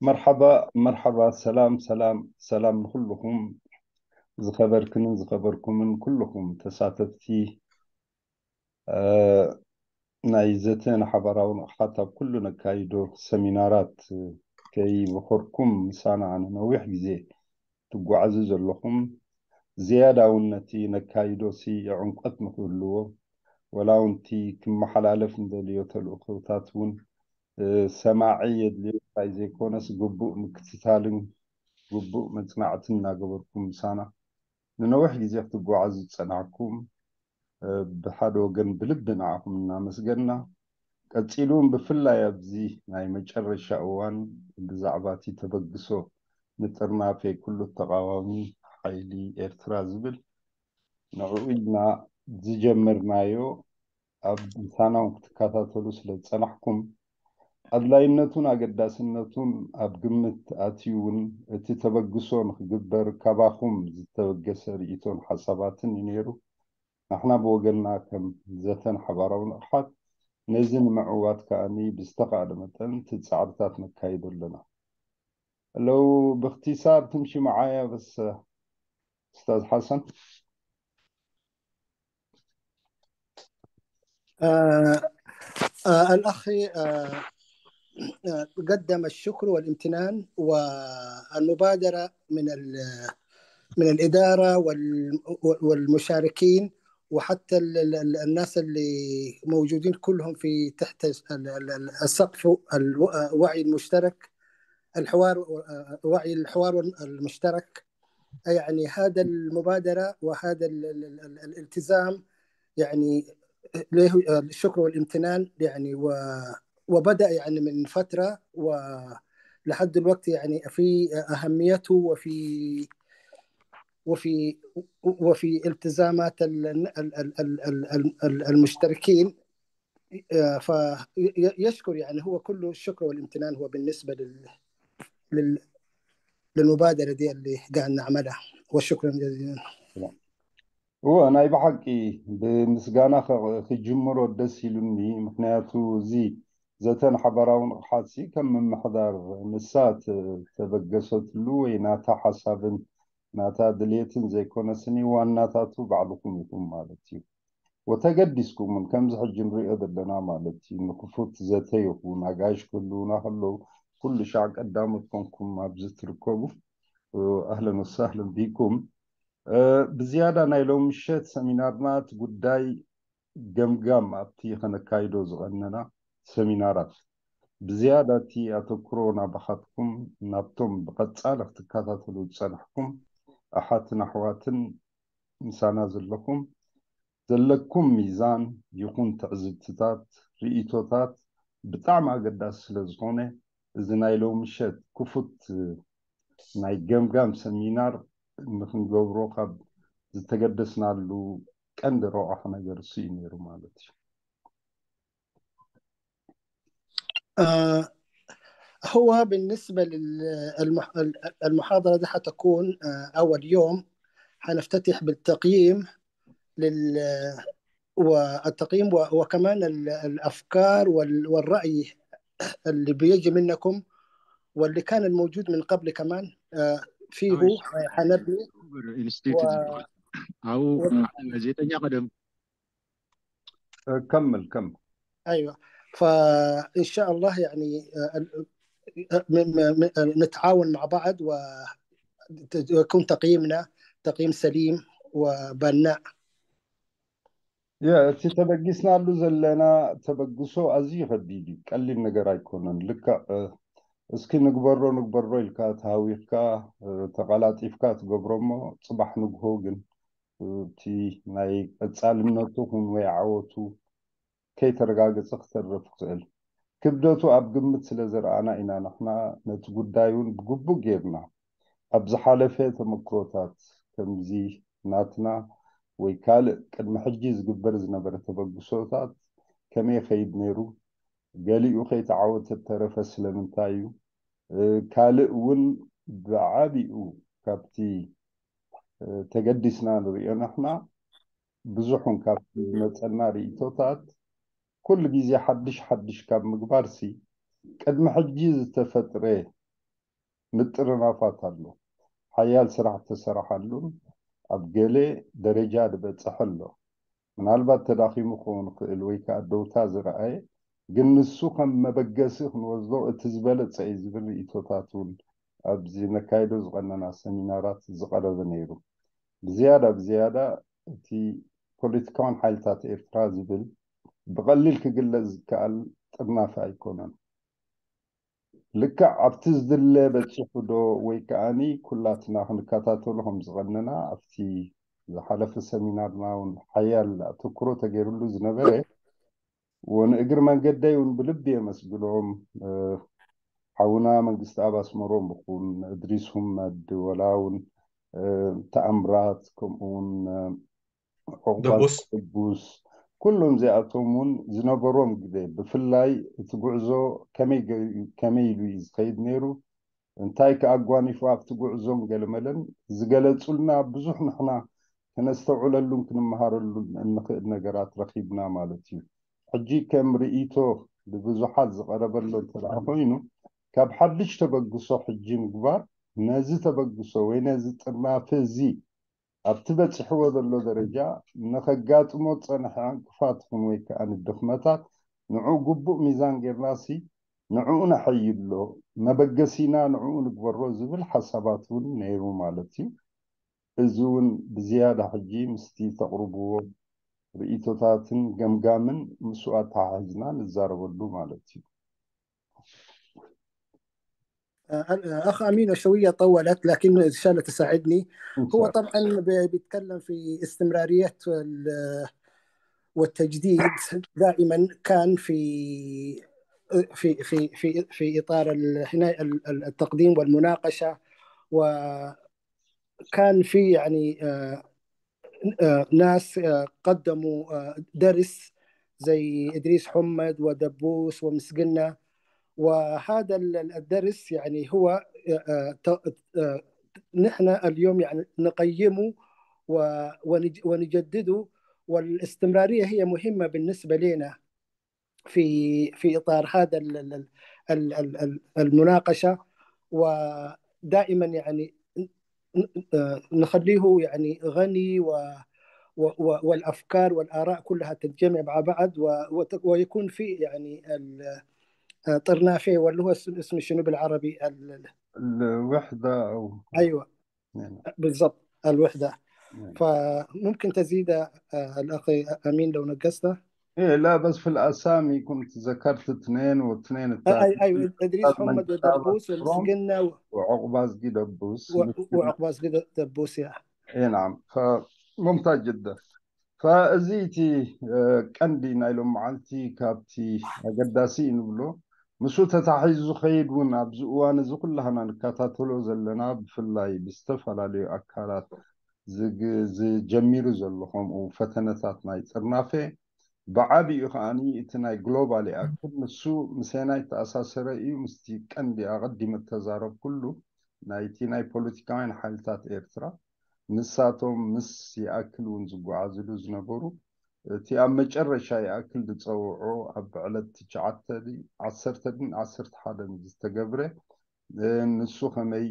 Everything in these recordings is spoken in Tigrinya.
መርሓባ፣ መርሓባ። ሰላም፣ ሰላም፣ ሰላም ንኹልኹም ዝኸበርክንን ዝኸበርኩምን ኩልኹም ተሳተፍቲ፣ እ፣ ናይ ዘተ ንሓባራዊ ንቕሓት ኣብ ኩሉ ነካይዶ ሰሚናራት ከይበኸርኩም ምሳና ንነዊሕ ግዜ ትጓዓዙ ዘለኹም፣ ዝያዳ እውን ነቲ ነካይዶሲ ዕምቆት ንክህልዎ፣ ወላ እውን እቲ ክመሓላለፍ እንደልዮ ተልእኾታት እውን፣ እ፣ ሰማዒ የድልዮ ጥራይ ዘይኮነስ ግቡእ ምክትታልን ግቡእ መጽናዕትን እናገበርኩም ምሳና ንነዊሕ ግዜ ክትጓዓዙ ዝጸናሕኩም፣ እ፣ ብሓደ ወገን ብልቢ ንዓኹም እናመስገና፣ ቀጺሉ እውን ብፍላይ ኣብዚ ናይ መጨረሻ እዋን ብዛዕባ እቲ ተበግሶ ንጥርናፌ ኩሉ ተቓዋሚ ሓይሊ ኤርትራ ዝብል ንዕኡ ኢልና ዝጀመርናዮ ኣብ ምሳና እውን ክትከታተሉ ስለ ዝጸናሕኩም፣ ኣድላይነቱን ኣገዳስነቱን ኣብ ግምት ኣትዩ እውን እቲ ተበግሶ ንክግበር ካባኹም ዝተበገሰ ርእይቶን ሓሳባትን እዩ ነይሩ። ንሕና ብወገንና ከም ዘተን ሓባራዊ ንቕሓት ነዚ ንምዕዋት ከኣኒ ብዝተኻእለ መጠን እቲ ጻዕርታት ነካይዶ ኣለና። ለው ብእክትሳር ትምሺ መዓያ በስ ኡስታዝ ሓሰን። آه، آه، الأخ، آه، آه، قدم الشكر والامتنان والمبادرة من ال-، من الإدارة وال-، والمشاركين، وحتى ال-، ال-، ال-، الناس اللي موجودين كلهم في تحت ال-، ال-، ال-، السقف الو-، آه، وعي المشترك، الحوار، آه، وعي الحوار المشترك. يعني هذا المبادرة وهذا ال-، ال-، ال-، ال-، الالتزام، يعني له الشكر والامتنان، يعني و-، وبدأ يعني من فترة، ولحد الوقت يعني في أهميته وفي، وفي، وفي التزامات ال-، ال-، ال-، ال-، ال-، ال-، المشتركين. آه، فيشكر، يعني هو كله الشكر والامتنان هو بالنسبة لل-، لل-، للمبادرة دي اللي قاعد نعملها. وشكرا جزيلا. እወ፣ ናይ ብሓቂ ብምስጋና ኸ-፣ ክጅምሮ ደስ ኢሉኒ። ምኽንያቱ እዚ ዘተን ሓባራዊ ንቕሓትሲ ከም ምምሕዳር ንሳ ተ-፣ ተበገሰትሉ ወይ ናታ ሓሳብን ናታ ድሌትን ዘይኮነስኒ ዋናታቱ ባዕልኹም ኢኹም ማለት እዩ። ወተገዲስኩም እውን ከምዚ ሕጂ ንሪኦ ዘለና ማለት እዩ፣ ንክፉት ዘተ ይኹን ኣጋይሽ ክህልዉና ከለዉ ኩሉ ሻዕ ቀዳሞት ኮንኩም ኣብዚ ትርከቡ። ኣህለን ወሳህለን ቢኩም። እ፣ ብዝያዳ ናይ ሎሚ ምሸት ሰሚናርና እቲ ጉዳይ ገምጋም ኣብቲ ከነካይዶ ዝቐነና ሰሚናራት ብዝያዳ እቲ ኣተኩሮ ናባኻትኩም ናብቶም ብቐጻሊ ክትከታተሉ ዝጸናሕኩም ኣሓትን ኣሕዋትን ምሳና ዘለኹም ዘለኩም ሚዛን ይኹን ትዕዝብትታት፣ ርእይቶታት ብጣዕሚ ኣገዳሲ ስለ ዝኾነ እዚ ናይ ሎሚ ምሸት ክፉት ናይ ገምጋም ሰሚናር ንክንገብሮ ካብ ዝተገደስናሉ ቀንዲ ረቋሒ ነገር እሱ እዩ ነይሩ ማለት እዩ። آه، هو بالنسبة للمحاضرة دي حتكون، آه، أول يوم حنفتتح بالتقييم لل-، والتقييم و-، وكمان ال-، الأفكار وال-، والرأي اللي بيجي منكم واللي كان الموجود من قبل كمان، آه، فيه، آه، حنبني. أو زيتني قدم. كمل، كمل. أيوة. فإن شاء الله يعني، آه، ال-، آه، م-، م-، م-، نتعاون مع بعض ويكون تقييمنا تقييم سليم وبناء. ያ፣ እቲ ተበጊስናሉ ዘለና ተበግሶ ኣዝዩ ከቢድ እዩ፣ ቀሊል ነገር ኣይኮነን። ልክዕ፣ እ፣ እስኪ ንግበሮ ንግበሮ ኢልካ ተሃዊኽካ፣ እ፣ ተቐላጢፍካ ትገብሮ እሞ ጽባሕ ንግሆ ግን፣ እ፣ እቲ ናይ ቀጻልነቱ ኹን ወይ ዓወቱ ከይተረጋገጸ ክተርፍ ይኽእል። ክብደቱ ኣብ ግምት ስለ ዘርኣና ኢና ንሕና ነቲ ጉዳይ እውን ብግቡእ ጌርና ኣብ ዝሓለፈ ተመክሮታት ከምዚ ናትና ወይ ካልእ ቅድሚ ሕጂ ዝግበር ዝነበረ ተበግሶታት ከመይ ይኸይድ ነይሩ፣ ገሊኡ ከይተዓወተ ተረፈ ስለምንታይ እዩ፣ እ፣ ካልእ እውን ብዓቢኡ ካብቲ፣ እ፣ ተገዲስና ንሪኦ ንሕና ብዙሕ እውን ካብቲ ዝመጸና ርእይቶታት ኩሉ ግዜ ሓድሽ ሓድሽ ካብ ምግባርሲ ቅድሚ ሕጂ ዝተፈጥረ ምጥርናፋት ኣሎ። ሓያል ስራሕ ተሰራሓሉን ኣብ ገለ ደረጃ ዝበፀሐ ኣሎ። ምናልባት ተዳኺሙ ክኸውን ክእል ወይ ከዓ ደውታ ዝረኣየ፣ ግን ንሱ ከም መበገሲ ክንወስዶ እቲ ዝበለፀ እዩ ዝብል ርእቶታት እውን ኣብዚ ነካይዶ ዝቐነና ሰሚናራት ዝቐረበ ነይሩ። ብዝያዳ ብዝያዳ እቲ ፖለቲካውን ሓይልታት ኤርትራ ዝብል ብቐሊል ክግለጽ ዝከኣል ጥርናፈ ኣይኮነን። ልክዕ ኣብቲ ዝድለ በጺሑ ዶ ወይ ከዓኒ ኩላትና ክንከታተሎ ከም ዝቐነና ኣብቲ ዝሓለፈ ሰሚናርና እውን ሓያል ኣተኩሮ ተገይሩሉ ዝነበረ ወንእግር መንገደይ እውን ብልቢ የመስግኖም። ሓውና መንግስቲ ኣብ ኣስመሮም ይኹን እድሪስ ሁመድ ወላ እውን ተኣምራት ከምኡ እውን ደቡስ ደቡስ ኩሎም እዚኣቶም እውን ዝነበሮም ግዜ ብፍላይ እቲ ጉዕዞ ከመይ ኢሉ እዩ ዝኸይድ ነይሩ፣ እንታይ ከኣጓኒፉ ኣብቲ ጉዕዞን ገለመለን ዝገለጹልና ብዙሕ ንሕና ከነስተውዕለሉን ክንመሃረሉን እንኽእል ነገራት ረኺብና ማለት እዩ። ሕጂ ከም ርእይቶ ብብዙሓት ዝቐረበሎ እንተ ኮይኑ ካብ ሓድሽ ተበግሶ ሕጂ ምግባር ነዚ ተበግሶ ወይ ነዚ ጥርናፈ እዚ ኣብቲ በፂሕዎ ዘሎ ደረጃ ንኸጋጥሞ ዝፀንሐ ዕንቅፋት ይኹን ወይ ከዓ ንድኽመታት ንዑ ግቡእ ሚዛን ጌርናሲ ንዕኡ ነሐይሎ መበገሲና ንዕኡ ንግበሮ ዝብል ሓሳባት እውን ነይሩ ማለት እዩ። እዚ እውን ብዝያዳ ሕጂ ምስቲ ተቕርብዎ ርእቶታትን ገምጋምን ምስኡ ኣተሓሒዝና ንዛረበሉ ማለት እዩ። أخ أمين، شوية طولت لكن إن شاء الله تساعدني. هو طبعا بيتكلم في استمرارية والتجديد دائما كان في في في في في اطار هنا التقديم والمناقشه، وكان في يعني ناس قدموا درس زي ادريس حمد ودبوس ومسقنه، وهذا الدرس يعني هو نحن اليوم يعني نقيمه ونجدده، والاستمراريه هي مهمه بالنسبه لنا في في اطار هذا المناقشه، ودائما يعني نخليه يعني غني و والافكار والاراء كلها تتجمع مع بعض ويكون في يعني طرنافه، واللي هو اسمه شنو بالعربي؟ الوحده او ايوه، نعم. بالضبط، الوحده. نعم. فممكن تزيد الاخ امين لو نقصته. ايه لا، بس في الاسامي كنت ذكرت اثنين واثنين الثالث. ايوه، ادريس حمد ودبوس والمسقنه وعقباز دبوس وعقباز دبوس يا اي نعم. فممتاز جدا. فازيتي ቀንዲ ናይ ሎም መዓልቲ ካብቲ ኣገዳሲ ንብሎ ምስኡ ተታሒዙ ዝኸይድ እውን ኣብዚ እዋን እዚ ኩላህና ንከታተሎ ዘለና ብፍላይ ብዝተፈላለዩ ኣካላት ዝጀሚሩ ዘሎ ከምኡ ፈተነታት ናይ ጥርናፈ ብዓቢኡ ከዓኒ እቲ ናይ ግሎባል ይኣክል ንሱ ምሰናይ ተኣሳሰረ እዩ። ምስቲ ቀንዲ ኣቐዲመ ተዛረብኩሉ ናይቲ ናይ ፖለቲካውያን ሓይልታት ኤርትራ ንሳቶም ምስ ይኣክል እውን ዝጓዓዝሉ ዝነበሩ እቲ ኣብ መጨረሻ ይኣክል ዝፀውዖ ኣብ ዕለት ትሽዓተ ዓሰርተ ዓሰርተ ሓደን ዝተገብረ ንሱ ከመይ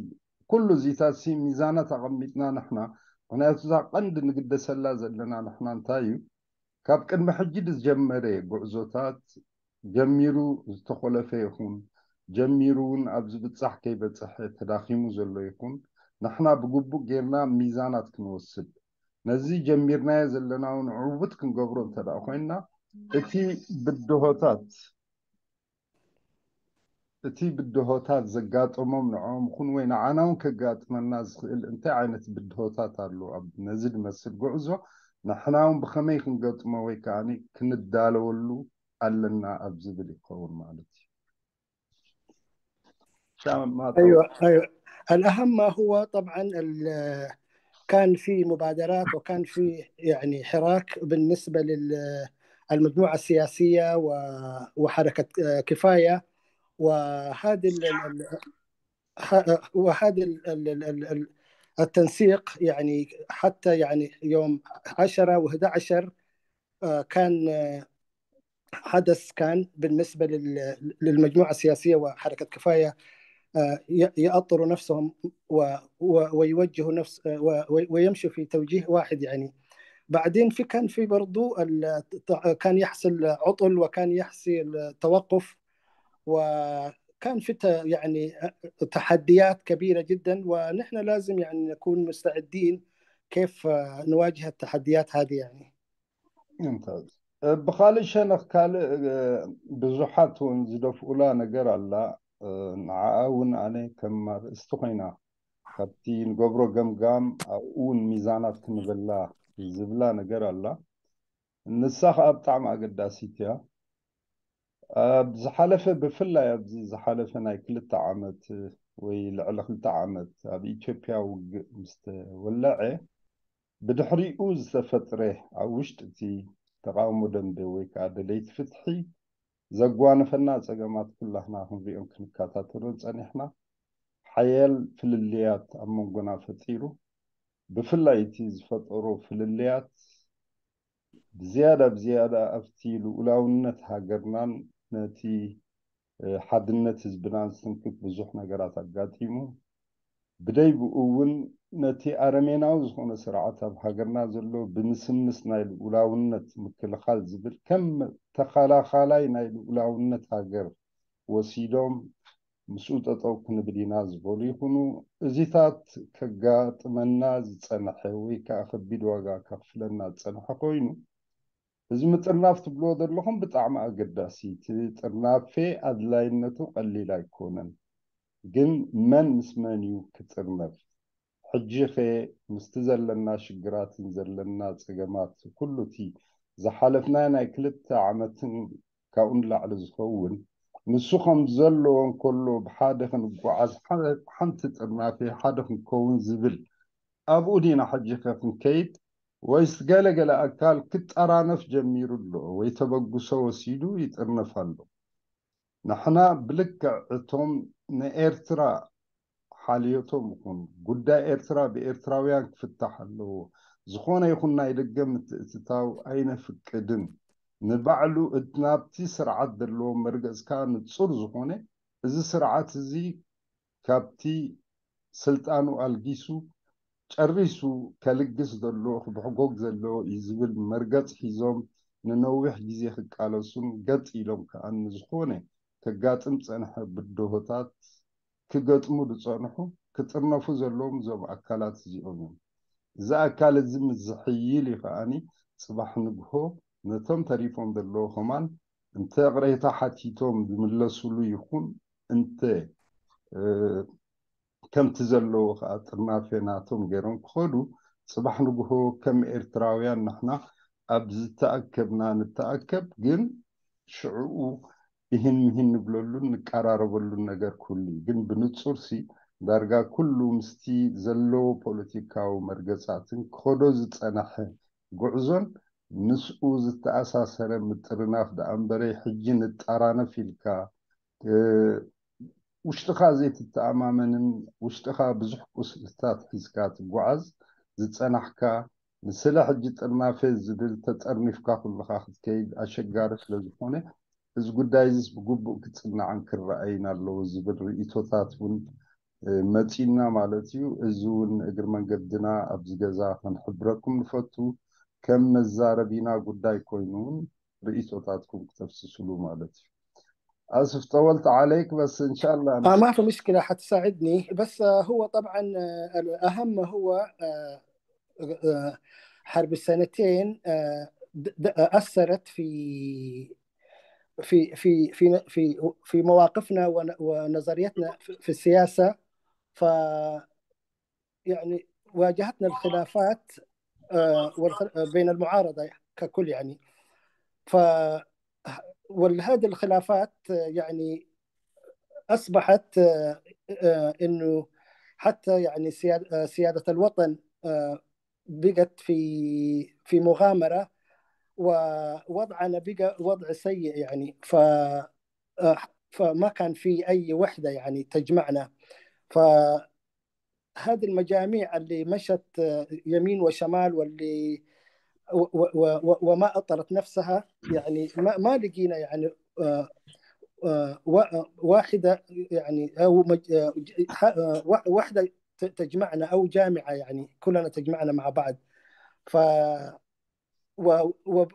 ኩሉ እዚታት ሲ ሚዛናት ኣቐሚጥና ንሕና ምክንያቱ እዛ ቀንዲ ንግደሰላ ዘለና ንሕና እንታይ እዩ ካብ ቅድሚ ሕጂ ዝጀመረ ጉዕዞታት ጀሚሩ ዝተኾለፈ ይኹን ጀሚሩ እውን ኣብ ዝብፃሕ ከይበፅሐ ተዳኺሙ ዘሎ ይኹን ንሕና ብግቡእ ጌርና ሚዛናት ክንወስድ ነዚ ጀሚርናዮ ዘለና እውን ዕውት ክንገብሮ እንተ ኮይንና እቲ ብድሆታት እቲ ብድሆታት ዘጋጠሞም ንዕኦም ኹን ወይ ንዓና እውን ከጋጥመና ዝኽእል እንታይ ዓይነት ብድሆታት ኣሎ ኣብ ነዚ ዝመስል ጉዕዞ ንሕና እውን ብኸመይ ክንገጥሞ ወይ ከዓ ክንዳለወሉ ኣለና ኣብ ዝብል ይኸውን ማለት እዩ። أيوة، أيوة. الأهم ما هو طبعا كان في مبادرات وكان في يعني حراك بالنسبة للمجموعة السياسية وحركة كفاية، وهذه وهذا التنسيق يعني حتى يعني يوم عشرة وأحد عشر كان حدث كان بالنسبة للمجموعة السياسية وحركة كفاية آه، ي- يأطروا نفسهم و- و- ويوجهوا نفس آه، و- و- ويمشوا في توجيه واحد يعني. بعدين في كان في برضو ال- كان يحصل عطل وكان يحصل توقف، وكان في ت- يعني تحديات كبيرة جدا، ونحن لازم يعني نكون مستعدين كيف نواجه التحديات هذه يعني. ብኻልእ ሸነኽ ካልእ ብዙሓት እውን ዝደፍኡላ ነገር ኣላ። ንዓኣ እውን ኣነ ከም ኣርእስቲ ኮይና ካብቲ ንገብሮ ገምጋም ኣብኡ እውን ሚዛናት ክንበላ ዝብላ ነገር ኣላ። ንሳ ከዓ ብጣዕሚ ኣገዳሲት እያ። ኣብ ዝሓለፈ ብፍላይ ኣብዚ ዝሓለፈ ናይ ክልተ ዓመት ወይ ልዕሊ ክልተ ዓመት ኣብ ኢትዮጵያ ውግእ ምስ ተወለዐ ብድሕሪኡ ዝተፈጥረ ኣብ ውሽጢ እቲ ተቃውሞ ደንበ ወይ ከዓ ደለይቲ ፍትሒ ዘጓነፈና ፀገማት ኩላህና ክንሪኦን ክንከታተሎን ፀኒሕና። ሓያል ፍልልያት ኣብ መንጎና ፈጢሩ። ብፍላይ እቲ ዝፈጠሮ ፍልልያት ብዝያዳ ብዝያዳ ኣብቲ ልኡላውነት ሃገርናን ነቲ ሓድነት ህዝብናን ዝትንክፍ ብዙሕ ነገራት ኣጋጢሙ። ብደይብኡ እውን ነቲ ኣረሜናዊ ዝኾነ ስርዓት ኣብ ሃገርና ዘሎ ብምስምስ ናይ ልኡላውነት ምክልኻል ዝብል ከም ተኸላኻላይ ናይ ልኡላውነት ሃገር ወሲዶም ምስኡ ጠጠው ክንብል ኢና ዝበሉ ይኹኑ። እዚታት ከጋጥመና ዝፀንሐ ወይ ከዓ ከቢድ ዋጋ ከኽፍለና ዝፀንሐ ኮይኑ እዚ ምጥርናፍ ትብልዎ ዘለኹም ብጣዕሚ ኣገዳሲ። እቲ ጥርናፌ ኣድላይነቱ ቀሊል ኣይኮነን። ግን መን ምስ መን እዩ ክጥርነፍ? ሕጂ ኸ ምስቲ ዘለና ሽግራትን ዘለና ፀገማት ኩሉ እቲ ዝሓለፍናዮ ናይ ክልተ ዓመትን ካብኡ ንላዕሊ ዝኸውን ንሱ ከም ዘለዎ እንከሎ ብሓደ ክንጓዓዝ ሓንቲ ጥርናፌ ሓደ ክንከውን ዝብል ኣብኡ ዲና ሕጂ ከ ክንከይድ ወይስ ገለ ገለ ኣካል ክጠራነፍ ጀሚሩ ኣሎ ወይ ተበግሶ ወሲዱ ይጥርነፍ ኣሎ? ንሕና ብልክዕ እቶም ንኤርትራ ሓልዮቶም ይኹን ጉዳይ ኤርትራ ብኤርትራውያን ክፍታሕ ኣለዎ፣ ዝኾነ ይኹን ናይ ደገ ምትእትታው ኣይነፍቅድን፣ ንባዕሉ ናብቲ ስርዓት ዘለዎ መርገጽ ከኣ ንጹር ዝኾነ እዚ ስርዓት እዚ ካብቲ ስልጣኑ ኣልጊሱ ጨሪሱ ከልግስ ዘሎ ክብሕጎግ ዘለዎ እዩ ዝብል መርገጽ ሒዞም ንነዊሕ ግዜ ክቃለሱን ገጥ ኢሎም ከኣ ንዝኾነ ከጋጥም ዝጸንሐ ብድሆታት ክገጥሙ ዝጸንሑ ክጥርነፉ ዘለዎም እዞም ኣካላት እዚኦም እዮም። እዚ ኣካል እዚ ምስ ዝሕይል እዩ ከኣኒ ጽባሕ ንግሆ ነቶም ተሪፎም ዘለዉ ከማን እንተ ቅሬታ ሓቲቶም ዝምለሱሉ ይኹን እንተ ከምቲ ዘለዎ ከዓ ጥርናፌ ናቶም ገይሮም ክኸዱ ጽባሕ ንግሆ ከም ኤርትራውያን ንሕና ኣብ ዝተኣከብና ንተኣከብ ግን ሽዕኡ እሂን ምሂን ንብለሉን ንቀራረበሉን ነገር ኩሉ እዩ። ግን ብንጹር ሲ ዳርጋ ኩሉ ምስቲ ዘለዎ ፖለቲካዊ መርገጻትን ክኸዶ ዝጸነሐ ጉዕዞን ምስኡ ዝተኣሳሰረ ምጥርናፍ ደኣ እምበረይ ሕጂ ንጠራነፍ ኢልካ ውሽጥኻ ዘይትተኣማመንን ውሽጥኻ ብዙሕ ቁስልታት ሒዝካ ትጓዓዝ ዝጸናሕካ ንስለ ሕጂ ጥርናፈ ዝብል ተጠርኒፍካ ኩልኻ ክትከይድ ኣሸጋሪ ስለ ዝኾነ እዚ ጉዳይ እዚስ ብግቡእ ክጽናዕን ክረኣይን ኣለዎ ዝብል ርእቶታት እውን መጺና ማለት እዩ። እዚ እውን እግሪ መንገድና ኣብዚ ገዛ ክንሕብረኩም ንፈቱ ከም መዛረቢና ጉዳይ ኮይኑ እውን ርእቶታትኩም ክተፍስስሉ ማለት እዩ። اسف طولت عليك بس ان شاء الله آه ما في مشكلة، حتساعدني. بس آه، هو طبعا آه، الأهم هو آه، آه، حرب السنتين آه، د- د- أثرت في في في في في في مواقفنا ون- ونظريتنا في في السياسة. ف يعني واجهتنا الخلافات آه، والخ- آه، بين المعارضة ككل يعني. ف وهذه الخلافات آه، يعني أصبحت آه، آه، إنه حتى يعني سياد- آه، سيادة الوطن آه، بقت في في مغامرة، ووضعنا بقى وضع سيء يعني. ف آه، فما كان في أي وحدة يعني تجمعنا. فهذه المجاميع اللي مشت آه، يمين وشمال واللي و- و- و- و- وما أطرت نفسها يعني ما, ما لقينا يعني آه، آه، وا- آه، واحدة، يعني، أو مج- آه، ج- ح- آه، وا- وحدة ت- تجمعنا، أو جامعة، يعني، كلنا تجمعنا مع بعض. ف و و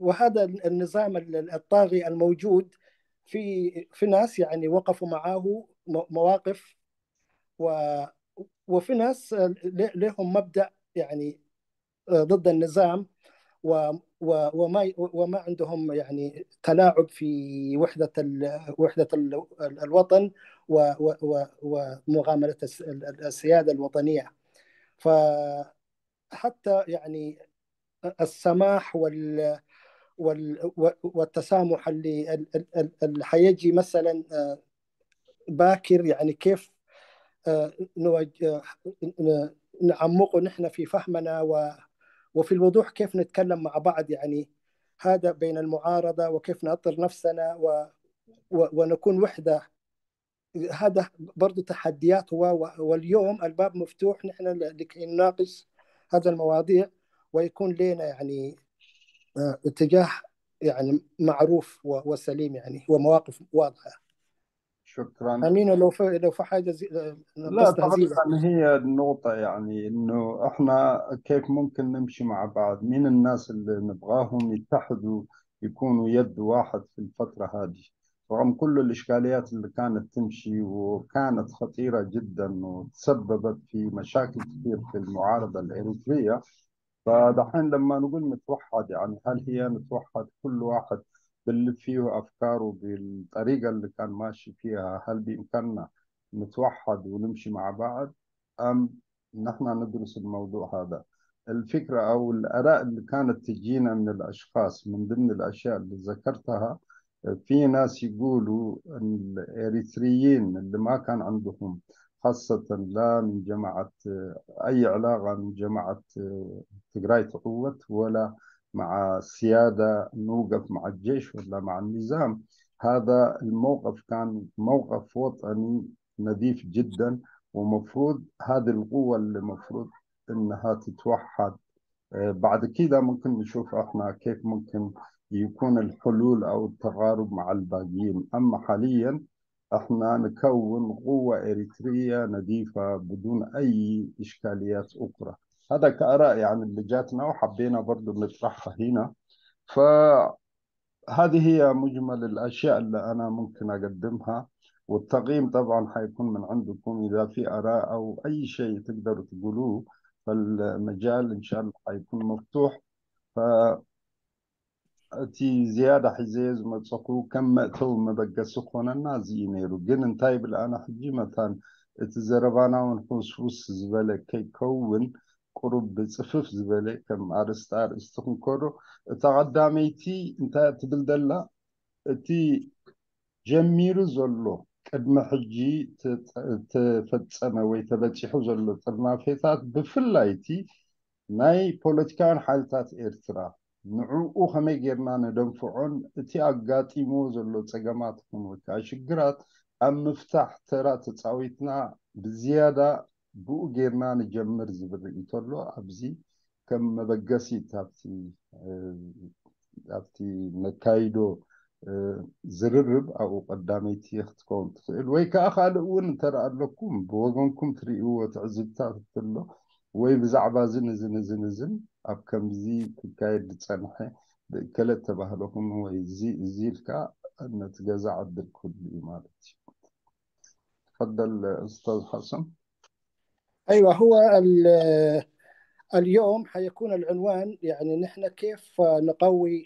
وهذا النظام ال- الطاغي الموجود، في في ناس، يعني، وقفوا معاه م- مواقف، و وفي ناس ل- لهم مبدأ، يعني، ضد النظام، و و وما وما عندهم، يعني، تلاعب في وحدة ال وحدة ال الوطن، و و و ومغامرة الس- ال- ال- السيادة الوطنية. فحتى، يعني، السماح وال وال والتسامح اللي ال- ال- ال- اللي حيجي مثلا، آه، باكر، يعني، كيف، آه، نوج- آه، ن- نعمقه نحن في فهمنا، و- وفي الوضوح كيف نتكلم مع بعض، يعني، هذا بين المعارضة، وكيف نأطر نفسنا، و- و- ونكون وحدة. هذا برضو تحديات، و- و- واليوم الباب مفتوح نحن ل- لكي نناقش هذا المواضيع، ويكون لنا، يعني، آه، اتجاه، يعني، معروف و- وسليم، يعني، ومواقف واضحة. شكرا. أمين، لو في لو في حاجة زي... لا، تقريبا هي النقطة، يعني، إنه إحنا كيف ممكن نمشي مع بعض؟ مين الناس اللي نبغاهم يتحدوا، يكونوا يد واحد في الفترة هذه، رغم كل الإشكاليات اللي كانت تمشي وكانت خطيرة جدا وتسببت في مشاكل كثير في المعارضة الإريترية؟ فدحين لما نقول نتوحد، يعني، هل هي نتوحد كل واحد باللي فيه أفكاره بالطريقة اللي كان ماشي فيها؟ هل بإمكاننا نتوحد ونمشي مع بعض، أم نحن ندرس الموضوع هذا؟ الفكرة أو الآراء اللي كانت تجينا من الأشخاص، من ضمن الأشياء اللي ذكرتها، في ناس يقولوا إن الإريتريين اللي ما كان عندهم، خاصة لا من جماعة، أي علاقة من جماعة تجراي تعوت، ولا مع السيادة نوقف مع الجيش ولا مع النظام. هذا الموقف كان موقف وطني نظيف جدا، ومفروض هذه القوة اللي مفروض إنها تتوحد. آه، بعد كده ممكن نشوف إحنا كيف ممكن يكون الحلول أو التقارب مع الباقيين. أما حاليا إحنا نكون قوة إريترية نظيفة بدون أي إشكاليات أخرى. هذا كآراء، يعني، اللي جاتنا، وحبينا برضو نطرحها هنا. فهذه هي مجمل الأشياء اللي أنا ممكن أقدمها، والتقييم طبعا حيكون من عندكم. إذا في آراء أو أي شيء تقدروا تقولوه، فالمجال إن شاء الله حيكون مفتوح. ف እቲ ዝያዳ ሒዘዮ ዝመፀኹ ከም መእተዊ መበገሲ ክኾነና እዚ እዩ ነይሩ። ግን እንታይ ይብል፣ ኣነ ሕጂ መታን እቲ ዘረባና እውን ሕውስውስ ዝበለ ከይከውን፣ ቁሩብ ብፅፍፍ ዝበለ ከም ኣርእስቲ ኣርእስቲ ክንከዶ። እታ ቀዳመይቲ እንታይ ትብል ዘላ፣ እቲ ጀሚሩ ዘሎ ቅድሚ ሕጂ ተፈጸመ ወይ ተበጺሑ ዘሎ ጥርናፌታት፣ ብፍላይ እቲ ናይ ፖለቲካውያን ሓይልታት ኤርትራ፣ ንዕኡ ከመይ ጌርና ነደንፍዖን እቲ ኣጋጢምዎ ዘሎ ጸገማት ይኹን ወይ ከዓ ሽግራት ኣብ ምፍታሕ ተራ ተጻዊትና ብዝያዳ ብኡ ጌርና ንጀምር ዝብል ርእይቶ ኣሎ። ኣብዚ ከም መበገሲ ኣብቲ ኣብቲ ነካይዶ ዝርርብ ኣብኡ ቀዳመይቲ ክትከውን ትኽእል፣ ወይ ከዓ ካልእ እውን እንተ ደኣ ኣለኩም ብወገንኩም ትርእይዎ ትዕዝብታት እንተሎ፣ ወይ ብዛዕባ እዝን እዝን እዝን እዝን ኣብ ከምዚ ክካየድ ዝጸንሐ ብእከለ ተባህለኹም ወይ እዚ እዚ ኢልካ ነቲ ገዛ ዕድል ክህሉ እዩ ማለት እዩ። تفضل أستاذ حسن. أيوة، هو ال- اليوم حيكون العنوان، يعني، نحن كيف نقوي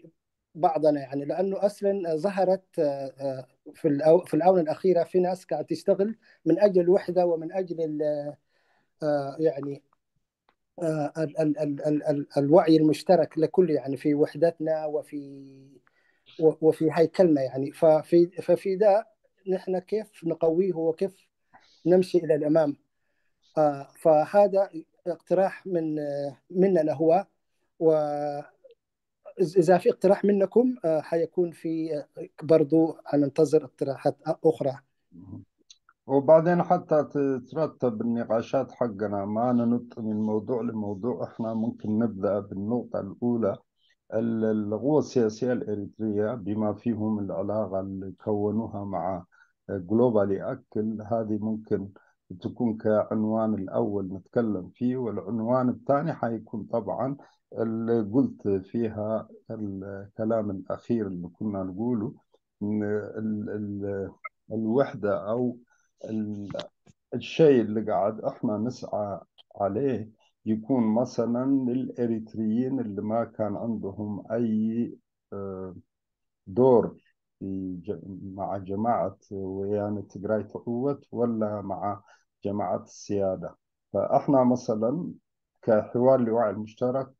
بعضنا، يعني، لأنه أصلًا ظهرت، آه، آه، في الأو- في الآونة الأخيرة في ناس قاعد تشتغل من أجل الوحدة ومن أجل ال- آه، يعني، آه، ال- ال- ال- ال- ال- الوعي المشترك لكل، يعني، في وحدتنا وفي و- وفي هيكلنا، يعني. ففي ففي ده نحن كيف نقويه وكيف نمشي إلى الأمام؟ آه، فهذا اقتراح من آه، مننا هو، وإذا في اقتراح منكم آه، حيكون في آه، برضو حننتظر اقتراحات أخرى. وبعدين حتى تترتب النقاشات حقنا، ما ننط من موضوع لموضوع، احنا ممكن نبدأ بالنقطة الأولى ال- القوة السياسية الإريترية بما فيهم العلاقة اللي كونوها مع جلوبال يأكل، هذه ممكن تكون كعنوان الأول نتكلم فيه، والعنوان الثاني حيكون طبعا اللي قلت فيها الكلام الأخير اللي كنا نقوله، إن ال- ال- الوحدة أو ال- الشيء اللي قاعد إحنا نسعى عليه يكون مثلا للإريتريين اللي ما كان عندهم أي آه، دور في ج- مع جماعة ويانا تجراي تعوت ولا مع جماعة السيادة. فإحنا مثلا كحوار لوعي المشترك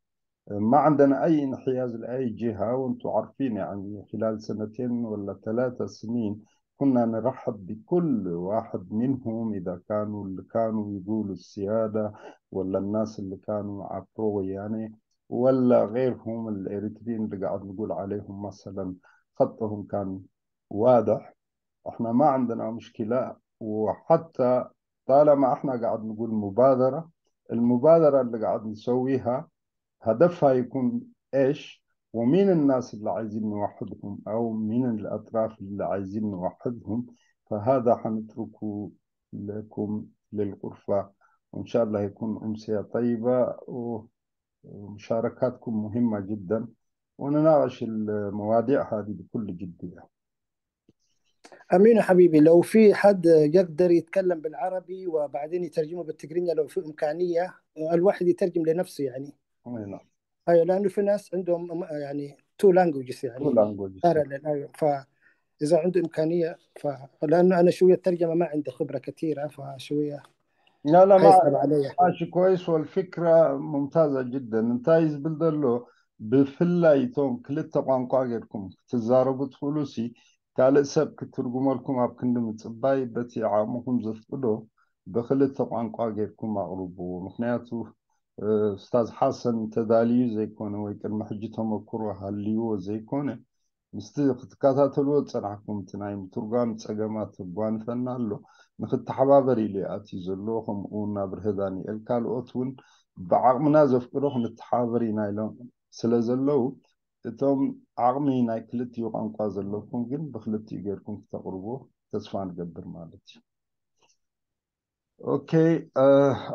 ما عندنا أي انحياز لأي جهة، وانتم عارفين يعني خلال سنتين ولا ثلاثة سنين كنا نرحب بكل واحد منهم، إذا كانوا اللي كانوا يقولوا السيادة ولا الناس اللي كانوا مع برو ويانا ولا غيرهم الإريتريين اللي قاعد نقول عليهم مثلا خطهم كان واضح. احنا ما عندنا مشكلة، وحتى طالما احنا قاعد نقول مبادرة، المبادرة اللي قاعد نسويها هدفها يكون ايش؟ ومين الناس اللي عايزين نوحدهم او مين الاطراف اللي عايزين نوحدهم؟ فهذا حنتركه لكم للغرفة، وان شاء الله يكون امسية طيبة، ومشاركاتكم مهمة جدا، ونناقش المواضيع هذه بكل جدية. أمين حبيبي، لو في حد يقدر يتكلم بالعربي وبعدين يترجمه بالتقرينيا لو في إمكانية، الواحد يترجم لنفسه يعني. أي نعم. أيوة، لأنه في ناس عندهم م- يعني تو لانجوجز يعني Two languages. parallel. أيوة، فإذا عنده إمكانية ف... لأنه أنا شوية ترجمة ما عندي خبرة كثيرة، فشوية لا لا ما حيصعب علي. ماشي كويس، والفكرة ممتازة جدا. انت عايز بلدلو ብፍላይ እቶም ክልተ ቋንቋ ጌርኩም ክትዛረቡ ትኽእሉ ሲ ካልእ ሰብ ክትርጉመልኩም ኣብ ክንዲ ምጽባይ በቲ ዓቕምኹም ዘፍቅዶ ብክልተ ቋንቋ ጌርኩም ኣቕርብዎ። ምክንያቱ እ፣ ኡስታዝ ሓሰን ተዳልዩ ዘይኮነ ወይ ቅድሚ ሕጂ ተመክሮ ሃልይዎ ዘይኮነ፣ ምስቲ ክትከታተልዎ ዝጸናሕኩም እቲ ናይ ምትርጓም ጸገማት ተጓንፈና ኣሎ። ንክተሓባበር ኢሉ ይኣትዩ ዘሎ፣ ከምኡ እውን ናብ ርህ ዳንኤል ካልኦት እውን ብዓቕምና ዘፍቅዶ ክንተሓባበር ኢና ኢሎም ስለ ዘለዉ፣ እቶም ዓቕሚ ናይ ክልቲኡ ቋንቋ ዘለኩም ግን ብክልቲኡ ጌርኩም ክተቕርቦ ተስፋ ንገብር ማለት እዩ። ኦኬ፣ እ፣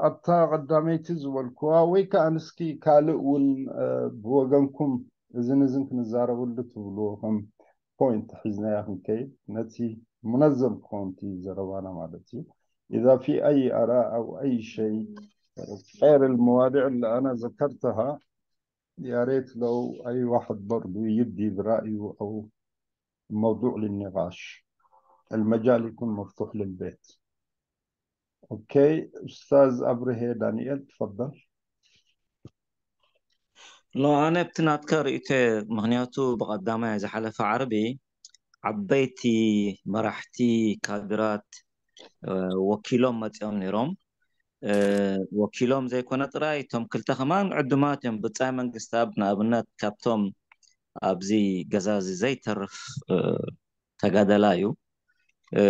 ኣብታ ቀዳመይቲ ዝበልኩዋ ወይ ከዓ ንስኪ ካልእ እውን እ፣ ብወገንኩም እዝን እዝን ክንዛረበሉ ትብልዎ ከም ፖይንት ሒዝናያ ክንከይድ ነቲ ሙነዘም ክኸውን እቲ ዘረባና ማለት እዩ። إذا في أي آراء أو أي شيء غير المواضيع اللي أنا ذكرتها يا ريت لو أي واحد برضو يبدي برأيه أو موضوع للنقاش. المجال يكون مفتوح للبيت. أوكي، أستاذ أبرهي دانيال، تفضل. ሎ ኣነ ኣብቲ ናትካ ርእይቶ እየ። ምክንያቱ ብቐዳማይ ዝሓለፈ ዓርቢ ዓበይቲ መራሕቲ ካድራት እ፣ ወኪሎም መፂኦም ነይሮም። እ፣ ወኪሎም ዘይኮነ ጥራይ እቶም ክልተ ከማን ዕዱማት እዮም። ብጻይ መንግስታብ ንኣብነት ካብቶም ኣብዚ ገዛ እዚ ዘይተርፍ እ፣ ተጋደላ እዩ። እ፣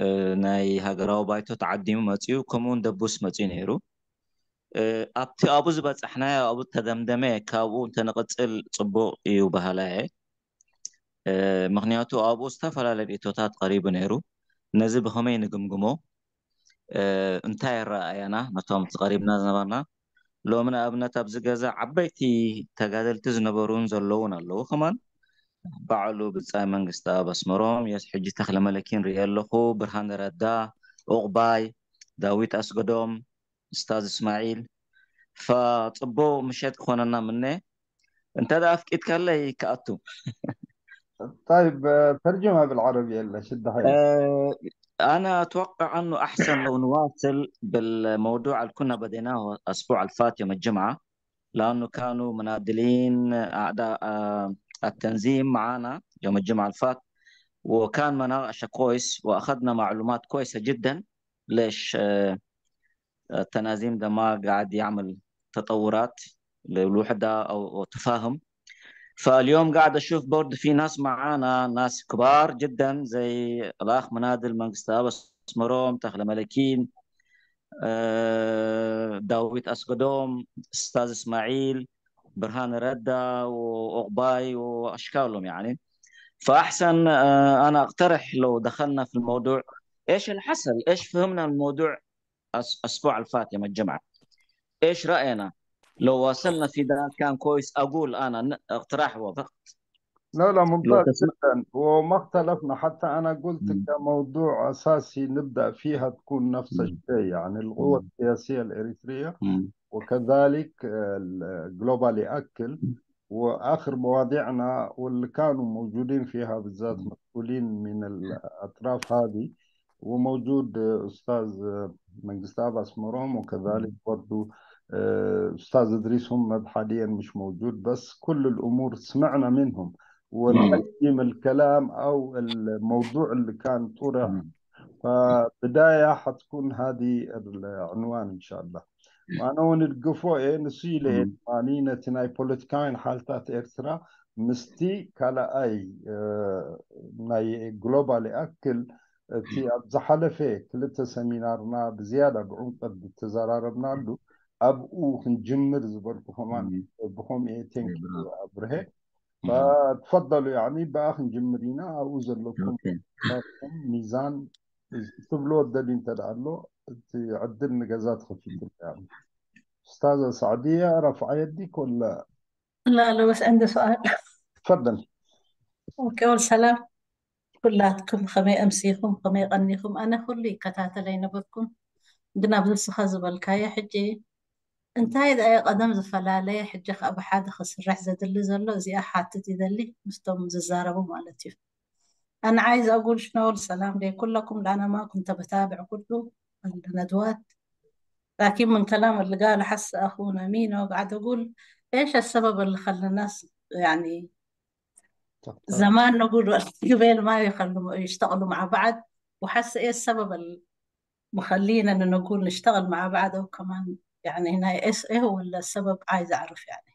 እ፣ ናይ ሃገራዊ ባይቶ ተዓዲሙ መፂኡ፣ ከምኡውን ደቡስ መፂኡ ነይሩ። እ፣ ኣብቲ ኣብኡ ዝበፃሕናዮ ኣብኡ ተደምደመ፣ ካብኡ እንተንቕፅል ፅቡቕ እዩ በሃላይ እየ። እ፣ ምክንያቱ ኣብኡ ዝተፈላለዩ ርእይቶታት ቀሪቡ ነይሩ። ነዚ ብኸመይ ንግምግሞ? እ፣ እንታይ ኣረኣእያና ነቶም ተቐሪብና ዝነበርና? ሎሚ ንኣብነት ኣብዚ ገዛ ዓበይቲ ተጋደልቲ ዝነበሩን ዘለውን ኣለዉ። ከማን ባዕሉ ብጻይ መንግስቲ ኣብ ኣስመሮም የስ ሕጂ ተኽለ መለኪን ርእየ ኣለኹ፣ ብርሃነ ረዳ፣ ዑቕባይ፣ ዳዊት ኣስገዶም፣ ኡስታዝ እስማዒል። ፈጽቡቕ ምሸት ክኾነና ምነ። እንተ ደኣ ኣፍቂድካለይ ክኣቱ። طيب، እ፣ ተርጅማ ብልዓረብያ የለ ሽዳሓይ آه، أنا أتوقع أنه أحسن لو نواصل بالموضوع اللي كنا بديناه الأسبوع الفات يوم الجمعة، لأنه كانوا مناضلين أعداء آه، التنظيم معانا يوم الجمعة الفات، وكان مناقشة كويس وأخذنا معلومات كويسة جدا. ليش آه، التنظيم ده ما قاعد يعمل تطورات للوحدة أو أو تفاهم. فاليوم قاعد أشوف برضه في ناس معانا، ناس كبار جدا زي الأخ منادل منقستاب أسمروم، تخلى ملكين، آه، داوود أسقدوم، أستاذ إسماعيل، برهان ردا وعقباي وأشكالهم يعني. فأحسن، آه، أنا أقترح لو دخلنا في الموضوع، إيش الحصل؟ إيش فهمنا من الموضوع الأس- الأسبوع الفات يوم الجمعة؟ إيش رأينا؟ لو واصلنا في ده كان كويس، أقول أنا ن- اقتراح هو فقط. لا، لا، لو ممتاز تسمع. جدا. وما اختلفنا، حتى أنا قلت مم. كموضوع أساسي نبدأ فيها تكون نفس مم. الشيء، يعني القوة مم. السياسية الإريترية، مم. وكذلك جلوبالي أكل. وآخر مواضيعنا واللي كانوا موجودين فيها بالذات مم. مسؤولين من الأطراف هذه، وموجود أستاذ منقستاف أسمروم، وكذلك مم. برضو أستاذ إدريس همد حاليا مش موجود، بس كل الأمور سمعنا منهم، مم. ونقيم الكلام أو الموضوع اللي كان طرح. مم. فبداية حتكون هذه العنوان إن شاء الله. وأنا وين القفوة نسيلة مم. ماني نتناي بوليتيكاين حالتات إرترا مستي كالا أي ناي جلوبال أكل تي أبزحلفة كلتا سمينارنا بزيادة بعمق التزاراربنا له أبقوا خنجمر زبركو كمان مم. بهم إيه تنك برافو. أبرهة. مم. فتفضلوا يعني بقى خنجمر هنا أو زلكم أوكي. ميزان تبلو الدليل تدعلو تعدل نقزات خفيفة يعني. أستاذة سعدية، رفع يدك ولا؟ لا، لا، بس عندي سؤال. تفضل. أوكي، والسلام. ኩላትኩም ከመይ ኣምሲኹም፣ ከመይ ቀኒኹም? ኣነ ኩሉ ይከታተል ኣይነበርኩን፣ ግን ኣብዚ ንስኻ ዝበልካዮ ሕጂ እንታይ ደኣ እዩ ቀደም ዝፈላለየ፣ ሕጂ ከኣ ብሓደ ክስራሕ ዘድሊ ዘሎ፣ እዚኣ ሓትት ይደሊ ምስቶም ዝዛረቡ ማለት እዩ። أنا عايزة أقول شنو السلام لكلكم، لأن ما كنت بتابع كله الندوات، لكن من كلام اللي قال حس أخونا مينو قاعد أقول إيش السبب اللي خلى الناس يعني زمان نقول قبل ما يخلوا يشتغلوا مع بعض، وحس إيه السبب اللي مخلينا إنه نقول نشتغل مع بعض، أو كمان يعني هنا إيش إيه هو السبب، عايز أعرف يعني.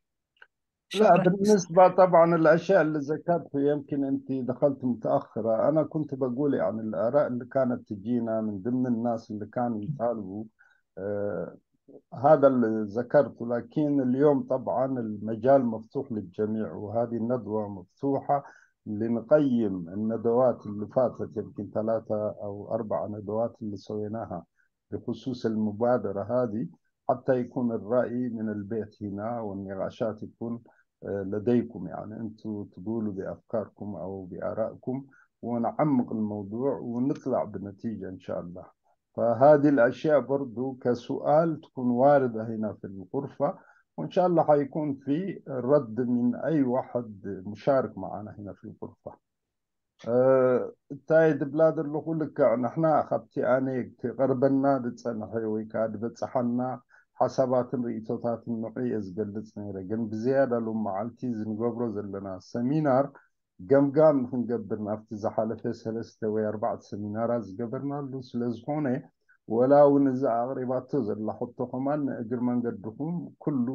لا، شكرا. بالنسبة طبعا الأشياء اللي ذكرته يمكن أنت دخلت متأخرة. أنا كنت بقول يعني الآراء اللي كانت تجينا من ضمن الناس اللي كانوا يطالبوا، آه، هذا اللي ذكرته. لكن اليوم طبعا المجال مفتوح للجميع، وهذه الندوة مفتوحة لنقيم الندوات اللي فاتت، يمكن ثلاثة أو أربع ندوات اللي سويناها بخصوص المبادرة هذه، حتى يكون الرأي من البيت هنا والنقاشات يكون، آه، لديكم، يعني أنتوا تقولوا بأفكاركم أو بآرائكم، ونعمق الموضوع ونطلع بنتيجة إن شاء الله. فهذه الأشياء برضو كسؤال تكون واردة هنا في الغرفة، وإن شاء الله حيكون في رد من أي واحد مشارك معنا هنا في الغرفة. እንታይ ድብላ ዘለኹ ልክዕ ንሕና ካብቲ ኣነ ክቐርበና ዝጸንሐ ወይ ከዓ ዝበጽሓና ሓሳባትን ርእይቶታትን ንዑ እየ ዝገልጽ ነይረ። ግን ብዝያዳ ሎም መዓልቲ እዚ ንገብሮ ዘለና ሰሚናር ገምጋም ንክንገብር ናብቲ ዝሓለፈ ሰለስተ ወይ ኣርባዕተ ሰሚናራት ዝገበርናሉ ስለ ዝኾነ፣ ወላ እውን እዚ ኣቕሪባቶ ዘላ ሕቶ ከማን ንእግር መንገድኹም ኩሉ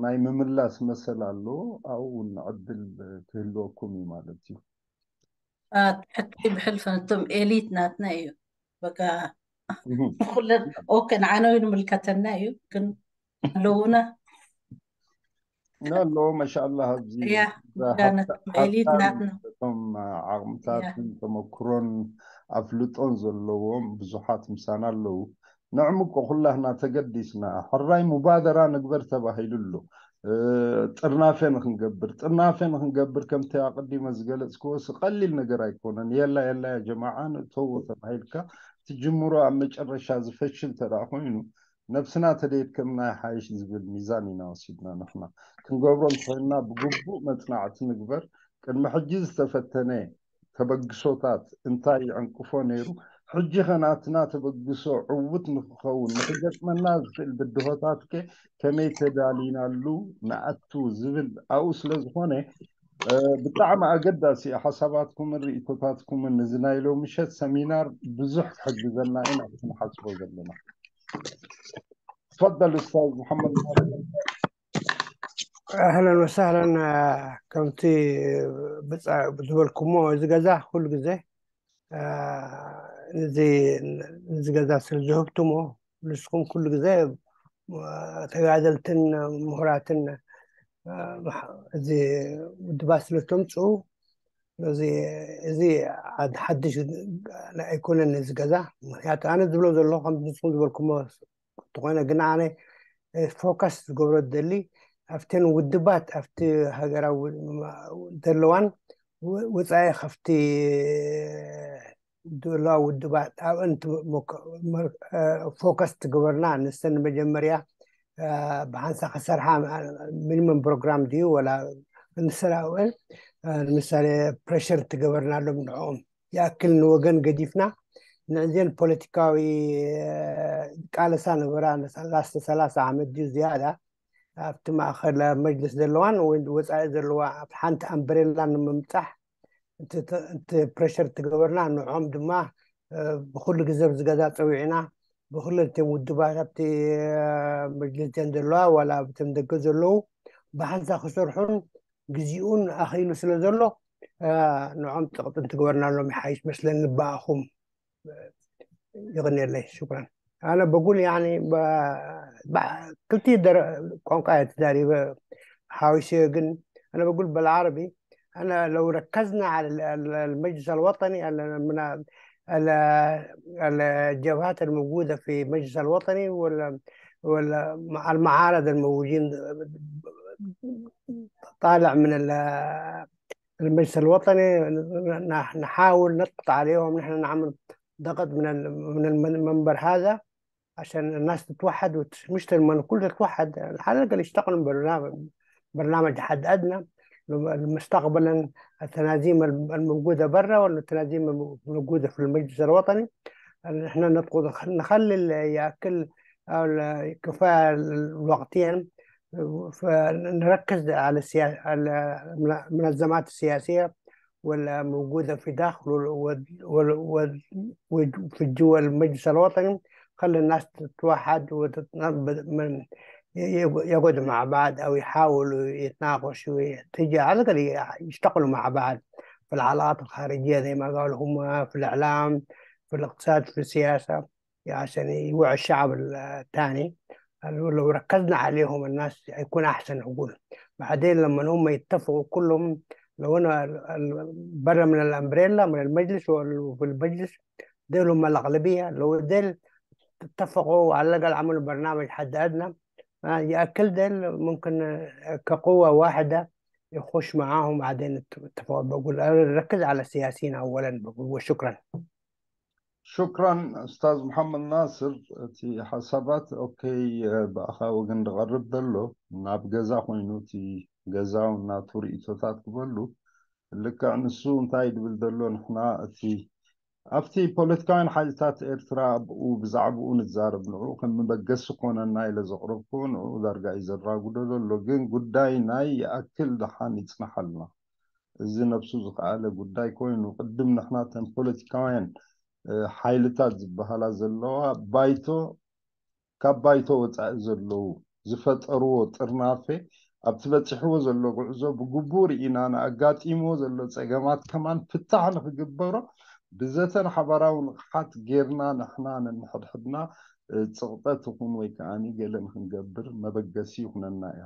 ናይ ምምላስ መሰል ኣሎ። ኣብኡ እውን ዕድል ክህልወኩም እዩ ማለት እዩ። ሕቲ ብሕልፊ ነቶም ኤሊት ናትና እዩ። በቃ ኩለን ኦኬ ንዓና እዩ ንምልከተና እዩ፣ ግን ኣለውና ኣለዎ ማሻኣላ ኣብዚ ያ ነቶም ኤሊት ናትና እቶም ዓቕምታትን ተመክሮን ኣፍልጦን ዘለዎም ብዙሓት ምሳና ኣለዉ። ንዕምቆ ኩላህና ተገዲስና ሕራይ ሙባደራ ንግበር ተባሂሉ ኣሎ። ጥርናፈ ንክንገብር ጥርናፈ ንክንገብር ከምቲ ኣቀዲመ ዝገለፅክዎ ስ ቀሊል ነገር ኣይኮነን። የላ የላ ያ ጀማዓ ንእተዎ ተባሂልካ ትጅምሮ ኣብ መጨረሻ ዝፈሽል ተደኣ ኮይኑ ነብስና ተደየድከምና ይሓይሽ ዝብል ሚዛን ኢና ወሲድና። ንሕና ክንገብሮ እንተኮይንና ብግቡእ መፅናዕቲ ንግበር። ቅድሚ ሕጂ ዝተፈተነ ተበግሶታት እንታይ ይዕንቅፎ ነይሩ? ሕጂ ከ ናትና ተበግሶ ዕውት ንክኸውን ንክገጥመና ዝክእል ብድሆታት ከ ከመይ ተዳሊናሉ ንኣቱ ዝብል ኣብኡ ስለ ዝኾነ ብጣዕሚ ኣገዳሲ እዩ። ሓሳባትኩምን ርእይቶታትኩምን ንዚ ናይ ሎሚ ምሸት ሰሚናር ብዙሕ ክሕግዘና ኢና ክንሓስቦ ዘለና። ትፈደል ኡስታዝ መሓመድ። ኣህለን ወሳህለን። ከምቲ ዝበልኩሞ እዚ ገዛ ኩሉ ግዜ እዚ ገዛ ስለ ዝህብትሞ ንስኹም ኩሉ ግዜ ተጋደልትን ምሁራትን እዚ ውድባት ስለ ተምፅኡ እዚ እዚ ሓድሽ ኣይኮነን። እዚ ገዛ ምክንያቱ ኣነ ዝብሎ ዘሎ ከም ንስኹም ዝበልኩሞ እንተኾነ ግን ኣነ ፎከስ ዝገብሮ ደሊ ኣብተን ውድባት ኣብቲ ሃገራዊ ዘለዋን ወፃኢ ካብቲ ዘለዋ ውድባት ኣብአን ፎከስ ትግበርና ንስተን መጀመርያ ብሓንሳ ክሰርሓ ሚኒመም ፕሮግራም ድዩ ወላ ንሰራውዕን ንምሳሌ ፕሬሽር ትገበርናሎም ንዕኦም ይኣክል ንወገን ገዲፍና ንዕዜን ፖለቲካዊ ቃለሳ ነበራ ንሰላሳ ዓመት ድዩ ዝያዳ ኣብቲ ማእኸል መጅልስ ዘለዋን ወፃኢ ዘለዋ ኣብ ሓንቲ ኣምብሬላ ንምምፃሕ እቲ ፕሬሽር ትገበርና ንዕኦም ድማ ብኩሉ ግዜ ኣብዚ ገዛ ፀዊዕና ብኩለንቲኦም ውድባት ኣብቲ መጅልስ ን ዘለዋ ዋላ ኣብቶም ደገ ዘለዉ ብሓንሳ ክሰርሑን ግዜኡን ኣኽኢሉ ስለ ዘሎ ንዕኦም ጥቕጥን ትግበርናሎም ይሓይሽ መስለኒ ብኣኹም ይቕንየለይ ሽኩራን ኣነ በጉል ያኒ ክልቲ ቋንቋ እየ ተዛሪበ ሓዊሸ ግን ኣነ በጉል በልዓረቢ أنا لو ركزنا على المجلس الوطني على الجبهات الموجودة في المجلس الوطني والمعارضة الموجودين طالع من المجلس الوطني نحاول نضغط عليهم نحن نعمل ضغط من من المنبر هذا عشان الناس تتوحد ومش تلمن كل تتوحد على الاقل يشتغلوا برنامج برنامج حد ادنى مستقبلا التنازيم الموجوده برا ولا التنازيم الموجوده في المجلس الوطني احنا نخلي ياكل كفايه وقتين فنركز على السياسة على المنظمات السياسية والموجودة في داخل وفي جوا المجلس الوطني خلي الناس تتوحد وتتنبذ من يقعدوا مع بعض أو يحاولوا يتناقشوا تجي على الأقل يشتغلوا مع بعض في العلاقات الخارجية زي ما قالوا هم في الإعلام في الاقتصاد في السياسة عشان يوعي الشعب الثاني لو ركزنا عليهم الناس هيكون احسن عقول بعدين لما هم يتفقوا كلهم لو انا برا من الامبريلا من المجلس وفي المجلس ديل هم الاغلبيه لو ديل اتفقوا وعلى الاقل عملوا برنامج حد ادنى ياكل ديل ممكن كقوه واحده يخش معاهم بعدين اتفقوا بقول ركز على السياسيين اولا بقول وشكرا ሽክራን ኡስታዝ መሓመድ ናስር እቲ ሓሳባት ኦከይ ብኣኻ ወገን ዝቐርብ ዘሎ ናብ ገዛ ኮይኑ እቲ ገዛው ናቱ ርእቶታት ክበሉ ልክዕ ንሱ እንታይ ድብል ዘሎ ንሕና እቲ ኣብቲ ፖለቲካውያን ሓይልታት ኤርትራ ብኡ ብዛዕባኡ ንዛረብ ንዑ ከም መበገሲ ኮነና ኢለ ዘቕረብኩ ንዑ ዳርጋ እዩ ዘራጉዶ ዘሎ ግን ጉዳይ ናይ ይኣክል ደሓን ይፅናሓልና እዚ ነብሱ ዝኸኣለ ጉዳይ ኮይኑ ቅድም ንሕና ተን ፖለቲካውያን ሓይልታት ዝበሃላ ዘለዋ ባይቶ ካብ ባይቶ ወፃኢ ዘለዉ ዝፈጠርዎ ጥርናፌ ኣብቲ በፂሕዎ ዘሎ ጉዕዞ ብግቡእ ርኢና ንኣጋጢምዎ ዘሎ ፀገማት ከማን ፍታሕ ንክግበሮ ብዘተን ሓባራዊ ንቕሓት ጌርና ንሕና ነንሕድሕድና ፅቕጠት ይኹን ወይ ከዓ ገለ ንክንገብር መበገሲ ይኹነና እያ።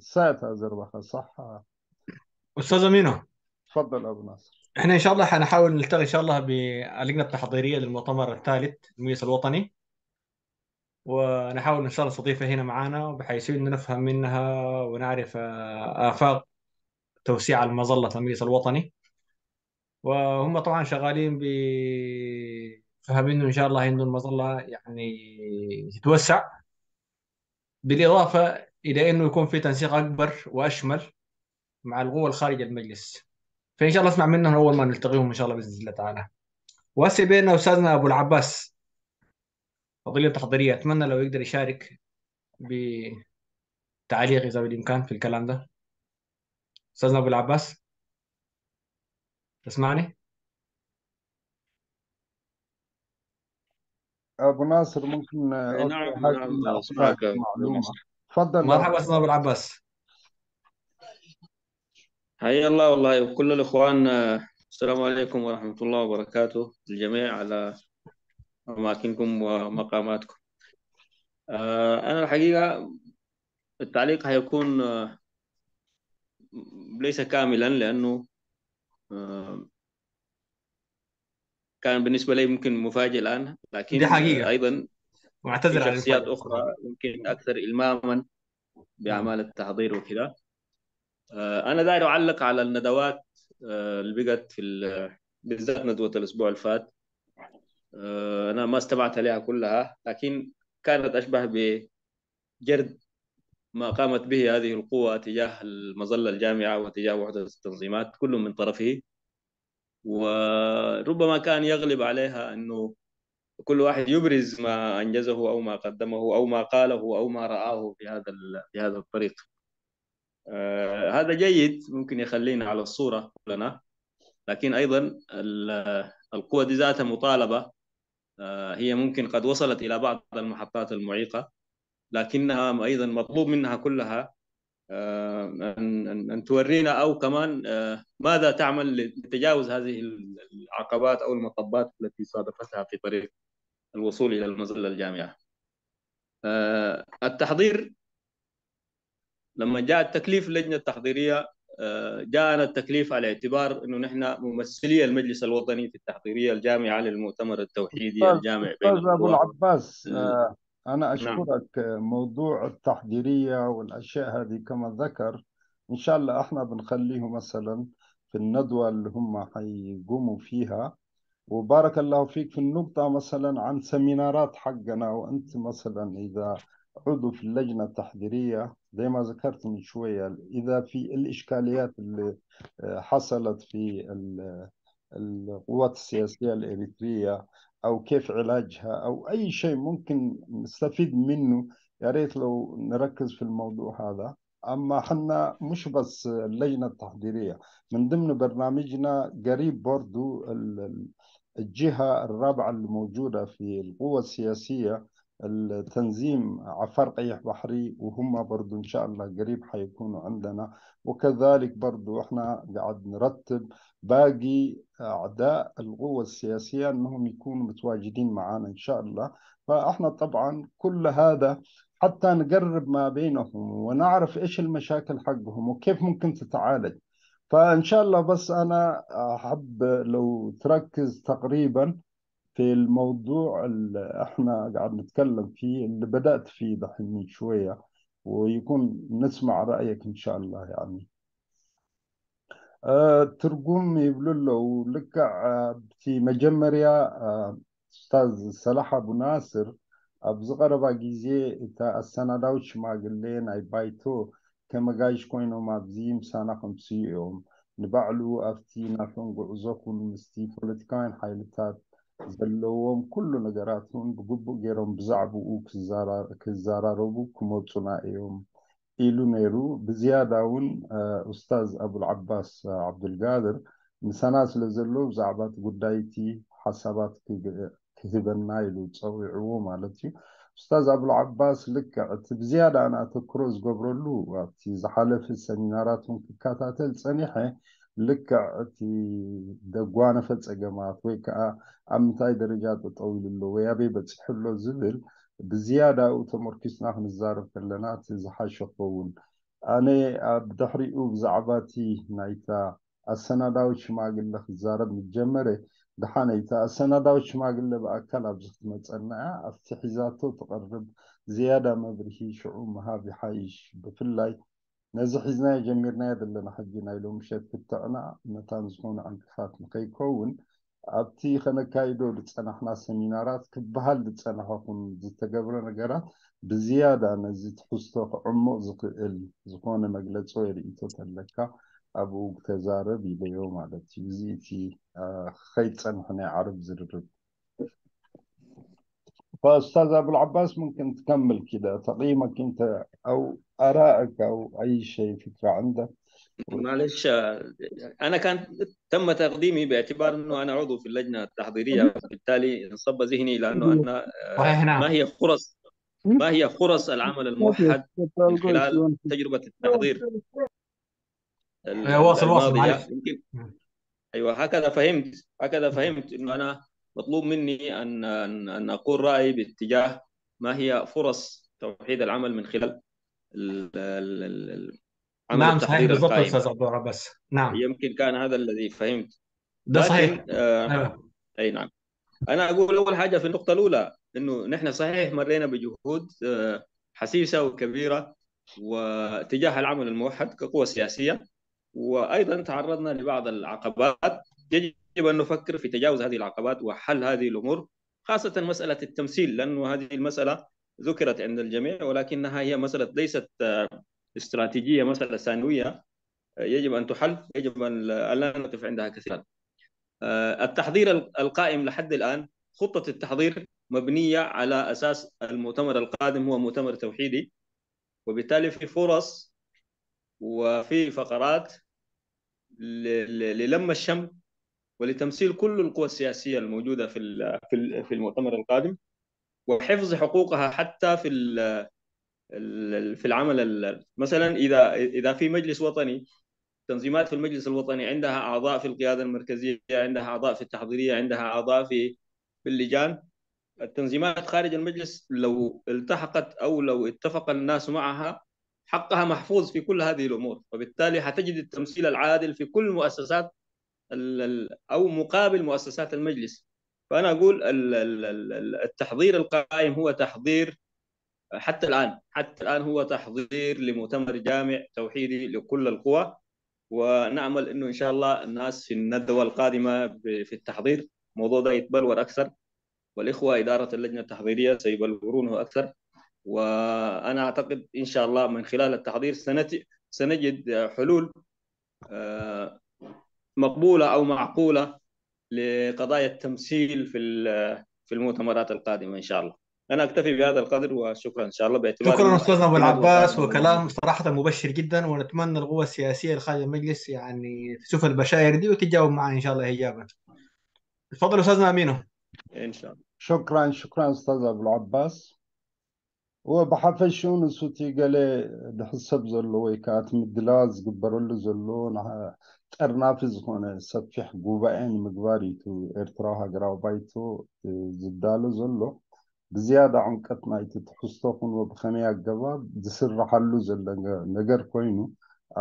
እሳ እታ ዘረባኻ ሳሕ أستاذ أمينة تفضل أبو ناصر احنا إن شاء الله حنحاول نلتقي إن شاء الله باللجنة التحضيرية للمؤتمر الثالث المجلس الوطني ونحاول إن شاء الله نستضيفها هنا معنا بحيث أن نفهم منها ونعرف آفاق توسيع المظلة في المجلس الوطني وهم طبعا شغالين بفهمين إن شاء الله إنه المظلة يعني تتوسع بالإضافة إلى أنه يكون في تنسيق أكبر وأشمل مع القوى الخارج المجلس فإن شاء الله اسمع منهم أول ما نلتقيهم إن شاء الله بإذن الله تعالى وهسه بيننا أستاذنا أبو العباس فضيلة التحضيرية أتمنى لو يقدر يشارك بتعليق إذا بالإمكان في الكلام ده أستاذنا أبو العباس تسمعني؟ أبو ناصر ممكن نعم نعم أسمعك معلومة تفضل مرحبا أستاذ أبو العباس حيا الله والله وكل الإخوان السلام عليكم ورحمة الله وبركاته الجميع على أماكنكم ومقاماتكم أنا الحقيقة التعليق حيكون ليس كاملا، لأنه آه، كان بالنسبة لي ممكن مفاجئ الآن، لكن دي حقيقة. أيضا في واعتذر عن شخصيات المفاجأة. أخرى يمكن أكثر إلماما بأعمال التحضير وكذا. آه، أنا داير أعلق على الندوات آه، اللي بقت في ال- بالذات ندوة الأسبوع اللي فات. آه، أنا ما استمعت لها كلها، لكن كانت أشبه بجرد ما قامت به هذه القوة تجاه المظلة الجامعة وتجاه وحدة التنظيمات، كل من طرفه. وربما كان يغلب عليها أنه كل واحد يبرز ما أنجزه أو ما قدمه أو ما قاله أو ما رآه في هذا ال- في هذا الطريق. آه، هذا جيد، ممكن يخلينا على الصورة كلنا، لكن أيضا ال- القوة دي ذاتها مطالبة. آه، هي ممكن قد وصلت إلى بعض المحطات المعيقة، لكنها أيضا مطلوب منها كلها آه، أن أن أن تورينا أو كمان آه، ماذا تعمل لتجاوز هذه العقبات أو المطبات التي صادفتها في طريق الوصول إلى المظلة الجامعة. آه، التحضير، لما جاء التكليف اللجنة التحضيرية، آه، جاءنا التكليف على اعتبار أنه نحن ممثلي المجلس الوطني في التحضيرية الجامعة للمؤتمر التوحيدي أستاذ الجامع بين أستاذ أبو القوى. العباس، ال- آه، أنا نعم. أشكرك. آه، موضوع التحضيرية والأشياء هذه كما ذكر، إن شاء الله إحنا بنخليه مثلا في الندوة اللي هم حيقوموا فيها. وبارك الله فيك في النقطة مثلا عن سيمينارات حقنا، وأنت مثلا إذا عضو في اللجنة التحضيرية زي ما ذكرت من شوية، إذا في الإشكاليات اللي آه، حصلت في ال- القوات السياسية الإريترية أو كيف علاجها أو أي شيء ممكن نستفيد منه، يا ريت لو نركز في الموضوع هذا. أما حنا مش بس اللجنة التحضيرية، من ضمن برنامجنا قريب برضو ال- ال- الجهة الرابعة اللي موجودة في القوة السياسية، التنظيم عفار قيح بحري، وهم برضو إن شاء الله قريب حيكونوا عندنا. وكذلك برضو إحنا قاعد نرتب باقي أعداء القوة السياسية أنهم يكونوا متواجدين معنا إن شاء الله. فإحنا طبعا كل هذا حتى نقرب ما بينهم ونعرف إيش المشاكل حقهم وكيف ممكن تتعالج. فإن شاء الله، بس أنا أحب لو تركز تقريبا في الموضوع اللي إحنا قاعد نتكلم فيه، اللي بدأت فيه دحين من شوية، ويكون نسمع رأيك إن شاء الله يعني. ትርጉም ይብሉ ኣለዉ። ልክዕ ኣብቲ መጀመርያ ኡስታዝ ሰላሕ ኣቡ ናስር ኣብዚ ቀረባ ግዜ እታ ኣሰናዳዊት ሽማግሌ ናይ ባይቶ ከም ኣጋይሽ ኮይኖም ኣብዚ ምሳና ከምስዩ እዮም። ንባዕሉ ኣብቲ ናቶም ጉዕዞ ኩን ምስቲ ፖለቲካውያን ሓይልታት ዘለዎም ኩሉ ነገራት እውን ብግቡእ ገይሮም ብዛዕባኡ ክዘራረቡ ክመፁና እዮም ኢሉ ነይሩ። ብዝያዳ እውን ኡስታዝ ኣቡልዓባስ ዓብዱልጋድር ምሳና ስለ ዘሎ ብዛዕባ እቲ ጉዳይ እቲ ሓሳባት ክህበና ኢሉ ፀዊዕዎ ማለት እዩ። ኡስታዝ ኣቡልዓባስ ልክዕ እቲ ብዝያዳ ኣነ ኣተክሮ ዝገብረሉ ኣብቲ ዝሓለፈ ሰሚናራት እውን ክከታተል ፀኒሐ ልክዕ እቲ ደጓነፈ ፀገማት ወይ ከዓ ኣብ ምንታይ ደረጃ ጠጠው ኢሉ ኣሎ ወይ ኣበይ በፂሑ ኣሎ ዝብል ብዝያዳኡ ተመርኪስና ክንዛረብ ከለና እቲ ዝሓሸ ክኸውን። ኣነ ኣብ ድሕሪኡ ብዛዕባ እቲ ናይታ ኣሰናዳዊት ሽማግለ ክዛረብ ምስ ጀመረ ደሓን እታ ኣሰናዳዊት ሽማግለ ብኣካል ኣብዚ ክትመፀና እያ ኣብቲ ሒዛቶ ትቐርብ ዝያዳ መብርሂ ሽዑ ምሃብ ይሓይሽ። ብፍላይ ነዚ ሒዝናዮ ጀሚርናዮ ዘለና ሕጂ ናይ ሎምሸት ክትዕና መታን ዝኾነ ዕንቅፋት ንኸይከውን ኣብቲ ከነካይዶ ዝፀናሕና ሰሚናራት ክበሃል ዝፀናሐ ኹን ዝተገብረ ነገራት ብዝያዳ ነዚ ትሕዝቶ ክዕሙቕ ዝኽእል ዝኾነ መግለፂ ወይ ርእይቶ ተለካ ኣብኡ ተዛረብ ኢለዮ ማለት እዩ። እዚ እቲ ከይፀንሐ ናይ ዓረብ ዝርርብ። فأستاذ أبو العباس ممكن تكمل كده تقييمك أنت أو آرائك أو أي شيء فكرة عندك. معلش، أنا كان تم تقديمي باعتبار أنه أنا عضو في اللجنة التحضيرية، وبالتالي انصب ذهني إلى أنه أنا صحيح، نعم. ما هي فرص ما هي فرص العمل الموحد من خلال تجربة التحضير أيوة، واصل، واصل، الماضية. معلش. يمكن أيوة، هكذا فهمت هكذا فهمت أنه أنا مطلوب مني أن أن أن أقول رأيي باتجاه ما هي فرص توحيد العمل من خلال ال- ال- ال- ال- عمل نعم، صحيح، التحضير بالضبط القائمة. أستاذ عبد الرب، بس نعم. يمكن كان هذا الذي فهمت. ده صحيح. لكن آه أيوة. اي نعم. انا اقول اول حاجه في النقطه الاولى انه نحن صحيح مرينا بجهود آه، حسيسه وكبيره وتجاه العمل الموحد كقوه سياسيه، وايضا تعرضنا لبعض العقبات يجب ان نفكر في تجاوز هذه العقبات وحل هذه الامور، خاصه مساله التمثيل، لانه هذه المساله ذكرت عند الجميع ولكنها هي مساله ليست آه، استراتيجيه، مساله ثانويه يجب ان تحل، يجب ان لا نقف عندها كثيرا. آه، التحضير القائم لحد الان، خطه التحضير مبنيه على اساس المؤتمر القادم هو مؤتمر توحيدي، وبالتالي في فرص وفي فقرات للم الشمل ولتمثيل كل القوى السياسيه الموجوده في في المؤتمر القادم، وحفظ حقوقها حتى في في العمل. مثلا اذا اذا في مجلس وطني، تنظيمات في المجلس الوطني عندها اعضاء في القياده المركزيه، عندها اعضاء في التحضيريه، عندها اعضاء في في اللجان. التنظيمات خارج المجلس لو التحقت او لو اتفق الناس معها، حقها محفوظ في كل هذه الامور، وبالتالي حتجد التمثيل العادل في كل مؤسسات او مقابل مؤسسات المجلس. فانا اقول التحضير القائم هو تحضير حتى الان، حتى الان هو تحضير لمؤتمر جامع توحيدي لكل القوى، ونامل انه ان شاء الله الناس في الندوه القادمه في التحضير الموضوع ده يتبلور اكثر، والاخوه اداره اللجنه التحضيريه سيبلورونه اكثر. وانا اعتقد ان شاء الله من خلال التحضير سنجد حلول مقبوله او معقوله لقضايا التمثيل في في المؤتمرات القادمه ان شاء الله. انا اكتفي بهذا القدر وشكرا ان شاء الله. باعتبار شكرا استاذنا ابو العباس، وكلام صراحه مبشر جدا، ونتمنى القوى السياسيه الخارج المجلس يعني تشوف البشائر دي وتجاوب معنا ان شاء الله ايجابا. تفضل استاذنا امينو. ان شاء الله. شكرا شكرا استاذ ابو العباس። ወብሓፈሽኡ ንሱ እቲ ገለ ዝሕሰብ ዘሎ ወይ ከዓ እቲ ምድላዋት ዝግበረሉ ዘሎ ጠርናፊ ዝኾነ ሰፊሕ ጉባኤ ንምግባር እዩ። ኤርትራዊ ሃገራዊ ባይቶ ዝዳሎ ዘሎ ብዝያዳ ዕምቀት ናይቲ ትሕዝቶ ኩን ብኸመይ ኣገባብ ዝስርሓሉ ዘሎ ነገር ኮይኑ፣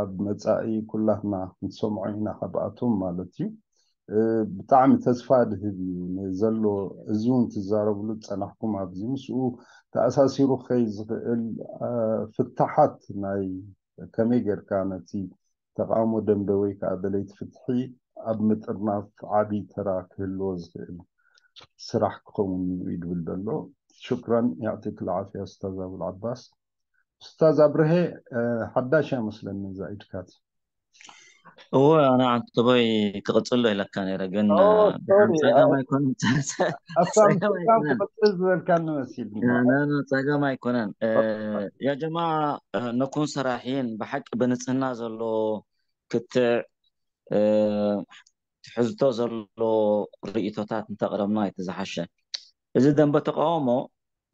ኣብ መፃኢ ኩላትና ክንሰምዖ ኢና ካብኣቶም ማለት እዩ። ብጣዕሚ ተስፋ ድህብ እዩ ዘሎ። እዚ እውን ትዛረብሉ ዝፀናሕኩም ኣብዚ ምስኡ ተኣሳሲሩ ክኸይ ዝኽእል ፍታሓት ናይ ከመይ ጌርካ ነቲ ተቃውሞ ደንበ ወይ ከዓ ደለይቲ ፍትሒ ኣብ ምጥርናፍ ዓብዪ ተራ ክህልዎ ዝኽእል ስራሕ ክኸውን እዩ ድብል ዘሎ። ሽክራን ያዕጢክ ልዓፍያ ኡስታዝ ኣቡል ዓባስ። ኡስታዝ ኣብርሄ ሓዳሽ ኣይመስለኒ እዛ ኢድካት። እወ ኣነ ዓንተቦይ ክቕጽሎ ኢለካ ነይረ ግን ጸገም ኣይኮነን። ክቕጽል ዝበልካኒ መሲልኒ። ጸገም ኣይኮነን። ያ ጀማ ነኩን ሰራሒን ብሓቂ ብንጽህና ዘሎ ክትዕ ትሕዝቶ ዘሎ ርእቶታት እንተቕረብና ኣይተዝሓሸ። እዚ ደንበ ተቃውሞ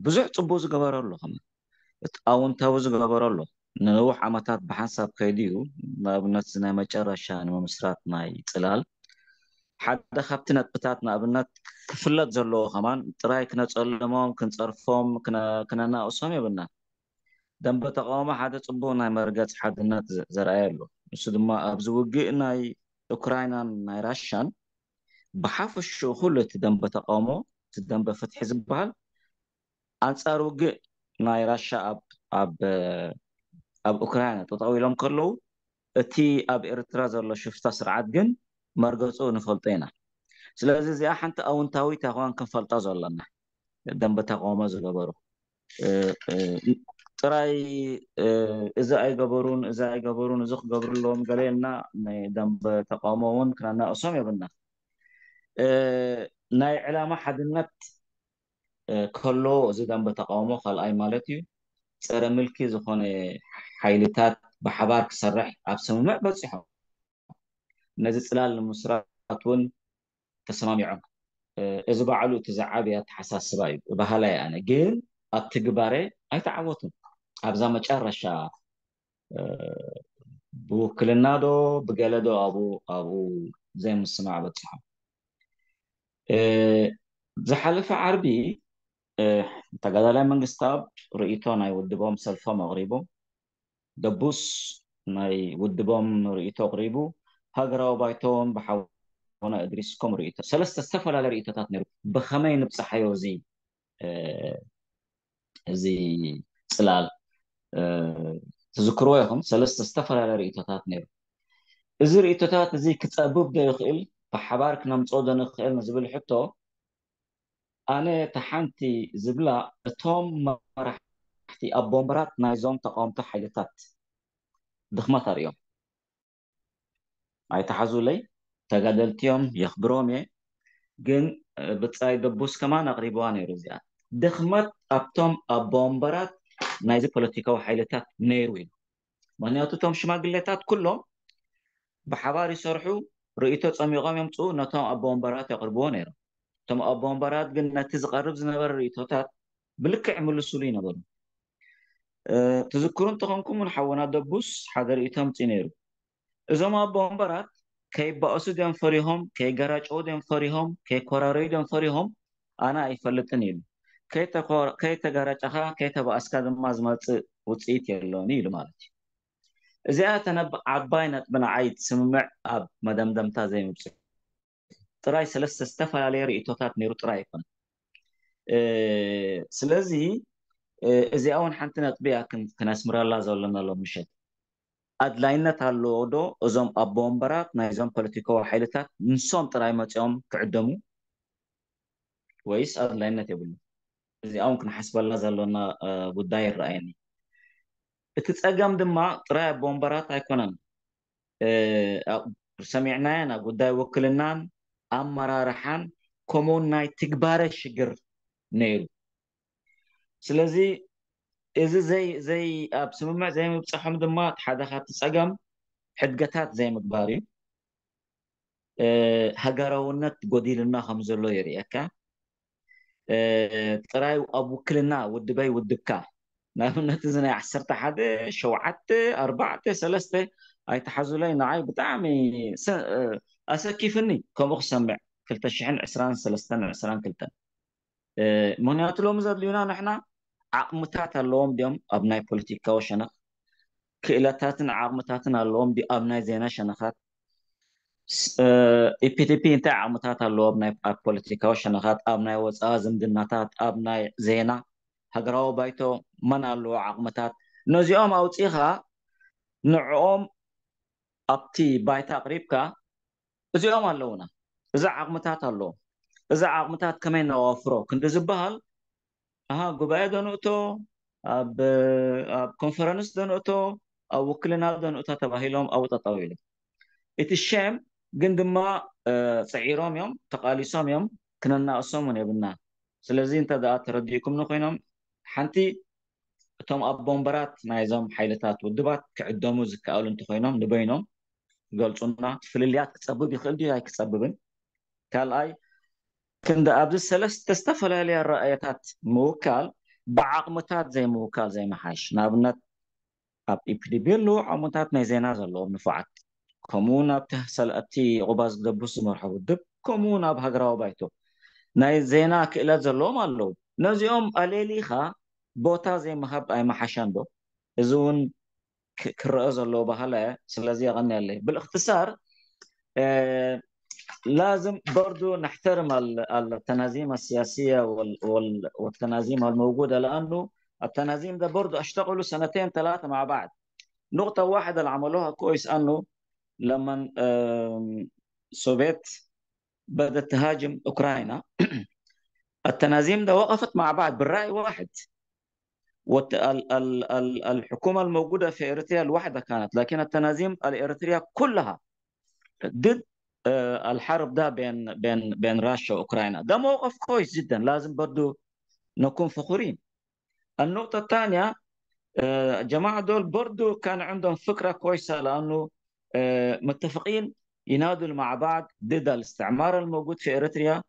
ብዙሕ ጽቡቅ ዝገበረ ኣሎ፣ ከመ እቲ ኣውንታዊ ዝገበረ ኣሎ። ንነዊሕ ዓመታት ብሓንሳብ ከይዱ እዩ። ንኣብነት እዚ ናይ መጨረሻ ንምምስራት ናይ ጽላል ሓደ ካብቲ ነጥብታት ንኣብነት ክፍለጥ ዘለዎ ከማን ጥራይ ክነጸልሞም፣ ክንጸርፎም፣ ክነናእሶም የብልናን። ደንበ ተቃውሞ ሓደ ጽቡቅ ናይ መርገጽ ሓድነት ዘርኣየ ኣሎ። ንሱ ድማ ኣብዚ ውግእ ናይ ኡክራይናን ናይ ራሻን ብሓፈሽኡ ኩሉ እቲ ደንበ ተቃውሞ እቲ ደንበ ፍትሒ ዝበሃል ኣንጻር ውግእ ናይ ራሻ ኣብ ኣብ ኣብ ኡክራይና ጠጠው ኢሎም ከለዉ እቲ ኣብ ኤርትራ ዘሎ ሽፍታ ስርዓት ግን መርገጹ ንፈልጦ ኢና። ስለዚ እዚኣ ሓንቲ ኣውንታዊት ኣኳን ክንፈልጣ ዘለና ደንበ ተቃውሞ ዝገበሩ ጥራይ እዚ ኣይገበሩን እዚ ኣይገበሩን እዚ ክገብሩ ኣለዎም ገለ ኢልና ናይ ደንበ ተቃውሞ እውን ክነናእሶም የብልና። ናይ ዕላማ ሓድነት ከሎ እዚ ደንበ ተቃውሞ ካልኣይ ማለት እዩ ጸረ ምልኪ ዝኾነ ሓይልታት ብሓባር ክሰርሕ ኣብ ስምምዕ በጺሖም። ነዚ ጽላል ንምስራት እውን ተሰማሚዖም። እዚ ባዕሉ እቲ ዝዓበየ ኣተሓሳስባ እዩ በሃላይ ኣነ። ግን ኣብ ትግባረ ኣይተዓወቱን። ኣብዛ መጨረሻ ብውክልና ዶ ብገለ ዶ ኣብኡ ኣብኡ ዘይምስማዕ በጽሖም። ዝሓለፈ ዓርቢ ተጋዳላይ መንግስታብ ርእይቶ ናይ ውድቦም ሰልፎም ኣቕሪቦም ደቡስ ናይ ውድቦም ርእይቶ ኣቕሪቡ። ሃገራዊ ባይቶን ብሓውና እድሪስ ከም ርእይቶ፣ ሰለስተ ዝተፈላለየ ርእይቶታት ነይሩ። ብኸመይ ንብፅሓዮ እዚ እዚ ፅላል ትዝክርዎ ኢኹም። ሰለስተ ዝተፈላለየ ርእይቶታት ነይሩ። እዚ ርእይቶታት እዚ ክፀብብ ዶ ይኽእል፣ ብሓባር ክነምፅኦ ዶ ንኽእል ንዝብል ሕቶ፣ ኣነ እታ ሓንቲ ዝብላ፣ እቶም መራሕቲ ኣቦ ወንበራት ናይዞም ተቃወምቲ ሓይልታት ድኽመት ኣርእዮም። ኣይተሓዙለይ፣ ተጋደልቲ እዮም፣ የኽብሮም እየ። ግን ብጻይ ደቡስ ከማን ኣቕሪብዋ ነይሩ እዚኣ። ድኽመት ኣብቶም ኣቦ ወንበራት ናይዚ ፖለቲካዊ ሓይልታት ነይሩ ኢሉ። ምኽንያቱ እቶም ሽማግሌታት ኩሎም ብሓባር ይሰርሑ፣ ርእይቶ ጸሚቖም የምጽኡ፣ ነቶም ኣቦ ወንበራት የቕርብዎ ነይሮም። እቶም ኣቦ ወንበራት ግን ነቲ ዝቐርብ ዝነበረ ርእይቶታት ብልክዕ ይምልሱሉ ይነበሩ። ትዝክሩ እንተኾንኩም፣ ሓወና ደቡስ ሓደ ርእይቶ ኣምጺኡ ነይሩ። እዞም ኣቦ ወንበራት ከይባእሱ ድዮም ፈሪሆም፣ ከይገራጨው ድዮም ፈሪሆም፣ ከይኮራረዩ ድዮም ፈሪሆም፣ ኣነ ኣይፈልጥን ኢሉ። ከይተኮ-፣ ከይተገራጨኻ፣ ከይተባእስካ ድማ ዝመጽእ ውጽኢት የሎን ኢሉ ማለት እዩ። እዚኣ እተን ዓባይ ነጥቢ ንዓይ ትስምምዕ ኣብ መደምደምታ ዘይምብጽሑ። ጥራይ ሰለስተ ዝተፈላለየ ርእይቶታት ነይሩ ጥራይ ኣይኮነን። ስለዚ እዚኣ እውን ሓንቲ ነጥቢ እያ ክነስምረላ ዘለና ሎም ምሸት። ኣድላይነት ኣለዎ ዶ እዞም ኣቦ ወንበራት ናይዞም ፖለቲካዊ ሓይልታት ንሶም ጥራይ መፂኦም ክዕደሙ ወይስ ኣድላይነት የብሉ? እዚኣ እውን ክንሓስበላ ዘሎና ጉዳይ ይረኣየኒ። እቲ ፀገም ድማ ጥራይ ኣቦ ወንበራት ኣይኮነን። ሰሚዕናዮ ናብ ጉዳይ ውክልናን ኣመራርሓን ከምኡውን ናይ ትግባረ ሽግር ነይሩ። ስለዚ እዚ ዘይ ዘይ ኣብ ስምምዕ ዘይምብፅሖም ድማ እቲ ሓደ ካብቲ ፀገም ሕድገታት ዘይምግባር እዩ። ሃገራውነት ጎዲልና ከም ዘሎ የርእየካ። ጥራይ ኣብ ውክልና ውድበይ ውድብካ፣ ንኣብነት እዚ ናይ ዓሰርተ ሓደ ሸውዓተ ኣርባዕተ ሰለስተ ኣይተሓዙለይ፣ ንዓይ ብጣዕሚ ኣሰኪፍኒ ከምኡ ክሰምዕ። ክልተ ሽሕን ዕስራን ሰለስተን ዕስራን ክልተን ምኽንያቱ ሎሚ ዘድልዩና ንሕና ዓቕምታት ኣለዎም ድዮም ኣብ ናይ ፖለቲካዊ ሸነኽ፣ ክእለታትን ዓቕምታትን ኣለዎም ድዩ ኣብ ናይ ዜና ሸነኻት? ኢፒዲፒ እንታይ ዓቕምታት ኣለዎ ኣብ ናይ ኣብ ፖለቲካዊ ሸነኻት፣ ኣብ ናይ ወፃኢ ዝምድናታት፣ ኣብ ናይ ዜና ሃገራዊ ባይቶ መን ኣለዎ ዓቕምታት? ነዚኦም ኣውፂኻ ንዕኦም ኣብቲ ባይታ ኣቕሪብካ እዚኦም ኣለውና፣ እዚ ዓቕምታት ኣለዎም፣ እዚ ዓቕምታት ከመይ ነዋፍሮ ክንዲ ዝበሃል፣ ኣሃ ጉባኤ ደንእቶ፣ ኣብ ኣብ ኮንፈረንስ ደንእቶ፣ ኣብ ውክልና ደንእቶ ተባሂሎም ኣብኡ ጠጠው ኢሎም። እቲ ሸም ግን ድማ ፅዒሮም እዮም፣ ተቃሊሶም እዮም፣ ክነናእሶም እውን የብልና። ስለዚ እንተ ደኣ ተረዲእኩምኒ ኮይኖም ሓንቲ እቶም ኣቦ ወንበራት ናይዞም ሓይልታት ውድባት ክዕደሙ ዝከኣሉ እንተኮይኖም ንበይኖም ክገልፁና፣ ፍልልያት ክፀብብ ይኽእል ድዩ ኣይክፀብብን? ካልኣይ ክንዲ ኣብዚ ሰለስተ ዝተፈላለያ ኣረኣእያታት ምውካል ብዓቕምታት ዘይምውካል ዘይምሓሽ? ንኣብነት ኣብ ኢፒዲቢ ኣለዉ ዓቕምታት ናይ ዜና ዘለዎም ንፉዓት፣ ከምኡውን ኣብቲ ሰል ኣብቲ ቁባዝ ደቡስ ዝመርሖ ውድብ፣ ከምኡውን ኣብ ሃገራዊ ባይቶ ናይ ዜና ክእለት ዘለዎም ኣለዉ። ነዚኦም ኣሌሊኻ ቦታ ዘይምሃብ ኣይመሓሻን ዶ? እዚ እውን ክረአ ዘለዎ ባህላ እያ። ስለዚ የቐንየለይ። ብልእክትሳር ላዝም በርዱ ነሕተርም ኣልተናዚም ኣስያስያ ወተናዚም ኣልመውጉደ ለኣኑ ኣተናዚም ደ በርዱ ኣሽተቅሉ ሰነተይን ተላተ ማዕ ባዕድ ኑቅጠ ዋሕድ ኣልዓመሉሃ ኮይስ ኣኑ ለመን ሶቤት በደት ተሃጅም ኡክራይና ኣተናዚም ደ ወቀፈት ማዕ ባዕድ ብራእይ ዋሕድ والحكومة الموجودة في إريتريا الوحدة كانت، لكن التنظيم الإريترية كلها ضد الحرب ده بين بين بين روسيا وأوكرانيا. ده موقف كويس جدا، لازم برضو نكون فخورين. النقطة الثانية، الجماعة دول برضو كان عندهم فكرة كويسة، لأنه متفقين ينادوا مع بعض ضد الاستعمار الموجود في إريتريا،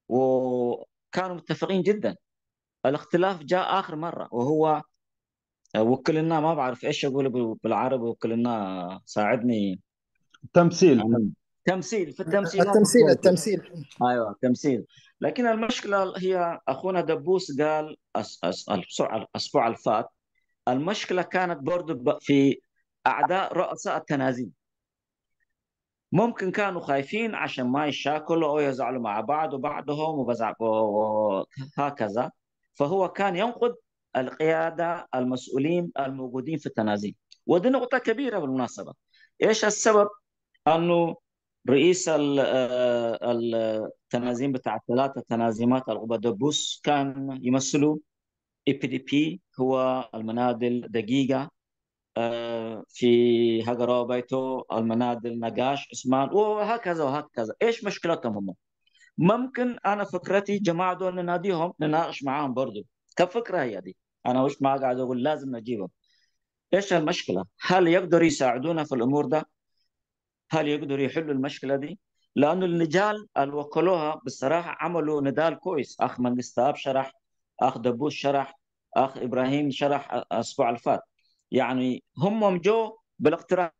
وكانوا متفقين جدا. الاختلاف جاء آخر مرة، وهو وكلنا، ما بعرف إيش أقول بالعربي، وكلنا ساعدني. تمثيل. تمثيل، في التمثيل. التمثيل، التمثيل. أيوة، تمثيل. لكن المشكلة هي أخونا دبوس قال الأسبوع الفات، المشكلة كانت برضو في أعداء رؤساء التنازيم. ممكن كانوا خايفين عشان ما يشاكلوا أو يزعلوا مع بعض وبعضهم وبزع-، و-، وهكذا. فهو كان ينقد القيادة، المسؤولين الموجودين في التنازيم. ودي نقطة كبيرة بالمناسبة. إيش السبب أنه رئيس ال-، آه، التنازيم بتاع الثلاثة تنازيمات القبة دبوس كان يمثلوا إي بي دي بي، هو المناضل دقيقة، آه، في هاجر بايتو، المناضل نقاش، عثمان، وهكذا وهكذا. إيش مشكلتهم هم؟ ممكن أنا فكرتي جماعة دول نناديهم، نناقش معاهم برضو. كفكرة هي دي. أنا مش ما قاعد أقول لازم نجيبهم. إيش المشكلة؟ هل يقدروا يساعدونا في الأمور ده؟ هل يقدروا يحلوا المشكلة دي؟ لأنه النجال اللي وكلوها بصراحة عملوا نضال كويس. أخ منقستاب شرح، أخ دبوس شرح، أخ إبراهيم شرح الأسبوع اللي فات. يعني هم جو بالاقتراحات،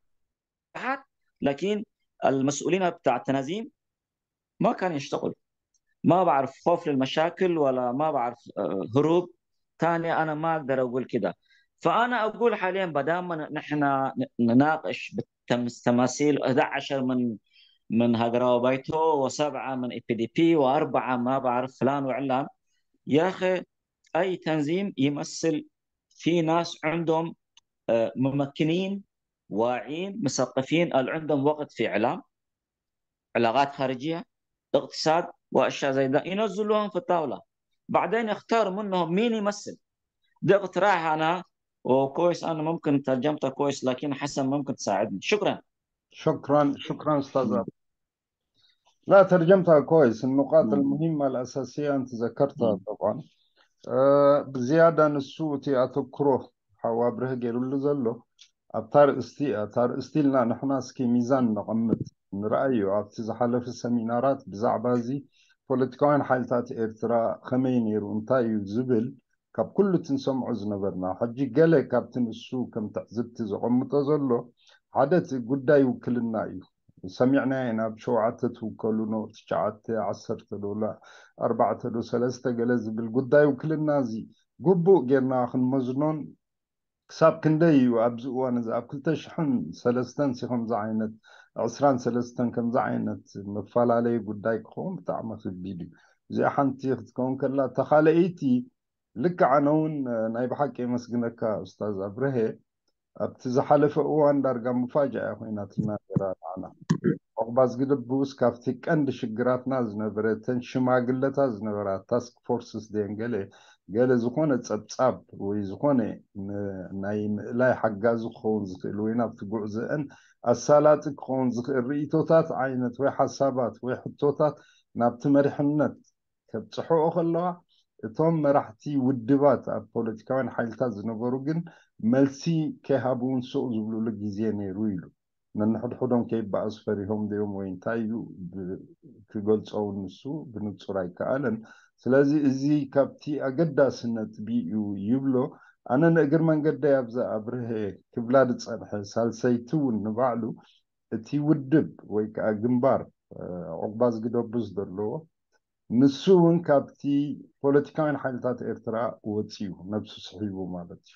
لكن المسؤولين بتاع التنازيم ما كان يشتغل. ما بعرف خوف للمشاكل ولا ما بعرف، آه، هروب. تاني أنا ما أقدر أقول كده. فأنا أقول حاليًا بدام ما ن-، نحن ن-، نناقش بالتمس-، تماثيل أحد عشر من، من هاجراوا بايتو، وسبعة من إي بي دي بي، وأربعة ما بعرف فلان وعلان. يا أخي، أي تنظيم يمثل في ناس عندهم، آه، ممكنين، واعيين، مثقفين، اللي عندهم وقت في إعلام، علاقات خارجية، اقتصاد وأشياء زي ده، ينزلوهم في الطاولة. بعدين يختار منهم مين يمثل. ده اقتراح أنا، وكويس أنا ممكن ترجمته كويس، لكن حسن ممكن تساعدني. شكرًا. شكرًا، شكرًا أستاذ. لا، ترجمتها كويس. النقاط المهمة الأساسية أنت ذكرتها طبعًا. آه، بزيادة ንሱ እቲ ኣተኩሮ ሓው ኣብርሀ ገይሩሉ ዘሎ ኣብታ ርእስቲ እያ። እታ ርእስቲ ኢልና ንሕና እስኪ ሚዛን ነቐምጥ፣ ንርኣዮ። ኣብቲ ዝሓለፈ ሰሚናራት ብዛዕባ እዚ ፖለቲካውያን ሓይልታት ኤርትራ ከመይ ነይሩ፣ እንታይ እዩ ዝብል ካብ ኩሉ እቲ ንሰምዖ ዝነበርና። ሕጂ ገለ ካብቲ ንሱ ከም ትዕዝብቲ ዘቐምጦ ዘሎ ሓደ እቲ ጉዳይ ውክልና እዩ። ሰሚዕናዮ ኢና፣ ብሸውዓተ ትውከሉ ኖር ትሽዓተ፣ ዓሰርተ ዶ፣ ኣርባዕተ ዶ፣ ሰለስተ ገለ ዝብል ጉዳይ ውክልና እዚ ግቡእ ጌርና ክንመዝኖን ክሳብ ክንደይ እዩ ኣብዚ እዋን እዚ ኣብ ክልተ ሽሕን ሰለስተን ሲ ከምዚ ዓይነት ዕስራን ሰለስተን ከምዚ ዓይነት መፈላለዪ ጉዳይ ክኸውን ብጣዕሚ ከቢድ እዩ። እዚኣ ሓንቲ ክትከውን ከላ፣ እታ ካልኣይቲ ልክዕ ኣነ እውን ናይ ብሓቂ የመስግነካ ኡስታዝ ኣብርሀ። ኣብቲ ዝሓለፈ እዋን ዳርጋ መፋጃ እያ ኮይናትና ነይራ ንዓና። ዑቕባዝጊ ደቡስ ካብቲ ቀንዲ ሽግራትና ዝነበረ፣ እተን ሽማግለታት ዝነበራ ታስክ ፎርስስ ድየን ገለ፣ ገለ ዝኾነ ጸብጻብ ወይ ዝኾነ ም-፣ ናይ ምእላይ ሓጋዚ ክኸውን ዝኽእል ወይ ናብቲ ጉዕዞአን ኣሳላጢ ክኸውን ዝኽእል ርእይቶታት ዓይነት ወይ ሓሳባት ወይ ሕቶታት ናብቲ መሪሕነት ከብጽሕኦ ከለዋ፣ እቶም መራሕቲ ውድባት ኣብ ፖለቲካውያን ሓይልታት ዝነበሩ ግን መልሲ ከይሃቡ እውን ስቕ ዝብሉሉ ግዜ ነይሩ ኢሉ። ነንሕድሕዶም ከይበኣሱ ፈሪሆም ድዮም ወይ እንታይ እዩ ብ-፣ ክገልጾ እውን ንሱ ብንጹር ኣይከኣለን። ስለዚ እዚ ካብቲ ኣገዳሲ ነጥቢ እዩ ይብሎ። ኣነ ንእግር መንገደይ ኣብዛ ኣብርሀ ክብላ ዝጸንሐ ሳልሰይቲ እውን ንባዕሉ እቲ ውድብ ወይ ከዓ ግንባር፣ እ፣ ዑቕባዝጊ ደቡስ ዘለዎ ንሱ እውን ካብቲ ፖለቲካውያን ሓይልታት ኤርትራ ወፂኡ፣ ነብሱ ስሒቡ ማለት እዩ።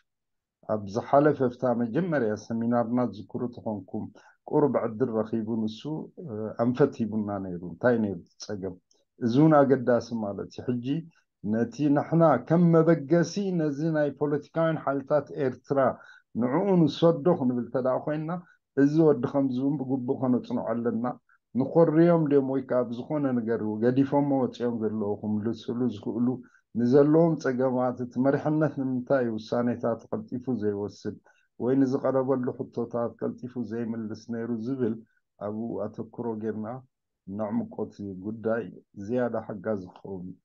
ኣብ ዝሓለፈ ኣብታ መጀመርያ ሰሚናርና ዝክሩ ተኾንኩም ቁሩብ ዕድል ረኺቡ ንሱ፣ እ፣ ኣንፈት ሂቡና ነይሩ። እንታይ ነይሩ እቲ ጸገም? እዚ እውን ኣገዳሲ ማለት እዩ። ሕጂ ነቲ ንሕና ከም መበገሲ ነዚ ናይ ፖለቲካውያን ሓይልታት ኤርትራ ንዕኡ ንሰዶ ክንብል ተደኣ ኮይንና፣ እዚ ወዲ ከምዚ እውን ብግቡእ ከነጽንዖ ኣለና። ንኾርዮም ድዮም ወይ ከዓ ብዝኾነ ነገር ገዲፎሞ ወፂኦም ዘለዉ ክምልስሉ ዝኽእሉ ንዘለዎም ጸገማት፣ እቲ መሪሕነት ንምንታይ እዩ ውሳኔታት ቀልጢፉ ዘይወስድ ወይ ንዝቐረበሉ ሕቶታት ቀልጢፉ ዘይምልስ ነይሩ ዝብል ኣብኡ ኣተኩሮ ጌርና ነዕምቆ እቲ ጉዳይ ዝያዳ ሓጋዚ ክኸውን እዩ።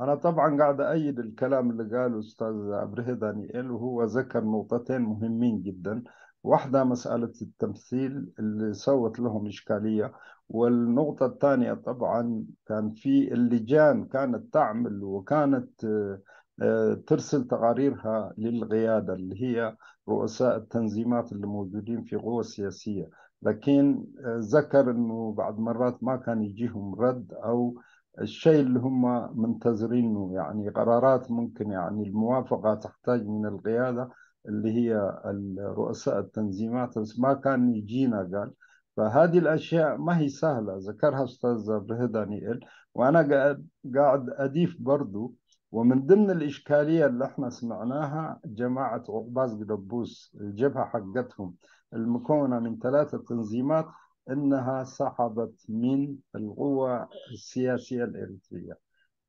أنا طبعًا قاعد أأيد الكلام اللي قاله أستاذ أبرهة دانيال، وهو ذكر نقطتين مهمين جدًا. واحدة مسألة التمثيل اللي سوت لهم إشكالية، والنقطة الثانية طبعًا كان في اللجان كانت تعمل وكانت، آه، آه، ترسل تقاريرها للقيادة اللي هي رؤساء التنظيمات اللي موجودين في قوى سياسية. لكن، آه، ذكر إنه بعض مرات ما كان يجيهم رد أو الشيء اللي هم منتظرينه، يعني قرارات ممكن، يعني الموافقة تحتاج من القيادة اللي هي رؤساء التنظيمات، بس ما كان يجينا قال. فهذه الأشياء ما هي سهلة، ذكرها أستاذ أبرهة دانيال، وأنا قاعد، قاعد أضيف برضو، ومن ضمن الإشكالية اللي احنا سمعناها جماعة عقباز قدبوس، الجبهة حقتهم المكونة من ثلاثة تنظيمات، إنها سحبت من القوة السياسية الإريترية.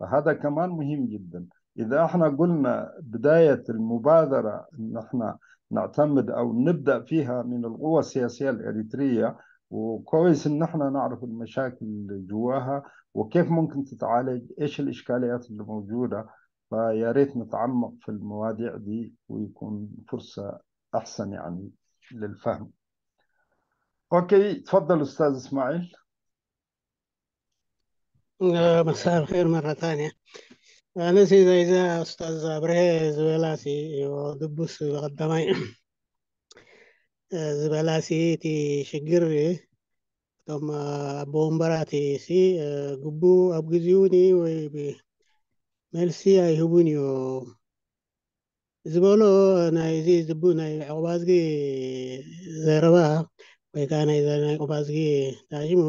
فهذا كمان مهم جدا. إذا احنا قلنا بداية المبادرة إن احنا نعتمد أو نبدأ فيها من القوة السياسية الإريترية، وكويس إن احنا نعرف المشاكل اللي جواها وكيف ممكن تتعالج، إيش الإشكاليات اللي موجودة، فيا ريت نتعمق في المواضيع دي ويكون فرصة أحسن يعني للفهم. أوكي، تفضل أستاذ إسماعيل. مساء الخير مرة ثانية. ኣነሲ እዛ ኡስታዝ ኣብርሀ ዝበላሲ ድቡስ ቀዳማይ ዝበላሲ እቲ ሽግር እቶም ኣቦ ወንበራት ሲ ግቡ ኣብ ግዚኡ ኒ ወይ ብ- መልሲ ኣይህቡን እዩ ዝበሎ ናይ እዚ ዝቡ ናይ ዕቑባዝጊ ዘረባ ወይ ከዓ ናይ ናይ ዕቑባዝጊ ታሽሙ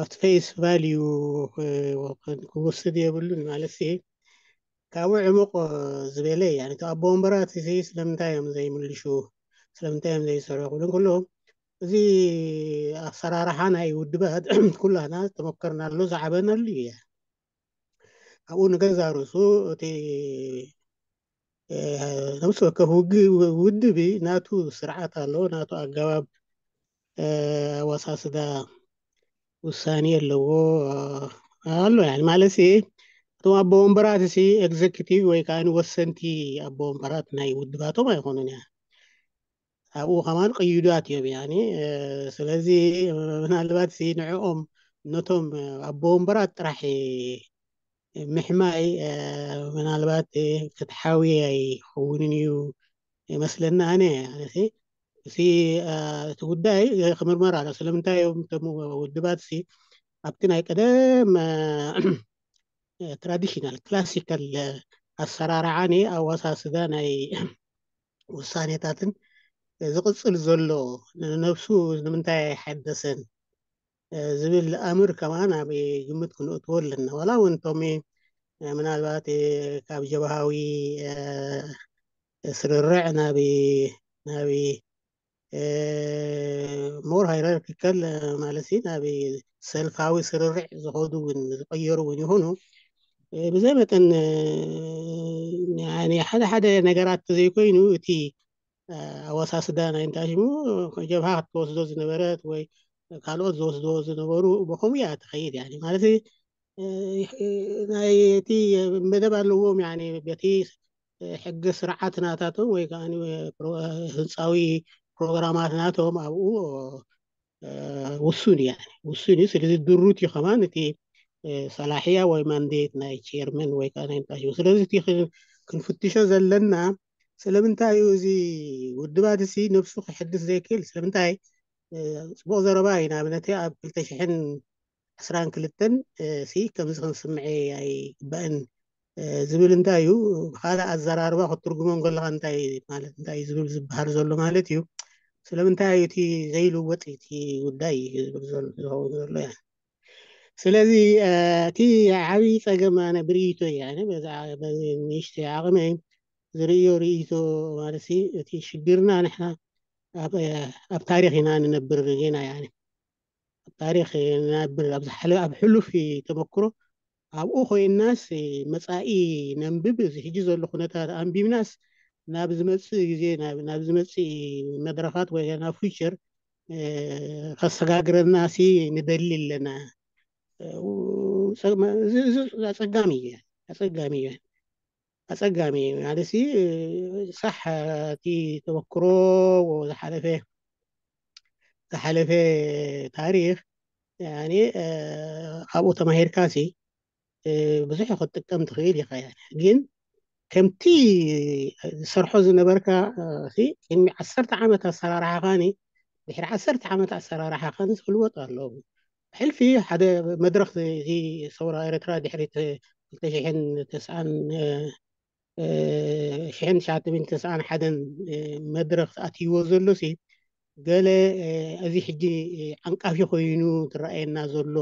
ኣብቲ ፌስ ቫልዩ ክወስድ የብሉን ማለት ሲ ካብኡ ዕሙቕ ዝበለ እዩ። እቲ ኣቦ ወንበራት እዚ ስለምንታይ እዮም ዘይምልሹ፣ ስለምንታይ እዮም ዘይሰርሑ ክብሉ እንከሎ፣ እዚ ኣሰራርሓ ናይ ውድባት ኩላና ዝተመከርናሉ ዝዓበናሉ እዩ። ኣብኡ ንገዛ ርእሱ እቲ ነብሲ ወከፍ ውድብ ናቱ ስርዓት ኣለዎ፣ ናቱ ኣገባብ ኣወሳስዳ ውሳኔ ኣለዎ ኣሎ። ማለት እቶም ኣቦ ወንበራት ሲ ኤግዘኪቲቭ ወይ ከዓ ወሰንቲ ኣቦ ወንበራት ናይ ውድባቶም ኣይኮኑን እያ። ኣብኡ ከማን ቅዩዳት እዮም ያኒ። ስለዚ ምናልባት ሲ ንዕኦም ነቶም ኣቦ ወንበራት ጥራሕ ምሕማይ ምናልባት ፍትሓዊ ኣይኸውንን እዩ ይመስለኒ። ኣነ ኣነሲ እቲ እቲ ጉዳይ ክምርመር ኣሎ። ስለምንታይ እዮም እቶም ውድባት ሲ ኣብቲ ናይ ቀደም ትራዲሽናል ክላሲካል ኣሰራርዓ ኒ ኣወሳስዳ ናይ ውሳኔታትን ዝቕፅል ዘሎ ንነብሱ ንምንታይ ኣይሓደሰን ዝብል ኣምር ከማን ኣብ ግምት ክንእትዎ ኣለና። ዋላ እውን እቶም ምናልባት ካብ ጀብሃዊ ስርርዕ ናብ ናብ ሞር ሃይራርኪካል ማለት ናብ ሰልፋዊ ስርርዕ ዝኸዱ እውን ዝቀየሩ እውን ይኾኑ። ብዘይ መጠን ሓደ ሓደ ነገራት ተዘይኮይኑ እቲ ኣወሳስዳ ናይ እንታይ ሽሙ ጀብሃ ክትወስዶ ዝነበረት ወይ ካልኦት ዝወስዶ ዝነበሩ ብኸምኡ እያ ትኸይድ። ያ ማለት ናይ እቲ መደብ ኣለዎም ያ በቲ ሕጊ ስርዓት ናታቶም ወይ ከዓ ህንፃዊ ፕሮግራማት ናቶም ኣብኡ ውሱን እዩ ውሱን እዩ። ስለዚ ድሩት እዩ ከማን እቲ ሰላሕያ ወይ ማንዴት ናይ ቸርመን ወይ ከዓ ናይ እንታይ ስለዚ እቲ ክንፍትሾ ዘለና ስለምንታይ እዩ እዚ ውድባት ሲ ነብሱ ክሕድስ ዘይክእል? ስለምንታይ ፅቡቅ ዘረባ እዩ። ንኣብነት ኣብ ክልተ ሽሕን ዕስራን ክልተን ሲ ከምዚ ክንስምዐ ኣይግባእን ዝብል እንታይ እዩ? ብካልእ ኣዘራርባ ክትትርጉሞ እንከለካ እንታይ ማለት እንታይ እዩ ዝብል ዝበሃል ዘሎ ማለት እዩ። ስለምንታይ እዩ እቲ ዘይልወጥ እቲ ጉዳይ እዩ ዝብል ዘሎ ዝኸውን ዘሎ ያ ስለዚ እቲ ዓብዪ ፀገም ኣነ ብርእይቶ እዩ ኣነ በዛ ንእሽተይ ዓቕመይ ዝርእዮ ርእይቶ ማለት እቲ ሽግርና ንሕና ኣብ ታሪክ ኢና ንነብር ጌና ያ ኣብ ታሪክ ንነብር ኣብ ዝሓለ ኣብ ሕሉፍ ተመክሮ ኣብኡ ኮይናስ መፃኢ ነንብብ እዚ ሕጂ ዘሎ ኩነታት ኣንቢብናስ ናብ ዝመፅእ ግዜ ናብ ዝመፅእ መድረኻት ወይ ናብ ፊቸር ከሰጋግረና ሲ ንደሊ ኣለና። ኣፀጋሚ እዩ ኣፀጋሚ እዩ ኣፀጋሚ ማለት ሳሕ እቲ ተመክሮ ዝሓለፈ ዝሓለፈ ታሪክ ካብኡ ተማሂርካ ሲ ብዙሕ ክትጥቀም ትኽእል ኢኻ። ግን ከምቲ ዝሰርሖ ዝነበርካ ቅድሚ ዓሰርተ ዓመት ኣሰራርሓኻኒ ድሕሪ ዓሰርተ ዓመት ኣሰራርሓኻኒ ዝልወጥ ኣሎ። ሕልፊ ሓደ መድረኽ እዚ ሰውራ ኤርትራ ድሕሪ ክልተ ሽሕን ተስዓን ሽሕን ትሽዓተ ሚእትን ተስዓን ሓደን መድረኽ ኣትይዎ ዘሎ ሲ ገለ እዚ ሕጂ ዓንቃፊ ኮይኑ ትረኣየና ዘሎ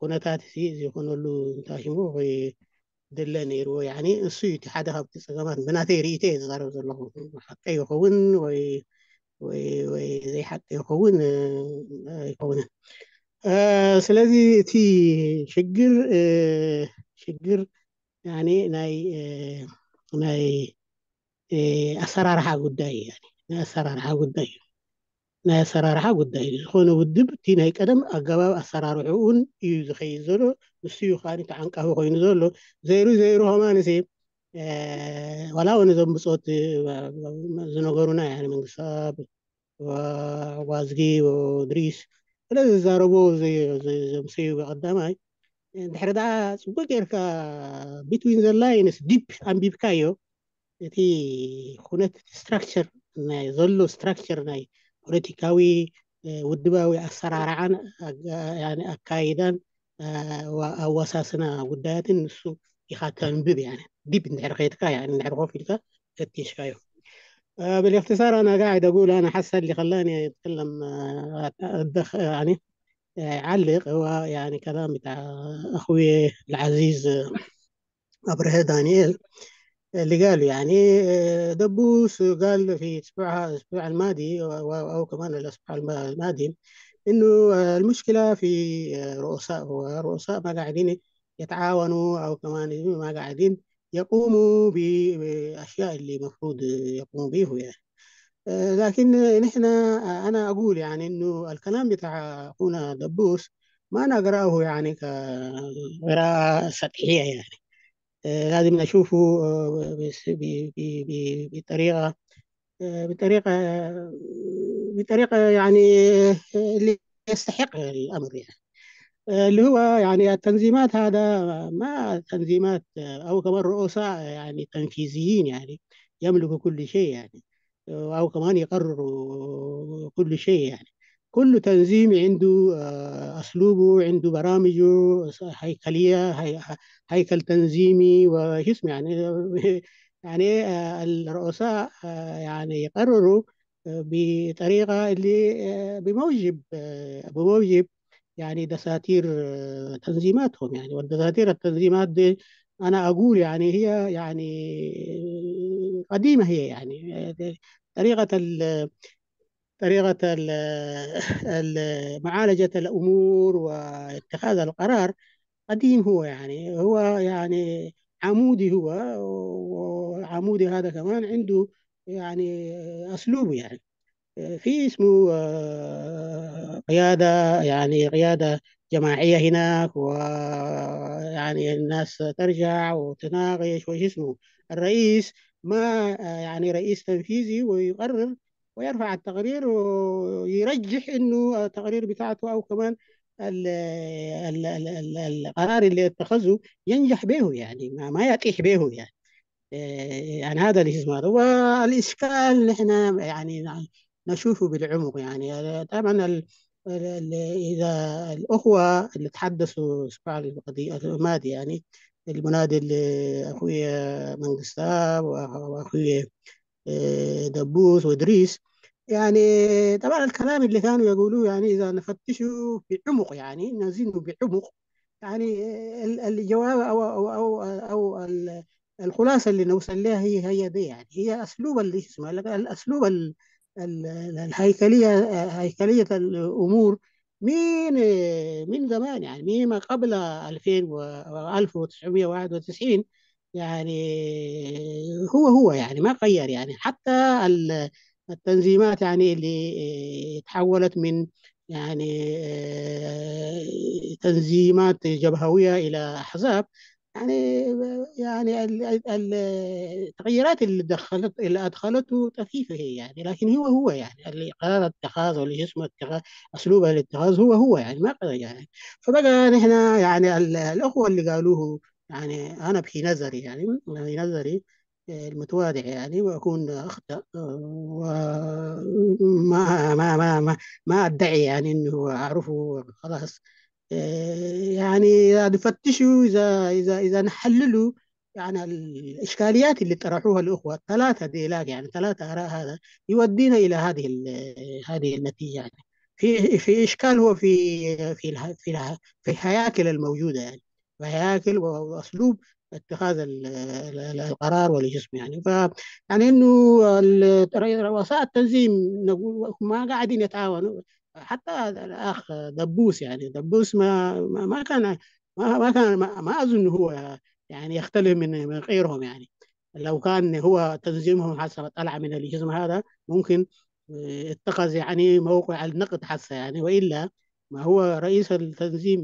ኩነታት እዚ ዝኾነሉ እንታይ ሽሙ ድለ ነይርዎ። ያኒ እሱ እዩ እቲ ሓደ ካብቲ ጸገማት ብናተይ ርእይቶ እየ ዝዛረብ ዘለኹ። ሓቀ ይኸውን ወይ ወይ ወይ ዘይሓቀ ይኸውን ኣይኸውን። ስለዚ እቲ ሽግር ሽግር ያኒ ናይ ናይ ኣሰራርሓ ጉዳይ እዩ። ናይ ኣሰራርሓ ጉዳይ እዩ። ናይ ኣሰራርሓ ጉዳይ እዩ። ዝኾነ ውድብ እቲ ናይ ቀደም ኣገባብ ኣሰራርሕኡን እዩ ዝኸይድ ዘሎ። ንሱ እዩ ከዓ ተዓንቃፊ ኮይኑ ዘሎ። ዘይሩ ዘይሩ ከማን ሲ ዋላ እውን እዞም ብፆት ዝነገሩና ያ መንግስቲ ዋዝጊ ድሪስ ስለ ዝዛረቡ ዘምሰዩ ቀዳማይ እንድሕር ደኣ ፅቡቅ ጌርካ between the lines deep ኣንቢብካዮ እቲ ኩነት structure ናይ ዘሎ structure ናይ ፖለቲካዊ ውድባዊ ኣሰራርዓን ኣካይዳን ኣወሳስና ጉዳያትን ንሱ ኢኻ ተንብብ ያ ዲፕ እንድሕር ከይድካ ያ እንድሕር ኮፍ ኢልካ ፈቲሽካዮ። بالاختصار أنا قاعد أقول أنا حاسة اللي خلاني أتكلم أتدخل يعني أعلق هو يعني كلام بتاع أخوي العزيز أبرهة دانيال اللي قال يعني دبوس قال في الأسبوع الأسبوع الماضي أو كمان الأسبوع الماضي إنه المشكلة في رؤساء ورؤساء ما قاعدين يتعاونوا أو كمان ما قاعدين يقوموا بأشياء اللي مفروض يقوموا به يعني. لكن نحن أنا أقول يعني إنه الكلام بتاع أخونا دبوس ما نقرأه يعني كقراءة سطحية يعني. لازم نشوفه بطريقة بطريقة بطريقة يعني اللي يستحق الأمر يعني. اللي هو يعني التنظيمات هذا ما تنظيمات أو كمان رؤساء يعني تنفيذيين يعني يملكوا كل شيء يعني أو كمان يقرروا كل شيء يعني. كل تنظيم عنده أسلوبه، عنده برامجه، هيكلية، هيكل تنظيمي وش اسمه يعني يعني الرؤساء يعني يقرروا بطريقة اللي بموجب بموجب يعني دساتير تنظيماتهم يعني والدساتير التنظيمات دي أنا أقول يعني هي يعني قديمة هي يعني طريقة طريقة معالجة الأمور واتخاذ القرار قديم هو يعني هو يعني عمودي هو وعمودي هذا كمان عنده يعني أسلوب يعني في اسمه قيادة يعني قيادة جماعية هناك ويعني الناس ترجع وتناقش وش اسمه الرئيس ما يعني رئيس تنفيذي ويقرر ويرفع التقرير ويرجح انه التقرير بتاعته او كمان ال ال ال ال القرار اللي اتخذه ينجح به يعني ما, ما يطيح به يعني يعني هذا اللي اسمه والاشكال نحن يعني نشوفه بالعمق يعني طبعا ال ال اذا الاخوه اللي تحدثوا الاسبوع الماضي يعني المنادي لاخوي منقساب واخوي دبوس وادريس يعني طبعا الكلام اللي كانوا يقولوه يعني اذا نفتشه بعمق يعني نزنه بعمق يعني الجواب او او او, أو الخلاصه اللي نوصل لها هي هي دي يعني هي اسلوب اللي اسمه الاسلوب الهيكليه هيكليه الامور من من زمان يعني من ما قبل ألفين و ألف وتسعمية وواحد وتسعين يعني هو هو يعني ما غير يعني حتى التنظيمات يعني اللي تحولت من يعني تنظيمات جبهوية إلى أحزاب يعني يعني التغييرات اللي دخلت اللي ادخلته طفيفه هي يعني لكن هو هو يعني القرار اتخاذ ولا اسمه اتخاذ اسلوب الاتخاذ هو هو يعني ما يعني فبقى نحن يعني الاخوه اللي قالوه يعني انا في نظري يعني في نظري المتواضع يعني واكون اخطا وما ما ما ما, ما ادعي يعني انه اعرفه خلاص يعني اذا نفتشه اذا اذا اذا نحلله يعني الإشكاليات اللي طرحوها الأخوة الثلاثة ديلاك، يعني ثلاثة آراء هذا يودينا إلى هذه ال- هذه النتيجة. يعني في في إشكال هو في في الها- في الها- في الهياكل الموجودة، يعني في هياكل و- وأسلوب اتخاذ ال- ال- ال- القرار والجسم، يعني ف يعني انه ال- رؤساء التنظيم نقول ما قاعدين يتعاونوا. حتى الاخ دبوس، يعني دبوس ما ما ما كان ما ما كان ما, ما اظن هو يعني يختلف من من غيرهم. يعني لو كان هو تنظيمهم حسب طلع من الجسم هذا، ممكن اتخذ يعني موقع النقد حسا، يعني والا ما هو رئيس التنظيم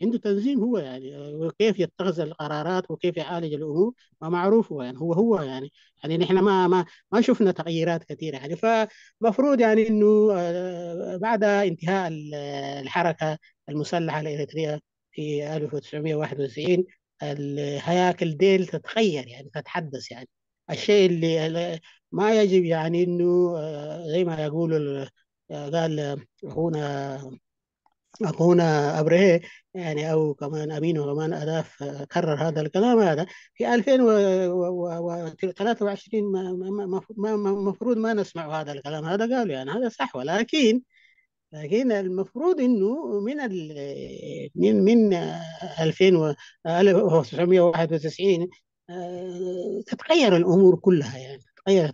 عنده تنظيم هو، يعني وكيف يتخذ القرارات وكيف يعالج الامور ما معروف هو، يعني هو هو يعني يعني نحن ما ما ما شفنا تغييرات كثيره. يعني فمفروض يعني انه آه، بعد انتهاء ال- الحركه المسلحه الاريتريه في ألف وتسعمية وواحد وتسعين، الهياكل ديل تتغير، يعني تتحدث. يعني الشيء اللي اللي ما يجب يعني انه آه، زي ما يقول ال- آه، قال اخونا اخونا ابرهي، يعني او كمان امينو كمان اضاف آه، كرر هذا الكلام هذا في ألفين وثلاثة وعشرين. ما ما ما ما- ما- ما- المفروض ما نسمع هذا الكلام هذا قالوا، يعني هذا صح، ولكن لكن المفروض انه من ال من من ألفين و ألف وتسعمية وواحد وتسعين آه، تتغير الامور كلها، يعني تتغير،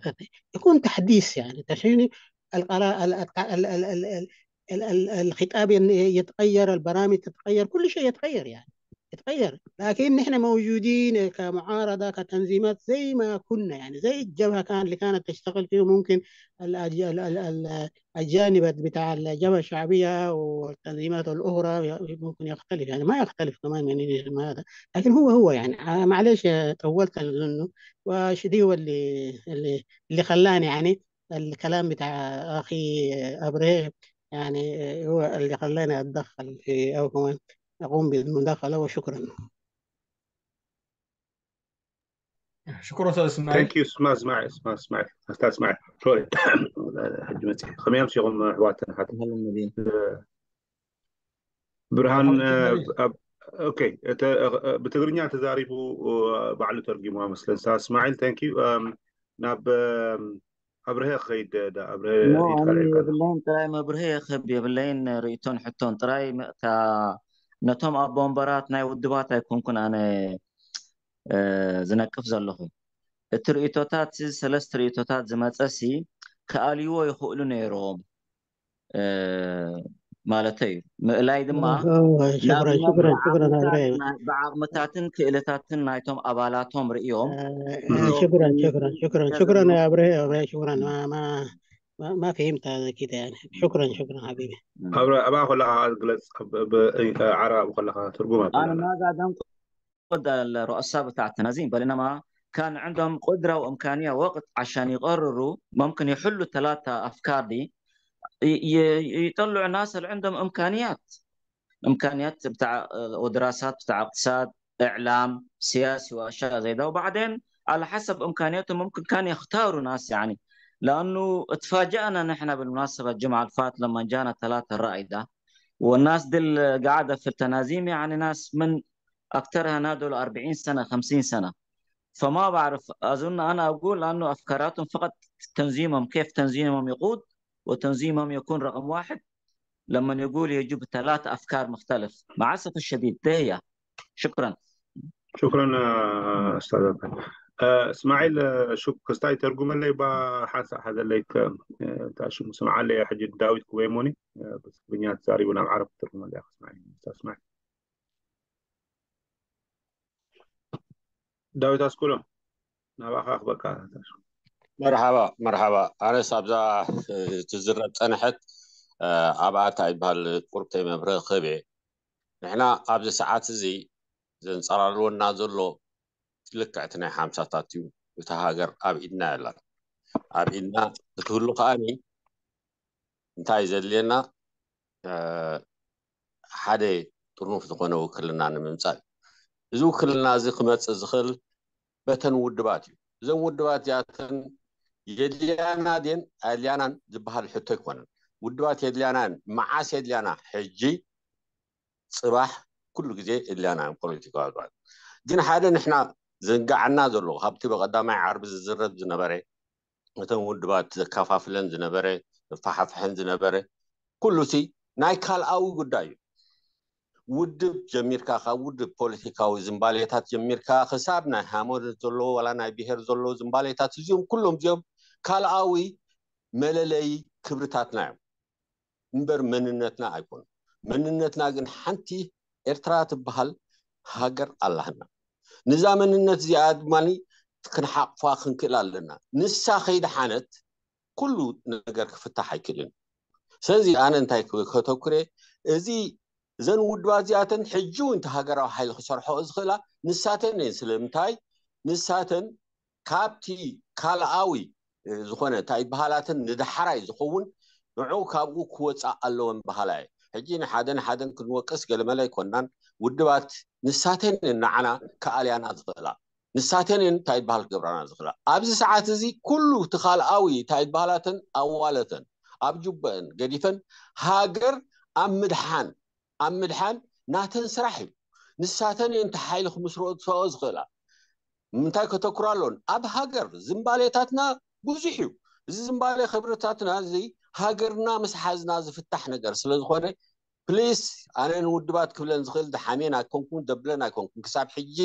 يكون تحديث، يعني تشيني القرار ال- ال- ال- ال- ال- ال- ال- الخطاب ين- يتغير، البرامج تتغير، كل شيء يتغير، يعني يتغير. لكن نحن موجودين كمعارضه، كتنظيمات زي ما كنا، يعني زي الجبهه كان اللي كانت تشتغل فيه ممكن الأج- ال- ال- ال- الجانب بتاع الجبهه الشعبيه والتنظيمات الاخرى ممكن يختلف، يعني ما يختلف كمان من هذا. لكن هو هو يعني آه، معلش آه، طولت اظنه. وشدي هو اللي اللي اللي خلاني يعني الكلام بتاع اخي ابرهيم، يعني هو اللي خلاني اتدخل في او كمان اقوم بالمداخله. وشكرا. شكرا استاذ اسماعيل. Thank you. اسمع اسمع اسمع اسمع استاذ اسماعيل، سوري. ሕጂ መፅእ ከመይ ኣምሲኹም ኣሕዋትን ኣሓትን? هلا النبي. ብርሃን ሓንቲ ኦኬ። ብትግርኛ ተዛሪቡ ባዕሉ ተርጊሙ መስለን። እስማዒል፣ thank you። ናብ ኣብርሀ ክኸይድ። ኣብርሀ የብለይን ጥራይ መብርሀ የክብ የብለይን ርእቶን ሕቶን ጥራይ። ነቶም ኣቦ ወንበራት ናይ ውድባት ኣይኮንኩን ኣነ ዝነቅፍ ዘለኹ። እቲ ርእቶታት ሰለስተ ርእቶታት ዝመፀሲ ክኣልይዎ ይኽእሉ ነይሮም ማለተይ እዩ። ምእላይ ድማ ብዓቕምታትን ክእለታትን ናይቶም ኣባላቶም ርእዮም ሽክረን ሽክረን ሽክረን ሽክረን ኣብርሀ ኣብርሀ ሽክረን ما ما ما فهمت هذا كده يعني. شكرا شكرا حبيبي. ኣብኣ ከለኻ ግለፅ ዓረብ ከለኻ ትርጉም ኣነ ማዛ ደንቆ الرؤساء بتاعتنا زين بل إنما كان عندهم قدرة وإمكانية وقت عشان يقرروا ممكن يحلوا الثلاثة أفكار دي يطلعوا الناس اللي عندهم إمكانيات إمكانيات بتاع ودراسات بتاع اقتصاد إعلام سياسي وأشياء زي ده وبعدين على حسب إمكانياتهم ممكن كان يختاروا ناس يعني لأنه اتفاجأنا نحن بالمناسبة الجمعة اللي فات لما جانا ثلاثة الرأي ده والناس دي اللي قاعدة في التنازيم يعني ناس من أكثرها نادوا ل أربعين سنة خمسين سنة فما بعرف أظن أنا أقول أنه أفكاراتهم فقط تنظيمهم كيف تنظيمهم يقود وتنظيمهم يكون رقم واحد لما يقول يجب ثلاث أفكار مختلف مع الأسف الشديد ده هي شكرا شكرا استاذ اسماعيل شوف كستاي ترجم لي با حاسة هذا ليك تاشم سمع لي حجي داوود كويموني بس بنيات ساري ولا عرب ترجم لي اسماعيل اسماعيل داوود اسكولو نباخ اخبك مرحبا مرحبا ኣነስ ኣብዛ ትዝረብ ፀንሐት ኣብኣ እንታይ ይበሃል ቁርብተይ መብርሂ ክህብ እየ ንሕና ኣብዚ ሰዓት እዚ ዘንፀራርወና ዘሎ ልክዕቲ ናይ ሓምሳታት እዩ እታ ሃገር ኣብ ኢድና የላን ኣብ ኢድና ክትህሉ ከዓኒ እንታይ ዘድልየና ሓደ ጥርኑፍ ዝኾነ ውክልና ንምምፃእ እዩ እዚ ውክልና እዚ ክመፅእ ዝኽእል በተን ውድባት እዩ እዘን ውድባት እዚኣተን የድልያና ድን ኣየድልያናን ዝበሃል ሕቶ ኣይኮነን ውድባት የድልያና መዓስ የድልያና ሕጂ ፅባሕ ኩሉ ግዜ የድልያና እዮም ፖለቲካዊ ኣድባት ግን ሓደ ንሕና ዝንጋዓና ዘሎ ካብቲ ብቐዳማይ ዓርቢ ዝዝረብ ዝነበረ፣ እተን ውድባት ዘካፋፍለን ዝነበረ፣ ዘፋሓፍሐን ዝነበረ ኩሉ ሲ ናይ ካልኣዊ ጉዳይ እዩ። ውድብ ጀሚርካ፣ ካብ ውድብ ፖለቲካዊ ዝንባሌታት ጀሚርካ ክሳብ ናይ ሃይማኖት ዘሎ ዋላ ናይ ብሄር ዘሎ ዝንባሌታት፣ እዚኦም ኩሎም እዚኦም ካልኣዊ መለለይ ክብርታትና እዮም እምበር መንነትና ኣይኮኑ። መንነትና ግን ሓንቲ ኤርትራ ትበሃል ሃገር ኣላህና። ንዛ መንነት እዚኣ ድማ ክንሓቕፋ ክንክእል ኣለና። ንሳ ከይደሓነት ኩሉ ነገር ክፍታሕ ኣይክእልን። ስለዚ ኣነ እንታይ ከተኩረ፣ እዚ እዘን ውድባት እዚኣተን ሕጂ እውን እቲ ሃገራዊ ሓይሊ ክሰርሖ ዝኽእላ ንሳተን እየን። ስለምንታይ? ንሳተን ካብቲ ካልኣዊ ዝኾነ እንታይ በሃላትን ንዳሕራይ ዝኸውን ንዑ ካብኡ ክወፃእ ኣለወን በሃላ እየ። ሕጂ ንሓደን ሓደን ክንወቅስ ገለመለ ኣይኮናን። ውድባት ንሳተን እየን ንዓና ክኣልያና ዝኽእላ፣ ንሳተን እየን እንታይ በሃል ክገብራና ዝኽእላ። ኣብዚ ሰዓት እዚ ኩሉ እቲ ካልኣዊ እንታይ በሃላተን ኣዋለተን ኣብ ጁበአን ገዲፈን ሃገር ኣብ ምድሓን ኣብ ምድሓን ናተን ስራሕ እዩ። ንሳተን እየን እቲ ሓይሊ ክምስረኦ ዝኽእላ። ምንታይ ከተኩራ ኣለዎን? ኣብ ሃገር ዝንባሌታትና ብዙሕ እዩ። እዚ ዝንባሌ ክብርታትና እዚ ሃገርና ምስ ሓዝና ዝፍታሕ ነገር ስለ ዝኾነ ፕሊስ ኣነ ንውድባት ክብለን ዝኽእል ድሓሜን ኣይኮንኩን ደብለን ኣይኮንኩን ክሳብ ሕጂ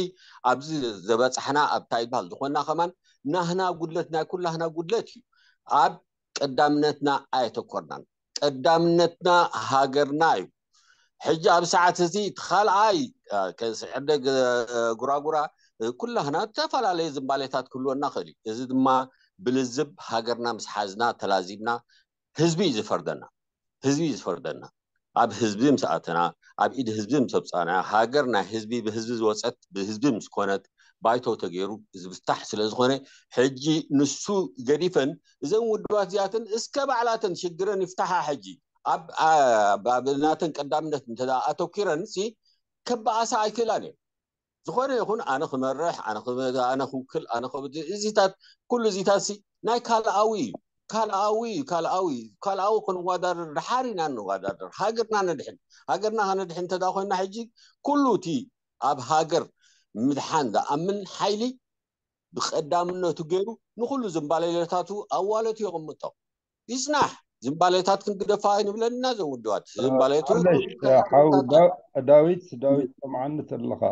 ኣብዚ ዘበፃሕና ኣብ ታይባል ዝኾንና ከማን ናህና ጉድለት ናይ ኩላህና ጉድለት እዩ። ኣብ ቀዳምነትና ኣየተኮርናን። ቀዳምነትና ሃገርና እዩ። ሕጂ ኣብ ሰዓት እዚ እቲ ካልኣይ ከስዕደ ጉራጉራ ኩላህና ዝተፈላለየ ዝንባሌታት ክህልወና ክእል እዩ። እዚ ድማ ብልዝብ ሃገርና ምስ ሓዝና ተላዚብና ህዝቢ እዩ ዝፈርደና። ህዝቢ እዩ ዝፈርደና። ኣብ ህዝቢ ምስ ኣተና፣ ኣብ ኢድ ህዝቢ ምስ ኣውፃና፣ ሃገር ናይ ህዝቢ ብህዝቢ ዝወፀት ብህዝቢ ምስ ኮነት ባይቶ ተገይሩ ዝፍታሕ ስለ ዝኾነ ሕጂ ንሱ ገዲፈን እዘን ውድባት እዚኣተን እስከ ባዕላተን ሽግረን ይፍታሓ። ሕጂ ኣብ ናተን ቀዳምነት እንተ ኣተኪረን ሲ ከበኣሳ ኣይክእላን እየን። ዝኾነ ይኹን ኣነ ክመርሕ ኣነ ክውክል ኣነ እዚታት ኩሉ እዚታት ሲ ናይ ካልኣዊ እዩ። ካልኣዊ እዩ። ካልኣዊ ካልኣዊ ክንወዳደር ድሓር ኢና እንወዳደር። ሃገርና ነድሕን። ሃገርና ከነድሕን እንተ ኮይና ሕጂ ኩሉ እቲ ኣብ ሃገር ምድሓን ዝኣምን ሓይሊ ብቀዳምነቱ ገይሩ ንኩሉ ዝንባሌታቱ ኣዋለቱ የቕምጦ። ይፅናሕ። ዝንባሌታት ክንግደፋ ኣይንብለንና። ዘን ውድባት ዝንባሌቱ ዳዊት ዳዊት ሰምዓኒ ተለኻ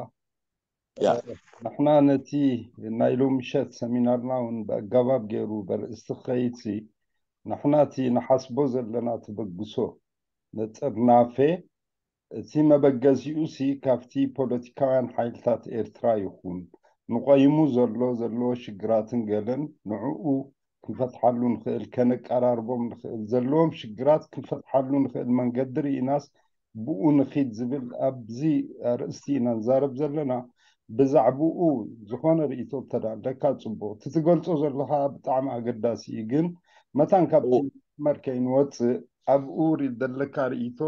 ንሕና ነቲ ናይ ሎምሸት ሰሚናርና እውን ብኣጋባብ ገይሩ በርእስቲ ክኸይድሲ ንሕና እቲ ንሓስቦ ዘለና ተበግሶ ንጥርናፌ እቲ መበገሲኡ ሲ ካብቲ ፖለቲካውያን ሓይልታት ኤርትራ ይኹን ንቆይሙ ዘሎ ዘለዎ ሽግራትን ገለን ንዕኡ ክንፈትሓሉ ንኽእል ከነቀራርቦም ንኽእል ዘለዎም ሽግራት ክንፈትሓሉ ንኽእል መንገዲ ርኢናስ ብኡ ንኺድ ዝብል ኣብዚ ኣርእስቲ ኢና ንዛረብ ዘለና። ብዛዕባኡ ዝኾነ ርእይቶ እንተዳ ኣለካ ጽቡቕ። እቲ ትገልጾ ዘለኻ ብጣዕሚ ኣገዳሲ እዩ፣ ግን መታን ካብቲ መስመር ከይንወጽእ ኣብኡ ዘለካ ርእይቶ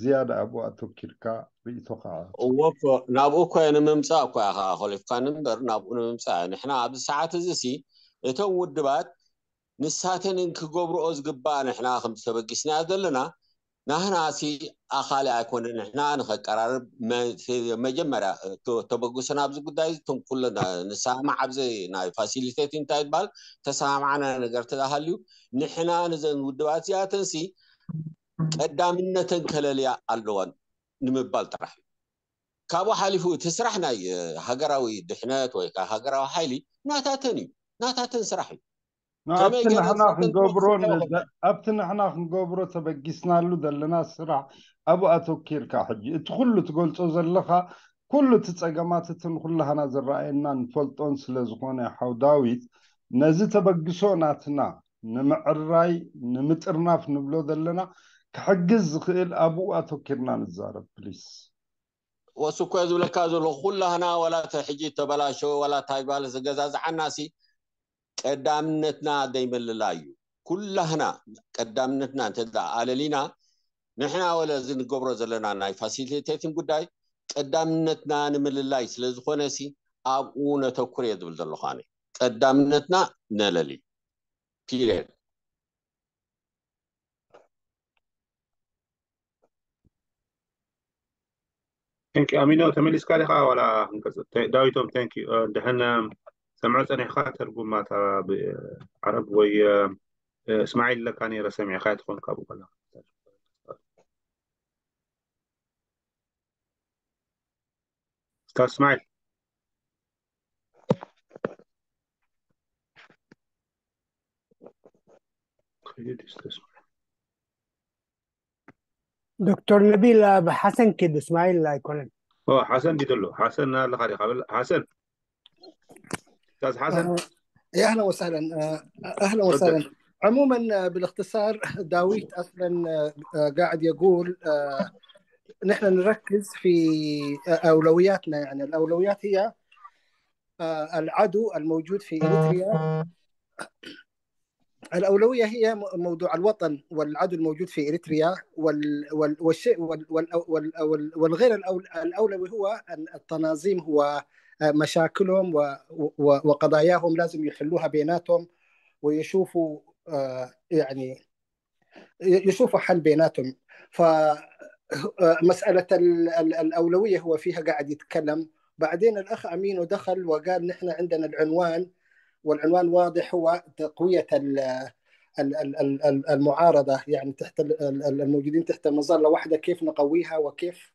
ዝያዳ ኣብኡ ኣተኪርካ ርእይቶኻ። እወ እኮ ናብኡ እኮ እየ ንምምጻእ እኮ ኢኻ ኾሊፍካኒ እምበር ናብኡ ንምምጻእ እየ። ንሕና ኣብዚ ሰዓት እዚ ሲ እቶም ውድባት ንሳተን ክገብርኦ ዝግባእ ንሕና ከም ተበጊስና ዘለና ናህና ሲ ኣኻሊ ኣይኮነ ንሕና ንኸቀራርብ መጀመርያ ተበግሶና ኣብዚ ጉዳይ እቶም ኩሉ ንሰማማዕ ኣብዚ ናይ ፋሲሊቴት እንታይ ይባል ተሰማማዕና ነገር ተዳሃልዩ ንሕና ንዘን ውድባት እዚኣተን ሲ ቀዳምነተን ከለልያ ኣለዋን ንምባል ጥራሕ እዩ። ካብኡ ሓሊፉ እቲ ስራሕ ናይ ሃገራዊ ድሕነት ወይ ከዓ ሃገራዊ ሓይሊ ናታተን እዩ፣ ናታተን ስራሕ እዩ። ኣብቲ ንሕና ክንገብሮ ተበጊስናሉ ዘለና ስራሕ ኣብኡ ኣተኪርካ ሕጂ እቲ ኩሉ ትገልጾ ዘለኻ ኩሉ እቲ ጸገማት እትን ኩላህና ዝረኣየና ንፈልጦን ስለ ዝኾነ ሓው ዳዊት ነዚ ተበግሶ ናትና ንምዕራይ ንምጥርናፍ ንብሎ ዘለና ክሕግዝ ዝኽእል ኣብኡ ኣተኪርና ንዛረብ ፕሊስ። ወሱ እኮ ዝብለካ ዘሎ ኩላህና ዋላ ሕጂ ተበላሸወ ዋላ ታይባል ዝገዛዝዓና ሲ ቀዳምነትና ዘይምልላይ እዩ። ኩላህና ቀዳምነትና እንተ ኣለሊና ንሕና ወለ እዚ ንገብሮ ዘለና ናይ ፋሲሊቴቲን ጉዳይ ቀዳምነትና ንምልላይ ስለ ዝኾነ ሲ ኣብኡ ነተኩር እየ ዝብል ዘለኹ ኣነ። ቀዳምነትና ነለሊ ፒሪየድ። Thank you. ኣሚኖ፣ ተመሊስካ ዲኻ ዋላ ክንቀጽል? ተ-፣ ዳዊቶም፣ thank you። እ፣ ድሕን፣ እ፣ ሰምዖ ጸኒሕካ፣ ተርጉማ እታ ብዓረብ ወይ፣ እ፣ እ፣ እስማዒል ለካ ነይረ ሰሚዕካ ትኾን ካብኡ ከለኻ። ስታዝ እስማዒል። ዶክተር ነቢል፣ ኣብ ሓሰን ኪድ፣ እስማዒል ኣይኮነን። ኦ፣ ሓሰን ዲዩ ዘሎ? ሓሰን ኣለኻ ዲኻ? በል፣ ሓሰን። ስታዝ ሓሰን። آه، يا اهلا وسهلا. آه، اهلا وسهلا. عموما، آه، بالاختصار، داويت اصلا، آه، آه، قاعد يقول، آه، نحن نركز في، آه، اولوياتنا. يعني الاولويات هي، آه، العدو الموجود في اريتريا. الاولويه هي م-، موضوع الوطن والعدو الموجود في اريتريا وال وال والشيء وال وال وال وال والغير الأول الاولوي هو أن التناظيم، هو، آه، مشاكلهم و و وقضاياهم لازم يحلوها بيناتهم، ويشوفوا، آه، يعني ي- يشوفوا حل بيناتهم. ف آه، مسألة ال- ال- الأولوية هو فيها قاعد يتكلم. بعدين الأخ أمينو دخل وقال: "نحن عندنا العنوان، والعنوان واضح، هو تقوية ال- ال- ال- ال- ال- المعارضة، يعني تحت ال- ال- ال- الموجودين تحت مظلة واحدة، كيف نقويها وكيف،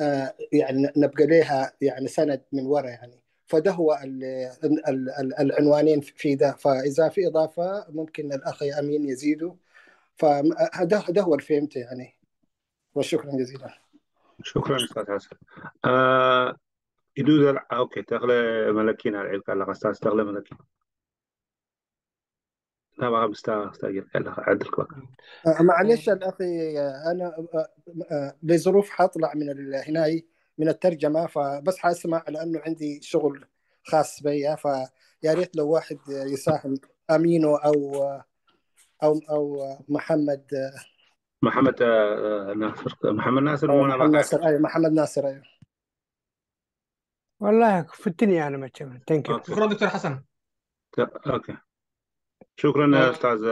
آه، يعني نبقى لها يعني سند من ورا يعني." فده هو ال- ال- ال- ال- العنوانين في ده. فإذا في إضافة ممكن الأخ أمين يزيده. فهذا، هذا هو اللي فهمته يعني. وشكرا جزيلا. ሽክራን ስታዝ ሓሰን። እ፣ ኢዱ ዘልዓ፣ ኦኬ፣ ተኽለ መለኪን ኣልዒልካ ኣለኻ፣ ስታዝ ተኽለ መለኪን። ናባኻ ምስታ ስታ ጌርካ ኣለኻ፣ ዕድል ክበካ። آه، معلش الأخ، آه، أنا، آه، آه، لظروف حاطلع من ال- هناي من الترجمة، فبس حاسمع لأنه عندي شغل خاص بيا، فيا ريت لو واحد يساهم، أمينو أو، أو، أو محمد، መሓመድ፣ እ፣ እ፣ ናስር፣ መሓመድ ናስር أو እሞ ናባኻ محمد ناصر، أيوة، محمد ناصر، أيوة. والله ክፍትን እየ ኣነ መቸም። Thank you. ኦኬ። ሽክራን ዶክተር ሓሰን። ተ-፣ ኦኬ። ሽክራን ኦኬ። ኡስታዝ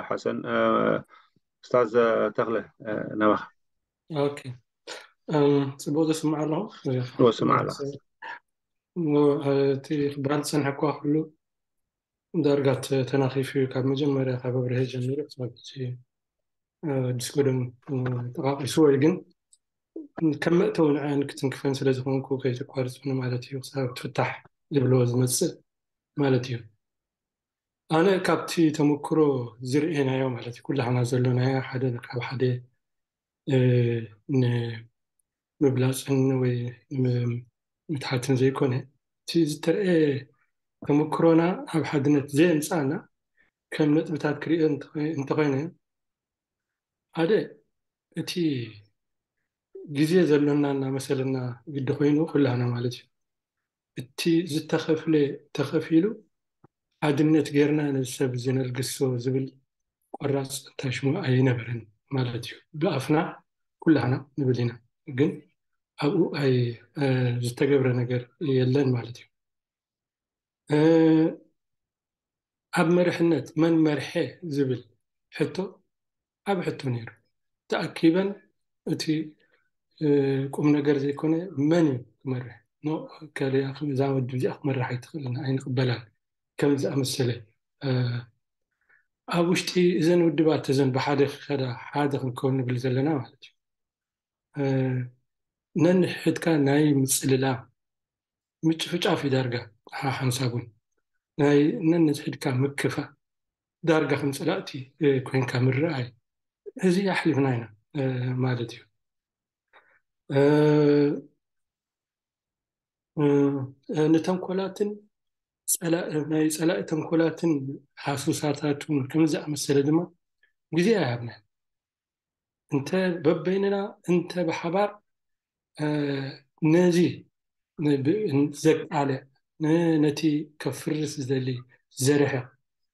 ሓሰን። እ፣ ኡስታዝ ተኽለ፣ እ፣ ናባኻ። ኦኬ። እም፣ ጽቡቕ ዝስማዕ ኣለኹ። እወ፣ ስማዕ ኣለኹ። እሞ፣ እ፣ እቲ ክበሃል ዝጸንሐ እኳ ኩሉ ዳርጋ ተ-፣ ተናኺፉ እዩ። ካብ መጀመርያ ካብ ኣብርሀ ጀሚሩ ክሳብ ሕጂ፣ እ፣ ኣዲስ ገዶም፣ እ፣ ተቓቒስዎ እዩ። ግን ከም መእተዊ ንዐን ክትንክፈን ስለ ዝኾንኩ ከይተቋርጽኒ ማለት እዩ። ክሳብ ትፍታሕ ዝብልዎ ዝመጽእ ማለት እዩ። ኣነ ካብቲ ተመክሮ ዝርእየናዮ ማለት እዩ፣ ኩላህና ዘሎናዮ ሓደ ካብ ሓደ፣ እ፣ ንምብላጽን ወይ ም-፣ ምትሓትን ዘይኮነ፣ እቲ ዝተረኤ ተመክሮና ኣብ ሓድነት ዘየምጽኣና ከም ነጥብታት ክርእዮ እንተኾይ-፣ እንተኾይነ፣ ሓደ እቲ ግዜ ዘሎና እናመሰለና ግዲ ኮይኑ ኩላህና ማለት እዩ። እቲ ዝተኸፍለ ተኸፊሉ ሓድነት ጌርና ነዚ ሰብ እዚ ነልግሶ ዝብል ቆራጽ ታሽሙ ኣይነበረን ማለት እዩ። ብኣፍና ኩላህና ንብል ኢና፣ ግን ኣብኡ ኣይ-፣ እ፣ ዝተገብረ ነገር የለን ማለት እዩ። እ፣ ኣብ መሪሕነት መን መርሐ ዝብል ሕቶ ዓቢ ሕቶ ነይሩ። ተኣኪበን እቲ፣ እ፣ ቁም ነገር ዘይኮነ መን እዩ ክመርሕ? ኖ፣ ከሊኣ ከም እዛ ውድብ እዚኣ ክመርሕ ኣይትኽእልን፣ ኣይንቕበላን ከም ዝኣመሰለ፣ እ፣ ኣብ ውሽጢ እዘን ውድባት እዘን ብሓደ ክኸዳ፣ ሓደ ክንከውን ንብል ዘለና ማለት እዩ። እ፣ ነንሕድካ ናይ ምጽልላም ምጭፍጫፍ እዩ ዳርጋ ሓ-፣ ሓንሳቡን ናይ ነንሕድካ ምክፋ ዳርጋ ከም ጸላእቲ፣ እ፣ ኮይንካ ምርኣይ፣ እዚ ኣሕሊፍና ኢና፣ እ፣ ማለት እዩ። እ፣ እ፣ እ፣ ንተንኮላትን ጸላ-፣ ናይ ጸላኢ ተንኮላትን ሃሱሳታቱን ከም ዝኣመሰለ ድማ ግዜ ኣይሃብናን። እንተ በበይንና እንተ ብሓባር፣ እ፣ ነዚ ብ-፣ ዘቃልዕ፣ ን-፣ ነቲ ከፍርስ ዝደሊ ዘርሕቕ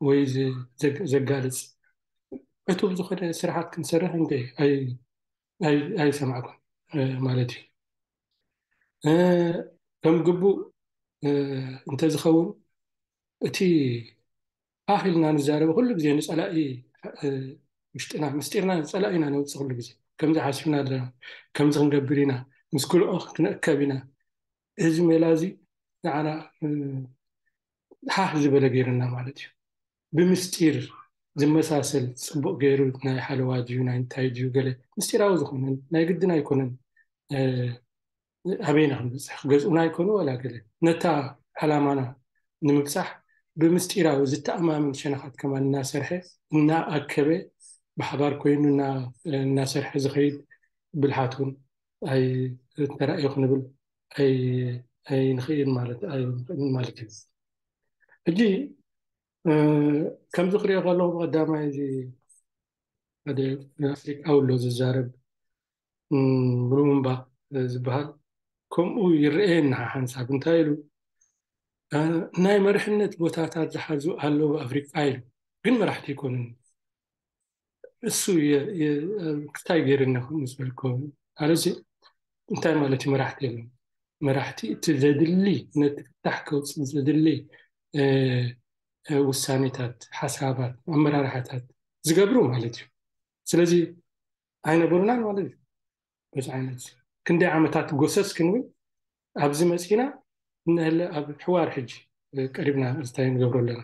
ወይ ዝ-፣ ዘግ-፣ ዘጋልጽ ዕቱብ ዝኾነ ስራሓት ክንሰርሕ እንተ ኣይ-፣ ኣይ-፣ ኣይሰማዕኩን፣ እ፣ ማለት እዩ። እ፣ ከም ግቡእ፣ እ፣ እንተዝኸውን እቲ ሃህ ኢልና ንዛረበ ኩሉ ግዜ ንጸላኢ፣ እ፣ ውሽጥና ምስጢርና ንጸላኢና ነውጽእ ኩሉ ግዜ። ከምዚ ሓሲብና ኣለና፣ ከምዚ ክንገብር ኢና፣ ምስ ክልኦኽ ክንእከብ ኢና። እዚ ሜላ እዚ ንዓና ሃህ ዝበለ ገይርና ማለት እዩ። ብምስጢር ዝመሳሰል ፅቡቕ ገይሩ ናይ ሓለዋ ድዩ ናይ እንታይ ድዩ ገለ ምስጢራዊ ዝኾነን ናይ ግድን ኣይኮነን። ኣበይና ክንበፅሕ ክገዝኡና ኣይኮኑ ዋላ ገለ ነታ ዓላማና ንምብፃሕ ብምስጢራዊ ዝተኣማምን ሸነኻት ከማን እናሰርሐ እናኣከበ ብሓባር ኮይኑ እናሰርሐ ዝኸይድ ብልሓት እውን ኣይተራእዮ ክንብል ኣይንኽእል ማለት ኣይንኽእልን ማለት እዩ። ሕጂ ከምዚ ክሪኦ ከለኹ ብቐዳማይ እዚ ሓደ ኣፍሪቃዊ ኣሎ ዝዛረብ ብሉምባ ዝበሃል ከምኡ ይረአየና ሓንሳብ እንታይ ኢሉ ናይ መርሕነት ቦታታት ዝሓዙ ኣለዉ ኣፍሪቃ ኢሉ ግን መራሕቲ ይኮኑን እሱ ክታይ ገይርኒ ምስ በልኮ ኣለዚ እንታይ ማለት እዩ መራሕቲ የለን መራሕቲ እቲ ዘድሊ ነቲ ፍታሕ ከውፅእ ዘድሊ ውሳኔታት ሓሳባት ኣመራርሓታት ዝገብሩ ማለት እዩ ስለዚ ኣይነበሩናን ማለት እዩ በዚ ዓይነት ክንደይ ዓመታት ጎሰስ ክንብል ኣብዚ መፂና እንህለ ኣብ ሕዋር ሕጂ ቀሪብና እንታይ ንገብሮ ኣለና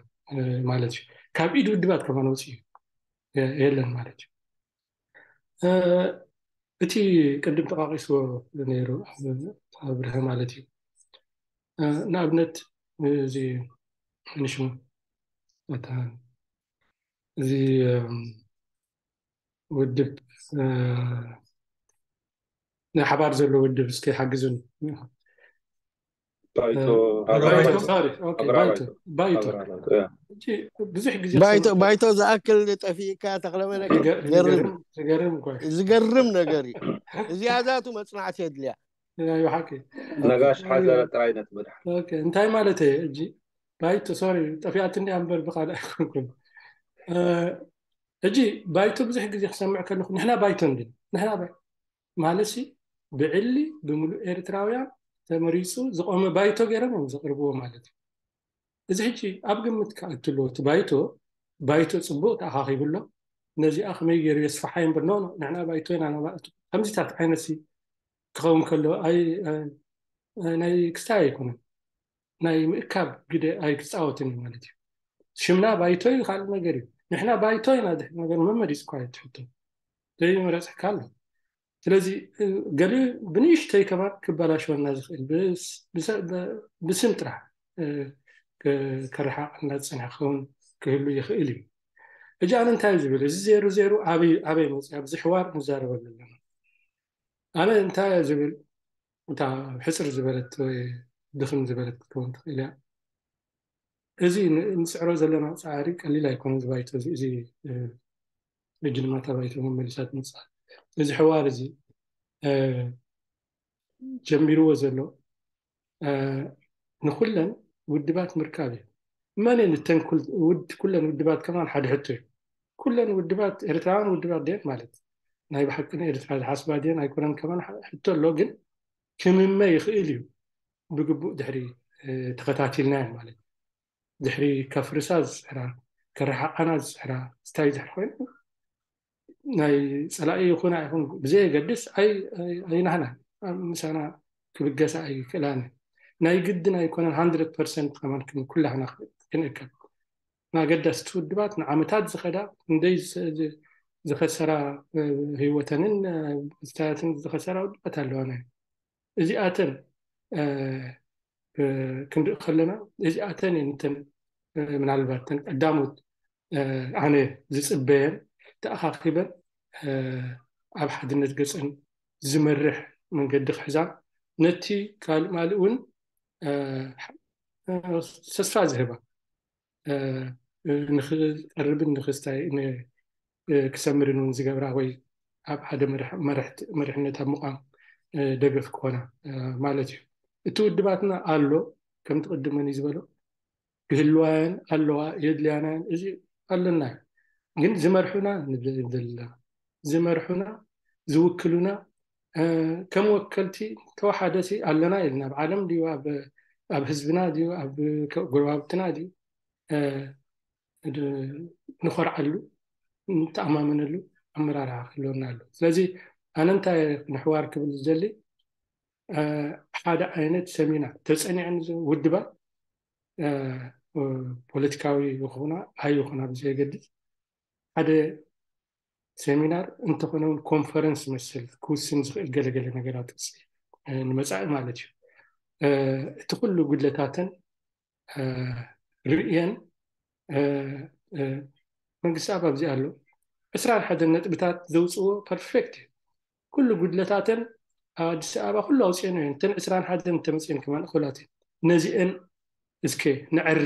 ማለት እዩ ካብ ኢድ ውድባት ከማን ወፂኡ የለን ማለት እዩ እቲ ቅድም ተቃቂስዎ ነይሩ ኣብርሀ ማለት እዩ ንኣብነት እዚ ንሽሙ እዚ ውድብ ናይ ሓባር ዘሎ ውድብ እስከ ሓግዙን ብዙሕ ግዜ ባይቶ ዝኣክል ጠፊእካ ተክለመለክ ዝገርም ነገር እዩ። እዚኣ ዛቱ መፅናዕቲ የድልያ። ሓቂ ነጋሽ ሓዘረ ጥራይ ነቲ መድሓ እንታይ ማለት እየ እጂ ባይቶ ሶሪ ጠፊኣትኒ እምበር ብካልእ ኣይኮንኩን እጂ ባይቶ ብዙሕ ግዜ ክሰምዕ ከለኩ ንሕና ባይቶ እንድን ንሕና ባይ ማለት ሲ ብዕሊ ብምሉእ ኤርትራውያን ተመሪፁ ዝቆመ ባይቶ ገይሮም እዮም ዘቅርብዎ ማለት እዩ እዚ ሕጂ ኣብ ግምት ከኣትሎ እቲ ባይቶ ባይቶ ፅቡቅ ተኣኻኺቡ ኣሎ ነዚኣ ከመይ ገይሩ የስፋሓ እምበር ኖ ንሕና ባይቶ ኢና ናባእቱ ከምዚታት ዓይነት ሲ ክኸውን ከሎ ናይ ክስታይ ኣይኮነን ናይ ምእካብ ግደ ኣይክፃወትን እዩ ማለት እዩ ሽምና ባይቶ እዩ ካልእ ነገር እዩ ንሕና ባይቶ ኢና ድሕሪ ነገር መመሪፅ እኳ ትሕቶ ዘይመረፅካ ኣሎ ስለዚ ገሊ ብንእሽተይ ከማን ክበላሸወና ዝኽእል ብስም ጥራሕ ከረሓቅ እናፀንሐ ክኸውን ክህሉ ይኽእል እዩ እጂ ኣነ እንታይ ዝብል እዚ ዜሩ ዜሩ ኣበይ መፅእ ኣብዚ ሕዋር ንዛረበሉ ኣለና ኣነ እንታይ ዝብል እታ ሕፅር ዝበለት ወይ ድኽም ዝበለት ክትከውን ትኽእል እያ እዚ ንፅዕሮ ዘለና ፃዕሪ ቀሊል ኣይኮነ ዝባይቶ እዚ ሕጂ ድማ ታባይቶ መመሊሳት ምፅኣ እዚ ሕዋር እዚ ጀሚርዎ ዘሎ ንኩለን ውድባት ምርካብ እዩ መን እተን ኩለን ውድባት ከማን ሓደ ሕቶ እዩ ኩለን ውድባት ኤርትራውያን ውድባት ድየን ማለት ናይ ብሓቂ ንኤርትራ ዝሓስባ ድየን ኣይኮነን ከማን ሕቶ ኣሎ ግን ክምመ ይኽእል እዩ ብግቡእ ድሕሪ ተኸታቲልናየን ማለት ድሕሪ ከፍርሳ ዝፅዕራ ከረሓቃና ዝፅዕራ ስታይ ድሕሪ ኮይኑ ናይ ፀላኢ ይኹና ይኹን ብዘየገድስ ኣይናህና ምሳና ክብገሳ ኣይክእላን ናይ ግድን ኣይኮነን ሃንድረድ ፐርሰንት ከማን ኩላህና ክንእከብ ንኣገዳስቲ ውድባት ንዓመታት ዝኸዳ እንደይ ዝኸሰራ ህይወተንን ስታያትን ዝኸሰራ ውድባት ኣለዋ ናይ እዚኣተን ክንርኢ ከለና እዚኣተን እየን እተን ምናልባት ተን ቀዳሞት ኣነ ዝፅበየን ተኣኻኺበን ኣብ ሓድነት ገፀን ዝመርሕ መንገዲ ክሕዛ ነቲ ካልእ ማልእ እውን ተስፋ ዝህባ ንክቀርብን ንክስታይ ክሰምርን እውን ዝገብራ ወይ ኣብ ሓደ መርሕነት ኣብ ምቋም ደገፍ ክኾና ማለት እዩ። እቲ ውድባትና ኣሎ ከምቲ ቅድም መን ዝበሎ ክህልዋያን ኣለዋ የድልያናያን እዚ ኣለና እዩ። ግን ዝመርሑና ንብል ዘለና ዝመርሑና ዝውክሉና ከም ወከልቲ ተወሓደሲ ኣለና ኢልና ኣብ ዓለም ድዩ ኣብ ህዝብና ድዩ ኣብ ጎረባብትና ድዩ ንኾርዓሉ ንተኣማመነሉ ኣመራርሓ ክህልወና ኣሎ። ስለዚ ኣነ እንታይ ንሕዋር ክብል ዝደሊ ሓደ ዓይነት ሰሚናር ተፀኒዐን ውድባት ፖለቲካዊ ይኹና ኣይኹና ብዘየገድስ ሓደ ሰሚናር እንተኾነ እውን ኮንፈረንስ መስል ክውስን ዝኽእል ገለገለ ነገራት ውፅኢት ንመፃኢ ማለት እዩ። እቲ ኩሉ ጉድለታተን ርእየን መንግስቲ ኣብ ኣብዚ ኣሎ ዕስራን ሓደን ነጥብታት ዘውፅዎ ፐርፌክት እዩ። ኩሉ ጉድለታተን ኣብ ኣዲስ ኣበባ ኩሉ ኣውፅአን እየን። እተን ዕስራን ሓደን እንተመፅአን ከማን እኹላት እየን። ነዚአን እስከ ንዐሪ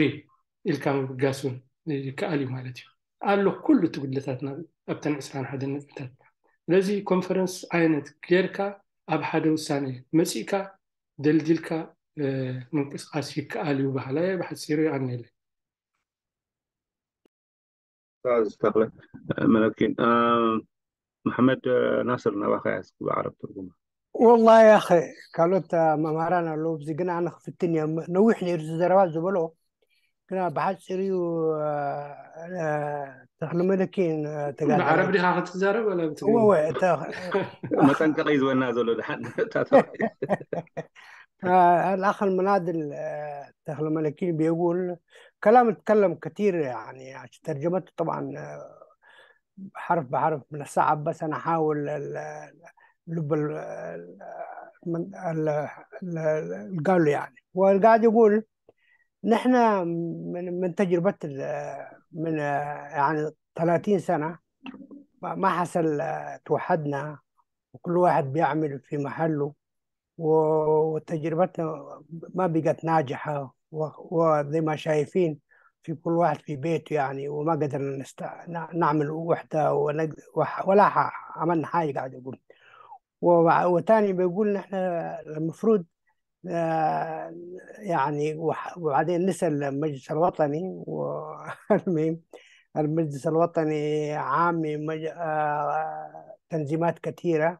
ኢልካ ምብጋስ እውን ይከኣል እዩ ማለት እዩ። ኣሎ ኩሉ እቲ ጉድለታትና ኣብተን ዕስራን ሓደን ነጥብታት። ስለዚ ኮንፈረንስ ዓይነት ጌርካ ኣብ ሓደ ውሳኔ መፂእካ ደልዲልካ ምንቅስቃስ ይከኣል እዩ በሃላይ ብሓፂሩ ይኣነለ። ኡስታዝ ተኽለ መለኪን። መሐመድ ናስር ናባኻ ያስክ ብዓረብ ትርጉማ። والله يا أخي ካልኦት መማራን ኣለዉ። እዚ ግን ኣነ ክፍትን እዮም ነዊሕ ነይሩ ዝዘረባ ዝበሎ ግና ብሓፂሩ እዩ። ተኽሊ መለኪን ተጋዳላይ ብዓረብ ዲኻ ክትዛረብ ወላ ብትግርኛ? እወ፣ እተ- መጠንቀቂ ዝበና ዘሎ ድሓን الأخ المناضل ተኽሊ መለኪን بيقول كلام اتكلم كثير يعني عشان ترجمته طبعا حرف بحرف من الصعب بس أنا أحاول ال- لب ال- من ال- ال- قال له يعني هو قاعد يقول نحن من من تجربة ال- من يعني ثلاثين سنة ما ما حصل توحدنا وكل واحد بيعمل في محله و- وتجربتنا ما بقت ناجحة و- وزي ما شايفين في كل واحد في بيته يعني وما قدرنا نست... نع- نعمل وحدة ونق... وح- ولا ح- عملنا حاجة قاعد يقول و... وتاني بيقول نحن المفروض آه، يعني وح- وبعدين نسأل المجلس الوطني والمهم المجلس الوطني عامي مج- آه، تنظيمات كثيرة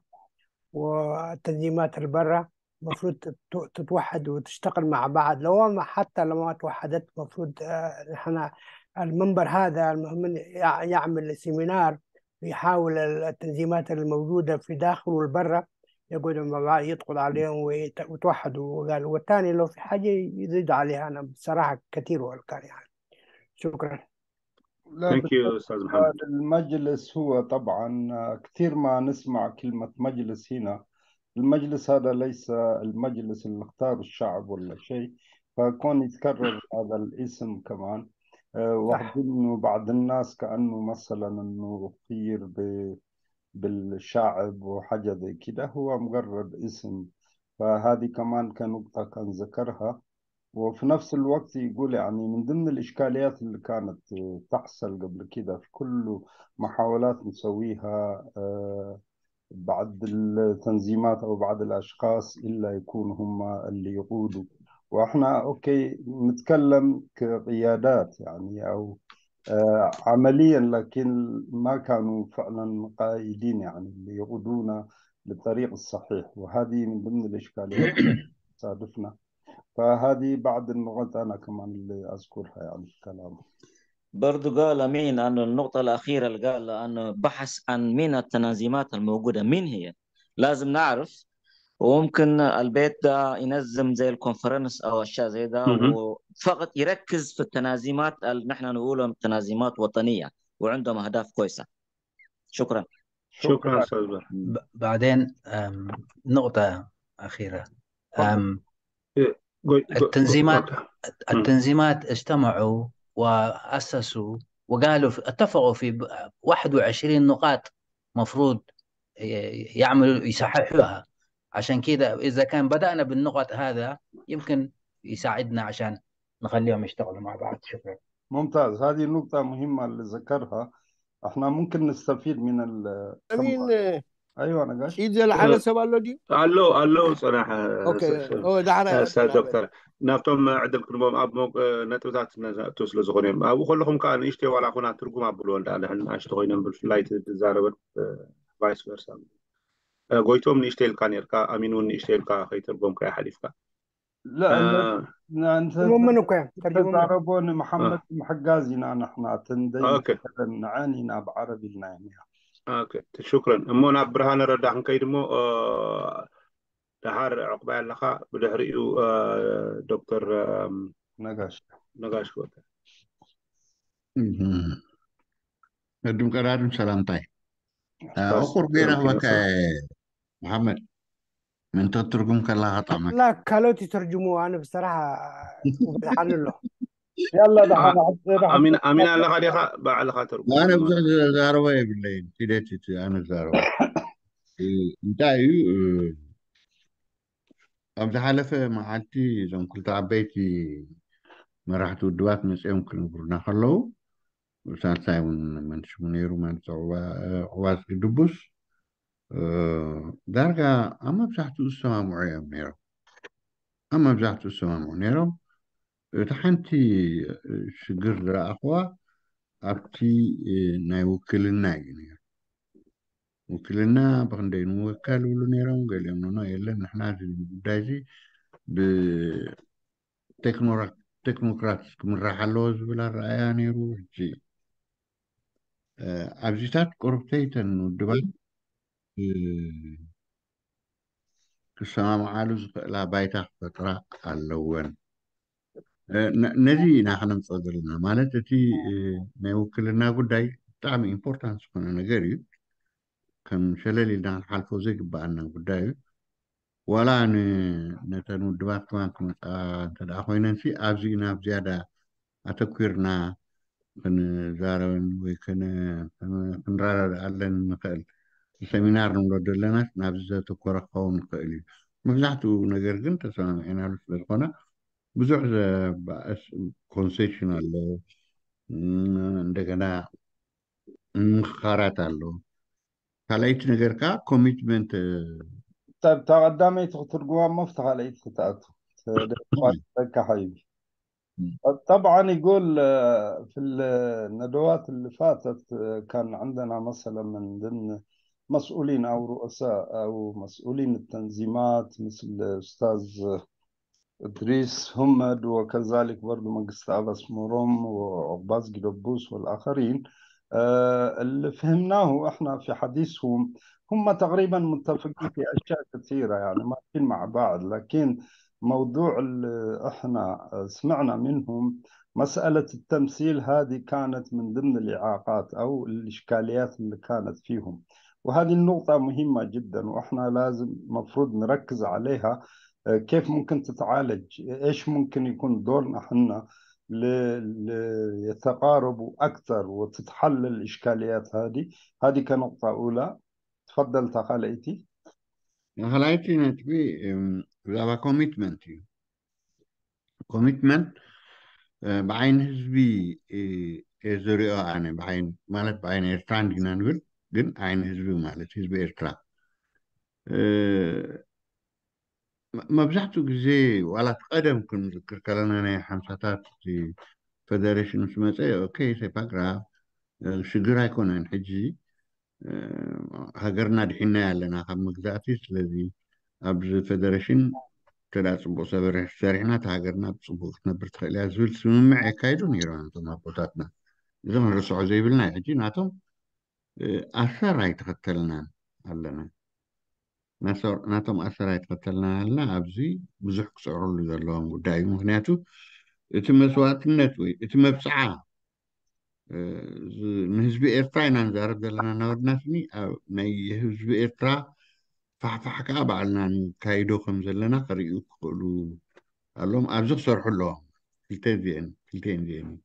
والتنظيمات البرة مفروض تت- تتوحد وتشتغل مع بعض لو ما حتى لو ما توحدت مفروض آه، نحن المنبر هذا المهم يع- يعمل سيمينار يحاول التنظيمات الموجودة في داخل والبرة يقعدوا مع بعض يدخل عليهم ويت- ويتوحدوا وقال والثاني لو في حاجة يزيد عليها أنا بصراحة كثير والكان يعني شكرا. لا Thank you أستاذ محمد. المجلس هو طبعا كثير ما نسمع كلمة مجلس هنا. المجلس هذا ليس المجلس اللي اختار الشعب ولا شيء، فكون يتكرر هذا الاسم كمان آه، واخدينه بعض الناس كأنه مثلا انه خير ب- بالشعب وحاجة زي كده، هو مجرد اسم. فهذه كمان كنقطة كان ذكرها. وفي نفس الوقت يقول يعني من ضمن الإشكاليات اللي كانت تحصل قبل كده في كل محاولات نسويها آه، بعض التنظيمات أو بعض الأشخاص إلا يكونوا هم اللي يقودوا. وإحنا أوكي نتكلم كقيادات يعني أو آه، عمليا، لكن ما كانوا فعلا قائدين يعني اللي يقودونا للطريق الصحيح، وهذه من ضمن الإشكاليات اللي تصادفنا. فهذه بعض النقط أنا كمان اللي أذكرها يعني في كلامه. برضو قال أمين أن النقطة الأخيرة اللي قال أنه بحث عن مين التنظيمات الموجودة، مين هي؟ لازم نعرف. وممكن البيت ده ينظم زي الكونفرنس أو أشياء زي ده، مهم. وفقط يركز في التنظيمات اللي نحن نقولهم تنظيمات وطنية وعندهم أهداف كويسة. شكرا. شكرا أستاذ برهان. ب- بعدين أم، نقطة أخيرة. أم، إيه، قول- قول- التنظيمات قول- التنظيمات اجتمعوا وأسسوا وقالوا في- اتفقوا في ب- واحد وعشرين نقاط مفروض ي- يعملوا يصححوها. عشان كده إذا كان بدأنا بالنقط هذا يمكن يساعدنا عشان نخليهم يشتغلوا مع بعض. شكرا. ممتاز، هذه نقطة مهمة اللي ذكرها. احنا ممكن نستفيد من ال أمين أيوة أنا قاعد إذا العالم سبع لودي ኣሎ ኣሎ ፅናሕ أوكي هو ده على ኣስታ ዶክተር ናብቶም ዕድል ክንቦም ኣብ ሞግ- ነጥብታት ነዛእቱ ስለ ዝኾኑ እዮም። ኣብኡ ከለኹም ከዓ ንእሽተይ ዋላ ኩና ትርጉም ኣብልዎ እንዳ ንሕን ንኣሽቶ ኮይኖም ብፍላይ ትዛረበን ቫይስ ቨርሳ ጎይቶም ንእሽተይ ኢልካ ነርካ ኣሚን እውን ንእሽተይ ኢልካ ከይተርጎምካ ሓሊፍካ لا አ፣ أنا أنت ترجموا منه كوين ترجموا منه تضاربوا أنا محمد محجازي أنا إحنا تندي ኦኬ نعاني بعربي لنا يعني ኦኬ ሽክረን እሞ ናብ ብርሃነ ረዳ ክንከይድ እሞ አ፣ ደሓር ዕቑባይ ኣለኻ። ብድሕሪኡ እ፣ ዶክተር እ፣ ነጋሽ ነጋሽ ክወተ እም። ቅድም ቀዳድም ሰላምታይ እ፣ ሰላም። እቁር ገይረ ክበካ መሓመድ ምእንቲ ክትትርጉም ከለኻ ጠቕመካ ላ ካልኦት ይተርጅሙ ኣነ ብሰራሕ ብዝሓሉ ኣሎ ያላ ደሓን ደሓን ኣሚን ኣሚን ኣለኻ ዲኻ? ባዕልኻ ተርጉም ኣነ ብዙሕ ዝዛረቦ የብለይን። ሂደት እቲ ኣነ ዝዛረቦ እ፣ እንታይ እዩ እ፣ ኣብ ዝሓለፈ መዓልቲ እዞም ክልተ ዓበይቲ መራሕቲ ውድባት መፅኦም ክነግሩና ከለዉ ሳልሳይ እውን መንሽሙ ነይሩ ማለት ዕቑባ- ዕቑባዝጊ ድቡስ እ፣ ዳርጋ ኣብ መብዛሕትኡ ዝሰማምዑ እዮም ነይሮም። ኣብ መብዛሕትኡ ዝሰማምዑ ነይሮም። እቲ ሓንቲ እ፣ ሽግር ዝረኣኽዋ ኣብቲ እ፣ ናይ ውክልና እዩ ነይሩ። ውክልና ብክንደይ ንወከል ይብሉ ነይሮም። ገሊኦም ኖኖ የለን ንሕና እዚ ጉዳይ እዚ ብቴክኖክራትስ ክምራሕ ኣለዎ ዝብል ኣረኣያ ነይሩ። ሕጂ እ፣ ኣብዚታት ቁርብተይተን ውድባት እ፣ ክሰማምዓሉ ዝኽእላ ባይታ ክፈጥራ ኣለወን። እ፣ ነ- ነዚ ኢና ክነምፅኦ ዘለና ማለት እቲ እ፣ ናይ ውክልና ጉዳይ ብጣዕሚ ኢምፖርታንት ዝኾነ ነገር እዩ። ከም ሸለል ኢልና ክንሓልፎ ዘይግበኣና ጉዳይ እዩ። ዋላ ን- ነተን ውድባት ከማን ክመፃ እንተ ደኣ ኮይነን ሲ ኣብዚ ኢና ብዝያዳ ኣተኲርና ክንዛረብን ወይ ክን- ክን- ክንረዳድኣለን ንኽእል። ሰሚናር ንብሎ ዘለና ናብዚ ዘተኮረ ክኸውን ይኽእል እዩ። መብዛሕትኡ ነገር ግን ተሰማሚዕናሉ ስለ ዝኾነ ብዙሕ ዘባእስ ኮንሴሽን ኣሎ። እም፣ እንደገና ምምኽኻራት ኣሎ። ካልኣይቲ ነገር ከዓ ኮሚትመንት እታ እታ ቀዳመይቲ ክትርጉማ እሞ ኣብታ ካልኣይቲ ክትኣቱ ተደፋካ ሓይቢ م. طبعا يقول آه، في الندوات اللي فاتت آه، كان عندنا مثلا من ضمن مسؤولين او رؤساء او مسؤولين التنظيمات مثل الاستاذ ادريس همد وكذلك برضو منقست ابس موروم وعقباز جدبوس والاخرين آه، اللي فهمناه احنا في حديثهم هم تقريبا متفقين في اشياء كثيره، يعني ماشيين مع بعض، لكن موضوع اللي احنا سمعنا منهم مسألة التمثيل هذه كانت من ضمن الإعاقات أو الإشكاليات اللي كانت فيهم، وهذه النقطة مهمة جدا وإحنا لازم مفروض نركز عليها. آه، كيف ممكن تتعالج؟ إيش ممكن يكون دورنا حنا ل- ليتقاربوا أكثر وتتحل الإشكاليات هذه؟ هذه كنقطة أولى. تفضل تخاليتي. ካልኣይቲ ነጥቢ እም፣ ብዛዕባ ኮሚትመንት እዩ። ኮሚትመንት እ፣ ብዓይኒ ህዝቢ እ፣ እየ ዝሪኦ ኣነ ብዓይኒ ማለት ብዓይኒ ኤርትራ እንዲና ንብል ግን ዓይኒ ህዝቢ ማለት ህዝቢ ኤርትራ እ፣ መ- መብዛሕትኡ ግዜ ዋላ እቲ ቀደም ክንዝክር ከለና ናይ ሓምሳታት እቲ ፌደሬሽን ምስ መፀ ኦኬ ሴፓግራፍ እ፣ ሽግር ኣይኮነን። ሕጂ እ፣ ሃገርና ድሒና ኣለና ካብ መግዛእቲ። ስለዚ ኣብዚ ፌደሬሽን እንተ ደኣ ፅቡቕ ሰበረ- ሰሪሕና እቲ ሃገርና ብፅቡቕ ክትነብር ትኽእል እያ ዝብል ስምምዕ የካይዱ ነይሮም እቶም ኣቦታትና። እዚ ክንርስዖ ዘይብልና እዩ። ሕጂ ናቶም እ፣ ኣሰር ኣይተኸተልናን ኣለና። ናሰ- ናቶም ኣሰር ኣይተኸተልናን ኣለና። ኣብዚ ብዙሕ ክፅዕሩሉ ዘለዎም ጉዳይ እዩ። ምክንያቱ እቲ መስዋእትነት ወይ እቲ መብፅዓ እ፣ ዝ- ንህዝቢ ኤርትራ ኢና ንዛረብ ዘለና እናበልና ስኒ ኣብ ናይ ህዝቢ ኤርትራ ፋሕፋሕ ከዓ ባዕልና ንካይዶ ከም ዘለና ክርእዩ ክኽእሉ ኣለዎም። ኣብዚ ክሰርሑ ኣለዎም። ክልተ እዚአን ክልተን እዚአን እዩ።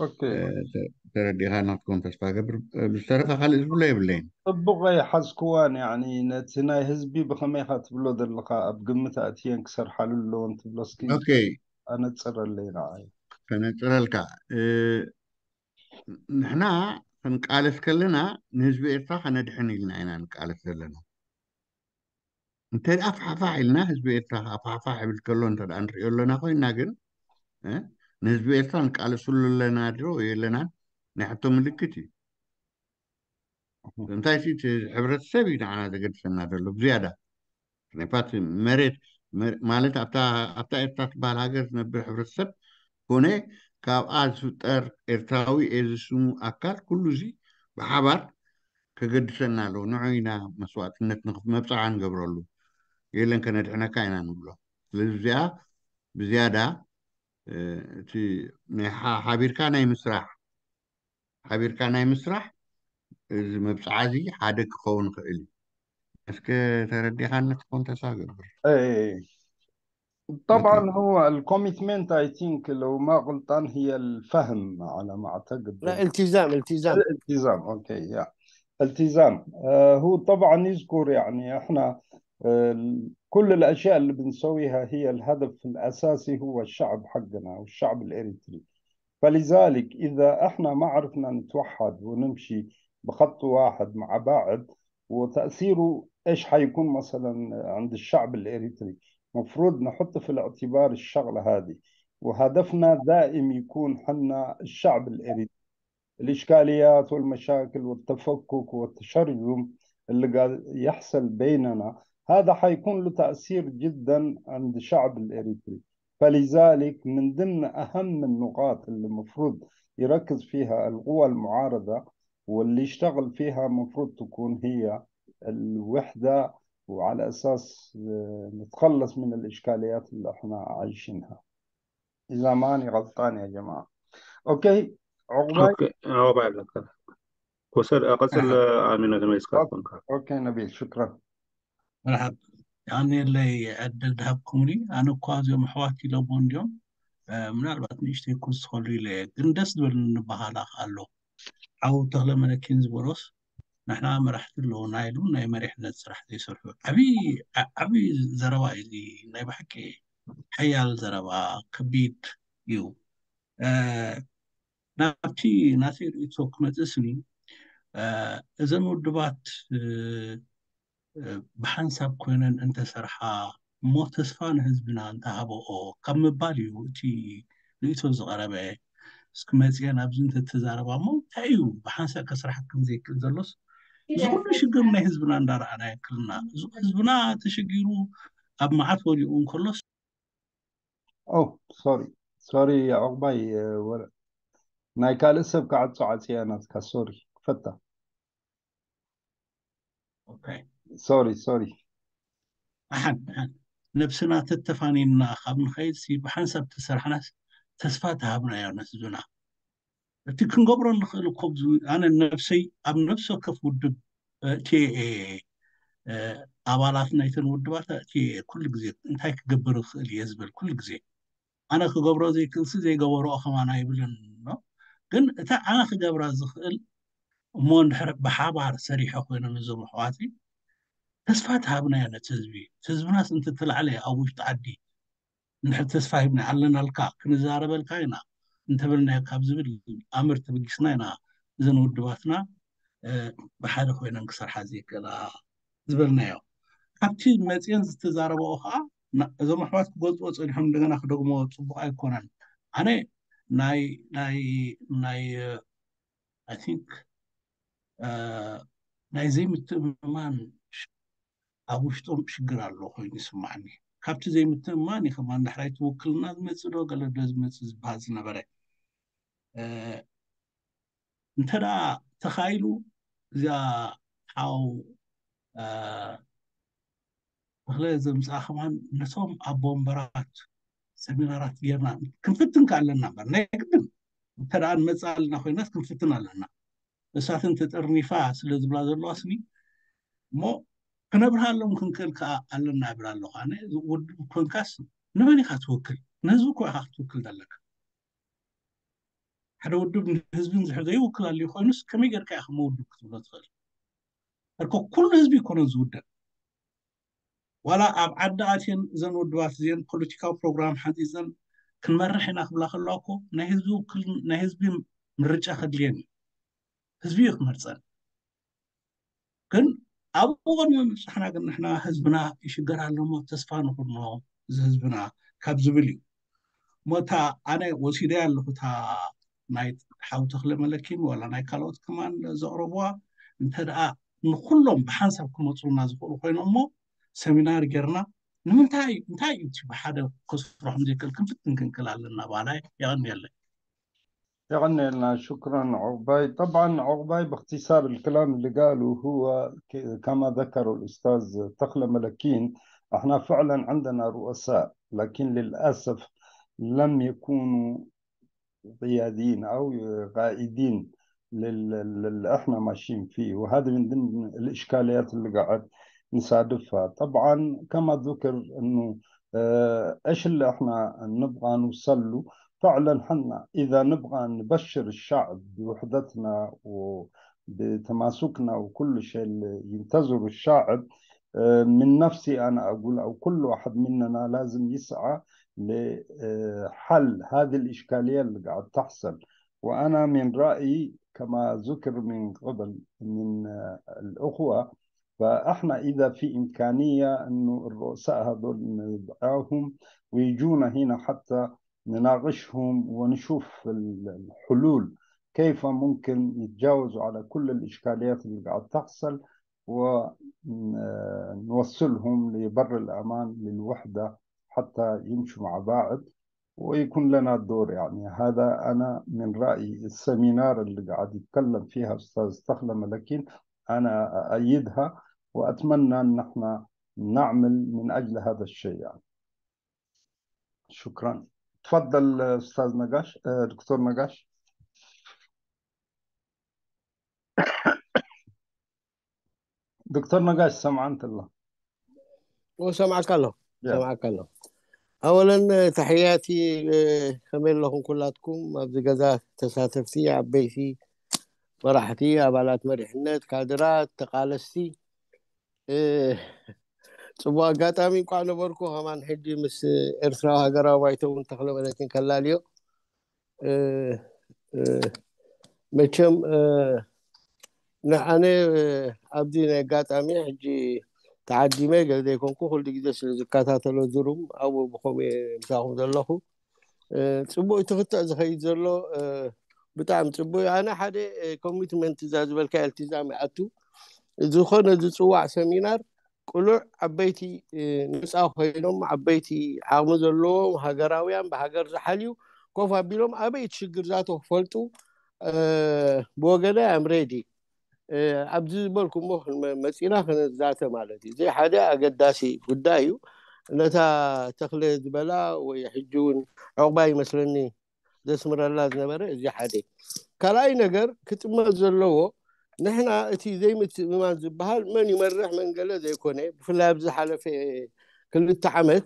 ኦኬ እ፣ ተ- ተረዲእካ ናትኩም ተስፋ ገብር። እ፣ ብዝተረፈ ካልእ ዝብሎ የብለይን። ጽቡቕ ኣይሓዝክዋን። ያኒ ነቲ ናይ ህዝቢ ብኸመይ ኢኻ ትብሎ ዘለኻ? ኣብ ግምት ኣእትየን ክሰርሓሉ ኣለወን ትብሎ? እስኪ ኦኬ ኣነጽረለይ ንዓይ። ከነጽረልካ እ፣ ንሕና ክንቃለስ ከለና ንህዝቢ ኤርትራ ከነድሕን ኢልና ኢና ንቃለስ ዘለና። እንተ ደኣ ፋሕፋሕ ኢልና ህዝቢ ኤርትራ ከዓ ፋሕፋሕ ይብል ከሎ እንተ ደኣ ንሪኦ ኣለና ኮይንና ግን እ፣ ንህዝቢ ኤርትራ ንቃለስሉ ኣለና ድሮ የለናን ናይ ሕቶ ምልክት እዩ። እንታይ እቲ ሕብረተሰብ እዩ ንዓና ዘገድሰና ዘሎ ብዝያዳ። ምክንያቱ መሬት መ- ማለት ኣብታ ኣብታ ኤርትራ ትበሃል ሃገር ዝነብር ሕብረተሰብ ኮነ ካብኣ ዝፍጠር ኤርትራዊ እየ ዝስሙ ኣካል ኩሉ እዚ ብሓባር ከገድሰና ኣለዎ። ንዑ ኢና መስዋእትነት ንኽፍ- መብፅዓ ንገብረሉ። የለን፣ ከነድሕነካ ኢና ንብሎ። ስለዚ እዚኣ ብዝያዳ እቲ ናይ ሓቢርካ ናይ ምስራሕ ሓቢርካ ናይ ምስራሕ እዚ መብፅዓ እዚ ሓደ ክኸውን ይኽእል እዩ። እስከ ተረዲኻኒ ትኾን ተስፋ ገብር። طبعا هو ال commitment I think لو ما غلطان هي الفهم على ما اعتقد. لا، التزام التزام التزام اوكي يا التزام آه، هو طبعا يذكر يعني احنا آه، كل الاشياء اللي بنسويها هي الهدف الاساسي هو الشعب حقنا والشعب الاريتري. فلذلك اذا احنا ما عرفنا نتوحد ونمشي بخط واحد مع بعض وتأثيره ايش حيكون مثلا عند الشعب الاريتري، مفروض نحط في الاعتبار الشغلة هذه. وهدفنا دائم يكون حنا الشعب الاريتري، الاشكاليات والمشاكل والتفكك والتشرذم اللي قاعد يحصل بيننا هذا حيكون له تأثير جدا عند الشعب الاريتري. فلذلك من ضمن اهم النقاط اللي المفروض يركز فيها القوى المعارضة واللي يشتغل فيها مفروض تكون هي الوحدة، وعلى اساس آه، نتخلص من الاشكاليات اللي احنا عايشينها. اذا ماني غلطان يا جماعة. اوكي عقباي. ኦኬ፣ ዑቕባይ ኣለካ። ወሰድ ቀጽል። ኣሚና ተመሊስካ ኮንካ። اوكي نبيل شكرا. መርሓብ ያኔለይ ዕድል ድሃብኩምኒ። ኣነ እኳ እዚኦም ኣሕዋት ኢሎሞ እንዲዮም ምናልባት ንእሽተይ ክውስኸሉ ኢለ እየ፣ ግን ደስ ዝበልኒ ንበሃላ ኣሎ። ሓው ተኽለ መለኪን ዝበሎስ ንሕና መራሕቲ ኣለውና ኢሉ ናይ መሪሕነት ስራሕ ዘይሰርሑ ዓብዪ ዘረባ እዩ። ናይ ብሓቂ ሓያል ዘረባ ከቢድ እዩ። ናብቲ ናተይ ርእቶ ክመፅእስኒ እዘን ውድባት ብሓንሳብ ኮይነን እንተሰርሓ እሞ ተስፋ ንህዝብና እንተሃበኦ ካብ ምባል እዩ እቲ ርእቶ ዝቐረበ። እስኪ መፅየን ኣብዚ እንተተዛረባ እሞ እንታይ እዩ ብሓንሳብ ከስራሓክን ዘይክእል ዘሎስ እዚ ኩሉ ሽግር ናይ ህዝብና እንዳረኣና የክልና ህዝብና ተሸጊሩ ኣብ መዓት ወዲቑ እንከሎስ ኦ ሶሪ ሶሪ ዕቑባይ ናይ ካልእ ሰብ ክዓጾ ዓጽያ ናትካ ሶሪ ክፈታ ሶሪ ሶሪ ኣሓን ኣሓን ነብስና ተተፋኒንና ካብ ንኸይድ ሲ ብሓንሳብ ተሰርሕናስ ተስፋ ተሃብናዮ ነህዝብና እቲ ክንገብሮ ንኽእል እኮ ኣነ ነብሰይ ኣብ ነብሲ ወከፍ ውድብ እቲ ኣባላት ናይተን ውድባት እቲ ኩሉ ግዜ እንታይ ክገብር ይኽእል እየ ዝብል ኩሉ ግዜ ኣነ ክገብሮ ዘይክእልሲ ዘይገበርኦ ከማን ኣይብልን ግን እታ ኣነ ክገብራ ዝኽእል እሞ እንድሕር ብሓባር ሰሪሖ ኮይኖም እዞም ኣሕዋትይ ተስፋ ትሃብናዮ ነቲ ህዝቢ እቲ ህዝብናስ እንትተላዕለ ኣብ ውሽጢ ዓዲ እንድሕር ተስፋ ሂብና ኣለናልካ ክንዛረበልካ ኢና እንተበልናዮ ካብ ዝብል ኣምር ተበጊስና ኢና እዘን ውድባትና ብሓደ ኮይነን ክሰርሓ ዘይክእላ ዝበልናዮ ካብቲ መፅየን ዝተዛረበኦ ከዓ እዞም ኣሕዋት ክገልፅዎ ፀኒሖም እንደገና ክደግሞ ፅቡቅ ኣይኮነን ኣነ ናይ ናይ ናይ I think ናይ ዘይምትእምማን ኣብ ውሽጦም ሽግር ኣሎ ኮይኑ ይስማዕኒ ካብቲ ዘይምትእምማን እዩ ከማን ዳሕራይ ትውክልና ዝመፅእ ዶ ገለ ዶ ዝመፅእ ዝበሃል ዝነበረ እንተ ደኣ ተኻኢሉ እዚኣ ሓው ተኽለ ዘምፅኣ ከማን ነቶም ኣብ ወንበራት ሰሚናራት ጌርና ክንፍትን ከ ኣለና እምበር ናይ ግድን እንተ ደኣ ንመፅእ ኣለና ኮይናስ ክንፍትን ኣለና እሳትን ተጠርኒፋ ስለ ዝብላ ዘለዋ ስኒ እሞ ክነብርሃሎም ክንክእል ከዓ ኣለና ይብል ኣለኹ ኣነ ውድብ ኮንካስ ንመን ኢካ ትውክል ንህዝቢ እኮ ኢካ ክትውክል ዘለካ ሓደ ውድብ ንህዝብን ዝሕር ዘይውክል ኣልዩ ኮይኑስ ከመይ ጌርካ ኢኻ መውድብ ክትብሎ ትኽእል እኮ ኩሉ ህዝቢ ይኮነን ዝውደብ ዋላ ኣብ ዓዲ ኣትየን እዘን ውድባት እዚአን ፖለቲካዊ ፕሮግራም ሓንፂፀን ክንመርሕ ኢና ክብላ ከለዋ እኮ ናይ ህዝቢ ውክል ናይ ህዝቢ ምርጫ ከድልየን እዩ ህዝቢ እዩ ክመርፀን ግን ኣብኡ ቅድሚ ምብፃሕና ግን ንሕና ህዝብና ይሽገር ኣሎ ሞ ተስፋ ንኩኖ እዚ ህዝብና ካብ ዝብል እዩ ሞታ ኣነ ወሲደ ኣለኹ እታ ናይ ሓው ተኽለ መለኪን ዋላ ናይ ካልኦት ከማን ዘቕረብዋ እንተ ደኣ ንኩሎም ብሓንሳብ ክመፁልና ዝኽእሉ ኮይኖም ሞ ሰሚናር ጌርና ንምንታይ እንታይ እዩ እቲ ብሓደ ከስርሖም ዘይክእል ክንፍትን ክንክል ኣለና ባላይ የቐንየለይ يغني لنا شكرا عقباي. طبعا عقباي باختصار الكلام اللي قاله هو كما ذكر الأستاذ تخلى ملكين احنا فعلا عندنا رؤساء، لكن للأسف لم يكونوا قياديين أو قائدين لل- لل- اللي احنا ماشيين فيه. وهذه من ضمن الإشكاليات اللي قاعد نصادفها. طبعا كما ذكر أنه آه، إيش اللي احنا نبغى نوصل له؟ فعلا حنا إذا نبغى نبشر الشعب بوحدتنا وبتماسكنا وكل شيء اللي ينتظر الشعب، آه، من نفسي أنا أقول، أو كل واحد مننا لازم يسعى لحل هذه الإشكالية اللي قاعد تحصل. وأنا من رأيي، كما ذكر من قبل من، آه، الأخوة، فإحنا إذا في إمكانية إنه الرؤساء هذول ندعاهم ويجونا هنا حتى نناقشهم ونشوف ال- الحلول، كيف ممكن يتجاوزوا على كل الإشكاليات اللي قاعد تحصل، ونوصلهم لبر الأمان للوحدة حتى يمشوا مع بعض ويكون لنا دور. يعني هذا أنا من رأيي. السيمينار اللي قاعد يتكلم فيها أستاذ تخلى ملكين، أنا أأيدها، وأتمنى أن احنا نعمل من أجل هذا الشيء يعني. شكرا. تفضل أستاذ نقاش، آه، دكتور نقاش. دكتور نقاش، سمعا الله. وسمعك الله. يا. سمعك الله. أولا، تحياتي، آه، ከመይ ኣለኹም ኩላትኩም ኣብዚ ገዛ ተሳተፍቲ፣ ዓበይቲ መራሕቲ፣ ኣባላት መሪሕነት፣ ካድራት፣ ተቓለስቲ። እ፣ ጽቡቕ ኣጋጣሚ እንኳዕ ነበርኩ። ከማን ሕጂ ምስ ኤርትራዊ ሃገራዊ ባይቶ እውን ተኽለ መለኪን ከላልዮ። እ፣ እ፣ መቸም፣ እ፣ ንኣነ፣ እ፣ ኣብዚ ናይ ኣጋጣሚ ሕጂ ተዓዲመ ገለ ዘይኮንኩ፣ ኩሉ ግዜ ስለ ዝከታተሎ ዝሩም ኣብኡ ብኸምኡ እየ ምሳኹም ዘለኹ። እ፣ ጽቡቅ እዩ ትኽተእ ዝኸይድ ዘሎ። እ፣ ብጣዕሚ ጽቡቅ እዩ። ኣነ ሓደ፣ እ፣ ኮሚትመንት እዛ ዝበልካ ኢልቲዛም ይኣቱ። ዝኾነ ዝጽዋዕ ሰሚናር ቅሉዕ ዓበይቲ፣ እ፣ ነጻ ኮይኖም፣ ዓበይቲ ዓቕሚ ዘለዎም ሃገራውያን፣ ብሃገር ዝሓልዩ ኮፍ ኣቢሎም ኣበይ እቲ ሽግር ዛቶ ክፈልጡ፣ እ፣ ብወገነይ ኣም ሬዲ። እ፣ ኣብዚ ዝበልኩሞ ክንመ-፣ መጺና ክንዛተ ማለት እዩ። እዚ ሓደ ኣገዳሲ ጉዳይ እዩ። ነታ ተኽለ ዝበላ ወይ ሕጂ እውን ዕቑባ ይመስለኒ ዘስምረላ ዝነበረ እዚ ሓደ። ካልኣይ ነገር ክጥመት ዘለዎ፣ ንሕና እቲ ዘይምትእምማን ዝበሃል መን ይመርሕ መን ገለ ዘይኮነ፣ ብፍላይ ኣብዚ ዝሓለፈ ክልተ ዓመት፣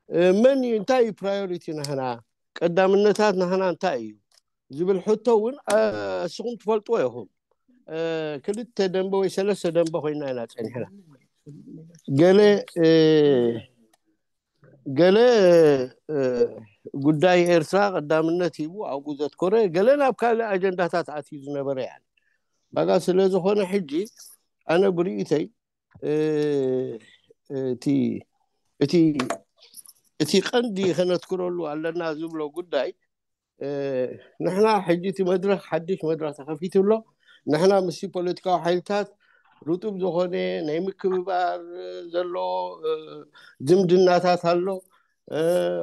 እ፣ መን እዩ፣ እንታይ እዩ ፕራዮሪቲ ናህና፣ ቀዳምነታት ናህና እንታይ እዩ ዝብል ሕቶ እውን፣ እ፣ እስኹም ትፈልጥዎ ኢኹም። እ፣ ክልተ ደንበ ወይ ሰለስተ ደንበ ኮይና ኢና ጸኒሕና። ገለ፣ እ፣ ገለ፣ እ፣ ጉዳይ ኤርትራ ቀዳምነት ሂቡ ኣብኡ ዘትኮረ፣ ገለ ናብ ካልእ ኣጀንዳታት ኣትዩ ዝነበረ። ያን ባጋ ስለ ዝኾነ፣ ሕጂ ኣነ ብርእይተይ፣ እ፣ እቲ፣ እቲ፣ እቲ ቀንዲ ከነትኩረሉ ኣለና ዝብሎ ጉዳይ፣ እ፣ ንሕና ሕጂ እቲ መድረኽ፣ ሓድሽ መድረኽ ተኸፊቱ ኣሎ። ንሕና ምስቲ ፖለቲካዊ ሓይልታት ርጡብ ዝኾነ ናይ ምክብባር ዘሎ፣ እ፣ ዝምድናታት ኣሎ። እ፣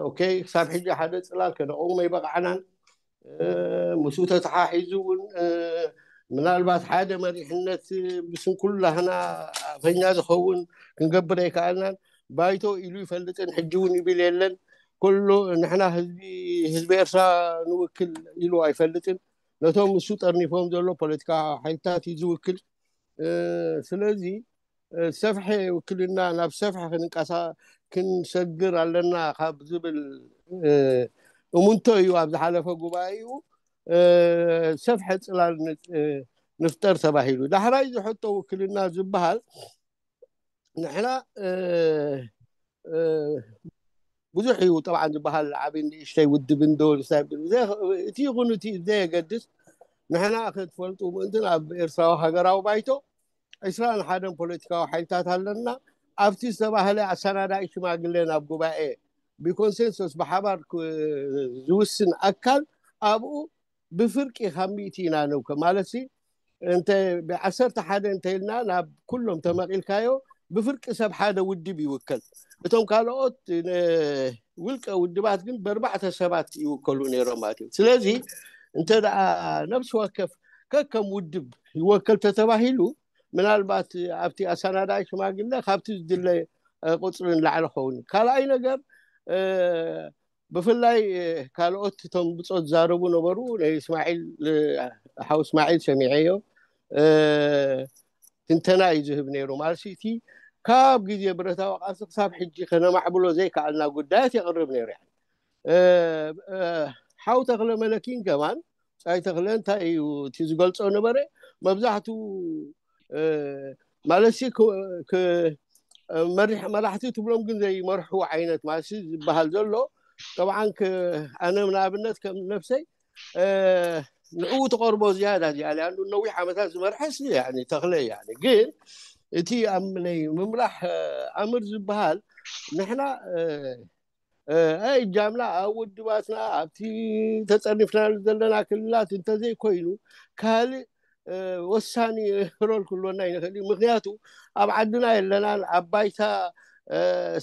ኦኬ፣ ክሳብ ሕጂ ሓደ ጽላል ከነቕውሞ ኣይበቕዓናን። እ፣ ምስኡ ተተሓሒዙ እውን፣ እ፣ ምናልባት ሓደ መሪሕነት ብስንኩላህና ኣፈኛ ዝኸውን ክንገብር ኣይከኣልናን። ባይቶ ኢሉ ይፈልጥን ሕጂ እውን ይብል የለን። ኩሉ ንሕና ህዝቢ፣ ህዝቢ ኤርትራ ንውክል ኢሉ ኣይፈልጥን። ነቶም እሱ ጠርኒፎም ዘሎ ፖለቲካ ሓይልታት እዩ ዝውክል። እ፣ ስለዚ፣ እ፣ ሰፍሐ ውክልና፣ ናብ ሰፍሐ ክንቀሳ-፣ ክንሰግር ኣለና ካብ ዝብል፣ እ፣ እሙንቶ እዩ ኣብ ዝሓለፈ ጉባኤኡ፣ እ፣ ሰፍሐ ጽላል ን-፣ እ፣ ንፍጠር ተባሂሉ። ዳሕራይ ዝሕቶ ውክልና ዝበሃል ንሕና፣ እ፣ እ፣ ብዙሕ እዩ ጠብዓን ዝበሃል፣ ዓቢ ንእሽተይ ውድብ እንዶ ንሳይ ብሉ። ዘ-፣ እቲ ይኹን እቲ ዘየገድስ፣ ንሕና ክትፈልጡ ምእንትን ኣብ ኤርትራዊ ሃገራዊ ባይቶ ዕስራን ሓደን ፖለቲካዊ ሓይልታት ኣለና። ኣብቲ ዝተባህለ ኣሰናዳኢ ሽማግለ ናብ ጉባኤ ብኮንሰንሰስ ብሓባር ክ-፣ ዝውስን ኣካል ኣብኡ ብፍርቂ ካብ ሚእቲ ኢና ነውከ። ማለት ሲ፣ እንተ ብዓሰርተ ሓደ እንተ ኢልና ናብ ኩሎም ተመቒልካዮ፣ ብፍርቂ ሰብ ሓደ ውድብ ይውከል። እቶም ካልኦት ነ-፣ ውልቀ ውድባት ግን በርባዕተ ሰባት ይውከሉ ነይሮም ማለት እዩ። ስለዚ እንተ ደኣ ነብሲ ወከፍ ከከም ውድብ ይወከል ተተባሂሉ፣ ምናልባት ኣብቲ ኣሰናዳኢ ሽማግለ ካብቲ ዝድለ ቁፅሪ ንላዕሊ ክኸውን። ካልኣይ ነገር ብፍላይ ካልኦት እቶም ብፆት ዝዛረቡ ነበሩ። ናይ እስማዒል ሓው እስማዒል ሰሚዐዮ ትንተና እዩ ዝህብ ነይሩ። ማለት እቲ ካብ ግዜ ብረታዊ ቃልሲ ክሳብ ሕጂ ከነማዕብሎ ዘይከኣልና ጉዳያት የቕርብ ነይሩ። ሓው ተኽለ መለኪን ከማን ፃይ ተኽለ እንታይ እዩ እቲ ዝገልፆ ነበረ? መብዛሕቱ ማለት መራሕቲ ትብሎም ግን ዘይመርሑ ዓይነት ማለት ዝበሃል ዘሎ። ጠብዓን ኣነ ንኣብነት ከም ነፍሰይ ንዕኡ ተቐርቦ ዝያዳ እዚኣ ሊኣንዱ ነዊሕ ዓመታት ዝመርሐ ስ ተኽለ እያ። ግን እቲ ኣብ ናይ ምምራሕ ኣምር ዝበሃል ንሕና እጃምና ኣብ ውድባትና ኣብቲ ተፀኒፍናሉ ዘለና ክልላት እንተዘይኮይኑ ካልእ ወሳኒ ሮል ክህልወና ይንኽእል እዩ። ምክንያቱ ኣብ ዓድና የለናን። ኣብ ባይታ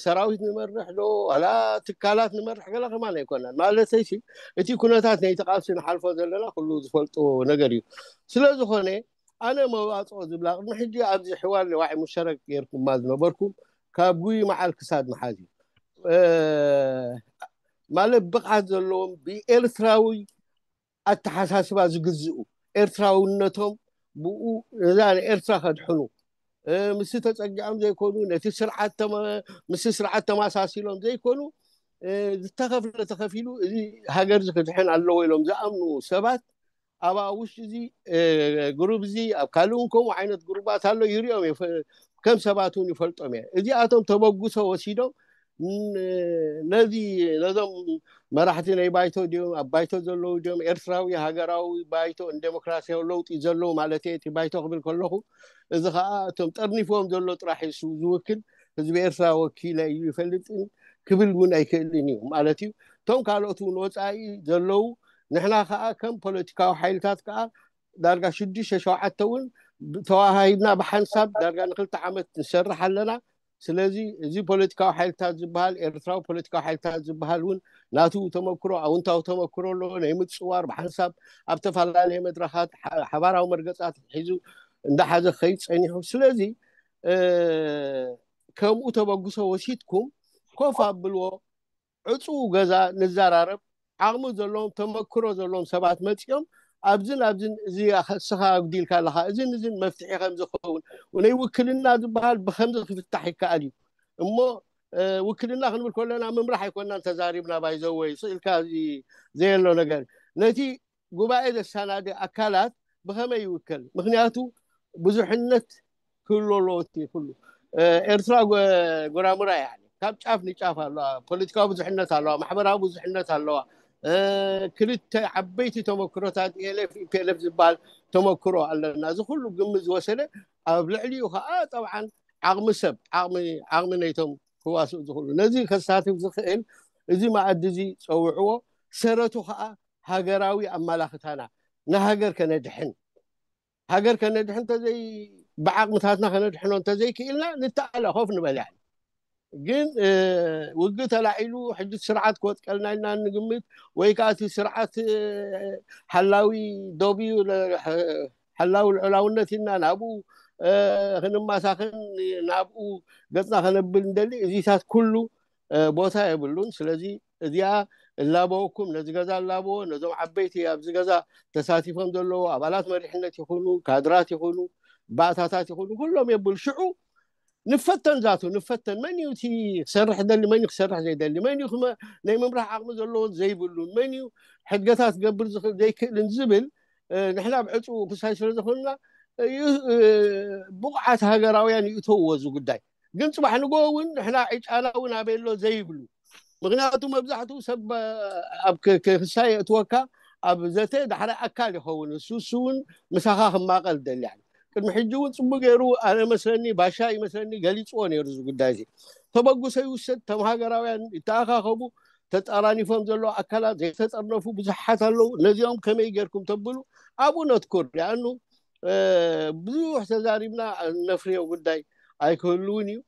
ሰራዊት ንመርሕ ዶ ዋላ ትካላት ንመርሕ ገለ ከማን ኣይኮናን። ማለተይሲ እቲ ኩነታት ናይ ተቃልሲ ንሓልፎ ዘለና ኩሉ ዝፈልጦ ነገር እዩ። ስለዝኾነ ኣነ መዋፅኦ ዝብላ ቅድሚ ሕጂ ኣብዚ ሕዋር ለዋዒ ሙሸረክ ገይርኩማ ዝነበርኩም ካብ ጉይ መዓል ክሳድ መሓዝ እዩ። ማለት ብቕዓት ዘለዎም ብኤርትራዊ ኣተሓሳስባ ዝግዝኡ ኤርትራውነቶም ብኡ ነዛ ንኤርትራ ከድሕኑ ምስ ተፀጊዖም ዘይኮኑ ነቲ ስርዓት ምስ ስርዓት ተመሳሲሎም ዘይኮኑ ዝተኸፍለ ተኸፊሉ እዚ ሃገር እዚ ክድሕን ኣለዎ ኢሎም ዝኣምኑ ሰባት ኣብ ውሽጢ እዚ ግሩብ እዚ ኣብ ካልእ እውን ከምኡ ዓይነት ግሩባት ኣሎ ይሪኦም ከም ሰባት እውን ይፈልጦም እየ። እዚኣቶም ተበግሶ ወሲዶም ነዚ ነዞም መራሕቲ ናይ ባይቶ ድዮም ኣብ ባይቶ ዘለዉ ድዮም ኤርትራዊ ሃገራዊ ባይቶ ንዴሞክራሲያዊ ለውጢ ዘለዉ ማለት እቲ ባይቶ ክብል ከለኹ እዚ ከዓ እቶም ጠርኒፍዎም ዘሎ ጥራሕ እሱ ዝውክል ህዝቢ ኤርትራ ወኪለ እዩ ይፈልጥን ክብል እውን ኣይክእልን እዩ ማለት እዩ። እቶም ካልኦት እውን ወፃኢ ዘለዉ ንሕና ከዓ ከም ፖለቲካዊ ሓይልታት ከዓ ዳርጋ ሽዱሽተ ሸውዓተ እውን ተዋሃሂድና ብሓንሳብ ዳርጋ ንክልተ ዓመት ንሰርሕ ኣለና። ስለዚ እዚ ፖለቲካዊ ሓይልታት ዝበሃል ኤርትራዊ ፖለቲካዊ ሓይልታት ዝበሃል እውን ናቱ ተመክሮ ኣውንታዊ ተመክሮ ኣለዎ ናይ ምፅዋር ብሓንሳብ ኣብ ተፈላለየ መድረኻት ሓባራዊ መርገፃት ሒዙ እንዳሓዘ ክኸይድ ፀኒሑ። ስለዚ ከምኡ ተበግሶ ወሲድኩም ኮፍ ኣብልዎ ዕፁው ገዛ ንዘራረብ ዓቕሚ ዘለዎም ተመክሮ ዘለዎም ሰባት መፂኦም ኣብዝን ኣብዝን እዚ ስኻ ኣጉዲልካ ኣለኻ እዝን እዝን መፍትሒ ከም ዝኸውን ናይ ውክልና ዝበሃል ብከምዚ ክፍታሕ ይከኣል እዩ እሞ ውክልና ክንብል ከለና ምምራሕ ኣይኮናን ተዛሪብና ባይዘወይ ስኢልካ ዘየሎ ነገር ነቲ ጉባኤ ዘሰናደ ኣካላት ብኸመይ ይውከል? ምክንያቱ ብዙሕነት ክህሉ ኣለዎ እቲ ኩሉ ኤርትራ ጎራሙራ እያ። ካብ ጫፍ ንጫፍ ኣለዋ። ፖለቲካዊ ብዙሕነት ኣለዋ፣ ማሕበራዊ ብዙሕነት ኣለዋ። ክልተ ዓበይቲ ተመክሮታት ኤልኤፍ ኢፒኤልኤፍ ዝበሃል ተመክሮ ኣለና። እዚ ኩሉ ግምት ዝወሰደ ኣብ ልዕሊኡ ከዓ ጠብዓን ዓቕሚ ሰብ ዓቕሚ ናይቶም ክዋስኡ ዝኽእሉ ነዚ ከሳትፍ ዝኽእል እዚ መኣዲ እዚ ፀውዕዎ። ሰረቱ ከዓ ሃገራዊ ኣመላኽታና ንሃገር ከነድሕን ሃገር ከነድሕን እንተዘይ ብዓቕምታትና ከነድሕኖ እንተዘይክኢልና ንተኣለ ኮፍ ንበል። ግን ውግእ ተላዒሉ ሕጂ ስርዓት ክወጥቀልና ኢና ንግምት ወይ ከዓ እቲ ስርዓት ሓላዊ ዶብዩ ሓላዊ ልዑላውነት ኢና ናብኡ ክንማሳኽን ናብኡ ገፅና ከነብል እንደሊ እዚታት ኩሉ ቦታ የብሉን። ስለዚ እዚኣ እላበወኩም ነዚ ገዛ እላበዎ ነዞም ዓበይቲ ኣብዚ ገዛ ተሳቲፎም ዘለዉ ኣባላት መሪሕነት ይኹኑ ካድራት ይኹኑ ባእታታት ይኹኑ ኩሎም የብል ሽዑ ንፈተን ዛቱ ንፈተን መን እዩ እቲ ክሰርሕ ደሊ መን ክሰርሕ ዘይደሊ መን እዩ ናይ ምምራሕ ዓቕሚ ዘለዎ ዘይብሉን መን እዩ ሕድገታት ገብር ዘይክእልን ዝብል ንሕና ብዕፁ ክሳይ ስለ ዝኾንና ብቑዓት ሃገራውያን ይእተውዎ እዚ ጉዳይ ግን ፅባሕ ንጎ እውን ንሕና ዕጫና እውን ኣበሎ ዘይብሉ ምክንያቱ መብዛሕትኡ ሰብ ኣብ ክሳ የእትወካ ኣብ ዘተ ዳሕራይ ኣካል ይኸውን እሱ እሱ እውን ምሳኻ ክማቐል ደልያ ቅድሚ ሕጂ እውን ፅቡቅ ገይሩ ኣነ መስለኒ ባሻ ይመስለኒ ገሊፅዎ ነይሩ እዚ ጉዳይ እዚ ተበግሶ ይውሰድ ተም ሃገራውያን ይተኣኻኸቡ ተጠራኒፎም ዘለዉ ኣካላት ዘይተጠርነፉ ብዙሓት ኣለዉ ነዚኦም ከመይ ገይርኩም ተብሉ ኣብኡ ነትኩር ያኑ ብዙሕ ተዛሪብና ነፍርዮ ጉዳይ ኣይክህልውን እዩ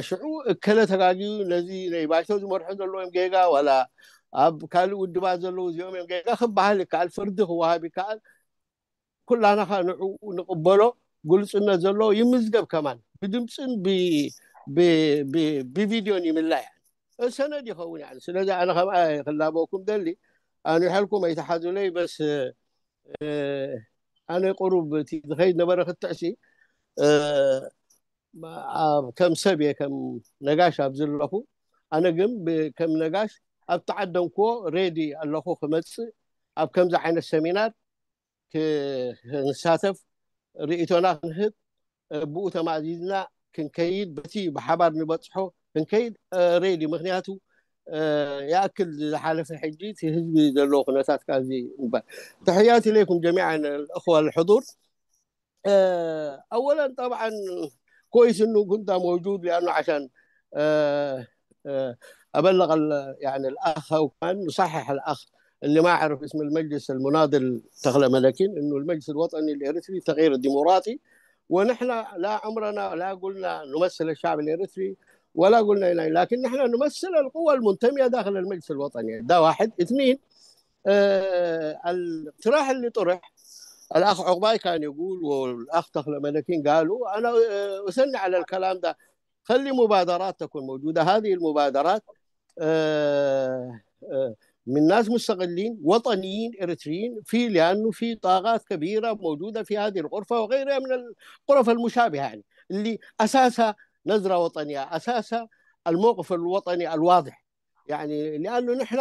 ሽዑ እከለ ተጋግዩ ነዚ ናይ ባይቶ ዝመርሑ ዘለዎም ጌጋ ዋላ ኣብ ካልእ ውድባት ዘለዉ እዚኦም እዮም ጌጋ ክበሃል ይከኣል ፍርዲ ክወሃብ ይከኣል ኩላና ኸ ንዕኡ ንቕበሎ ግልፅነት ዘለዎ ይምዝገብ ከማን ብድምፅን ብ ብ- ብ- ብቪድዮን ይምላ። ሰነድ ይኸውን። ስለዚ ኣነ ከምኣ ክላበኩም ደሊ ኣንዊሐልኩም ኣይተሓዙለይ። በስ ኣነ ቁሩብ እቲ ዝኸይድ ነበረ ክትዕሲ ከም ሰብ እየ ከም ነጋሽ ኣብ ዘለኹ። ኣነ ግን ከም ነጋሽ ኣብቲ ዓደምክዎ ሬዲ ኣለኹ ክመፅእ ኣብ ከምዚ ዓይነት ሰሚናር ክንሳተፍ ርእቶና ክንህብ ብኡ ተማእዚዝና ክንከይድ በቲ ብሓባር ንበፅሖ ክንከይድ ሬዲ። ምክንያቱ ይኣክል ዝሓለፈ ሕጂ እቲ ህዝቢ ዘለዎ ኩነታት ካብዚ እምበር። تحياتي لكم جميعا الأخوة الحضور. أولا طبعا كويس انه كنت موجود لانه عشان أبلغ يعني الاخ او كمان نصحح الاخ اللي ما عرف اسم المجلس المناضل تغلى ملكين انه المجلس الوطني الاريتري التغيير الديمقراطي. ونحن لا عمرنا لا قلنا نمثل الشعب الاريتري ولا قلنا إلى، لكن نحن نمثل القوى المنتميه داخل المجلس الوطني. ده واحد. اثنين، آه الاقتراح اللي طرح الاخ عقباي كان يقول والاخ تغلى ملكين قالوا، انا آه، اثني على الكلام ده. خلي مبادرات تكون موجوده. هذه المبادرات آه، آه، من ناس مستقلين وطنيين اريتريين، في لانه في طاقات كبيره موجوده في هذه الغرفه وغيرها من الغرف المشابهه، يعني اللي اساسها نظره وطنيه، اساسها الموقف الوطني الواضح. يعني لانه نحن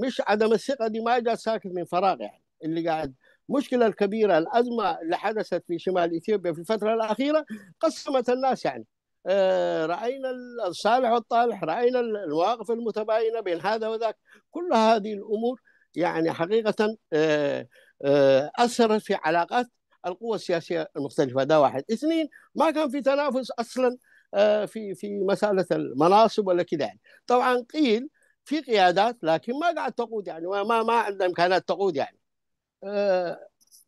مش عدم الثقه دي ما جات ساكت من فراغ. يعني اللي قاعد، المشكله الكبيره، الازمه اللي حدثت في شمال اثيوبيا في الفتره الاخيره قسمت الناس. يعني آه، راينا الصالح والطالح، راينا المواقف المتباينه بين هذا وذاك. كل هذه الامور يعني حقيقه آه، آه، اثرت في علاقات القوى السياسيه المختلفه. ده واحد. اثنين، ما كان في تنافس اصلا آه، في في مساله المناصب ولا كده. يعني طبعا قيل في قيادات لكن ما قاعد تقود، يعني ما ما عندها امكانات تقود. يعني آه،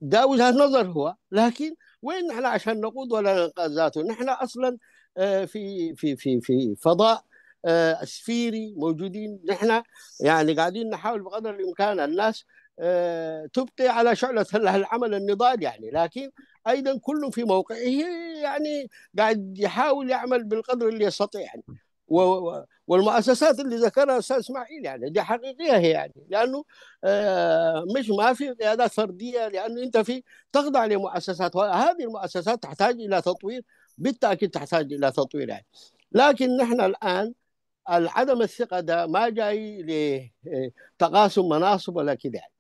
ده وجهة نظر هو، لكن وين نحن عشان نقود ولا ننقذ ذاته؟ نحن اصلا آه، في في في في فضاء آه، اسفيري موجودين. نحن يعني قاعدين نحاول بقدر الامكان الناس آه، تبقي على شعلة العمل النضال، يعني لكن ايضا كل في موقعه يعني قاعد يحاول يعمل بالقدر اللي يستطيع يعني. والمؤسسات اللي ذكرها الاستاذ اسماعيل يعني دي حقيقيه هي، يعني لانه آه، مش ما في قيادات فرديه، لانه انت في تخضع لمؤسسات، وهذه المؤسسات تحتاج الى تطوير، بالتاكيد تحتاج الى تطوير يعني. لكن نحن الان العدم الثقه ده ما جاي لتقاسم مناصب ولا كده يعني.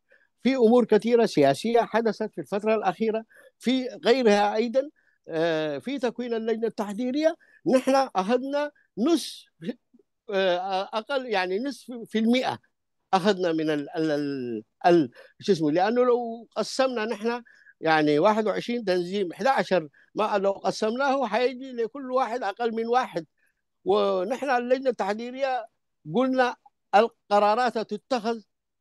في امور كثيره سياسيه حدثت في الفتره الاخيره، في غيرها ايضا آه، في تكوين اللجنه التحضيريه نحن اخذنا نص آه، اقل يعني نصف في المئه اخذنا من ال ال ال ال شو اسمه. لانه لو قسمنا نحن يعني واحد وعشرين تنظيم، احدعش، ما لو قسمناه حيجي لكل واحد اقل من واحد. ونحن اللجنه التحضيريه قلنا القرارات تتخذ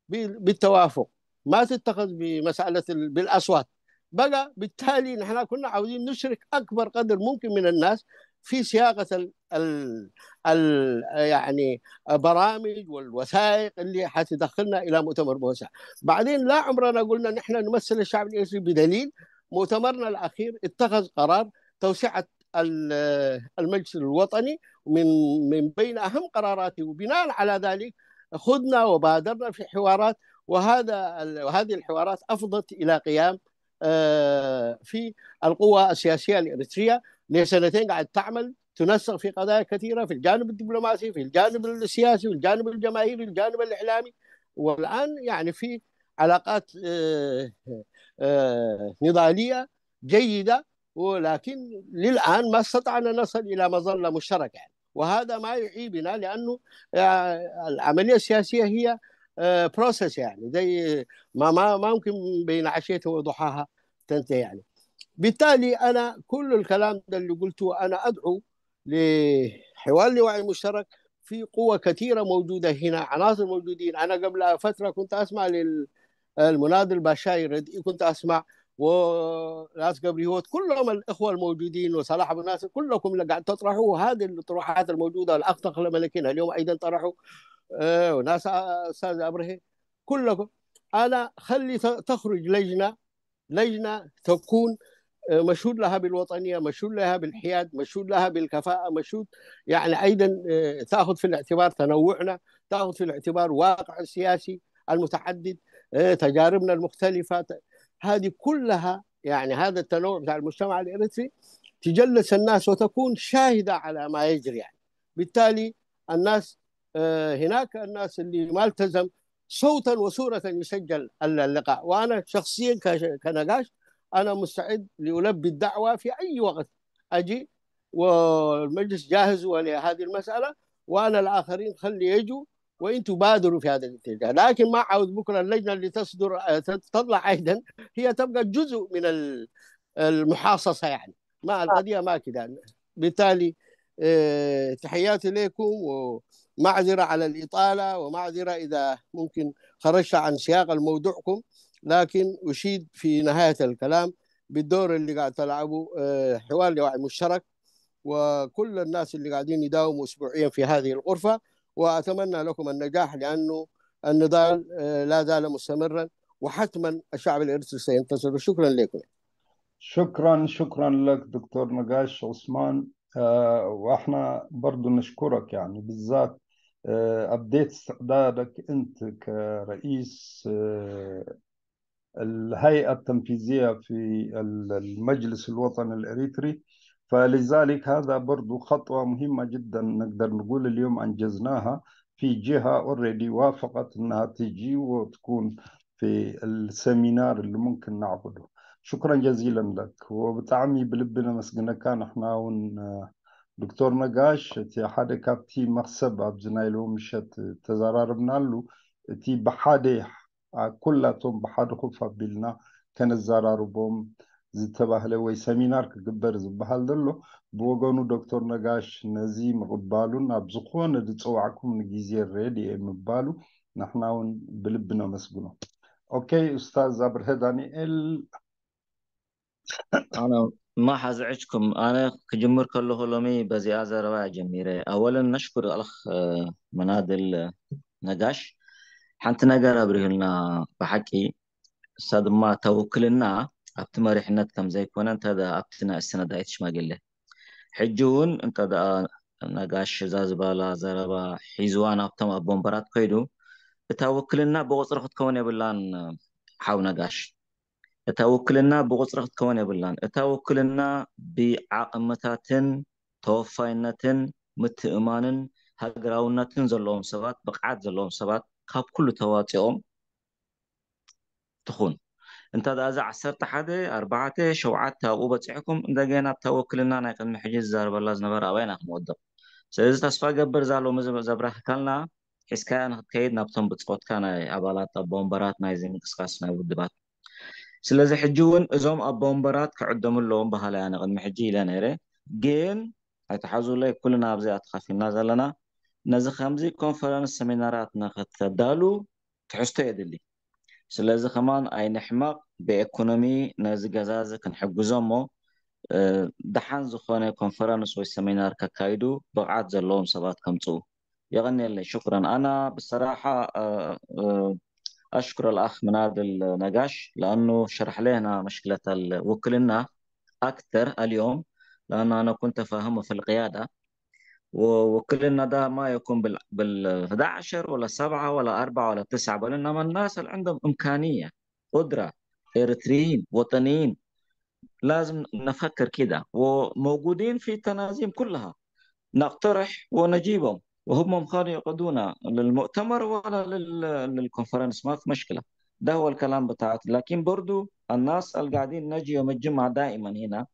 بالتوافق، ما تتخذ بمساله بالاصوات. بقى بالتالي نحن كنا عاوزين نشرك اكبر قدر ممكن من الناس في سياقه ال ال ال يعني برامج والوثائق اللي حتدخلنا الى مؤتمر موسع. بعدين لا عمرنا قلنا نحن نمثل الشعب الاريتري بدليل مؤتمرنا الاخير اتخذ قرار توسعه المجلس الوطني من من بين اهم قراراته، وبناء على ذلك خذنا وبادرنا في حوارات، وهذا وهذه الحوارات افضت الى قيام في القوى السياسيه الاريتريه لسنتين قاعد تعمل تنسق في قضايا كثيره في الجانب الدبلوماسي، في الجانب السياسي، في الجانب الجماهيري، في الجانب الاعلامي، والان يعني في علاقات نضاليه جيده، ولكن للان ما استطعنا نصل الى مظله مشتركه يعني. وهذا ما يعيبنا لانه العمليه السياسيه هي بروسس يعني زي ما ما ما ممكن بين عشيه وضحاها تنتهي يعني. بالتالي انا كل الكلام ده اللي قلته انا ادعو لحوار لوعي مشترك. في قوة كثيرة موجودة هنا، عناصر موجودين. أنا قبل فترة كنت أسمع للمناضل باشاي ردئي، كنت أسمع وناس قبري هوت، كلهم الإخوة الموجودين وصلاح أبو ناصر، كلكم اللي قاعد تطرحوا هذه الطروحات الموجودة. الأخ تخلى ملكين اليوم أيضا طرحوا آه، وناس آه، أستاذ أبرهي، كلكم. أنا خلي تخرج لجنة، لجنة تكون آه، مشهود لها بالوطنية، مشهود لها بالحياد، مشهود لها بالكفاءة، مشهود، يعني، أيضًا، آه، تأخذ في الاعتبار تنوعنا، تأخذ في الاعتبار واقع السياسي المتعدد، آه، تجاربنا المختلفة. ت-، هذه كلها، يعني، هذا التنوع بتاع المجتمع الإريتري تجلس الناس وتكون شاهدة على ما يجري، يعني. بالتالي الناس، آه، هناك الناس اللي ما التزم صوتا وصورة يسجل اللقاء. وأنا شخصيًا كش-، كنقاش، أنا مستعد لألبي الدعوة في أي وقت أجي، والمجلس جاهز ولهذه المسألة، وأنا الآخرين خلي يجوا، وأنتوا بادروا في هذا الاتجاه. لكن ما عاوز بكرة اللجنة اللي تصدر، آه، تطلع أيضًا، هي تبقى جزء من ال-، المحاصصة، يعني. ما القضية ما كده. بالتالي، آه، تحياتي لكم، ومعذرة على الإطالة، ومعذرة إذا ممكن خرجت عن سياق الموضوعكم، لكن أشيد في نهاية الكلام بالدور اللي قاعد تلعبه، آه، حوار لوعي مشترك، وكل الناس اللي قاعدين يداوموا أسبوعيًا في هذه الغرفة، وأتمنى لكم النجاح، لأنه النضال، آه، لا زال مستمرًا، وحتمًا الشعب الإريتري سينتصر. شكرًا لكم. شكرًا، شكرًا لك دكتور نقاش عثمان. آه، وإحنا برضو نشكرك يعني بالذات، آه، أبديت استعدادك أنت كرئيس، آه، الهيئة التنفيذية في ال-، المجلس الوطني الإريتري. فلذلك هذا برضو خطوة مهمة جدًا، نقدر نقول اليوم أنجزناها في جهة اوريدي وافقت أنها تجي وتكون في السيمينار اللي ممكن نعقده. شكرًا جزيلًا لك، وبطعمي بلبنا مسجنكان احنا ون دكتور نقاش تي حدا كابتي مخسب أبزنايلو مشت تزراربنا له، تي بحادي، آه، كلاتهم بحادي خوف أبيلنا كان الزراربهم ዝተባህለ ወይ ሰሚናር ክግበር ዝበሃል ዘሎ። ብወገኑ ዶክተር ነጋሽ ነዚ ምቕባሉን ኣብ ዝኾነ ዝፀዋዕኩም ንግዜ ሬዲ እየ ምባሉ ንሕና እውን ብልቢ ነመስግኖ። ኦኬ፣ ኡስታዝ ኣብርሀ ዳንኤል። ኣነ ማሓ ዝዕጅኩም ኣነ ክጅምር ከለኹ ሎሚ በዚኣ ዘረባ ጀሚረ። ኣወለን ነሽኩር ኣልኽ መናድል ነጋሽ ሓንቲ ነገር ኣብሪሁልና ብሓቂ እሳ ድማ እታ ውክልና ኣብቲ መሪሕነት ከም ዘይኮነ እንተ ደኣ ኣብቲ ናይ ኣሰናዳኢት ሽማግለ ሕጂ እውን እንተ ደኣ ነጋሽ እዛ ዝባላ ዘረባ ሒዝዋ ናብቶም ኣቦ ወንበራት ከይዱ እታ ውክልና ብቁፅሪ ክትከውን የብላን። ሓው ነጋሽ እታ ውክልና ብቁፅሪ ክትከውን የብላን። እታ ውክልና ብዓቕምታትን ተወፋይነትን ምትእማንን ሃገራውነትን ዘለዎም ሰባት ብቕዓት ዘለዎም ሰባት ካብ ኩሉ ተዋፂኦም ትኹን እንተ ደኣ እዛ ዓሰርተ ሓደ ኣርባዕተ ሸውዓተ ኣብኡ በፂሕኩም እንደገና ኣብታ ወክልና ናይ ቅድሚ ሕጂ ዝዛረበላ ዝነበረ ኣባይና ክንወድቕ። ስለዚ ተስፋ ገብር እዛ ሎሚ ዘብራህካልና ሒዝካያ ንክትከይድ ናብቶም ብፆትካ ናይ ኣባላት ኣቦ ወንበራት ናይዚ ምንቅስቃስ ናይ ውድባት። ስለዚ ሕጂ እውን እዞም ኣቦ ወንበራት ክዕደሙ ኣለዎም በሃላይ ኣነ ቅድሚ ሕጂ ኢለ ነይረ። ግን ኣይተሓዙለይ ኩልና ኣብዚ ኣተኻፊልና ዘለና ነዚ ከምዚ ኮንፈረንስ ሰሚናራት ንክተዳሉ ትሕዝቶ የድሊ። ስለዚ ከማን ኣይንሕመቕ ብኤኮኖሚ ነዚ ገዛ እዚ ክንሕግዞ እሞ ደሓን ዝኾነ ኮንፈረንስ ወይ ሰሚናር ከካይዱ ብቕዓት ዘለዎም ሰባት ከምፅኡ። የቐንየለይ ሽኩረን ኣና ብሰራሓ أشكر الأخ مناد النقاش لأنه شرح لنا مشكلة الوكلنا أكثر اليوم، لأن أنا كنت فاهمه في القيادة ووكلنا ده ما يكون بال بال أحد عشر ولا سبعة ولا أربعة ولا تسعة، بل إنما الناس اللي عندهم إمكانية، قدرة، إريتريين، وطنيين، لازم نفكر كده، وموجودين في التنازيم كلها، نقترح ونجيبهم، وهم هم خالي يقودونا للمؤتمر ولا لل للكونفرنس، ما في مشكلة. ده هو الكلام بتاعت، لكن برضو الناس اللي قاعدين نجي يوم الجمعة دائما هنا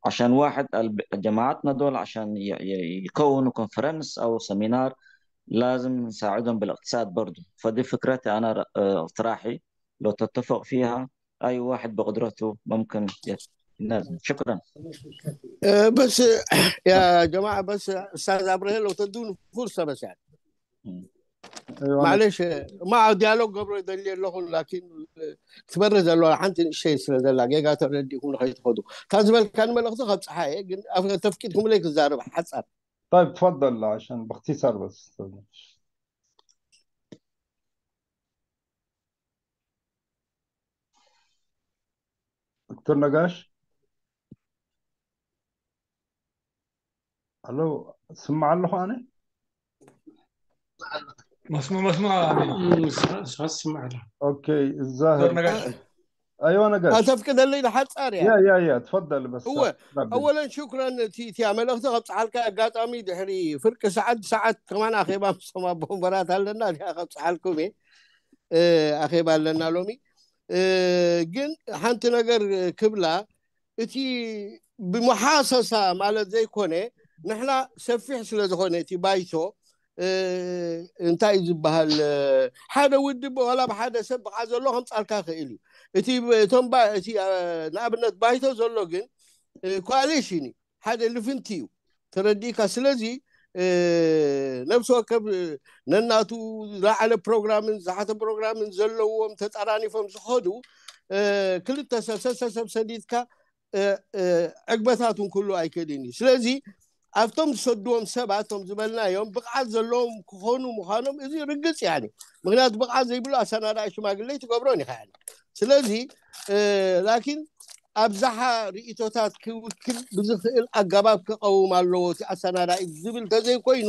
عشان واحد الب- جماعتنا دول عشان ي- ي- يكونوا كونفرنس أو سمينار لازم نساعدهم بالاقتصاد برضو. فدي فكرتي أنا، ر- آه، اقتراحي، لو تتفق فيها أي واحد بقدرته ممكن يت- ينزل. شكرا. آه، بس يا جماعة، بس أستاذ أبراهيم لو تدوني فرصة بس يعني. معلش، ما عاد ديالوج قبل دليل لهم، لكن تبرز له عن شيء سنة لا جيجا تردي يكون خيط خدو. تازم كان ملغز خد صحيح، لكن أفضل تفكيركم ليك الزارب حسن. طيب تفضل عشان باختصار بس. دكتور نقاش. ኣሎ ስማዕ ኣለኹ ኣነ። መስሙ መስሙ ኣሜን። ስማዕላ ኦኬ። እዛ ዶር ነጋሽ ኣይዋ ነገር ኣተፍቅደለይ ንሓጻር እያ ያ ያ ያ ትፈደል በስ እወ ኣወለን ሽክረን እቲ እቲያ መልእኽቲ ከብፅሓልካ ኣጋጣሚ ድሕሪ ፍርቂ ሰዓት ሰዓት ከማን ኣኼባ ምስቶም ኣቦ ወንበራት ኣለና እዚኣ ከብፅሓልኩም እየ እ፣ ኣኼባ ኣለና ሎሚ እ፣ ግን ሓንቲ ነገር ክብላ እቲ ብመሓሰሳ ማለት ዘይኮነ ንሕና ሰፊሕ ስለ ዝኾነ እቲ ባይቶ እ፣ እንታይ እዩ ዝበሃል እ፣ ሓደ ውድብ ዋላ ብሓደ ሰብ ብቕዓት ዘለዎ ከምፃልካ ክእል እዩ እቲ ብ- እቶም ባ- እቲ እ፣ ንኣብነት ባይቶ ዘሎ ግን እ፣ ኮኣሊሽን እዩ ሓደ ልፍንቲ እዩ ተረዲእካ ስለዚ እ፣ ነብሲ ወከብ እ፣ ነናቱ ዝለዓለ ፕሮግራምን ዝሓተ ፕሮግራምን ዘለዎም ተጣራኒፎም ዝኸዱ እ፣ ክልተ ሰብ ሰሰ ሰብ ሰዲድካ እ፣ እ፣ ዕግበታት እውን ክህሉ ኣይክእልን እዩ ስለዚ ኣብቶም ዝሰድዎም ሰባት እቶም ዝበልናዮም ብቕዓት ዘለዎም ክኾኑ ምዃኖም እዚ ርግፅ እያ ምክንያቱ ብቕዓት ዘይብሉ ኣሰናዳኢ ሽማግለይ ትገብሮን ኢኻ እያ ስለዚ እ፣ ላኪን ኣብዛሓ ርእቶታት ክውክል ብዝኽእል ኣገባብ ክቐውም ኣለዎ እቲ ኣሰናዳኢ ዝብል ተዘይኮይኑ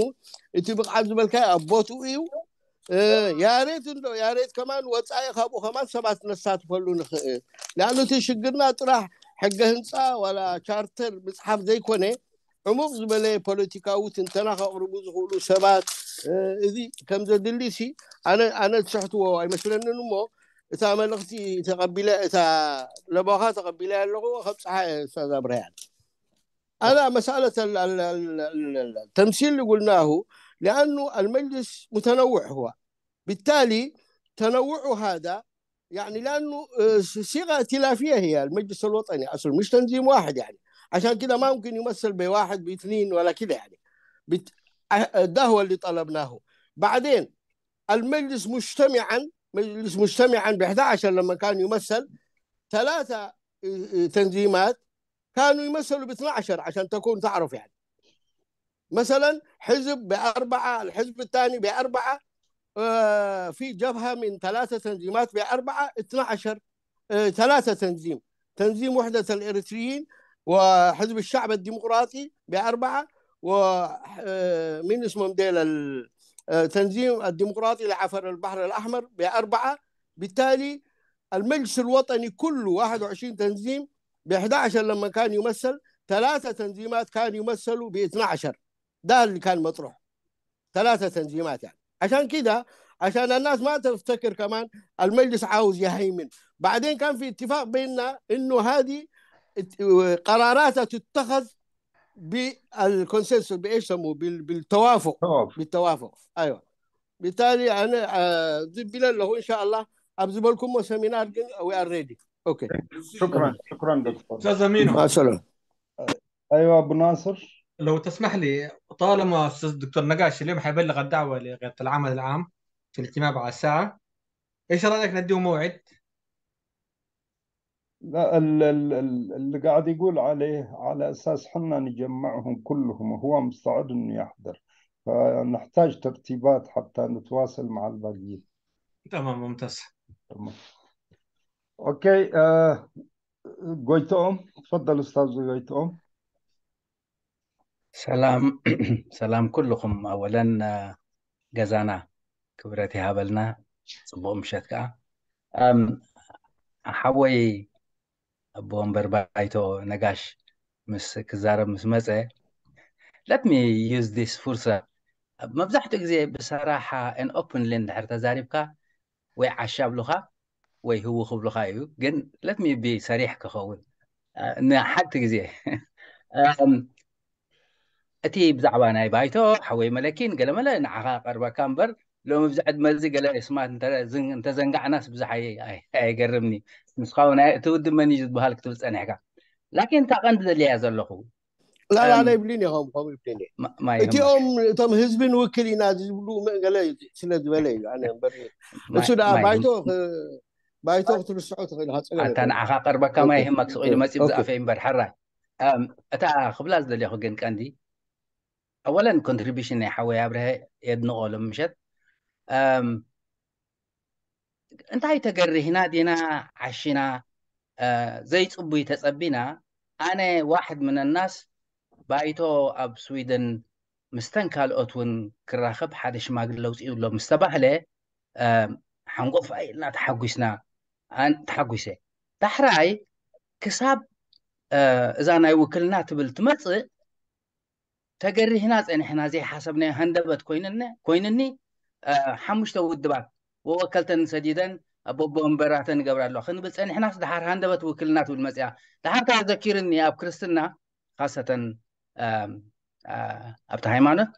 እቲ ብቕዓት ዝበልካዮ ኣብ ቦትኡ እዩ እ፣ ያሬት እንዶ ያሬት ከማን ወፃኢ ካብኡ ከማን ሰባት ነሳትፈሉ ንኽእል ንኣብነት ሽግርና ጥራሕ ሕገ ህንፃ ዋላ ቻርተር ምፅሓፍ ዘይኮነ ዕሙቕ ዝበለ ፖለቲካዊ ትንተና ከቕርቡ ዝኽእሉ ሰባት እ፣ እዚ ከም ዘድሊ ሲ ኣነ ኣነ ዝስሕትዎ ኣይመስለንን እሞ እታ መልእኽቲ ተቐቢለ እታ ለባኻ ተቐቢለ ኣለኹ ከብፅሓ እየ ኡስታዝ ኣብርሃ ኣና مسألة ال- ال- ال- ال- ال- التمثيل اللي قلناه لأنه المجلس متنوع هو بالتالي تنوعه هذا يعني لأنه آه، صيغة ائتلافية هي المجلس الوطني أصلا مش تنظيم واحد يعني عشان كده ما ممكن يمثل بواحد باثنين ولا كده يعني بت... آه، ده هو اللي طلبناه بعدين المجلس مجتمعا مجلس مجتمعا ب احدعش لما كان يمثل ثلاثة آه، آه، تنظيمات كانوا يمثلوا ب اثنعش عشان تكون تعرف يعني مثلا حزب بأربعة الحزب الثاني بأربعة آه، في جبهة من ثلاثة تنظيمات بأربعة اثنعش آه، ثلاثة تنظيم تنظيم وحدة الإريتريين وحزب الشعب الديمقراطي بأربعة ومين اسمهم ديل ال- آه، تنظيم الديمقراطي لعفر البحر الأحمر بأربعة بالتالي المجلس الوطني كله واحد وعشرين تنظيم ب احدعش لما كان يمثل ثلاثة تنظيمات كان يمثلوا ب اثنعش ده اللي كان مطروح ثلاثة تنظيمات يعني عشان كده عشان الناس ما تفتكر كمان المجلس عاوز يهيمن بعدين كان في اتفاق بيننا انه هذه ات- قراراتها تتخذ بالكونسنسوس بايش يسموه بال- بالتوافق شباب بالتوافق ايوه بالتالي انا آه، زي بلا له ان شاء الله ابزبلكم سيمينار we are ready okay شكرا شكرا دكتور استاذ امينو مع السلامه ايوه ابو ناصر لو تسمح لي طالما استاذ دكتور نقاش اليوم حيبلغ الدعوه لغايه العمل العام في الاجتماع بعد ساعه ايش رايك نديه موعد؟ لا ال- ال- ال- اللي قاعد يقول عليه على اساس حنا نجمعهم كلهم وهو مستعد انه يحضر فنحتاج ترتيبات حتى نتواصل مع الباقيين تمام ممتاز تمام اوكي آه قويتهم تفضل استاذ قويتهم ሰላም ሰላም ኩልኹም ኣወለን ገዛና ክብረት ይሃበልና ጽቡቕ ምሸት ከዓ ሓወይ ኣቦ ወንበር ባይቶ ነጋሽ ምስ ክዛረብ ምስ መፀ let me use this ፉርሰ መብዛሕትኡ ግዜ ብሰራሓ and openly እንድሕር ተዛሪብካ ወይ ዓሻ ኣብሉኻ ወይ ህው ክብሉኻ እዩ ግን let me be ሰሪሕ ክኸውን ንሓንቲ ግዜ እቲ ብዛዕባ ናይ ባይቶ ሓወይ መለኪን ገለመለ ንዓኻ ቀርበካ እምበር ሎሚ ብዚ ዕድመ እዚ ገለ ስማት እንተዘንጋዕናስ ብዙሕ ኣየገርምኒ ንስኻ እውን እቲ ውድብ መን እዩ ዝበሃል ክትብል ፀኒሕካ ላኪን እታ ቀንዲ ዘድልያ ዘለኹ ላላ ይብልን እዮም ከምኡ ይብልን እቲኦም እቶም ህዝቢ ንውክል ኢና ዝብሉ ገለ ስለ ዝበለ እዩ ኣነ እምበር እሱ ደኣ ባይቶ ባይቶ ክትርስዖ ትኽእል ኢኻ ፀገም ኣታ ንዓኻ ቀርበካ ማይ ህማክ ስቕ ኢሉ መፂኡ ዝኣፈ እምበር ሓራይ እታ ክብላ ዝደለኹ ግን ቀንዲ ኣወለን ኮንትሪቢሽን ናይ ሓወይ ኣብርሀ የድንቆ ሎም ምሸት እንታይ ተገሪህና ዲና ዓሽና ዘይፅቡይ ተፀቢና ኣነ ዋሕድ ምን ናስ ባይቶ ኣብ ስዊድን ምስተን ካልኦት እውን ክራኸብ ሓደ ሽማግለ ኣውፅኡ ኣሎ ምስ ተባህለ ሓንጎፋይ ኢልና ተሓጒስና። ተሓጒሰ። ዳሕራይ ክሳብ እዛ ናይ ውክልና ትብል ትመፅእ ተገሪህና ፀኒሕና ዘይሓሰብናዮ ሃንደበት ኮይንኒ ሓሙሽተ ውድባት ወወከልተን ሰዲደን ኣቦቦ ወንበራተን ይገብራ ኣለዋ ክንብል ፀኒሕናስ ድሓር ሃንደበት ውክልና ትብል መፅያ። ድሓር ከኣ ዘኪርኒ ኣብ ክርስትና ካሰተን ኣብቲ ሃይማኖት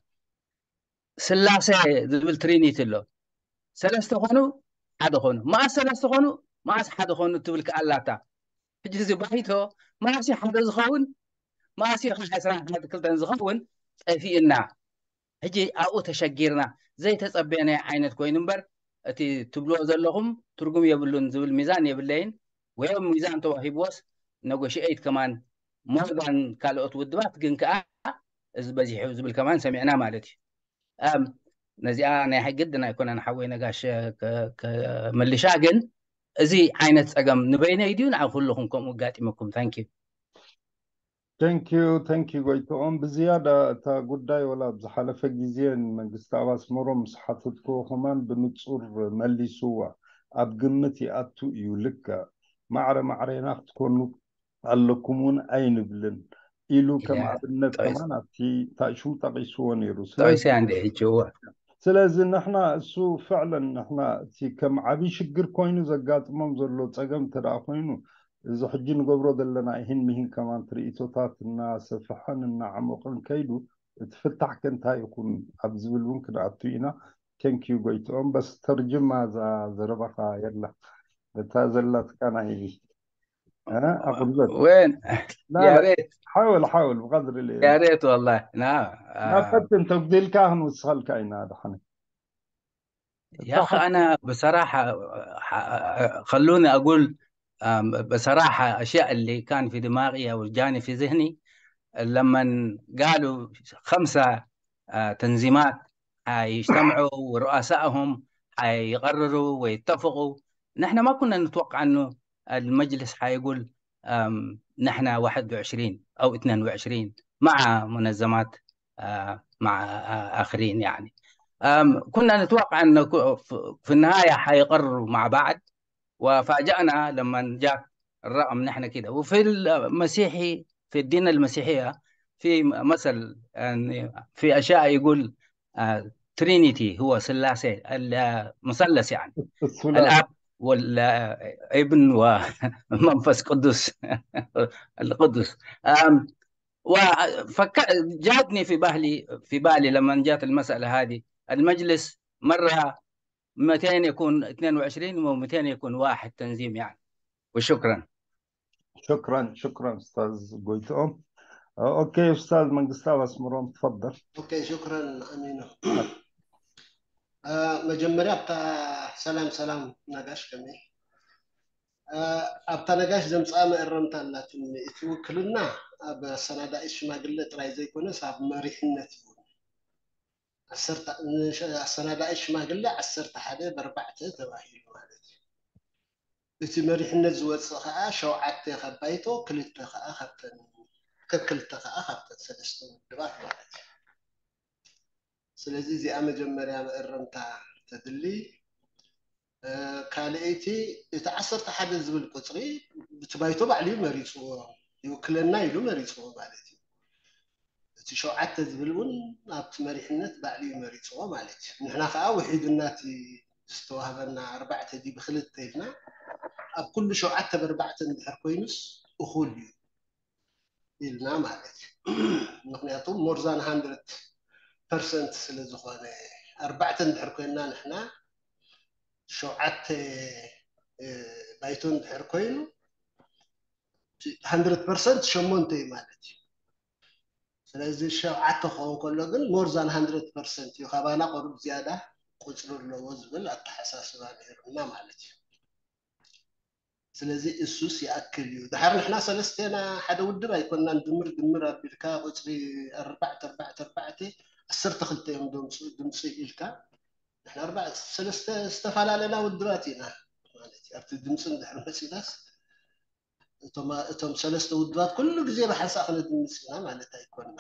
ስላሴ ዝብል ትሪኒቲ ኣሎ። ሰለስተ ኮኑ ሓደ ኮኑ፣ መኣስ ሰለስተ ኮኑ መኣስ ሓደ ኮኑ ትብል ከኣላታ። ሕጂ እዚ ባይቶ መኣስ ሓደ ዝኸውን መኣስ ከዓ ዕስራን ክልተን ዝኸውን ጠፊእና። ሕጂ ኣብኡ ተሸጊርና ዘይተጸበየናዮ ዓይነት ኮይኑ እምበር እቲ ትብልዎ ዘለኹም ትርጉም የብሉን ዝብል ሚዛን የብለይን። ወዮም ሚዛን ተዋሂብዎስ ነጎሽኤት ከማን ሞርጋን ካልኦት ውድባት ግን ከኣ እዚ በዚሑ ዝብል ከማን ሰሚዕና ማለት እዩ። ነዚኣ ናይ ግድን ኣይኮነን ሓወይ ነጋሽ ከመልሻ፣ ግን እዚ ዓይነት ጸገም ንበይነይ ድዩ ንዓብ ኩልኹም ከምኡ ኣጋጢመኩም? ታንኪዩ። ተንኪዩ ተንኪዩ ጎይትኦም። ብዝያዳ እታ ጉዳይ ወላ ኣብ ዝሓለፈ ግዜ ንመንግስቲ ኣብ ኣስመሮም ምስ ሓተትክዎ ከማን ብንጹር መሊስዋ። ኣብ ግምት ይኣቱ እዩ። ልክዕ ማዕረ ማዕሬና ክትኮኑ ኣለኩም እውን ኣይንብልን ኢሉ ከም ኣብነት ከማን ኣብቲ ታሽው ጠቂስዎ ነይሩ። ስለዚ ንሕና እሱ ፍዕለን ንሕና እቲ ከም ዓብዪ ሽግር ኮይኑ ዘጋጥሞም ዘሎ ጸገም እንተ ደኣ ኮይኑ እዚ ሕጂ ንገብሮ ዘለና ይህን ምሂን ከማን ትርኢቶታት እናሰፍሐን እናዓሞቐን ከይዱ እቲ ፍታሕ ከ እንታይ ይኹን ኣብ ዝብል እውን ክንኣቱ ኢና። ቴንኪዩ ጎይትኦም። በስ ተርጅማ እዛ ዘረባኻ የላ እታ ዘላትካ ናይ ኣቁርበት ወን ያሬት ሓውል ሓውል ብቀድሪ ል ያሬት والله ና ናፈትን ተጉዲልካ ክንውስኸልካ ኢና ድሓነ يا أخي أنا بصراحة خلوني أقول بصراحة أشياء اللي كان في دماغي أو جاني في ذهني لما قالوا خمسة تنظيمات حيجتمعوا ورؤسائهم حيقرروا ويتفقوا. نحن ما كنا نتوقع أنه المجلس حيقول نحن واحد وعشرين أو اثنين وعشرين مع منظمات مع آخرين يعني. كنا نتوقع أن في النهاية حيقرروا مع بعض، وفاجأنا لما جاء الرقم نحن كده. وفي المسيحي، في الدين المسيحية في مثل يعني في أشياء يقول ترينيتي هو ثلاثي المثلث يعني الاب والابن ومنفس قدس القدس وفك جاتني في بالي في بالي لما جات المسألة هذه المجلس مرة مئتين يكون اثنين وعشرين و200 يكون واحد تنظيم يعني. وشكرا. شكرا شكرا استاذ ጎይትኦም. اوكي استاذ መንግስታብ ኣስመሮም تفضل. اوكي شكرا امينو. መጀመርያ ኣብታ ሰላም ሰላም ነጋሽ ከመይ ኣብታ ነጋሽ ዘምፅኣ መእረምታ ኣላትኒ። እቲ ውክልና ኣብ ኣሰናዳኢት ሽማግለ ጥራይ ዘይኮነስ ኣብ መሪሕነት እውን ኣሰናዳኢት ሽማግለ ዓሰርተ ሓደ ብኣርባዕተ ተባሂሉ ማለት እዩ። እቲ መሪሕነት ዝወፅእ ከዓ ሸውዓተ ካብ ባይቶ ክልተ ከዓ ካብተን ከክልተ ከዓ ካብተን ሰለስተ ውድባት ማለት እዩ። ስለዚ እዚኣ መጀመርያ መእረምታ ተድሊ። ካልኣይቲ እቲ ዓሰርተ ሓደ ዝብል ቁፅሪ እቲ ባይቶ ባዕሉ እዩ መሪፅዎ፣ ይውክለና ኢሉ መሪፅዎ ማለት እዩ። እቲ ሸውዓተ ዝብል እውን ኣብቲ መሪሕነት ባዕሉ እዩ መሪፅዎ ማለት እዩ። ንሕና ከዓ ውሒዱና እቲ ዝተዋህበና ኣርባዕተ ድዩ ብክልተ ኢልና ኣብ ኩሉ ሸውዓተ ብኣርባዕተ እንድሕር ኮይኑስ እኹል እዩ ኢልና ማለት እዩ። ምክንያቱ more than hundred percent ስለ ዝኾነ ኣርባዕተ እንድሕር ኮይንና ንሕና ሸውዓተ ባይቶ እንድሕር ኮይኑ hundred percent ሸሞንተ እዩ ማለት እዩ። ስለዚ ሸውዓተ ክኸውን ከሎ ግን more than hundred percent እዩ፣ ካባና ቁሩብ ዝያዳ ቁፅሪ ኣለዎ ዝብል ኣተሓሳስባ ነይሩና ማለት እዩ። ስለዚ እሱስ ይኣክል እዩ። ድሓር ንሕና ሰለስቴና ሓደ ውድብ ኣይኮንናን። ድምር ድምር ኣቢልካ ቁፅሪ ኣርባዕተ ኣርባዕተ ኣርባዕተ ዓሰርተ ክልተ እዮም ድምፂ ኢልካ። ንሕና ኣርባዕተ ሰለስተ ዝተፈላለና ውድባት ኢና ማለት እዩ። ኣብቲ ድምፂ እንድሕር መፂናስ እቶም ሰለስተ ውድባት ኩሉ ግዜ ብሓንሳእ ክነድምስ ኢና ማለት ኣይኮንና።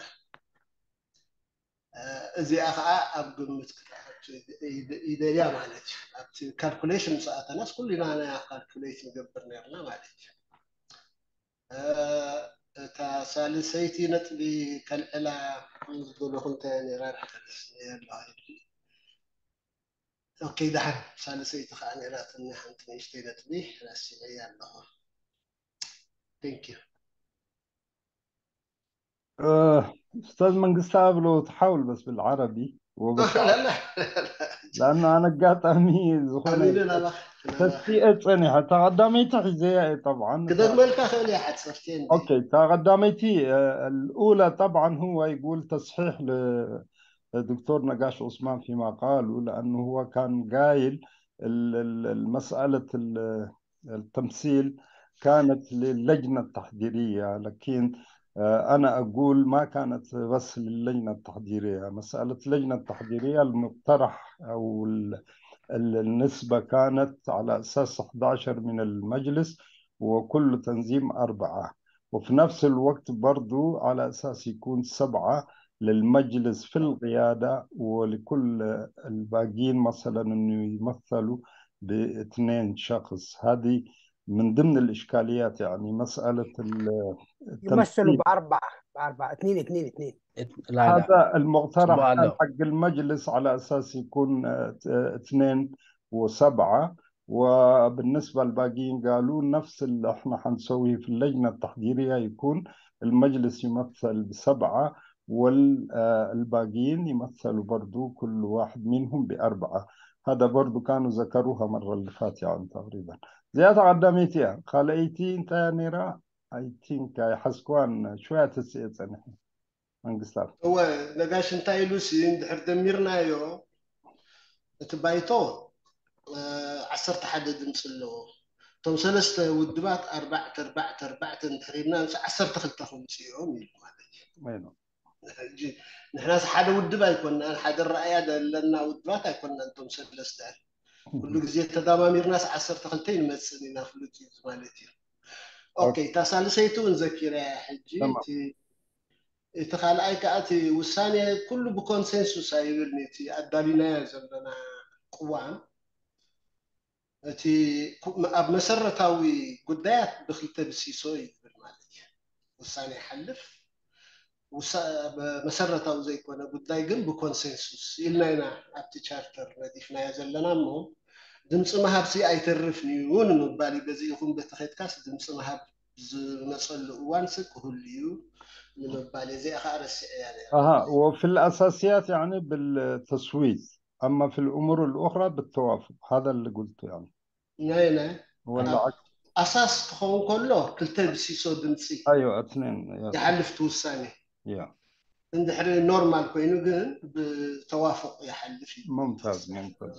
እዚኣ ከዓ ኣብ ግምት ክትኣቱ ይደልያ ማለት እዩ። ኣብቲ ካልኩሌሽን ምስ ኣተናስ ኩሉና ናይ ካልኩሌሽን ንገብር ነርና ማለት እዩ። እታ ሳልሰይቲ ነጥቢ ከልዕላ ዝደለኹ እንታይ ነራ ዳሓንስ ኣለዋ። ኦኬ፣ ዳሓን ሳልሰይቲ ከዓ ነራትኒ ሓንቲ ንእሽተይ ነጥቢ ረሲዐያ ኣለኹ። Thank you. أستاذ መንግስቱ ብሎ ትሓውል በስ بالعربي وبالعربي. لأنه أنا قاطع مي ዝኾነ ተስቲኤ ጸኒሐ ተቐዳመይቲ ሒዘያ እየ طبعا ክደግመልካ ክእል እየ ሓፀርቲ ኦኬ ተቐዳመይቲ الأولى طبعا هو يقول تصحيح لدكتور نقاش عثمان فيما قالوا لأنه هو كان قايل مسألة التمثيل كانت للجنة التحضيرية لكن أنا أقول ما كانت بس للجنة التحضيرية مسألة اللجنة التحضيرية المقترح أو النسبة كانت على أساس أحد عشر من المجلس وكل تنظيم أربعة وفي نفس الوقت برضو على أساس يكون سبعة للمجلس في القيادة ولكل الباقيين مثلا أنه يمثلوا باثنين شخص هذه من ضمن الإشكاليات يعني مسألة يمثلوا بأربعة بأربعة اثنين اثنين اثنين لا لا هذا المقترح كان حق المجلس على أساس يكون اثنين وسبعة وبالنسبة للباقيين قالوا نفس اللي احنا حنسويه في اللجنة التحضيرية يكون المجلس يمثل بسبعة والباقيين يمثلوا برضو كل واحد منهم بأربعة هذا برضو كانوا ذكروها مرة اللي فات يعني تقريبا زيادة قدميتيا خاليتي انت يا نيرا I think I حسكوان شوية تسئل صنحي መንግስታት እወ ነጋሽ እንታይ ኢሉ ሲ እንድሕር ደሚርናዮ እቲ ባይቶ ዓሰርተ ሓደ ድምፂ ኣለዎ እቶም ሰለስተ ውድባት ኣርባዕተ ኣርባዕተ ኣርባዕተ እንድሕር ኢልና ምስ ዓሰርተ ክልተ ከምፅኦም ኢሉ ማለት እዩ ሕጂ ንሕናስ ሓደ ውድብ ኣይኮንናን ሓደ ረኣያ ዘለና ውድባት ኣይኮንና እቶም ሰለስተ ኩሉ ግዜ ተዳማሚርናስ ዓሰርተ ክልተ ይንመፅን ኢና ፍሉጥ እዩ ማለት እዩ ኦኬ እታ ሳልሰይቲ እውን ዘኪረያ ሕጂ እቲ ካልኣይ ከዓ እቲ ውሳኔ ኩሉ ብኮንሰንሱስ ኣይብልን እቲ ኣዳሊናዮ ዘለና ቅዋም እቲ ኣብ መሰረታዊ ጉዳያት ብክልተ ብሲሶ እዩ ዝብል ማለት እዩ ውሳኔ ይሓልፍ መሰረታዊ ዘይኮነ ጉዳይ ግን ብኮንሰንሱስ ኢልና ኢና ኣብቲ ቻርተር ነዲፍናዮ ዘለና እሞ ድምፂ ምሃብሲ ኣይተርፍን እዩ ንምባል እዩ በዚ ይኹን በቲ ከድካስ ድምፂ ምሃብ ዝመፀሉ እዋንሲ ክህሉ እዩ ንምባል እዚኣ ከዓ ረሲዐያ أها وفي الأساسيات يعني بالتصويت أما في الأمور الأخرى بالتوافق هذا اللي قلته يعني ናይ ናይ والعكس ኣሳስ ክኸውን ከሎ ክልተ ብሲሶ ድምፂ أيوة اثنين ይሓልፍ ትውሳኔ يا እንድሕሪ ኖርማል ኮይኑ ግን ብተዋፍቕ ይሓልፍ እዩ ممتاز ممتاز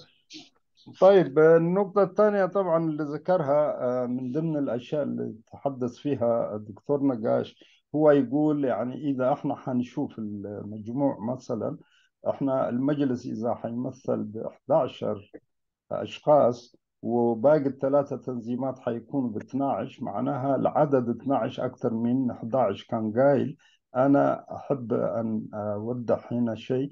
طيب النقطة الثانية طبعا اللي ذكرها من ضمن الأشياء اللي تحدث فيها الدكتور نقاش هو يقول يعني إذا احنا حنشوف المجموع مثلا احنا المجلس إذا حيمثل ب احدعش أشخاص وباقي الثلاثة تنظيمات حيكونوا ب اثنعش معناها العدد اثنعش أكثر من احدعش كان قايل أنا أحب أن أوضح هنا شيء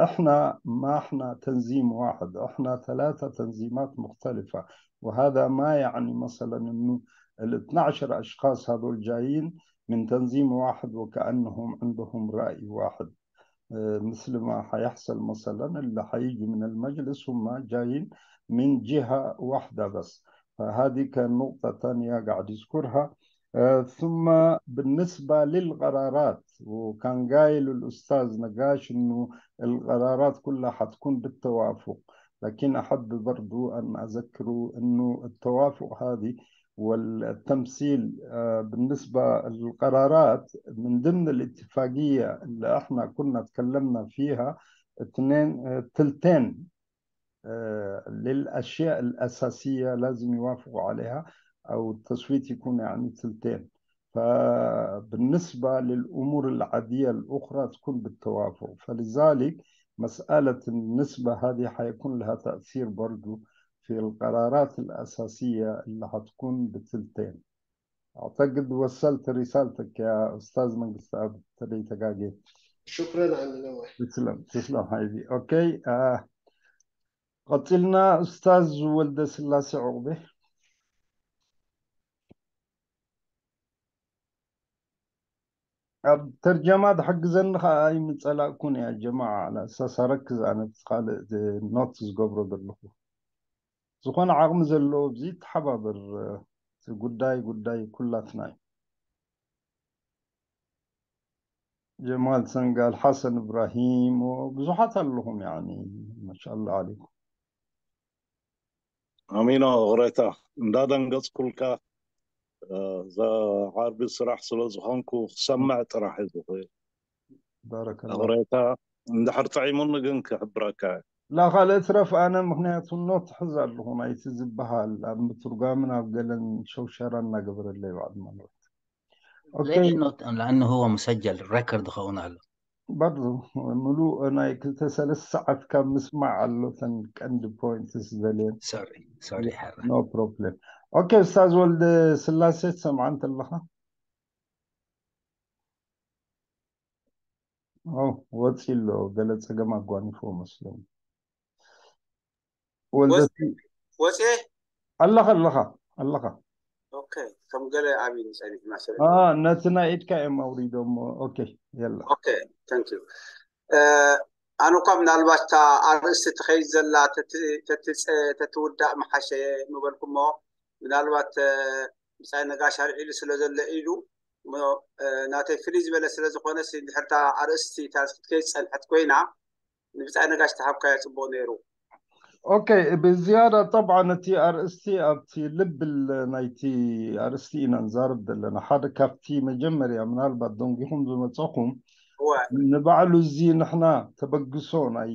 احنا ما احنا تنظيم واحد احنا ثلاثة تنظيمات مختلفة وهذا ما يعني مثلا انه ال اثنعش اشخاص هذول جايين من تنظيم واحد وكأنهم عندهم رأي واحد مثل ما حيحصل مثلا اللي حيجوا من المجلس هم جايين من جهة واحدة بس فهذه كان نقطة ثانية قاعد يذكرها ثم بالنسبة للقرارات وكان قايل الأستاذ نقاش أنه القرارات كلها حتكون بالتوافق لكن أحب برضو أن أذكره أنه التوافق هذه والتمثيل بالنسبة للقرارات من ضمن الاتفاقية اللي احنا كنا تكلمنا فيها اثنين ثلثين للأشياء الأساسية لازم يوافقوا عليها أو التصويت يكون يعني ثلثين فبالنسبة للأمور العادية الأخرى تكون بالتوافق فلذلك مسألة النسبة هذه حيكون لها تأثير برضو في القرارات الأساسية اللي حتكون بثلثين أعتقد وصلت رسالتك يا أستاذ መንግስተኣብ ተደይ ተጋጌ شكرا عمي نواف تسلم تسلم حبيبي أوكي ቀፂልና ኡስታዝ ወልደ ስላሴ ዑቕቤ ኣብ ተርጀማ ዝሕግዘኒ ከዓ ኣይምፀላእኩን እያ ጀማዓ ለእሳሳረክ ዝኣነብቲ ካልእ ኖት ዝገብሮ ዘለኹ ዝኾነ ዓቕሚ ዘለዎ ብዚ ተሓባበር እቲ ጉዳይ ጉዳይ ኩላትና እዩ ጀማል ሰንጋል ሓሰን እብራሂም ብዙሓት ኣለኹም ያኒ ማሻላ ዓለይኩም ኣሚኖ እቕሬታ እንዳደንገፅኩልካ እዛ ዓርቢ ስራሕ ስለ ዝኾንኩ ክሰምዕ ጥራሕ እዩ ዝኽእል ባረከላ እቕሬታ እንድሕር ጥዒሙኒ ግን ክሕብረካ እየ ላ ካልእ ትረፍ ኣነ ምክንያቱ ኖት ሕዝ ኣለኹ ናይቲ ዝበሃል ኣብ ምትርጓምን ኣብ ገለን ሸውሸራ እናገበረለይ ባዕል ማለት ኦኬ ليش نوت لأنه هو مسجل ريكورد خونه له برضو ምሉእ ናይ ክልተ ሰለስተ ሰዓት ካብ ምስማዕ ኣሎ ተን ቀንዲ ፖይንትስ ዘልየን سوري سوري حرة no problem okay ኡስታዝ ወልደ ስላሴ ትሰምዓ እንተለኻ ኦ ወፂ ኣሎ ገለ ፀገም ኣጓኒፎ መስለኒ ወልደ ወፂ ኣለኻ ኣለኻ ኣለኻ ኦኬ ከም ገለ ኣብዩ ጸኒሕ ማሰለ አ ነቲ ናይ ኢድካ እዮም ኣውሪዶሞ ኦኬ የላ ኦኬ thank you ኣነ እኳ ምናልባት እታ ኣርእስቲ ትኸይድ ዘላ ተትውዳእ መሓሸ ምበልኩሞ ምናልባት ብፃይ ነጋሽ ኣልዒሉ ስለ ዘሎ ኢሉ ናተይ ፍልይ ዝበለ ስለ ዝኾነ ድሕርታ ኣርእስቲ ክትከይድ ዝፀንሐት ኮይና ንብፃይ ነጋሽ ተሃብካዮ ፅቡቅ ነይሩ ኦኬ ብዝያዳ ጠብዓ ነቲ ኣርእስቲ ኣብቲ ልብል ናይቲ ኣርእስቲ ኢና ንዛረብ ዘለና ሓደ ካብቲ መጀመርያ ምናልባት ደንጊኹም ዝመፀኹም ንባዕሉ እዚ ንሕና ተበግሶ ናይ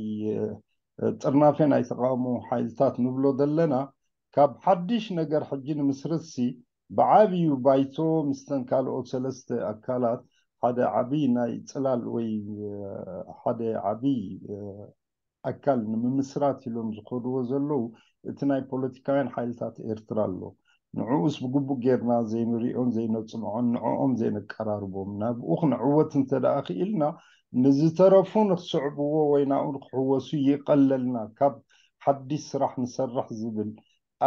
ጥርናፌ ናይ ተቃውሞ ሓይልታት ንብሎ ዘለና ካብ ሓድሽ ነገር ሕጂ ንምስርትሲ ብዓብዩ ባይቶ ምስተን ካልኦት ሰለስተ ኣካላት ሓደ ዓብይ ናይ ፅላል ወይ ሓደ ዓብይ ኣካል ንምምስራት ኢሎም ዝኸድዎ ዘለዉ እቲ ናይ ፖለቲካውያን ሓይልታት ኤርትራ ኣሎ ንዕኡስ ብግቡእ ጌርና ዘይንሪኦን ዘይነፅንዖን ንዕኦም ዘይነቀራርቦም ናብኡ ክንዕወት እንተ ደኣ ክኢልና ንዝተረፉ ንክስዕብዎ ወይ ናብኡ ንክሕወሱ ይቐለልና ካብ ሓድሽ ስራሕ ንሰርሕ ዝብል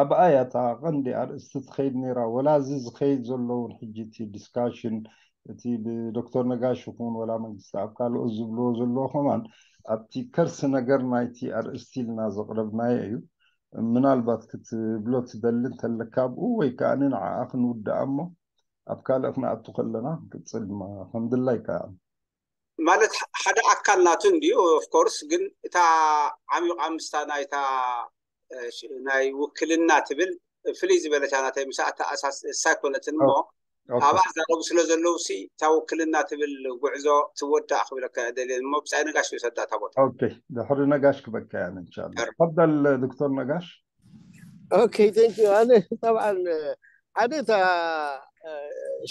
ኣብኣ እያ እታ ቀንዲ ኣርእስቲ ትኸይድ ነይራ ወላ እዚ ዝኸይድ ዘሎ እውን ሕጂ እቲ ዲስካሽን እቲ ብዶክተር ነጋሽ ይኹን ወላ መንግስቲ ኣብ ካልኦት ዝብልዎ ዘለዎ ከማን ኣብቲ ከርሲ ነገር ናይቲ ኣርእስቲ ኢልና ዘቕረብናዮ እዩ ምናልባት ክትብሎ ትደሊ እንተለካ ኣብኡ ወይ ከዓ ንዓኣ ክንውድኣ እሞ ኣብ ካልእ ክንኣቱ ከለና ክንቅፅል ድማ ከም ድላይካ ማለት ሓደ ኣካል ናቱ እንድዩ ኦፍኮርስ ግን እታ ዓሚቕ ኣምስታ ናይታ ናይ ውክልና ትብል ፍልይ ዝበለታ ናተይ ምስ ኣተኣሳሳ ኣይኮነትን እሞ ኣብኣ ዛረቡ ስለ ዘለዉ ሲ እታ ውክልና ትብል ጉዕዞ ትወዳእ ክብለካ ደልየ እሞ ብፃይ ነጋሽ ይውሰዳ እታ ቦታ ኦኬ ድሕሪ ነጋሽ ክበካ እያ እንሻላ ተፈደል ዶክተር ነጋሽ ኦኬ ቴንክ ዩ ኣነ ጠብዓን ሓደ እታ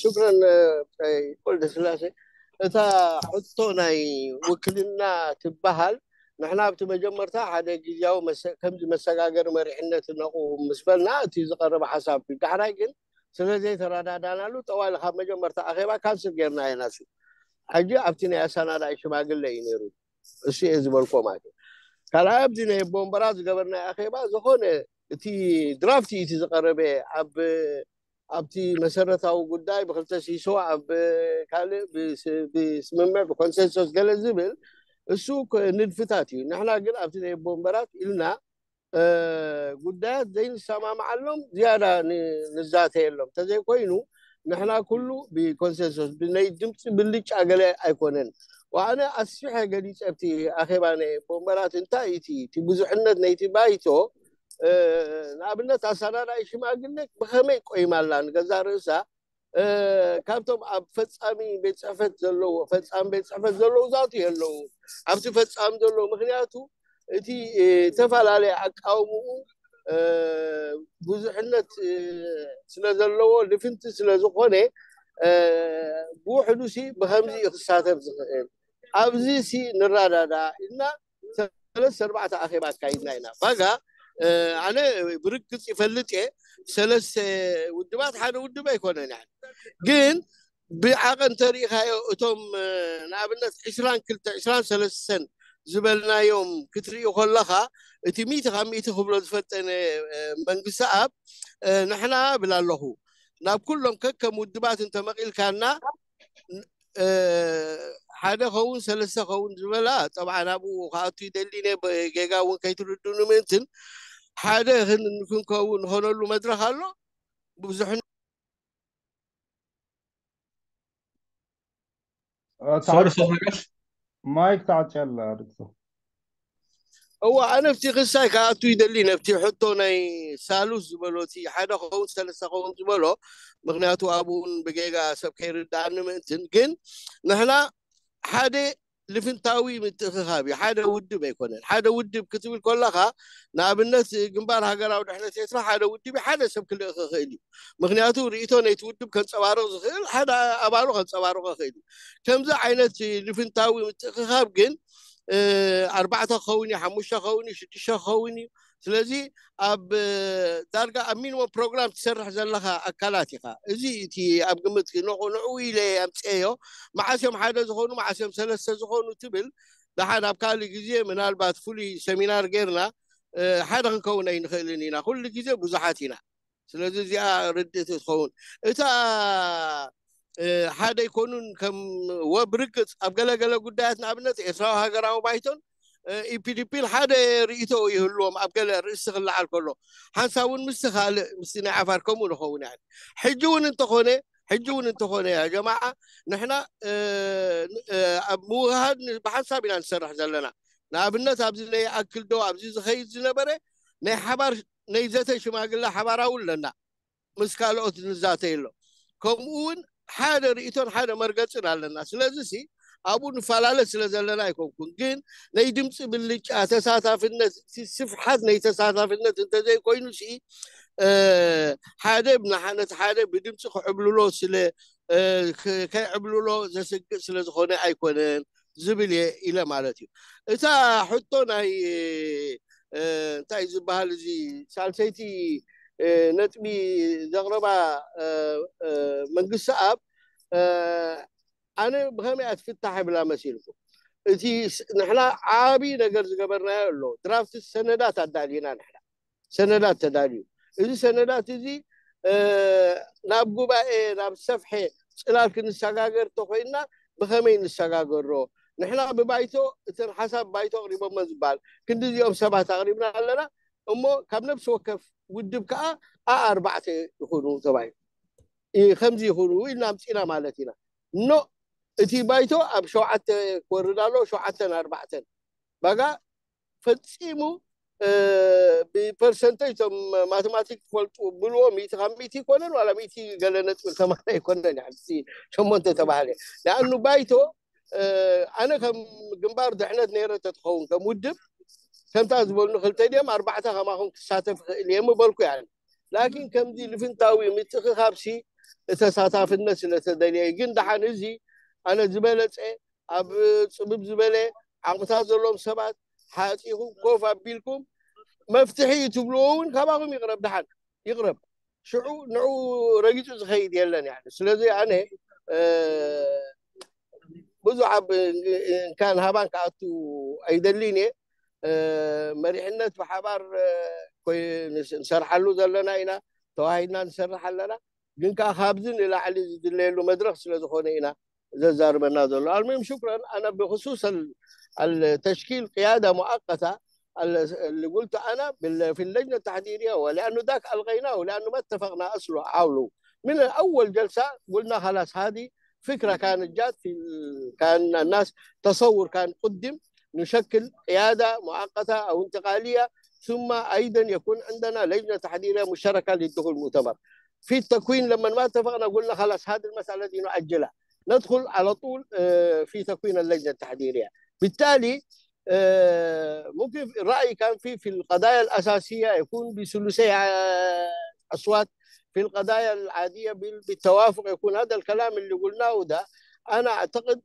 ሽክረን ወልደ ስላሴ እታ ሕቶ ናይ ውክልና ትበሃል ንሕና ኣብቲ መጀመርታ ሓደ ግዜያዊ ከምዚ መሰጋገሪ መሪሕነት ነቑ ምስ በልና እቲ ዝቐረበ ሓሳብ ዳሕራይ ግን ስለ ዘይተረዳዳናሉ ጠዋሊ ካብ መጀመርታ ኣኼባ ካንስል ጌርና ኢና ሲ ሕጂ ኣብቲ ናይ ኣሰናዳኢ ሽማግለ እዩ ነይሩ እሱ እየ ዝበልኮ ማለት እዩ ካልኣይ ኣብዚ ናይ ቦምበራ ዝገበርናይ ኣኼባ ዝኾነ እቲ ድራፍት እዩ እቲ ዝቐረበ ኣብ ኣብቲ መሰረታዊ ጉዳይ ብክልተ ሲሶ ኣብ ካልእ ብስምምዕ ብኮንሰንሶስ ገለ ዝብል እሱ ንድፍታት እዩ ንሕና ግን ኣብቲ ናይ ቦምበራት ኢልና ጉዳያት ዘይንሰማማዓሎም ዝያዳ ንዛተየሎም እንተዘይኮይኑ ንሕና ኩሉ ብኮንሰንሶስ ብናይ ድምፂ ብልጫ ገለ ኣይኮነን ዋኣነ ኣስፊሐ ገሊፀ ኣብቲ ኣኼባ ናይ ቦምበራት እንታይ እቲ እቲ ብዙሕነት ናይቲ ባይቶ ንኣብነት ኣሰናዳኢ ሽማግሌ ብኸመይ ቆይማ ኣላ ንገዛ ርእሳ ካብቶም ኣብ ፈፃሚ ቤት ፅሕፈት ዘለዎ ፈፃሚ ቤት ፅሕፈት ዘለዉ ዛቱ የለዉ ኣብቲ ፈፃሚ ዘለዎ ምክንያቱ እቲ ዝተፈላለየ ኣቃውምኡ ብዙሕነት ስለ ዘለዎ ልፍንቲ ስለ ዝኾነ ብውሕዱ ሲ ብከምዚ እዩ ክሳተፍ ዝኽእል ኣብዚ ሲ ንረዳዳ ኢልና ሰለስተ ኣርባዕተ ኣኼባ ኣካይድና ኢና ባጋ ኣነ ብርግፅ ይፈልጥ እየ። ሰለስተ ውድባት ሓደ ውድብ ኣይኮነን። ግን ብዓቐን ተሪኢኻዮ እቶም ንኣብነት ዕስራን ክልተ ዕስራን ሰለስተን ዝበልናዮም ክትርኢ ከለኻ፣ እቲ ሚእቲ ካብ ሚእቲ ክብሎ ዝፈጠነ መንግስቲ ኣብ ንሕና ብል ኣለኹ፣ ናብ ኩሎም ከከም ውድባት እንተመቒልካና ሓደ ኸውን ሰለስተ ኸውን ዝበላ ጠብዓ ናብኡ ክኣቱ ይደሊ ነ ጌጋ እውን ከይትርድኑ ምእንትን ሓደ ክንከውን ንኾነሉ መድረክ ኣሎ። ብዙሕ ሶሪ ሰፈጋሽ ማይክ ተዓፅያ ኣላ ዶክተር። እዋ ኣነ ኣብቲ ክሳይ ክኣቱ ይደሊ ነብቲ ሕቶ ናይ ሳሉስ ዝበሎ እቲ ሓደ ኸውን ሰለስተ ኸውን ዝበሎ። ምክንያቱ ኣብኡን ብጌጋ ሰብ ከይርዳእኒ ምእንትን ግን ንሕና ሓደ ልፍንታዊ ምትእኽኻብ እዩ። ሓደ ውድብ ኣይኮነን። ሓደ ውድብ ክትብል ከለኻ ንኣብነት ግንባር ሃገራዊ ድሕነት ኤርትራ ሓደ ውድብ ሓደ ሰብ ክልእኽ ይኽእል እዩ። ምክንያቱ ርእቶ ነይቲ ውድብ ከንፀባርቕ ዝኽእል ሓደ ኣባሉ ከንፀባርቕ ይኽእል እዩ። ከምዚ ዓይነት ልፍንታዊ ምትእኽኻብ ግን ኣርባዕተ ክኸውን እዩ፣ ሓሙሽተ ክኸውን እዩ፣ ሽዱሽተ ክኸውን እዩ። ስለዚ ኣብ ዳርጋ ኣብ ሚኒሞም ፕሮግራም ትሰርሕ ዘለኻ ኣካላት ኢኻ። እዚ እቲ ኣብ ግምት ንዑ ኢለ ኣምፅኤዮ። መዓስ እዮም ሓደ ዝኾኑ መዓስ እዮም ሰለስተ ዝኾኑ ትብል። ደሓን ኣብ ካልእ ግዜ ምናልባት ፍሉይ ሰሚናር ጌርና ሓደ ክንከውን ኣይንኽእልን ኢና። ኩሉ ግዜ ብዙሓት ኢና። ስለዚ እዚኣ ርድእቲ ትኸውን። እታ ሓደ ኣይኮኑን ከም ወብርግፅ ኣብ ገለገለ ጉዳያት ንኣብነት ኤርትራዊ ሃገራዊ ባይቶን ኢፒዲፒን ሓደ ርእቶ ይህልዎም ኣብ ገለ ርእሲ ክለዓል ከሎ ሓንሳብ እውን ምስቲ ካልእ ምስቲ ናይ ዓፋር ከምኡ ንኸውን ያ ሕጂ እውን እንተኾነ ሕጂ እውን እንተኾነ ያ ጀማዓ ንሕና ኣብ ምውሃድ ብሓንሳብ ኢና ንሰርሕ ዘለና። ንኣብነት ኣብዚ ናይ ኣክል ዶ ኣብዚ ዝኸይድ ዝነበረ ናይ ሓባር ናይ ዘተ ሽማግለ ሓባራዊ ኣለና ምስ ካልኦት ንዛተይ ኣሎ። ከምኡ እውን ሓደ ርእቶን ሓደ መርገፅን ኣለና። ስለዚ ሲ ኣብኡ ንፈላለ ስለ ዘለና ኣይኮንኩን፣ ግን ናይ ድምፂ ብልጫ ተሳታፍነት ስፍሓት ናይ ተሳታፍነት እንተዘይኮይኑ ሲ ሓደ ብናሓነት ሓደ ብድምፂ ክዕብልሎ ስለ ከይዕብልሎ ዘስግእ ስለ ዝኾነ ኣይኮነን ዝብል እየ ኢለ ማለት እዩ። እታ ሕቶ ናይ እንታይ ዝበሃል እዚ ሳልሰይቲ ነጥቢ ዘቕረባ መንግስቲ ኣብ ኣነ ብኸመይ ኣትፍታሕ ይብላ መሲልኩም? እቲ ንሕና ዓብዪ ነገር ዝገበርናዮ ኣሎ። ድራፍት ሰነዳት ኣዳሊና ንሕና ሰነዳት ተዳልዩ። እዚ ሰነዳት እዚ ናብ ጉባኤ ናብ ሰፍሐ ፅላል ክንሰጋገር ተኮይንና ብኸመይ ንሰጋገሮ? ንሕና ብባይቶ እተን ሓሳብ ባይቶ ኣቕሪቦመን ዝበሃል ክንዲ እዚኦም ሰባት ኣቕሪብና ኣለና እሞ ካብ ነብሲ ወከፍ ውድብ ከዓ ኣኣርባዕተ ይኹኑ ተባሂሉ ከምዚ ይኹኑ ኢልና ኣምፂና ማለት ኢና። ኖ እቲ ባይቶ ኣብ ሸውዓተ ክወርድ ኣለዎ ሸውዓተን ኣርባዕተን ባጋ ፈፂሙ ብፐርሰንተጅ እቶም ማቴማቲክ ትፈልጡ ብልዎ ሚእቲ ካብ ሚእቲ ይኮነን ዋላ ሚእቲ ገለ ነጥቢ ሰማንያ ይኮነን ያ ሸሞንተ ተባህለ ንኣኑ ባይቶ ኣነ ከም ግንባር ድሕነት ነይረ ተትኸውን ከም ውድብ ከምታ ዝበሉኒ ክልተ ድዮም ኣርባዕተ ከማኹም ክሳተፍ ይኽእል እየ ምበልኩ ያ ላኪን ከምዚ ልፍንታዊ ምትእኽኻብሲ ተሳታፍነት ስለተደልየ ግን ደሓን እዚ ኣነ ዝበለፀ ኣብ ፅብብ ዝበለ ዓቕምታት ዘለዎም ሰባት ሓፂኹም ኮፍ ኣቢልኩም መፍትሒ እዩ ትብልዎ እውን ካባኹም ይቕረብ ደሓን ይቕረብ ሽዑ ንዑ ረጊፁ ዝኸይድ የለን ያ ስለዚ ኣነ ብዙሕ ኣብ እንካን ሃባን ክኣቱ ኣይደልን እየ መሪሕነት ብሓባር ንሰርሓሉ ዘለና ኢና ተዋሂድና ንሰርሕ ኣለና ግን ከዓ ካብዚ ንላዕሊ ዝድለየሉ መድረክ ስለዝኮነ ኢና ዘዛርበና ዘሎ ኣልሙም ሽኩረን ኣነ ብክሱስ التشكيل قيادة مؤقتة اللي قلت أنا في اللجنة التحضيرية ولأنه ذاك ألغيناه لأنه ما اتفقنا أصله حوله من أول جلسة قلنا خلاص هذه فكرة كانت جات في كان الناس تصور كان قدم نشكل قيادة مؤقتة أو انتقالية ثم أيضا يكون عندنا لجنة تحضيرية مشتركة للدخول المؤتمر في التكوين لما ما اتفقنا قلنا خلاص هذه المسألة دي نؤجلها ندخل على طول في تكوين اللجنة التحضيرية بالتالي ممكن الرأي كان في في القضايا الأساسية يكون بثلثي أصوات في القضايا العادية بالتوافق يكون هذا الكلام اللي قلناه ده أنا أعتقد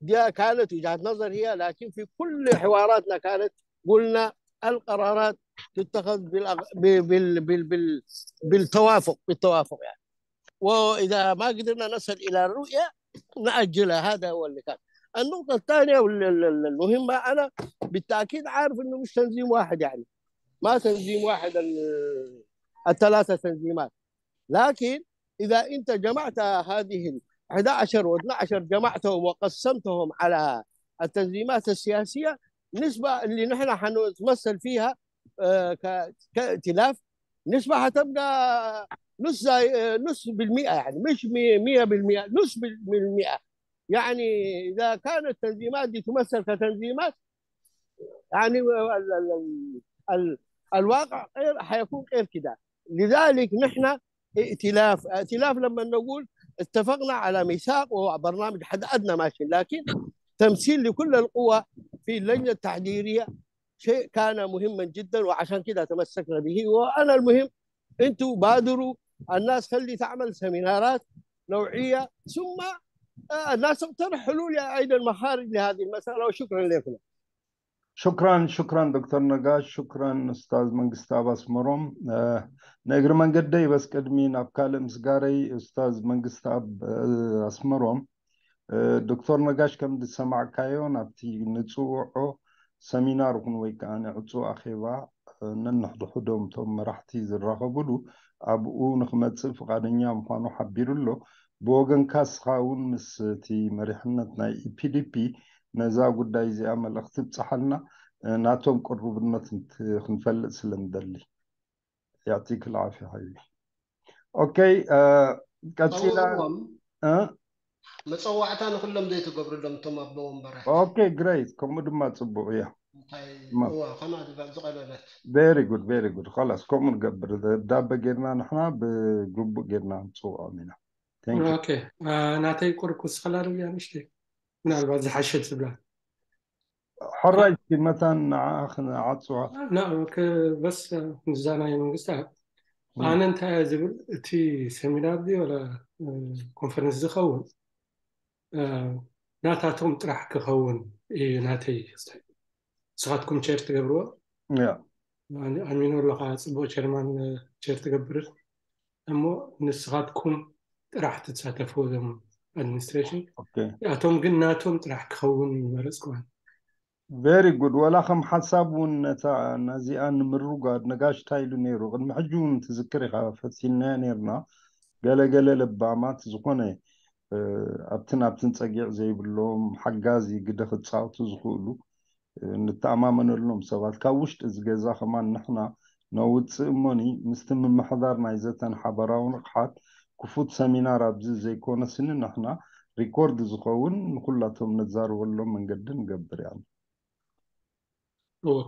دي كانت وجهة نظر هي لكن في كل حواراتنا كانت قلنا القرارات تتخذ بالأغ- ب- بال- بال- بال- بالتوافق، بالتوافق يعني. وإذا ما قدرنا نصل إلى الرؤية نأجلها. هذا هو اللي كان. النقطة الثانية والمهمة، أنا بالتأكيد عارف إنه مش تنظيم واحد، يعني ما تنظيم واحد، ال- الثلاثة تنظيمات. لكن إذا أنت جمعت هذه ال أحد عشر و12، جمعتهم وقسمتهم على التنظيمات السياسية، نسبة اللي نحن حنتمثل فيها، آه، ك- كائتلاف، نسبة حتبقى نص زي- آه، نص بالمئة، يعني مش مية بالمئة، نص بالمئة. يعني إذا كانت التنظيمات دي تمثل كتنظيمات، يعني ال ال ال ال الواقع غير، حيكون غير كده. لذلك نحن ائتلاف، ائتلاف لما نقول اتفقنا على ميثاق وبرنامج حد أدنى ماشي، لكن تمثيل لكل القوى في اللجنة التحضيرية شيء كان مهما جدا، وعشان كده تمسكنا به. وأنا المهم، أنتوا بادروا، الناس خلي تعمل سيمينارات نوعية، ثم آه، الناس تقترح حلول يا أيضا مخارج لهذه المسألة. وشكرا لكم. شكرا شكرا دكتور نقاش، شكرا أستاذ መንግስታብ ኣስመሮም። ንእግሪ መንገደይ በስ ቅድሚ ናብ ካልእ ምስጋረይ፣ ኡስታዝ መንግስታብ ኣስመሮም፣ ዶክተር ነጋሽ ከም ዝሰማዕካዮ ናብቲ ንፅውዖ ሰሚናር ይኹን ወይ ከዓ ዕፁ ኣኼባ ነንሕድሕዶም እቶም መራሕቲ ዝራኸብሉ ኣብኡ ንክመፅእ ፍቓደኛ ምዃኑ ሓቢሩ ኣሎ። ብወገንካ እስኻ እውን ምስ እቲ መሪሕነት ናይ ኢፒዲፒ ነዛ ጉዳይ እዚኣ መልእኽቲ ብፅሓልና፣ ናቶም ቅሩብነት ክንፈልጥ ስለ ንደሊ። ያዕጢክ ልዓፊያ ሓቢቢ። ኦኬ፣ ቀፂላ። መፀዋዕታ ንኩሎም ዘይትገብርሎም እቶም ኣቦ ወንበራት። ኦኬ ግሬት፣ ከምኡ ድማ ፅቡቅ እያ። እንታይ ከምኣ ዝበል ዝቀለለት። ቬሪ ጉድ ቬሪ ጉድ። ኸላስ ከምኡ ንገብር። ዳበ ጌርና ንሕና ብግቡእ ጌርና ንፅውዖም ኢና። ኦኬ፣ ናተይ ቁርብ ክውስኸላ ዶ እያ ንእሽተይ? ምናልባት ዝሓሸት ዝብላ ሕራይ እስኪ መታን ንዓኣ ክንዓፅዋ። በስ ምስዛ ናይ መንግስቲ ኣነ እንታይ እየ ዝብል፣ እቲ ሰሚናር ድዩ ወላ ኮንፈረንስ ዝኸውን ናታቶም ጥራሕ ክኸውን እዩ ናተይ። ንስኻትኩም ቸር ትገብርዎ። ኣሚኖ ኣለኻ፣ ፅቡቅ ቸርማን ቸር ትገብር እሞ ንስኻትኩም ጥራሕ ትሳተፉ እዞም ኣድሚኒስትሬሽን። ኣቶም ግን ናቶም ጥራሕ ክኸውን መረፅኩ። ቨሪ ጉድ። ወላ ከም ሓሳብ እውን ነታ ነዚኣ ንምርጓድ ነጋሽ እንታይ ኢሉ ነይሩ? ቅድሚ ሕጂ እውን ትዝክር ኢኻ፣ ፈቲንናዮ ነይርና። ገለገለ ለባማት ዝኾነ ኣብትን ኣብትን ፀጊዕ ዘይብሎም ሓጋዚ ግደ ክፃወቱ ዝኽእሉ ንተኣማመነሎም ሰባት ካብ ውሽጢ እዚ ገዛ ከማን ንሕና ነውፅእ እሞኒ ምስቲ ምምሕዳር ናይ ዘተን ሓበራዊ ንቕሓት ክፉት ሰሚናር ኣብዚ ዘይኮነ ስኒ ንሕና ሪኮርድ ዝኸውን ንኩላቶም ነዛርበሎም መንገዲ ንገብር ኢና።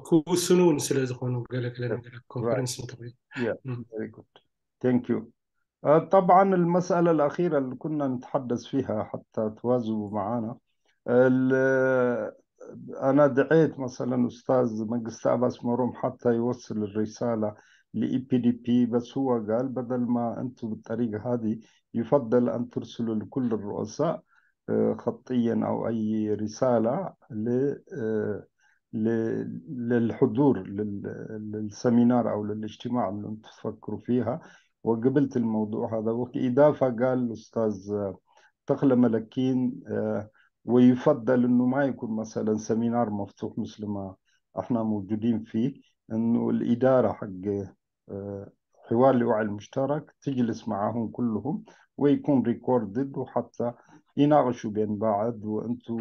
ክውስኑ እውን ስለ ዝኾኑ ገለገለ ነገራት ኮንፈረንስ እንተኾይኑ Thank you. طبعا المسألة الأخيرة اللي كنا نتحدث فيها حتى تواظبوا معنا، أنا دعيت مثلا أستاذ መንግስታኣብ ኣስመሮም حتى يوصل الرسالة ل E P D P، بس هو قال بدل ما أنتوا بالطريقة هذه يفضل أن ترسلوا لكل الرؤساء خطيا أو أي رسالة ل للحضور للسمينار أو للاجتماع اللي أنتم تفكروا فيها، وقبلت الموضوع هذا. وإضافة قال الأستاذ تخلى ملكين، ويفضل إنه ما يكون مثلا سمينار مفتوح مثل ما إحنا موجودين فيه، إنه الإدارة حق حوار الوعي المشترك تجلس معهم كلهم ويكون ريكوردد، وحتى يناقشوا بين بعض، وأنتوا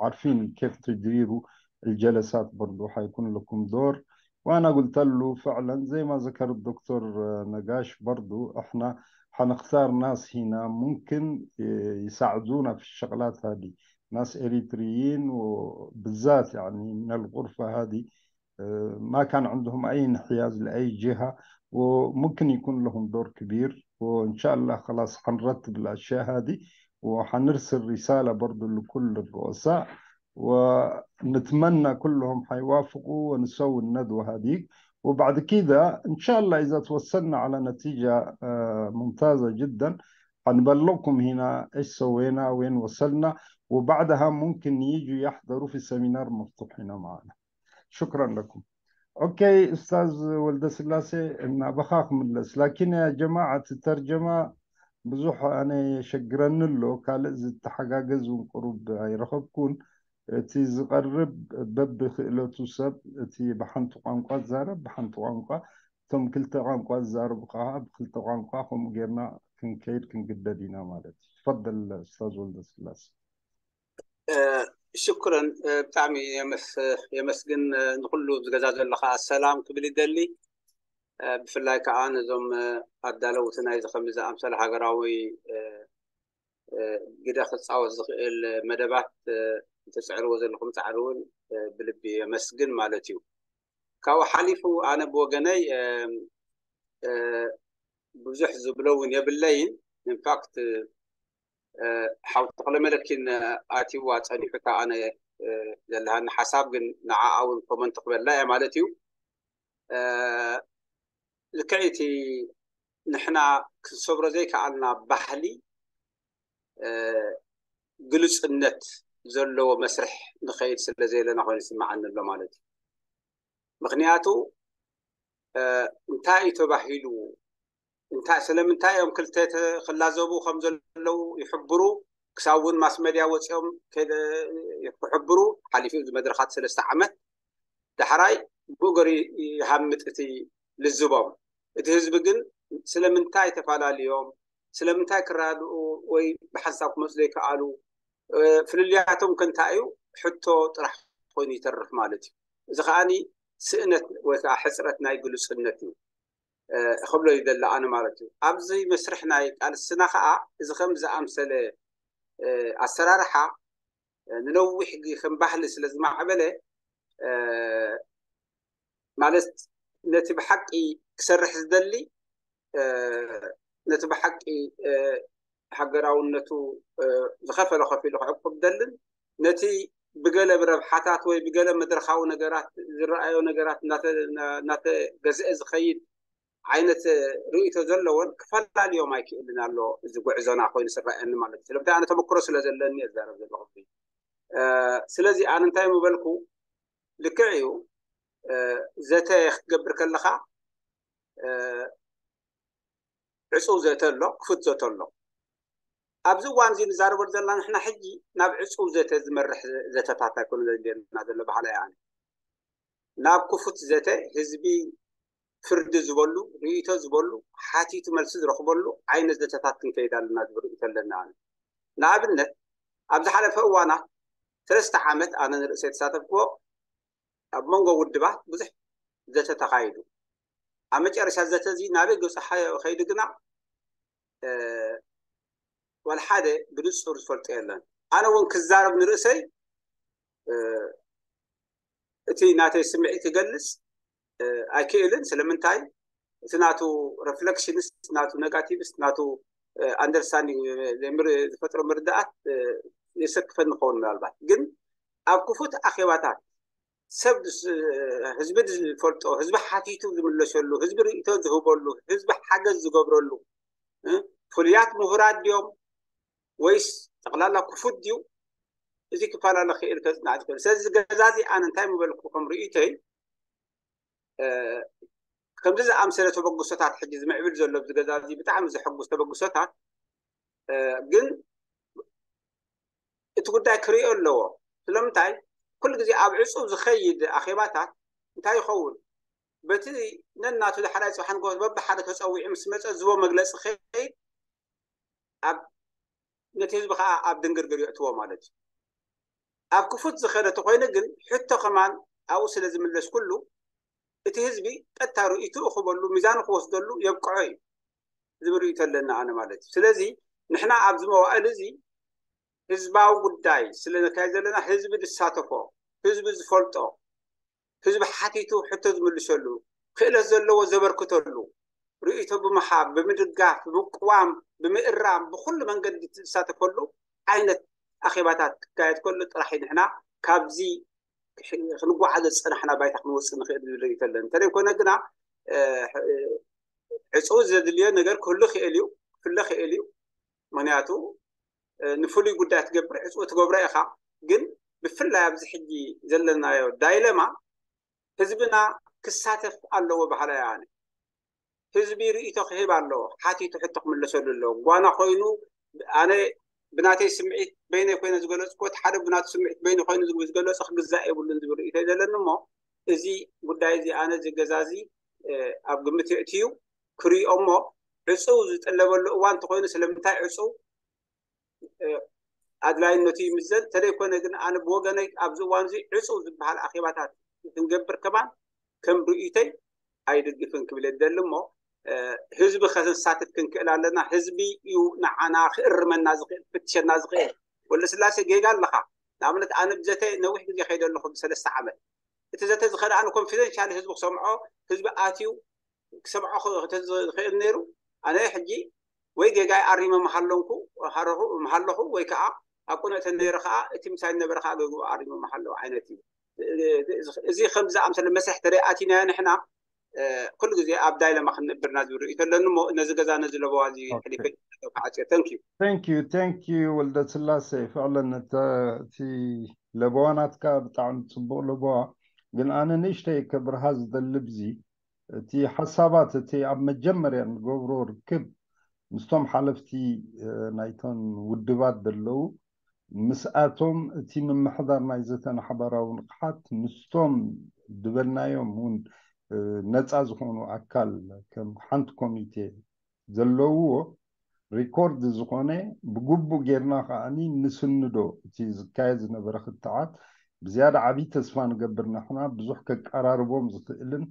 عارفين كيف تديروا الجلسات برضو حيكون لكم دور. وأنا قلت له فعلا زي ما ذكر الدكتور نقاش برضو احنا حنختار ناس هنا ممكن يساعدونا في الشغلات هذه، ناس إريتريين وبالذات يعني من الغرفة هذه ما كان عندهم أي انحياز لأي جهة، وممكن يكون لهم دور كبير. وإن شاء الله خلاص حنرتب الأشياء هذه وحنرسل رسالة برضو لكل الرؤساء، ونتمنى كلهم حيوافقوا ونسوي الندوة هذه. وبعد كده إن شاء الله إذا توصلنا على نتيجة ممتازة جدا حنبلغكم هنا إيش سوينا، وين وصلنا، وبعدها ممكن يجوا يحضروا في سيمينار مفتوح هنا معنا. شكرا لكم. ኦኬ፣ ኡስታዝ ወልደስላሴ፣ ናባኻ ክምለስ። ላኪን ያ ጀማዓ፣ እቲ ተርጀማ ብዙሕ ኣነ የሸግረኒ ኣሎ። ካልእ ዝተሓጋገዝ እውን ቁሩብ ኣይረኸብኩን። እቲ ዝቐርብ በብክእለቱ ሰብ፣ እቲ ብሓንቲ ቋንቋ ዝዛረብ ብሓንቲ ቋንቋ፣ እቶም ክልተ ቋንቋ ዝዛረቡ ከዓ ብክልተ ቋንቋ፣ ከምኡ ጌርና ክንከይድ ክንግደድ ኢና ማለት እዩ። ትፈደል ኡስታዝ ወልደስላሴ። ሽኩረን። ብጣዕሚ የመስግን ንኩሉ ዝገዛ ዘለካ ሰላም ክብል ይደሊ። ብፍላይ ከዓ ነዞም ኣዳለውቲ ናይዚ ከምዚ ዝኣምሰለ ሃገራዊ ግደ ክፃወት ዝኽእል መደባት እትፅዕርዎ ዘለኹም ፃዕሪ እውን ብልቢ የመስግን ማለት እዩ። ካብኡ ሓሊፉ ኣነ ብወገነይ ብዙሕ ዝብሎ እውን የብለይን። ኢንፋክት ሓው ተኽለመለኪን ኣትይዋ ፀኒሑ፣ እታ ኣነ ዘለሃኒ ሓሳብ ግን ንዓኣ እውን ኮመንት ክበላ እየ ማለት እዩ። ልክዕ እቲ ንሕና ክንሰብሮ ዘይከኣልና ባህሊ ግሉፅነት ዘለዎ መስርሕ ንኸይድ ስለ ዘለና ኮይኑ ይስምዓኒ ኣሎ ማለት እዩ። ምክንያቱ እንታይ እዩ ተባሂሉ፣ እንታይ፣ ስለምንታይ እዮም ክልተ ክላዘቡ ከም ዘለዉ ይሕብሩ፣ ክሳብ እውን ማስ መድያ ወፂኦም ክሕብሩ ሓሊፉ፣ እዚ መድረኻት ሰለስተ ዓመት ዳሕራይ ብእግሪ ይሃምጥ እቲ ልዝቦም። እቲ ህዝቢ ግን ስለምንታይ ተፈላለዮም፣ ስለምንታይ ክረዳድኡ ወይ ብሓንሳብ ክመፁ ዘይከኣሉ፣ ፍልልያቶም ከ እንታይ እዩ ሕቶ ጥራሕ ኮይኑ ይተርፍ ማለት እዩ። እዚ ከዓኒ ስእነት ወይ ከዓ ሕፅረት ናይ ግሉፅነት እዩ ክብሎ ይደሊ ኣነ ማለት እዩ። ኣብዚ መስርሕ ናይ ቃልስና ከዓ እዚ ከም ዝኣምሰለ ኣሰራርሓ ንነዊሕ ግ-፣ ከም ባህሊ ስለ ዝማዕበለ ማለት ነቲ ብሓቂ ክሰርሕ ዝደሊ ነቲ ብሓቂ ሃገራውነቱ ዝኸፈለ ከፊሉ ክዕቁብ ደልን ነቲ ብገለ ብረብሓታት ወይ ብገለ መድረኻዊ ነገራት ዝረኣዮ ነገራት እናተ-፣ እናተገዝአ ዝኸይድ ዓይነት ርእይቶ ዘለዎን ክፈላልዮም ኣይክእልን ኣሎ። እዚ ጉዕዞና ኮይኑ ዝረኣየኒ ማለት እዩ። ስለምንታይ ኣነ ተመክሮ ስለ ዘለኒ እዛረብ ዘለኹ። ስለዚ ኣነ እንታይ ምበልኩ፣ ልክዕ እዩ፣ ዘተ ክትገብር ከለኻ ዕፁው ዘተ ኣሎ፣ ክፉት ዘተ ኣሎ። ኣብዚ እዋን እዚ ንዛረበሉ ዘለና ንሕና ሕጂ ናብ ዕፁው ዘተ ዝመርሕ ዘተታት ኣይኮነ ዘድልየና ዘሎ በሃላይ ኣነ። ናብ ክፉት ዘተ ህዝቢ ፍርዲ ዝበሉ፣ ርእይቶ ዝበሉ፣ ሓቲቱ መልሲ ዝረኽበሉ ዓይነት ዘተታት ክንከይድ ኣለና ዝብል ርእይቶ ኣለና ኣነ። ንኣብነት ኣብ ዝሓለፈ እዋናት ሰለስተ ዓመት ኣነ ንርእሰይ ተሳተፍክዎ ኣብ መንጎ ውድባት ብዙሕ ዘተ ተኻይዱ። ኣብ መጨረሻ ዘተ እዚ ናበይ ገፁ ከይዱ ግና ዋላ ሓደ ብንፁር ዝፈልጦ የለን። ኣነ እውን ክዛረብ ንርእሰይ እቲ ናተይ ስምዒት ክገልፅ ኣይክእልን። ስለምንታይ? እቲ ናቱ ሪፍሌክሽንስ፣ ናቱ ኔጋቲቭስ፣ ናቱ ኣንደርስታንዲንግ ዝፈጥሮ ምርዳኣት የሰክፈኒ ክኸውን ምናልባት። ግን ኣብ ክፉት ኣኼባታት ሰብ ህዝቢ ዝፈልጦ፣ ህዝቢ ሓቲቱ ዝምለሰሉ፣ ህዝቢ ርእይቶ ዝህበሉ፣ ህዝቢ ሓገዝ ዝገብረሉ ፍሉያት ምሁራት ድዮም ወይስ ጠቕላላ ክፉት ድዩ? እዚ ክፈላለ ክእል ከፅናዕ ዝኽእል። ስለዚ ገዛ እዚ ኣነ እንታይ ምበልኩ ከም ርእይቶይ ከምዚ ዝኣምሰለ ተበግሶታት ሕጂ ዝምዕብል ዘሎ ኣብዚ ገዛ እዚ ብጣዕሚ ዘሐጉስ ተበግሶታት ግን እቲ ጉዳይ ክርእዮ ኣለዎ። ስለምንታይ ኩሉ ግዜ ኣብ ዕፁብ ዝኸይድ ኣኼባታት እንታይ ይኸውን? በቲ ነናቱ ዳሕራይ ፅባሕ ንግሆ በብሓደ ተፀዊዑ ምስ መፀ ዝቦ መግለፂ ከይድ ኣብ ነቲ ህዝቢ ከዓ ኣብ ድንግርግር የእትዎ ማለት እዩ። ኣብ ክፉት ዝኸደ ተኮይኑ ግን ሕቶ ከማን ኣብኡ ስለ ዝምለስ ኩሉ እቲ ህዝቢ ቀጥታ ርእይትኡ ክበሉ ሚዛኑ ክወስደሉ የብቅዖ እዩ ዝብል ርእይቶ ኣለና ኣነ ማለት እዩ። ስለዚ ንሕና ኣብዚ መዋእል እዚ ህዝባዊ ጉዳይ ስለ ነካይድ ዘለና ህዝቢ ዝሳተፎ ህዝቢ ዝፈልጦ ህዝቢ ሓቲቱ ሕቶ ዝምልሰሉ ክእለት ዘለዎ ዘበርክተሉ ርእይቶ ብምሃብ ብምድጋፍ ብምቅዋም ብምእራም ብኩሉ መንገዲ ዝሳተፈሉ ዓይነት ኣኼባታት ክካየድ ከሎ ጥራሕ ንሕና ካብዚ ክንጓዓዘ ዝፀናሕና ባይታ ክንወፅእ ንኽእል ዝብል ርእይቶ ኣለኒ። እንተደይኮነ ግና ዕፅው ዘድልዮ ነገር ክህሉ ክእል እዩ፣ ክፍለ ክእል እዩ። ምክንያቱ ንፍሉይ ጉዳይ ትገብር ዕፅው ትገብሮ ኢኻ። ግን ብፍላይ ኣብዚ ሕጂ ዘለናዮ ዳይለማ ህዝብና ክሳተፍ ኣለዎ በሃላይ ኣነ። ህዝቢ ርእይቶ ክህብ ኣለዎ። ሓቲቱ ሕቶ ክምለሰሉ ኣለዎ። ጓና ኮይኑ ኣነ ብናተይ ስምዒት በይነይ ኮይነ ዝገለፅኩ፣ እቲ ሓደ ብናቱ ስምዒት በይኑ ኮይኑ ዝግ- ዝገለፆ ክግዛእ የብሉን ዝብል ርእይቶ እዩ ዘለኒ። እሞ እዚ ጉዳይ እዚ ኣነ እዚ ገዛ እዚ ኣብ ግምት የእትዩ ክሪኦ እሞ ዕፁው ዝጥለበሉ እዋን እንተኮይኑ ስለምንታይ ዕፁው ኣድላይነቱ ይምዘን። ተደይኮነ ግን ኣነ ብወገነይ ኣብዚ እዋን እዚ ዕፁው ዝበሃል ኣኼባታት ክንገብር ከማን ከም ርእይቶይ ኣይድግፍን ክብል የደሊ። እሞ ህዝቢ ከነሳትፍ ክንክእል ኣለና። ህዝቢ እዩ ንዓና ክእርመና ዝኽእል፣ ክፍትሸና ዝኽእል። ወልደስላሴ ጌጋ ኣለኻ። ንኣብነት ኣነ ብዘተ ነዊሕ ግዜ ከይደ ኣለኹ ብሰለስተ ዓመት። እቲ ዘተ ዝኸደ ኣነ ኮንፊደንሻል ህዝቢ ክሰምዖ፣ ህዝቢ ኣትዩ ክሰምዖ ክኽእል ነይሩ። ኣነ ሕጂ ወይ ጌጋይ ኣሪመ መሃለንኩ ሃረኹ መሃለኹ ወይ ከዓ ኣቁነተ ነይረ ከዓ እቲ ምሳይ ዝነበረ ከዓ ገግኡ ኣሪመ መሃለዉ ዓይነት እዩ። እዚ ከም ዝኣምሰለ መስርሕ ተደይ ኣቲናዮ ንሕና ኩሉ ግዜ ኣብ ዳይለማ ክንነብርና ዝብል ርእይቶ ኣለኒ። እሞ ነዚ ገዛ ነዚ ለበዋ እዚ ሕሊፈ ተንክ ዩ። Thank you, thank you ወልደ ስላሴ። ፍዕለን እቲ ለበዋ ናትካ ብጣዕሚ ፅቡቅ ለበዋ፣ ግን ኣነ ንእሽተይ ከብርሃ ዝደሊ ብዚ እቲ ሓሳባት እቲ ኣብ መጀመርያ ንገብሮ ርክብ ምስቶም ሓለፍቲ ናይቶን ውድባት ዘለዉ ምስኣቶም እቲ ምምሕዳር ናይ ዘተን ሓባራዊ ንቕሓት ምስቶም ዝበልናዮም እውን ነፃ ዝኾኑ ኣካል ከም ሓንቲ ኮሚቴ ዘለውዎ ሪኮርድ ዝኾነ ብግቡእ ጌርና ከዓኒ ንስንዶ እቲ ዝካየድ ዝነበረ ክትዓት ብዝያዳ ዓብዪ ተስፋ ንገብር። ንሕና ብዙሕ ከቀራርቦም ዝኽእልን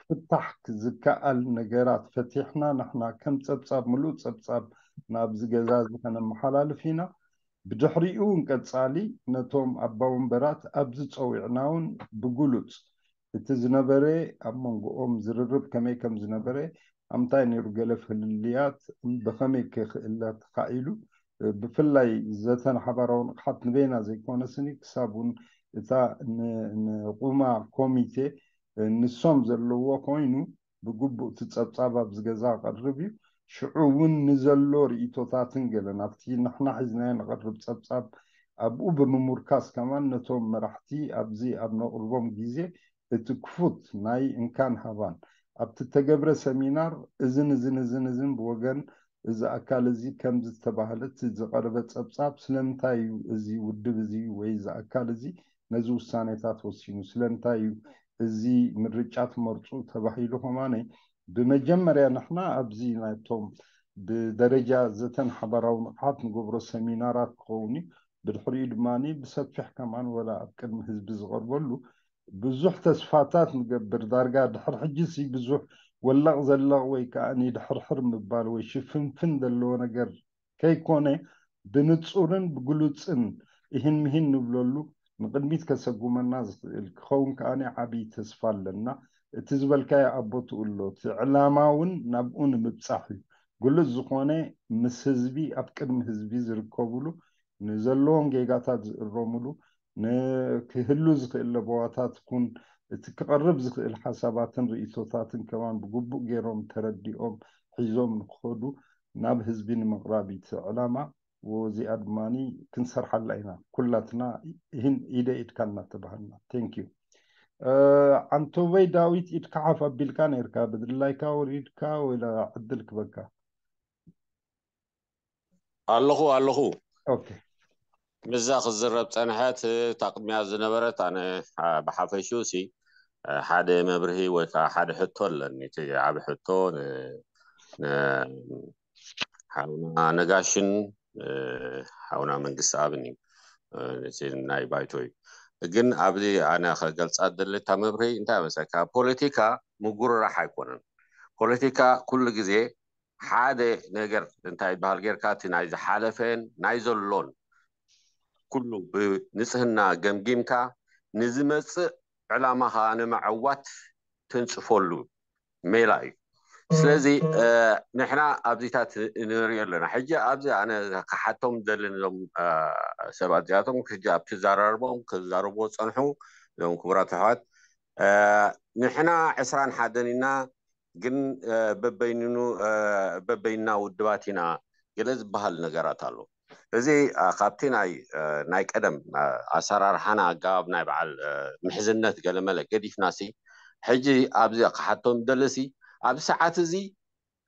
ክፍታሕ ዝከኣል ነገራት ፈቲሕና ንሕና ከም ፀብፃብ ምሉእ ፀብፃብ ናብዚ ገዛ እዚ ከነመሓላልፍ ኢና። ብድሕሪኡ እውን ቀፃሊ ነቶም ኣባወንበራት ኣብዚ ፀዊዕና እውን ብግሉፅ እቲ ዝነበረ ኣብ መንጎኦም ዝርርብ ከመይ ከም ዝነበረ ኣምታይ ነይሩ ገለ ፍልልያት ብኸመይ ክኽእለ ተኻኢሉ ብፍላይ ዘተን ሓባራዊ ንቕሓት ንበይና ዘይኮነ ስኒ ክሳብ እውን እታ ንቁማ ኮሚቴ ንሶም ዘለዎ ኮይኑ ብግቡእ እቲ ፀብፃብ ኣብዚ ገዛ ቀርብ እዩ። ሽዑ እውን ንዘሎ ርእቶታትን ገለን ኣብቲ ንሕና ሒዝናዮ ንቐርብ ፀብፃብ ኣብኡ ብምሙርካስ ከማን ነቶም መራሕቲ ኣብዚ ኣብ ነቕርቦም ግዜ እቲ ክፉት ናይ እንካን ሃባን ኣብቲ ተገብረ ሰሚናር እዝን እዝን እዝን እዝን ብወገን እዚ ኣካል እዚ ከምዚ ዝተባህለ እቲ ዝቐረበ ፀብፃብ ስለምንታይ እዩ እዚ ውድብ እዚ ወይ እዚ ኣካል እዚ ነዚ ውሳኔታት ወሲኑ ስለምንታይ እዩ እዚ ምርጫ ትመርፁ ተባሂሉ ከማነይ ብመጀመርያ ንሕና ኣብዚ ናይቶም ብደረጃ ዘተን ሓባራዊ ንቕሓት ንገብሮ ሰሚናራት ክኸውን እዩ። ብድሕሪኡ ድማ ብሰፊሕ ከማን ወላ ኣብ ቅድሚ ህዝቢ ዝቐርበሉ ብዙሕ ተስፋታት ንገብር። ዳርጋ ድሕር ሕጂ ሲ ብዙሕ ወለቕ ዘለቕ ወይ ከዓ ድሕርሕር ምባል ወይ ሽፍንፍን ዘለዎ ነገር ከይኮነ ብንፁርን ብግሉፅን እህን ምሂን ንብለሉ ንቕድሚት ከሰጉመና ዝኽእል ክኸውን ከዓ ዓብዪ ተስፋ ኣለና። እቲ ዝበልካዮ ኣብ ቦትኡ ኣሎ። እቲ ዕላማ እውን ናብኡ ንምብፃሕ እዩ። ግሉፅ ዝኾነ ምስ ህዝቢ ኣብ ቅድሚ ህዝቢ ዝርከብሉ ንዘለዎም ጌጋታት ዝእረምሉ ንክህሉ ዝኽእል ለበዋታት ኩን እቲ ክቐርብ ዝኽእል ሓሳባትን ርእቶታትን ከማን ብግቡእ ገይሮም ተረዲኦም ሒዞም ንክኸዱ ናብ ህዝቢ ንምቕራብ እዩ እቲ ዕላማ። ወዚኣ ድማ ክንሰርሓላ ኢና ኩላትና። ይህን ኢደ ኢድካ እናተባሃልና። Thank you። ዓንቶበይ ዳዊት ኢድካ ሓፍ ኣቢልካ ነይርካ ብድላይካ ወሪድካ ወይ ዕድል ክበካ። ኣለኹ ኣለኹ። ኦኬ። ምዛ ክዝረብ ፀንሐት እታ ቅድሚያ ዝነበረት ኣነ ብሓፈሽኡ ሲ ሓደ መብርሂ ወይ ከዓ ሓደ ሕቶ ኣለኒ። እቲ ዓብ ሕቶ ሓውና ነጋሽን ሓውና መንግስቲ ኣብን እዩ ናይ ባይቶ እዩ። ግን ኣብዚ ኣነ ከገልፃ ደለታ መብርሂ እንታይ መሰካ ፖለቲካ ምጉርራሕ ኣይኮነን። ፖለቲካ ኩሉ ግዜ ሓደ ነገር እንታይ ይበሃል ጌርካ እቲ ናይ ዝሓለፈን ናይ ዘሎን ኩሉ ብንፅህና ገምጊምካ ንዝመፅእ ዕላማኻ ንምዕዋት ትንፅፈሉ ሜላ እዩ። ስለዚ ንሕና ኣብዚታት ንሪኦ ኣለና። ሕጂ ኣብዚ ኣነ ክሓቶም ዘለኒ እዞም ሰባት እዚኣቶም ሕጂ ኣብቲ ዘራርቦም ክዛረብዎ ዝፀንሑ እዞም ክቡራት ኣሕዋት ንሕና ዕስራን ሓደን ኢና ግን በበይንኑ በበይንና ውድባት ኢና ገለ ዝበሃል ነገራት ኣሎ። እዚ ካብቲ ናይ ናይ ቀደም ኣሰራርሓና ኣገባብ ናይ በዓል ምሕዝነት ገለመለ ገዲፍናሲ ሕጂ ኣብዚ ክሓቶም ደለሲ ኣብዚ ሰዓት እዚ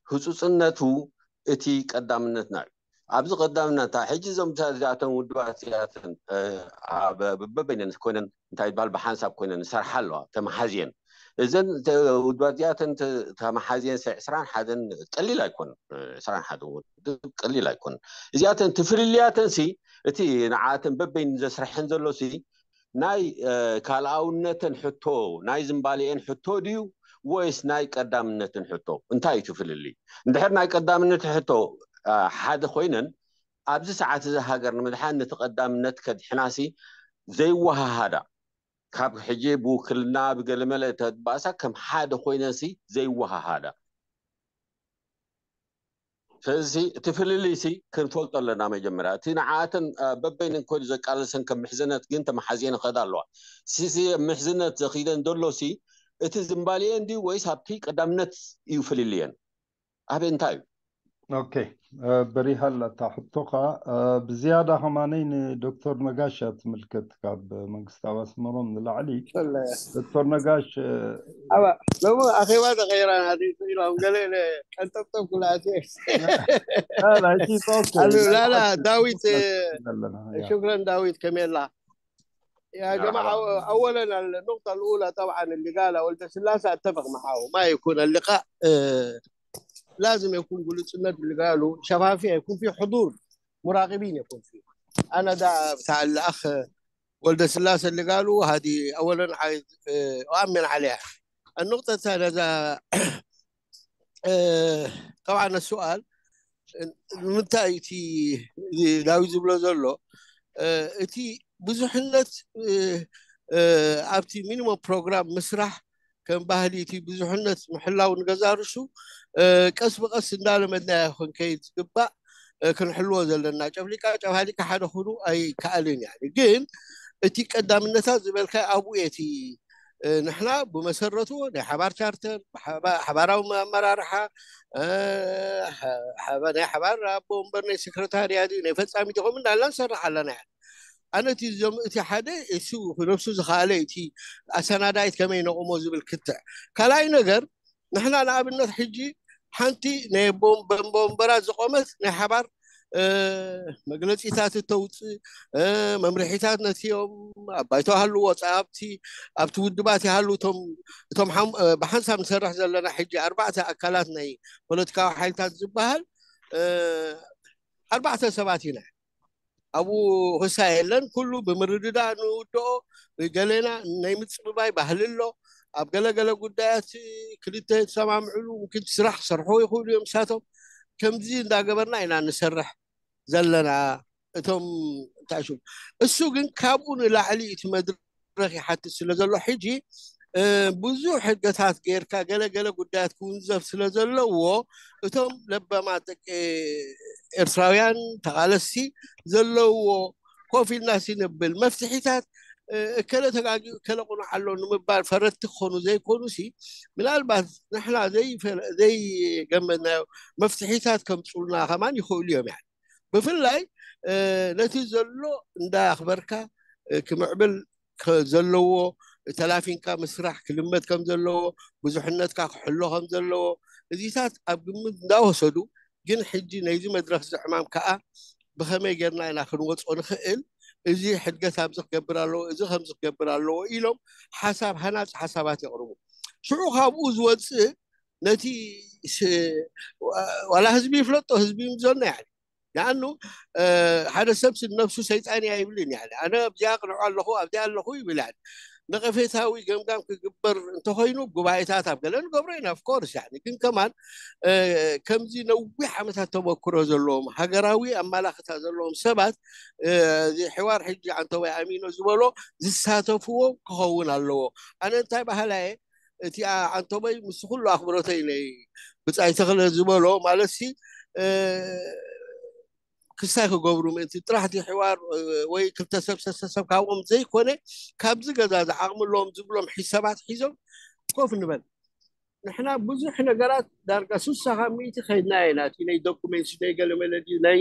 ህፁፅነቱ እቲ ቀዳምነትና እዩ። ኣብዚ ቀዳምነታ ሕጂ እዞም እዚኣተን ውድባት እዚኣተን በበይነን ኮይነን እንታይ ይበሃል ብሓንሳብ ኮይነን ይሰርሓ ኣለዋ ተመሓዝየን እዘን ውድባት እዚኣተን ተመሓዝየን ሲ ዕስራን ሓደን ቀሊል ኣይኮነን። ዕስራን ሓደን ውድብ ቀሊል ኣይኮነን። እዚኣተን ትፍልልያተን ሲ እቲ ንዓተን በበይን ዘስርሐን ዘሎ ሲ ናይ ካልኣውነተን ሕቶ ናይ ዝምባሌኤን ሕቶ ድዩ ወይስ ናይ ቀዳምነትን ሕቶ? እንታይ እዩ ትፍልልይ? እንድሕር ናይ ቀዳምነት ሕቶ ሓደ ኮይነን ኣብዚ ሰዓት እዚ ሃገር ንምድሓን ነቲ ቀዳምነት ከድሕናሲ ዘይወሃሃዳ ካብ ሕጂ ብውክልና ብገለመለ ተባእሳ ከም ሓደ ኮይነሲ ዘይወሃሃዳ ስለዚ እቲ ፍልልይ ሲ ክንፈልጦ ኣለና። መጀመርያ እቲ ንዓኣተን በበይነን ኮይኑ ዘቃለሰን ከም ምሕዝነት ግን ተመሓዝየን ይኸዳ ኣለዋ። ሲሲ ምሕዝነት ዘኺደን ዘሎ ሲ እቲ ዝምባልየን ድዩ ወይስ ኣብቲ ቀዳምነት እዩ ፍልልየን? ኣበይ እንታይ እዩ? ኦኬ፣ በሪሃ ኣላ እታ ሕቶኻ። ብዝያዳ ከማነይ ንዶክተር ነጋሽ እያ ትምልከት፣ ካብ መንግስታዊ ኣስመሮም ንላዕሊ። ዶክተር ነጋሽ ሎሚ ኣኼባ ተቀይራ ናት ኢሎም ገለ ቀንጠብጠብ ኩላእቲ ላላ ዳዊት شكرا داوود كميلا. يا جماعة، أولا النقطة الأولى طبعا اللي قالها ولد سلاسة أتفق معه، ما يكون اللقاء آه، لازم يكون قلت سنة اللي قالوا شفافية، يكون في حضور مراقبين يكون في. أنا ده بتاع الأخ ولد سلاسة اللي قالوا هذه أولا عايز آه، أؤمن عليها. النقطة الثانية ده آه، طبعا السؤال ንምንታይ እቲ ዳዊት ዝብሎ ዘሎ እቲ ብዙሕነት ኣብቲ ሚኒሞም ፕሮግራም ምስራሕ ከም ባህሊ እቲ ብዙሕነት ምሕላው ንገዛርሱ ቀስ ብቀስ እንዳለመድናዮ ክንከይድ ዝግባእ ክንሕልዎ ዘለና። ጨፍሊቃ ጨፋሊቃ ሓደ ኩኑ ኣይከኣልን። ያ ግን እቲ ቀዳምነታት ዝበልካ ኣብኡ እቲ ንሕና ብመሰረቱ ናይ ሓባር ቻርተር፣ ሓባራዊ ኣመራርሓ፣ ናይ ሓባር ኣቦ ወንበር ናይ ሴክረታርያ ድዩ ናይ ፈፃሚ ዲኹም እንዳልና ንሰርሕ ኣለና። ኣነ እቲ እዞም እቲ ሓደ እሱ ነብሱ ዝኸኣለ እቲ ኣሰናዳይት ከመይ ነቑሞ ዝብል ክትዕ። ካልኣይ ነገር ንሕና ንኣብነት ሕጂ ሓንቲ ናይ ቦምበ ወንበራት ዝቆመት ናይ ሓባር መግለፂታት እተውፅእ መምርሒታት ነቲኦም ኣብ ባይቶ ሃልዎ ፀብቲ ኣብቲ ውድባት ይሃሉ እቶም ብሓንሳብ ንሰርሕ ዘለና ሕጂ ኣርባዕተ ኣካላት ናይ ፖለቲካዊ ሓይልታት ዝበሃል ኣርባዕተ ሰባት ኢና። ኣብኡ ህሳ የለን። ኩሉ ብምርድዳእ ንውድኦ። ገሌና ናይ ምፅብባይ ባህሊ ኣሎ። ኣብ ገለገለ ጉዳያት ክልተ ዝሰማምዕሉ ምክን ስራሕ ክሰርሑ ይኽእሉ እዮም። ንሳቶም ከምዚ እንዳገበርና ኢና ንሰርሕ ዘለና። እቶም ታሹ እሱ ግን ካብኡ ንላዕሊ እቲ መድረኽ ይሓትት ስለ ዘሎ ሕጂ ብዙሕ ሕገታት ጌርካ ገለገለ ጉዳያት ክውንዘፍ ስለ ዘለዎ እቶም ለባማት ደቂ ኤርትራውያን ተቓለስቲ ዘለውዎ ኮፍ ኢልና ሲንብል መፍትሒታት እከለ ተጋጊ እከለ ቁኑዕ ኣሎ ንምባል ፈረድቲ ክኾኑ ዘይኮኑ ሲ ምናልባት ንሕና ዘይገመትናዮ መፍትሒታት ከምፁልና ከማን ይኽእሉ እዮም። ያ ብፍላይ ነቲ ዘሎ እንዳኣኽበርካ ክምዕብል ዘለዎ ተላፊንካ ምስራሕ ክልመድ ከም ዘለዎ ብዙሕነትካ ክሕሎ ከም ዘለዎ እዚታት ኣብ ግምት እንዳወሰዱ ግን ሕጂ ነዚ መድረክ ዝዕማም ከዓ ብኸመይ ጌርና ኢና ክንወፅኦ ንኽእል? እዚ ሕድገት ኣብዚ ክገብር ኣለዎ፣ እዚ ከምዚ ክገብር ኣለዎ ኢሎም ሓሳብ ሃናፂ ሓሳባት የቕርቡ። ሽዑ ካብኡ ዝወፅእ ነቲ ዋላ ህዝቢ ይፍለጦ ህዝቢ ምዞና ያኒ ያኑ ሓደ ሰብ ስም ነብሱ ሰይጣን እያ ይብልን ያኒ ኣነ ኣብዚኣ ቅንዖ ኣለኹ ኣብዚኣ ኣለኹ ይብል ያኒ ነቐፌታዊ ገምጋም ክግበር እንተኮይኑ ጉባኤታት ኣብ ገለ ንገብሮ ኢና ኦፍኮርስ ያኒ ግን ከማን ከምዚ ነዊሕ ዓመታት ተመክሮ ዘለዎም ሃገራዊ ኣመላኽታ ዘለዎም ሰባት እዚ ሕዋር ሕጂ ኣንተወይ ኣሚኖ ዝበሎ ዝሳተፍዎ ክኸውን ኣለዎ። ኣነ እንታይ ባህላየ እቲኣ ኣንቶበይ ምስ ኩሉ ኣኽብሮተይ ናይ ብጻይ ተኽለ ዝበሎ ማለትሲ ክስታይ ክገብሩ ምእንቲ ጥራሕ እቲ ሕዋር ወይ ክልተ ሰብ ሰሰሰብ ካብኦም ዘይኮነ ካብዚ ገዛ ዝዓቕሚ ኣለዎም ዝብሎም ሒሳባት ሒዞም ኮፍ ንበል። ንሕና ብዙሕ ነገራት ዳርጋ ሱሳ ካብ ሚእቲ ከይድና ኢና እቲ ናይ ዶኩሜንት ናይ ገለመለ ድዩ ናይ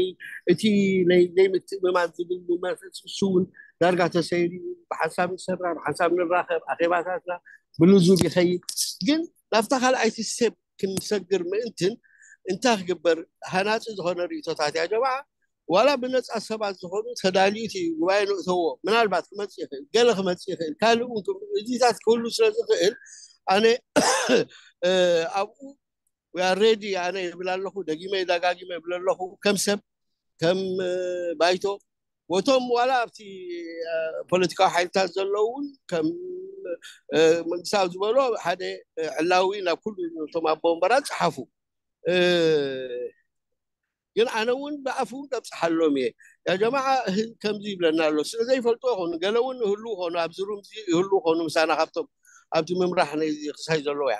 እቲ ናይ ዘይምትእምማን ዝብል መንፈስ እሱ እውን ዳርጋ ተሰይሩ እዩ። ብሓንሳብ ንሰራ፣ ብሓንሳብ ንራኸብ፣ ኣኼባታትና ብልዙብ ይኸይድ። ግን ናብታ ካልኣይቲ ስቴፕ ክንሰግር ምእንትን እንታይ ክግበር፣ ሃናፂ ዝኾነ ርእቶታት፣ ያ ጀማዓ፣ ዋላ ብነፃ ሰባት ዝኾኑ ተዳልዩ እቲ ጉባኤ ንእተዎ፣ ምናልባት ክመፅእ ይኽእል፣ ገለ ክመፅእ ይኽእል፣ ካልእ እውን ክም- እዚታት ክህሉ ስለ ዝኽእል፣ ኣነ ኣብኡ ሬዲ ኣነ ይብል ኣለኹ፣ ደጊመ ደጋጊመ ይብል ኣለኹ። ከም ሰብ፣ ከም ባይቶ፣ ወቶም ዋላ ኣብቲ ፖለቲካዊ ሓይልታት ዘለዉ እውን ከም መንግስታዊ ዝበሎ ሓደ ዕላዊ ናብ ኩሉ እቶም ኣቦ ወንበራት ፀሓፉ። ግን ኣነ እውን ብኣፍ እውን ከብፅሓሎም እየ። ያ ጀማዓ፣ ከምዚ ይብለና ኣሎ፣ ስለ ዘይፈልጡ ይኾኑ፣ ገለ እውን ይህሉ ይኾኑ፣ ኣብዚ ሩም ይህሉ ይኾኑ፣ ምሳና ካብቶም ኣብቲ ምምራሕ ክሳይ ዘለዎ። ያ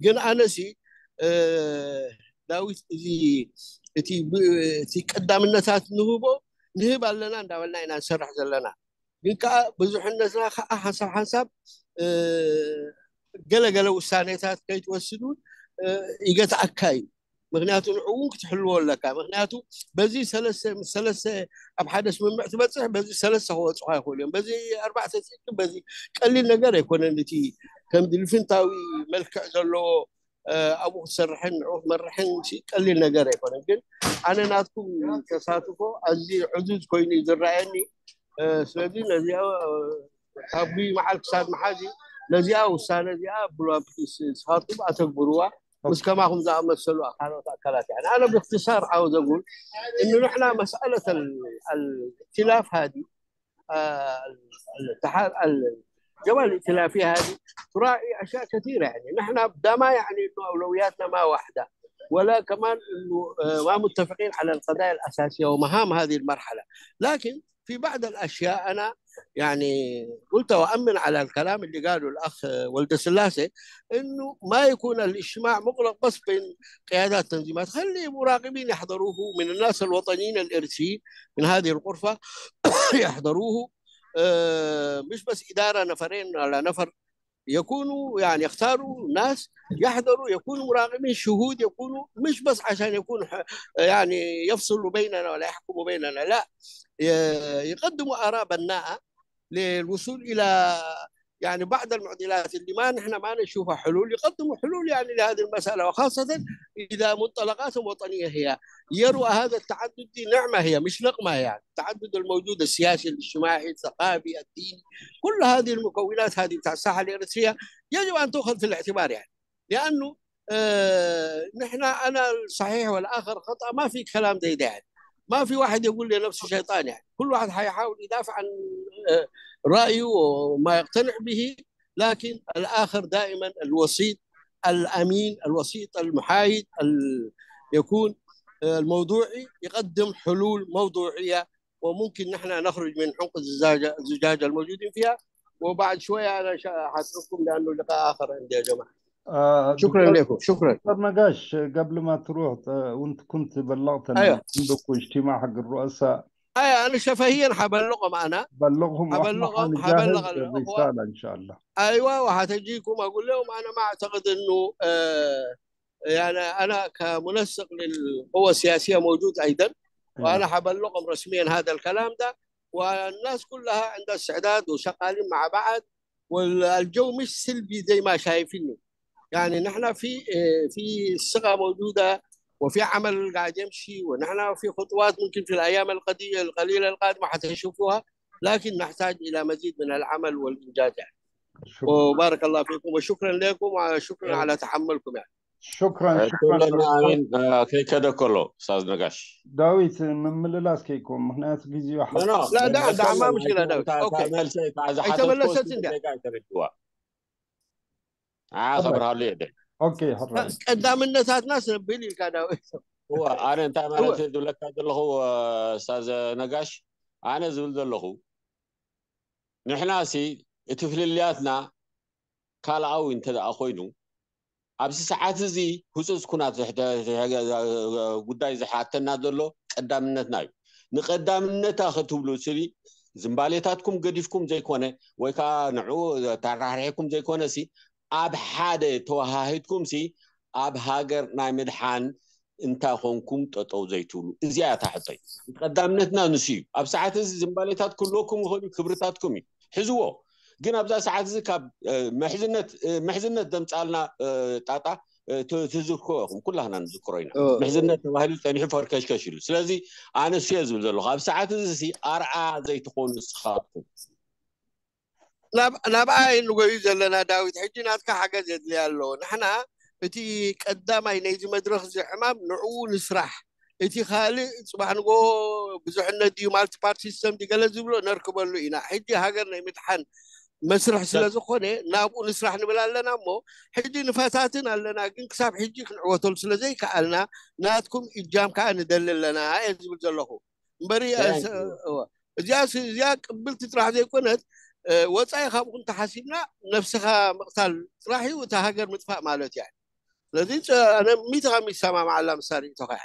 ግን ኣነሲ ዳዊት፣ እዚ እቲ ቀዳምነታት ንህቦ፣ ንህብ ኣለና እንዳበልና ኢና ንሰርሕ ዘለና። ግን ከዓ ብዙሕነትና ከዓ ሓንሳብ ሓንሳብ ገለገለ ውሳኔታት ከይትወስዱን ይገትኣካ እዩ። ምክንያቱ ንዕኡ እውን ክትሕልዎ ኣለካ። ምክንያቱ በዚ ሰለስተ ምስ ሰለስተ ኣብ ሓደ ስምምዕ ትበፅሕ፣ በዚ ሰለስተ ክወፁኻ ይኽእሉ እዮም፣ በዚ ኣርባዕተ ትእክብ፣ በዚ ቀሊል ነገር ኣይኮነን። እቲ ከም ድልፍንታዊ መልክዕ ዘለዎ ኣብኡ ክትሰርሕን ንዕኡ ክትመርሕን ቀሊል ነገር ኣይኮነን። ግን ኣነ ናትኩም ተሳትፎ ኣዝዩ ዕዙዝ ኮይኑ እዩ ዝረኣየኒ። ስለዚ ነዚኣ ካብ ጉይ መዓል ክሳብ መሓዚ ነዚኣ ውሳነ እዚኣ ብሉዋ ፕሊስ ስኻትኩም ኣተግብርዋ፣ ምስ ከማኹም ዝኣመሰሉ ካልኦት ኣካላት። ያ ኣነ ብእክትሳር ዓው ዘጉል እኑ ንሕና መስኣለት ኣልእክትላፍ ሃዲ الجبهة الائتلافية هذه تراعي أشياء كثيرة. يعني نحن دائما يعني إنه أولوياتنا ما واحدة، ولا كمان إنه ما متفقين على القضايا الأساسية ومهام هذه المرحلة. لكن في بعض الأشياء أنا يعني قلت وأمن على الكلام اللي قاله الأخ ولد سلاسة، إنه ما يكون الاجتماع مغلق بس بين قيادات تنظيمات، خلي مراقبين يحضروه من الناس الوطنيين الإرثيين من هذه الغرفة يحضروه. مش بس إدارة نفرين ولا نفر، يكونوا يعني يختاروا ناس يحضروا، يكونوا مراقبين شهود، يكونوا مش بس عشان يكونوا يعني يفصلوا بيننا ولا يحكموا بيننا، لا، يقدموا آراء بناءة للوصول إلى يعني بعض المعضلات اللي ما نحن ما نشوفها حلول، يقدموا حلول يعني لهذه المسألة، وخاصة إذا منطلقاتهم وطنية هي، يروا هذا التعدد دي نعمة، هي مش نقمة. يعني التعدد الموجود السياسي، الاجتماعي، الثقافي، الديني، كل هذه المكونات هذه بتاع الساحة الإريترية يجب أن تؤخذ في الاعتبار، يعني لأنه آه نحن أنا الصحيح والآخر خطأ، ما في كلام زي ده. يعني ما في واحد يقول لنفسه شيطان، يعني كل واحد حيحاول يدافع عن آه رأيه وما يقتنع به، لكن الآخر دائما الوسيط الأمين، الوسيط المحايد، يكون الموضوعي، يقدم حلول موضوعية، وممكن نحن نخرج من حمق الزجاجة الموجودين فيها. وبعد شوية أنا حاترككم لأنه لقاء آخر عندي يا جماعة. آه شكرا لكم، شكرا. دكتور نقاش، قبل ما تروح، آه، وانت كنت بلغتنا أيوة. عندكم اجتماع حق الرؤساء. أيوة، أنا شفهيا حبلغهم أنا. بلغهم، وإحنا حبلغهم، حنجهز حبلغ الأخوة. الرسالة إن شاء الله. أيوة، وحتجيكم أقول لهم أنا ما أعتقد إنه آه يعني أنا كمنسق للقوى السياسية موجود أيضا، وأنا حبلغهم رسميا هذا الكلام ده، والناس كلها عندها استعداد وشغالين مع بعض، والجو مش سلبي زي ما شايفينه. يعني نحن في آه، في ثقة موجودة، وفي عمل قاعد يمشي، ونحن في خطوات ممكن في الأيام القليلة القادمة حتشوفوها، لكن نحتاج إلى مزيد من العمل والإنجاز يعني. شكرا. وبارك الله فيكم وشكرا لكم وشكرا على تحملكم يعني. شكرا، شكرا. ኣሚን። ከይከደ ከሎ ስታዝ ነጋሽ ዳዊት ምምልላስ ከይኮን፣ ምክንያቱ ግዜኡ ሓ- لا لا لا ما مشكلة ዳዊት. ኦኬ መልሰ እታ ዝሓተትኮ ኣይተመለሰት እንድያ። ተረድዋ ንዓ ከብርሃሉ የደ ኦኬ ሕራይ ቀዳምነታትና ስነብል ኢልካ ዳዊት። እዋ ኣነ እንታይ ማለት ዝብለካ ዘለኹ ስታዝ ነጋሽ፣ ኣነ ዝብል ዘለኹ ንሕና ሲ እቲ ፍልልያትና ካልኣዊ እንተ ደኣ ኮይኑ ኣብዚ ሰዓት እዚ ህፁፅ ኩናት ዝሕተ- ጉዳይ ዝሓተና ዘሎ ቀዳምነትና እዩ። ንቀዳምነታ ክትብሉ ስሊ ዝምባሌታትኩም ገዲፍኩም ዘይኮነ ወይ ከዓ ንዑ ተራሕሪሕኩም ዘይኮነ ሲ ኣብ ሓደ ተወሃሂድኩም ሲ ኣብ ሃገር ናይ ምድሓን እንታይ ኮንኩም ጠጠው ዘይትብሉ? እዚኣ እታ ሕቶይ። ቀዳምነትና ንሱ እዩ። ኣብ ሰዓት እዚ ዝንባሌታት ክህልወኩም ይኽእል እዩ፣ ክብርታትኩም እዩ፣ ሕዝዎ። ግን ኣብዛ ሰዓት እዚ ካብ ምሕዝነት ምሕዝነት ዘምፃልና ጣጣ ትዝክሮ ኢኹም፣ ኩላህና ንዝክሮ ኢና። ምሕዝነት ተባሂሉ ፀኒሑ ፈርከሽከሽ ኢሉ። ስለዚ ኣነ እሱ እየ ዝብል ዘለኹ፣ ኣብ ሰዓት እዚ ኣርዓ ዘይትኾኑ ንስኻትኩም። ናብኣ ንጎዩ ዘለና ዳዊት፣ ሕጂ ናትካ ሓገዝ የድልያ ኣሎ። ንሕና እቲ ቀዳማይ ናይዚ መድረኽ እዚ ዕማም ንዕኡ ንስራሕ። እቲ ካልእ ፅባሕ ንጎ ብዙሕነት ድዩ ማልቲ ፓርቲ ሲስተም ድዩ ገለ ዝብሎ ነርክበሉ ኢና። ሕጂ ሃገር ናይ ምድሓን መስርሕ ስለ ዝኾነ ናብኡ ንስራሕ ንብል ኣለና እሞ ሕጂ ንፈታትን ኣለና፣ ግን ክሳብ ሕጂ ክንዕወተሉ ስለ ዘይከኣልና ናትኩም እጃም ከዓ ንደሊ ኣለና እየ ዝብል ዘለኹ። እምበሪ እዚኣ እዚኣ ቅብልቲ ጥራሕ ዘይኮነት፣ ወፃኢ ካብኡ እንተሓሲብና ነብስኻ ምቕታል ጥራሕ እዩ፣ እታ ሃገር ምጥፋእ ማለት እያ። ስለዚ ኣነ ሚእቲ ካብ ሚእቲ ይሰማማዓላ ምሳሌ እቶኻ እያ።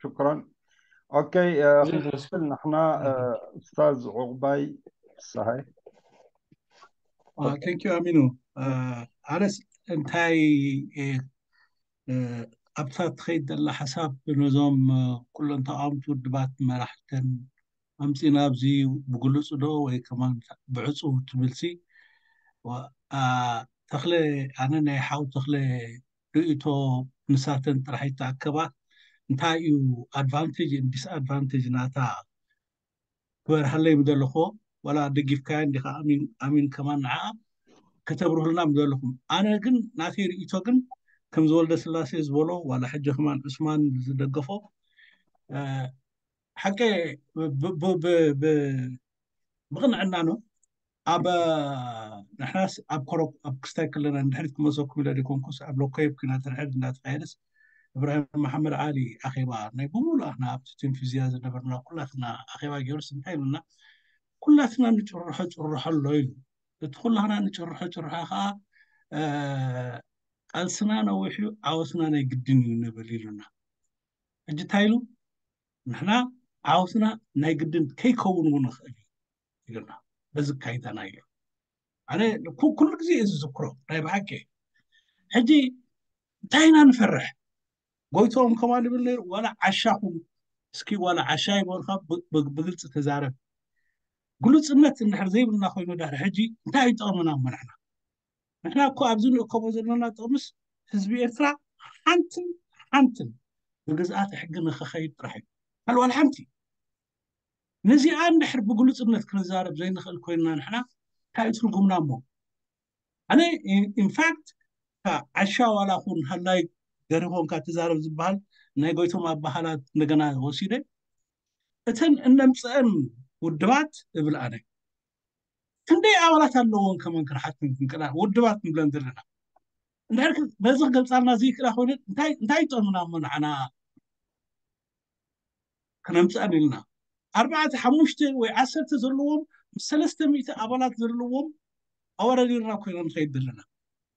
ሽክራን። ኦኬ፣ ክንቅፅል ንሕና። ኡስታዝ ዑቕባይ ፍስሃይ። ቴንክ ዩ ኣሚኑ። ኣነስ እንታይ ኣብታ ትኸይድ ዘላ ሓሳብ ነዞም ኩለን ተቃወምቲ ውድባት መራሕተን ኣምፂና ኣብዚ ብግሉፅ ዶ ወይ ከማን ብዕፁ ትብልሲ ተኽለ፣ ኣነ ናይ ሓው ተኽለ ርእይቶ ንሳተን ጥራሕ ይተኣከባ። እንታይ እዩ ኣድቫንቴጅ ዲስኣድቫንቴጅ ናታ ክበርሃለይ ምደለኹዎ። ዋላ ደጊፍካያ እንዲኻ ኣሚን ከማን ንዓ ከተብርሁልና ምደለኹም። ኣነ ግን ናተይ ርእይቶ ግን ከም ዝወልደ ስላሴ ዝበሎ ዋላ ሕጂ ከማን ዑስማን ዝደገፎ ሓቂ ብቕንዕና ነው። ኣብ ንሕናስ ኣብ ኮረብ ኣብ ክስታይ ከለና ንድሕሪት ክመሰኩም ኢለ ደይኮንኩስ ኣብ ሎኮየብ ኩናት ድሕሪት እንዳተካየደስ እብራሂም መሓመድ ዓሊ ኣኼባ ናይ ብምሉእ ኣና ኣብቲ ቲንፊዝያ ዝነበርና ኩላትና ኣኼባ ገይሩስ እንታይ ኢሉና? ኩላትና ንጭርሖ ጭርሖ ኣሎ ኢሉ። እቲ ኩላትና ንጭርሖ ጭርሖ ከዓ ቃልስና ነዊሕ እዩ፣ ዓወትና ናይ ግድን እዩ ንብል ኢሉና። ሕጂ እንታይ ኢሉ? ንሕና ዓወትና ናይ ግድን ከይከውን እውን ይኽእል እዩ ኢሉና። በዚ ካይታና ኢሉ። ኣነ ኩሉ ግዜ እዩ ዝዝክሮ ናይ ብሓቂ። ሕጂ እንታይ ኢና ንፈርሕ? ጎይቶም ከማን ይብል ነይሩ፣ ዋላ ዓሻኹም እስኪ ዋላ ዓሻ ይበልካ ብግልፂ ተዛረብ። ግሉፅነት እንድሕር ዘይብልና ኮይኑ ድሕሪ ሕጂ እንታይ ይጠቕመና እሞ ንሕና? ንሕና እኮ ኣብዚ ንእከቦ ዘለና ጥቕምስ ህዝቢ ኤርትራ ሓንትን ሓንትን ብግዝኣተ ሕጊ ንክኸይድ ጥራሕ እዩ። ካልእ ዋላ ሓንቲ። ነዚኣ እንድሕር ብግሉፅነት ክንዛረብ ዘይንኽእል ኮይንና ንሕና እንታይ እዩ ትርጉምና እሞ? ኣነ ኢንፋክት ዓሻ ዋላ ኹን ሃላይ ገሪኾንካ ትዛረብ ዝበሃል ናይ ጎይቶም ኣባሃላት እንደገና ወሲደ እተን እነምፅአን ውድባት እብል ኣነ ክንደይ ኣባላት ኣለዎን ከመን ክንሓትን ክንቅና ውድባት ንብለን ዘለና እንድሕር በዚ ክገልፃልና ዘይክእላ ኮይነ እንታይ ይጠምና እሞ ንዓና ክነምፅአን ኢልና ኣርባዕተ ሓሙሽተ ወይ ዓሰርተ ዘለዎም ምስ ሰለስተ ሚእቲ ኣባላት ዘለዎም ኣወዳዲርና ኮይና ንኸይድ ዘለና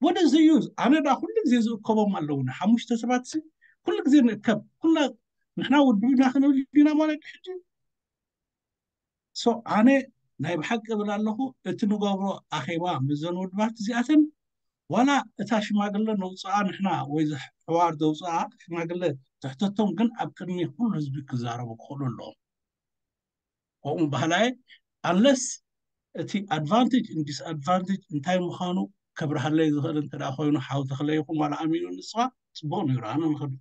ወደ ዘዩ ኣነ ዳ ኩሉ ግዜ ዝእከቦም ኣለውና ሓሙሽተ ሰባት ኩሉ ግዜ ንእከብ ኩላ ንሕና ውድብና ክንብል ኢና ማለት ሕጂ ሶ ኣነ ናይ ብሓቂ እብል ኣለኹ እቲ ንገብሮ ኣኼባ ምዘን ውድባት እዚኣተን ዋላ እታ ሽማግለ ነውፅኣ ንሕና ወይ ሕዋር ዘውፅኣ ሽማግለ ትሕተቶም ግን ኣብ ቅድሚ ኩሉ ህዝቢ ክዛረቡ ክኽእሉ ኣለዎም ከምኡ ባህላየ ኣንለስ እቲ ኣድቫንቴጅ ን ዲስኣድቫንቴጅ እንታይ ምዃኑ ከብርሃለይ ዝኽእል እንተ ኮይኑ ሓው ተኽለ ይኹን ዋላ ኣሚኑ ንፅዋ ፅቡቅ ነይሩ ኣነ ንኽዱ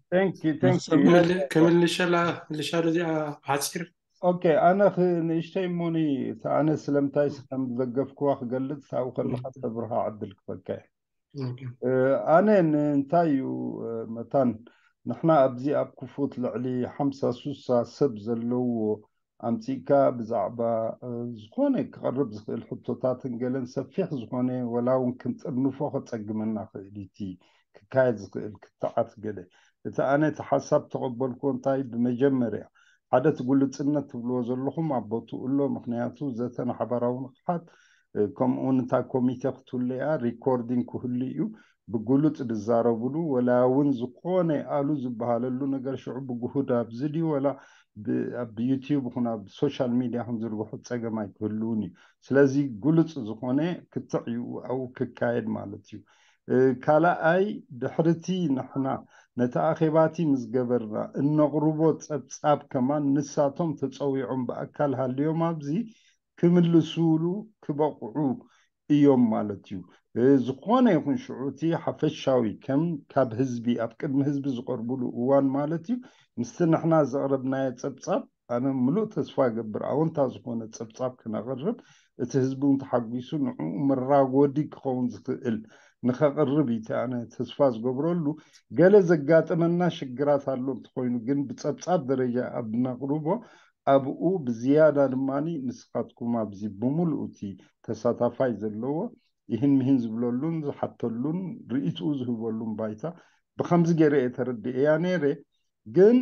ክምልሸላ ልሻ እዚኣ ብሓፂር ኦኬ ኣነ ንእሽተይ እሞኒ ኣነ ስለምንታይ ከም ዘገፍክዋ ክገልፅ ሳው ከለካ ተብርሃ ዕድል ክፈካ ኣነ እንታይ እዩ መታን ንሕና ኣብዚ ኣብ ክፉት ልዕሊ ሓምሳ ሱሳ ሰብ ዘለዎ ኣምፂእካ ብዛዕባ ዝኾነ ክቐርብ ዝኽእል ሕቶታትን ገለን ሰፊሕ ዝኾነ ወላ እውን ክንጥርንፎ ከፀግመና ክእል እቲ ክካየድ ዝኽእል ክትዓት ገለ እቲ ኣነ እቲ ሓሳብ ተቐበልኩዎ እንታይ ብመጀመርያ ሓደ እቲ ግሉፅነት ትብልዎ ዘለኹም ኣብ ቦትኡ ኣሎ ምክንያቱ ዘተ ንሓባራዊ ንቕሓት ከምኡውን እታ ኮሚቴ ክትህሉ እያ ሪኮርዲንግ ክህሉ እዩ ብግሉፅ ዝዛረብሉ ወላ እውን ዝኾነ ኣሉ ዝበሃለሉ ነገር ሽዑ ብግሁድ ኣብዚ ድዩ ወላ ኣብ ዩቲዩብ ይኹን ኣብ ሶሻል ሚድያ ክንዝርግሑ ፀገም ኣይክህልውን እዩ ስለዚ ግሉፅ ዝኾነ ክትዕ እዩ ኣብኡ ክካየድ ማለት እዩ ካልኣይ ድሕርቲ ንሕና ነቲ ኣኼባቲ ምስ ገበርና እነቕርቦ ጸብጻብ ከማን ንሳቶም ተጸዊዖም ብኣካል ሃልዮም ኣብዚ ክምልሱሉ ክበቕዑ እዮም ማለት እዩ። ዝኾነ ይኹን ሽዑ እቲ ሓፈሻዊ ከም ካብ ህዝቢ ኣብ ቅድሚ ህዝቢ ዝቐርብሉ እዋን ማለት እዩ ምስቲ ንሕና ዘቕረብናዮ ጸብጻብ ኣነ ምሉእ ተስፋ ገብር ኣወንታ ዝኾነ ጸብጻብ ክነቕርብ እቲ ህዝቢ እውን ተሓጒሱ ንዕኡ መራጎዲ ክኸውን ዝኽእል ንኸቕርብ እዩ ኣነ ተስፋ ዝገብረሉ። ገለ ዘጋጠመና ሽግራት ኣሎ እንተኾይኑ ግን ብጸብጻብ ደረጃ ኣብ ነቕርቦ ኣብኡ ብዝያዳ ድማ ንስኻትኩም ኣብዚ ብምሉእ እቲ ተሳታፋይ ዘለዎ ይህን ምሂን ዝብለሉን ዝሓተሉን ርእይትኡ ዝህበሉን ባይታ ብከምዚ ገይረ እየ ተረዲኤያ ነይረ። ግን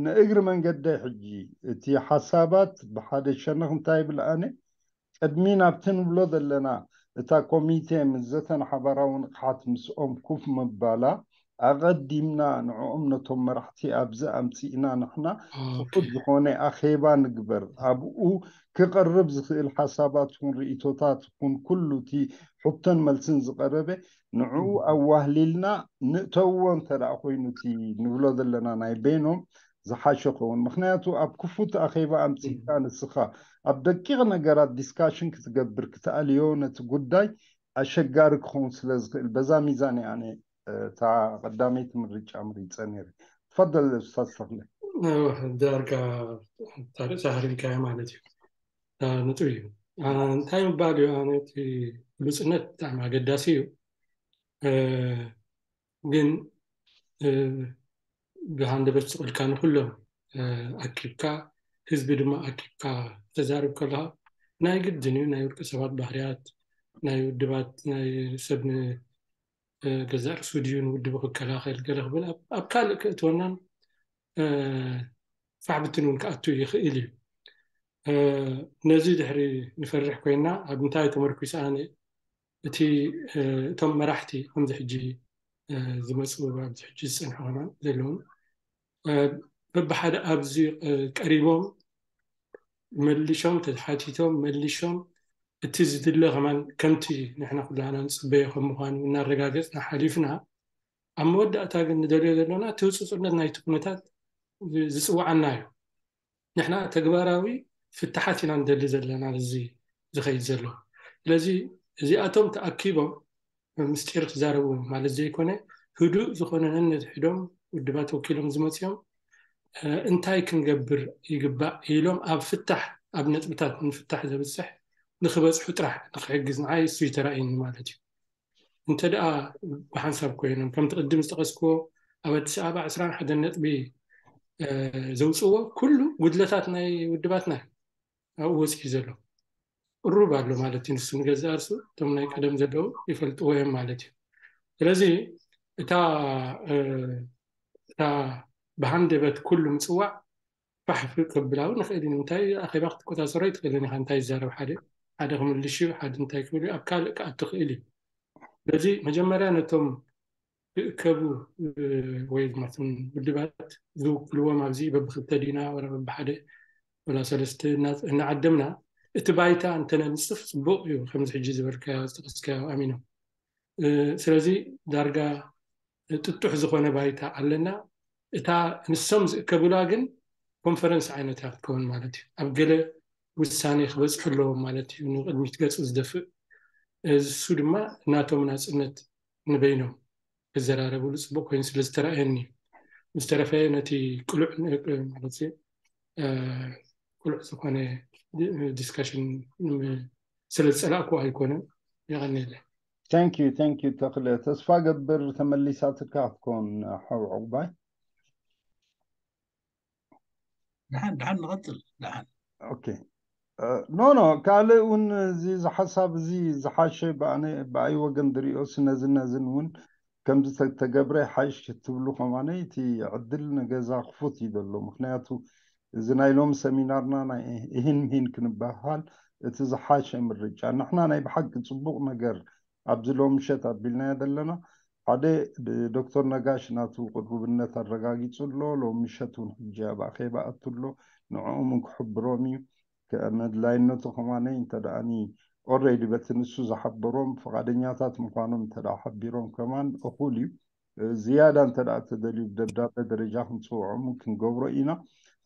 ንእግሪ መንገደይ ሕጂ እቲ ሓሳባት ብሓደ ሸነኽ እንታይ ይብል ኣነ ቅድሚ ናብቲ ንብሎ ዘለና እታ ኮሚቴ ምስ ዘተን ሓባራዊ ንቕሓት ምስኦም ኩፍ ምባላ ኣቐዲምና ንዕኦም ነቶም መራሕቲ ኣብዚ ኣምፂእና ንሕና ክፉት ዝኾነ ኣኼባ ንግበር ኣብኡ ክቐርብ ዝኽእል ሓሳባት ይኹን ርእቶታት ይኹን ኩሉ እቲ ሕቶን መልስን ዝቐረበ ንዕኡ ኣዋህሊልና ንእተዎ እንተ ደኣ ኮይኑ እቲ ንብሎ ዘለና ናይ በይኖም ዝሓሸ ኸውን ምክንያቱ ኣብ ክፉት ኣኼባ ኣምፂእካ ንስኻ ኣብ ደቂቕ ነገራት ዲስካሽን ክትገብር ክትኣልዮ ነቲ ጉዳይ ኣሸጋሪ ክኸውን ስለ ዝኽእል በዛ ሚዛን እየ ኣነ እታ ቀዳመይቲ ምርጫ ምሪፀ ነይረ። ትፈደል ኡስታዝ ተኽለ። ዳርጋ ታሪክ ሃሪምካዮ ማለት እዩ። ንጥብ እዩ። እንታይ ምባል እዩ ኣነ እቲ ግሉፅነት ብጣዕሚ ኣገዳሲ እዩ። ግን ብሃንደበት ስቕ ኢልካ ንኩሎም ኣኪብካ ህዝቢ ድማ ኣኪብካ ተዛርብ ከለካ ናይ ግድን እዩ ናይ ውልቀ ሰባት ባህርያት ናይ ውድባት ናይ ሰብ ገዛእ ርእሱ ድዩ ንውድቡ ክከላኸል ገለ ክብል ኣብ ካልእ ክእትወናን ፋሕብትን እውን ክኣቱ ይኽእል እዩ። ነዚ ድሕሪ ንፈርሕ ኮይና ኣብ እንታይ ተመርኩስ ኣነ እቲ እቶም መራሕቲ ከምዚ ሕጂ ዝመፁ ኣብዚ ሕጂ ዝፀንሑ ከማን ዘለውን በብሓደ ኣብዚ ቀሪቦም መሊሾም ተሓቲቶም መሊሾም እቲ ዝድለ ከማን ከምቲ ንሕና ኩላና ንፅበዮ ከም ምኳኑ እናረጋገፅና ሓሊፍና ኣብ መወዳእታ ግን ንደልዮ ዘለና እቲ ህፁፅነት ናይቲ ኩነታት ዝፅውዓና እዩ። ንሕና ተግባራዊ ፍትሓት ኢና ንደሊ ዘለና እዚ ዝኸይድ ዘሎ። ስለዚ እዚኣቶም ተኣኪቦም ምስጢር ክዛረቡ ማለት ዘይኮነ ህዱእ ዝኾነ ነንሕድሕዶም ውድባት ወኪሎም ዝመፅኦም እንታይ ክንገብር ይግባእ ኢሎም ኣብ ፍታሕ ኣብ ነጥብታት ንፍታሕ ዘብፅሕ ንክበፅሑ ጥራሕ ንክሕግዝ ንዓይ እሱ ይተራእየኒ ማለት እዩ። እንተ ደኣ ብሓንሳብ ኮይኖም ከምቲ ቅድም ዝጠቐስክዎ ኣብ ኣዲስ ኣበባ ዕስራን ሓደን ነጥቢ ዘውፅዎ ኩሉ ጉድለታት ናይ ውድባትና ኣብኡ ወፂኡ ዘሎ ቅሩብ ኣሎ ማለት እዩ። ንሱ ንገዛእ ርሱ እቶም ናይ ቀደም ዘለዉ ይፈልጥዎ እዮም ማለት እዩ። ስለዚ እታ እታ ብሃንደበት ኩሉ ምፅዋዕ ፋሕፍ ከብላዊ ንኽእል እዩ። እንታይ ኣኼባ ክትቆፃፀሮ ይትኽእልን ኢኻ። እንታይ ይዛረብ ሓደ ሓደ ክምልሽ እዩ፣ ሓደ እንታይ ክብል እዩ፣ ኣብ ካልእ ክኣቱ ክእል እዩ። ስለዚ መጀመርያ ነቶም ክእከቡ ወይ ድማ እቶም ውድባት ዝውክልዎም ኣብዚ በብክልተ ዲና ወላ በብሓደ ወላ ሰለስተ እናዓደምና እቲ ባይታ እንተነንፅፍ ፅቡቅ እዩ። ከምዚ ሕጂ ዝበልካዮ ዝጠቀስካዮ ኣሚኖም። ስለዚ ዳርጋ ጥጡሕ ዝኾነ ባይታ ኣለና። እታ ንሶም ዝእከብላ ግን ኮንፈረንስ ዓይነት እያ ክትከውን ማለት እዩ። ኣብ ገለ ውሳኔ ክበፅሑ ኣለዎም ማለት እዩ። ንቅድሚት ገፁ ዝደፍእ እሱ ድማ ናቶም ናፅነት ንበይኖም ክዘራረብሉ ፅቡቅ ኮይኑ ስለ ዝተረኣየኒ ምስ ተረፈ ነቲ ቅሉዕ ማለት ቅሉዕ ዝኾነ ዲስካሽን ስለ ዝፀላእኩ ኣይኮነን። የቀኒለ Thank you, thank you ተኽለ። ተስፋ ገብር ተመሊሳትካ ክትኮን ሓው ዕቑባይ። ደሓን ደሓን ንቐፅል ደሓን ኦኬ ኖ ኖ ካልእ እውን እዚ ዝሓሳብ እዚ ዝሓሸ ብኣይ ወገን ድሪኦ ስነዝነዝን እውን ከምዚ ተገብረ ሓይሽ ክትብሉ ከማነ እቲ ዕድል ንገዛ ክፉት እዩ ዘሎ። ምክንያቱ እዚ ናይ ሎም ሰሚናርና ናይ እሂን ምሂን ክንበሃል እቲ ዝሓሸ ምርጫ ንሕና ናይ ብሓቂ ፅቡቕ ነገር ኣብዚ ሎም ምሸት ኣቢልናዮ ዘለና ሓደ ዶክተር ነጋሽ ናቱ ቅሩብነት ኣረጋጊፁ ኣሎ። ሎም ምሸት እውን ሕጂ ኣብ ኣኼባ ኣቱ ኣሎ። ንዕኦም እውን ክሕብሮም እዩ። ከ- መድላይነቱ ከማነይ እንተ ደኣኒ ኦረዲ በቲ ንሱ ዝሓበሮም ፍቓደኛታት ምዃኖም እንተ ደኣ ሓቢሮም ከማን እኹል እዩ። ዝያዳ እንተ ደኣ ተደልዩ ብደብዳበ ደረጃ ክንጽውዖም ክንገብሮ ኢና።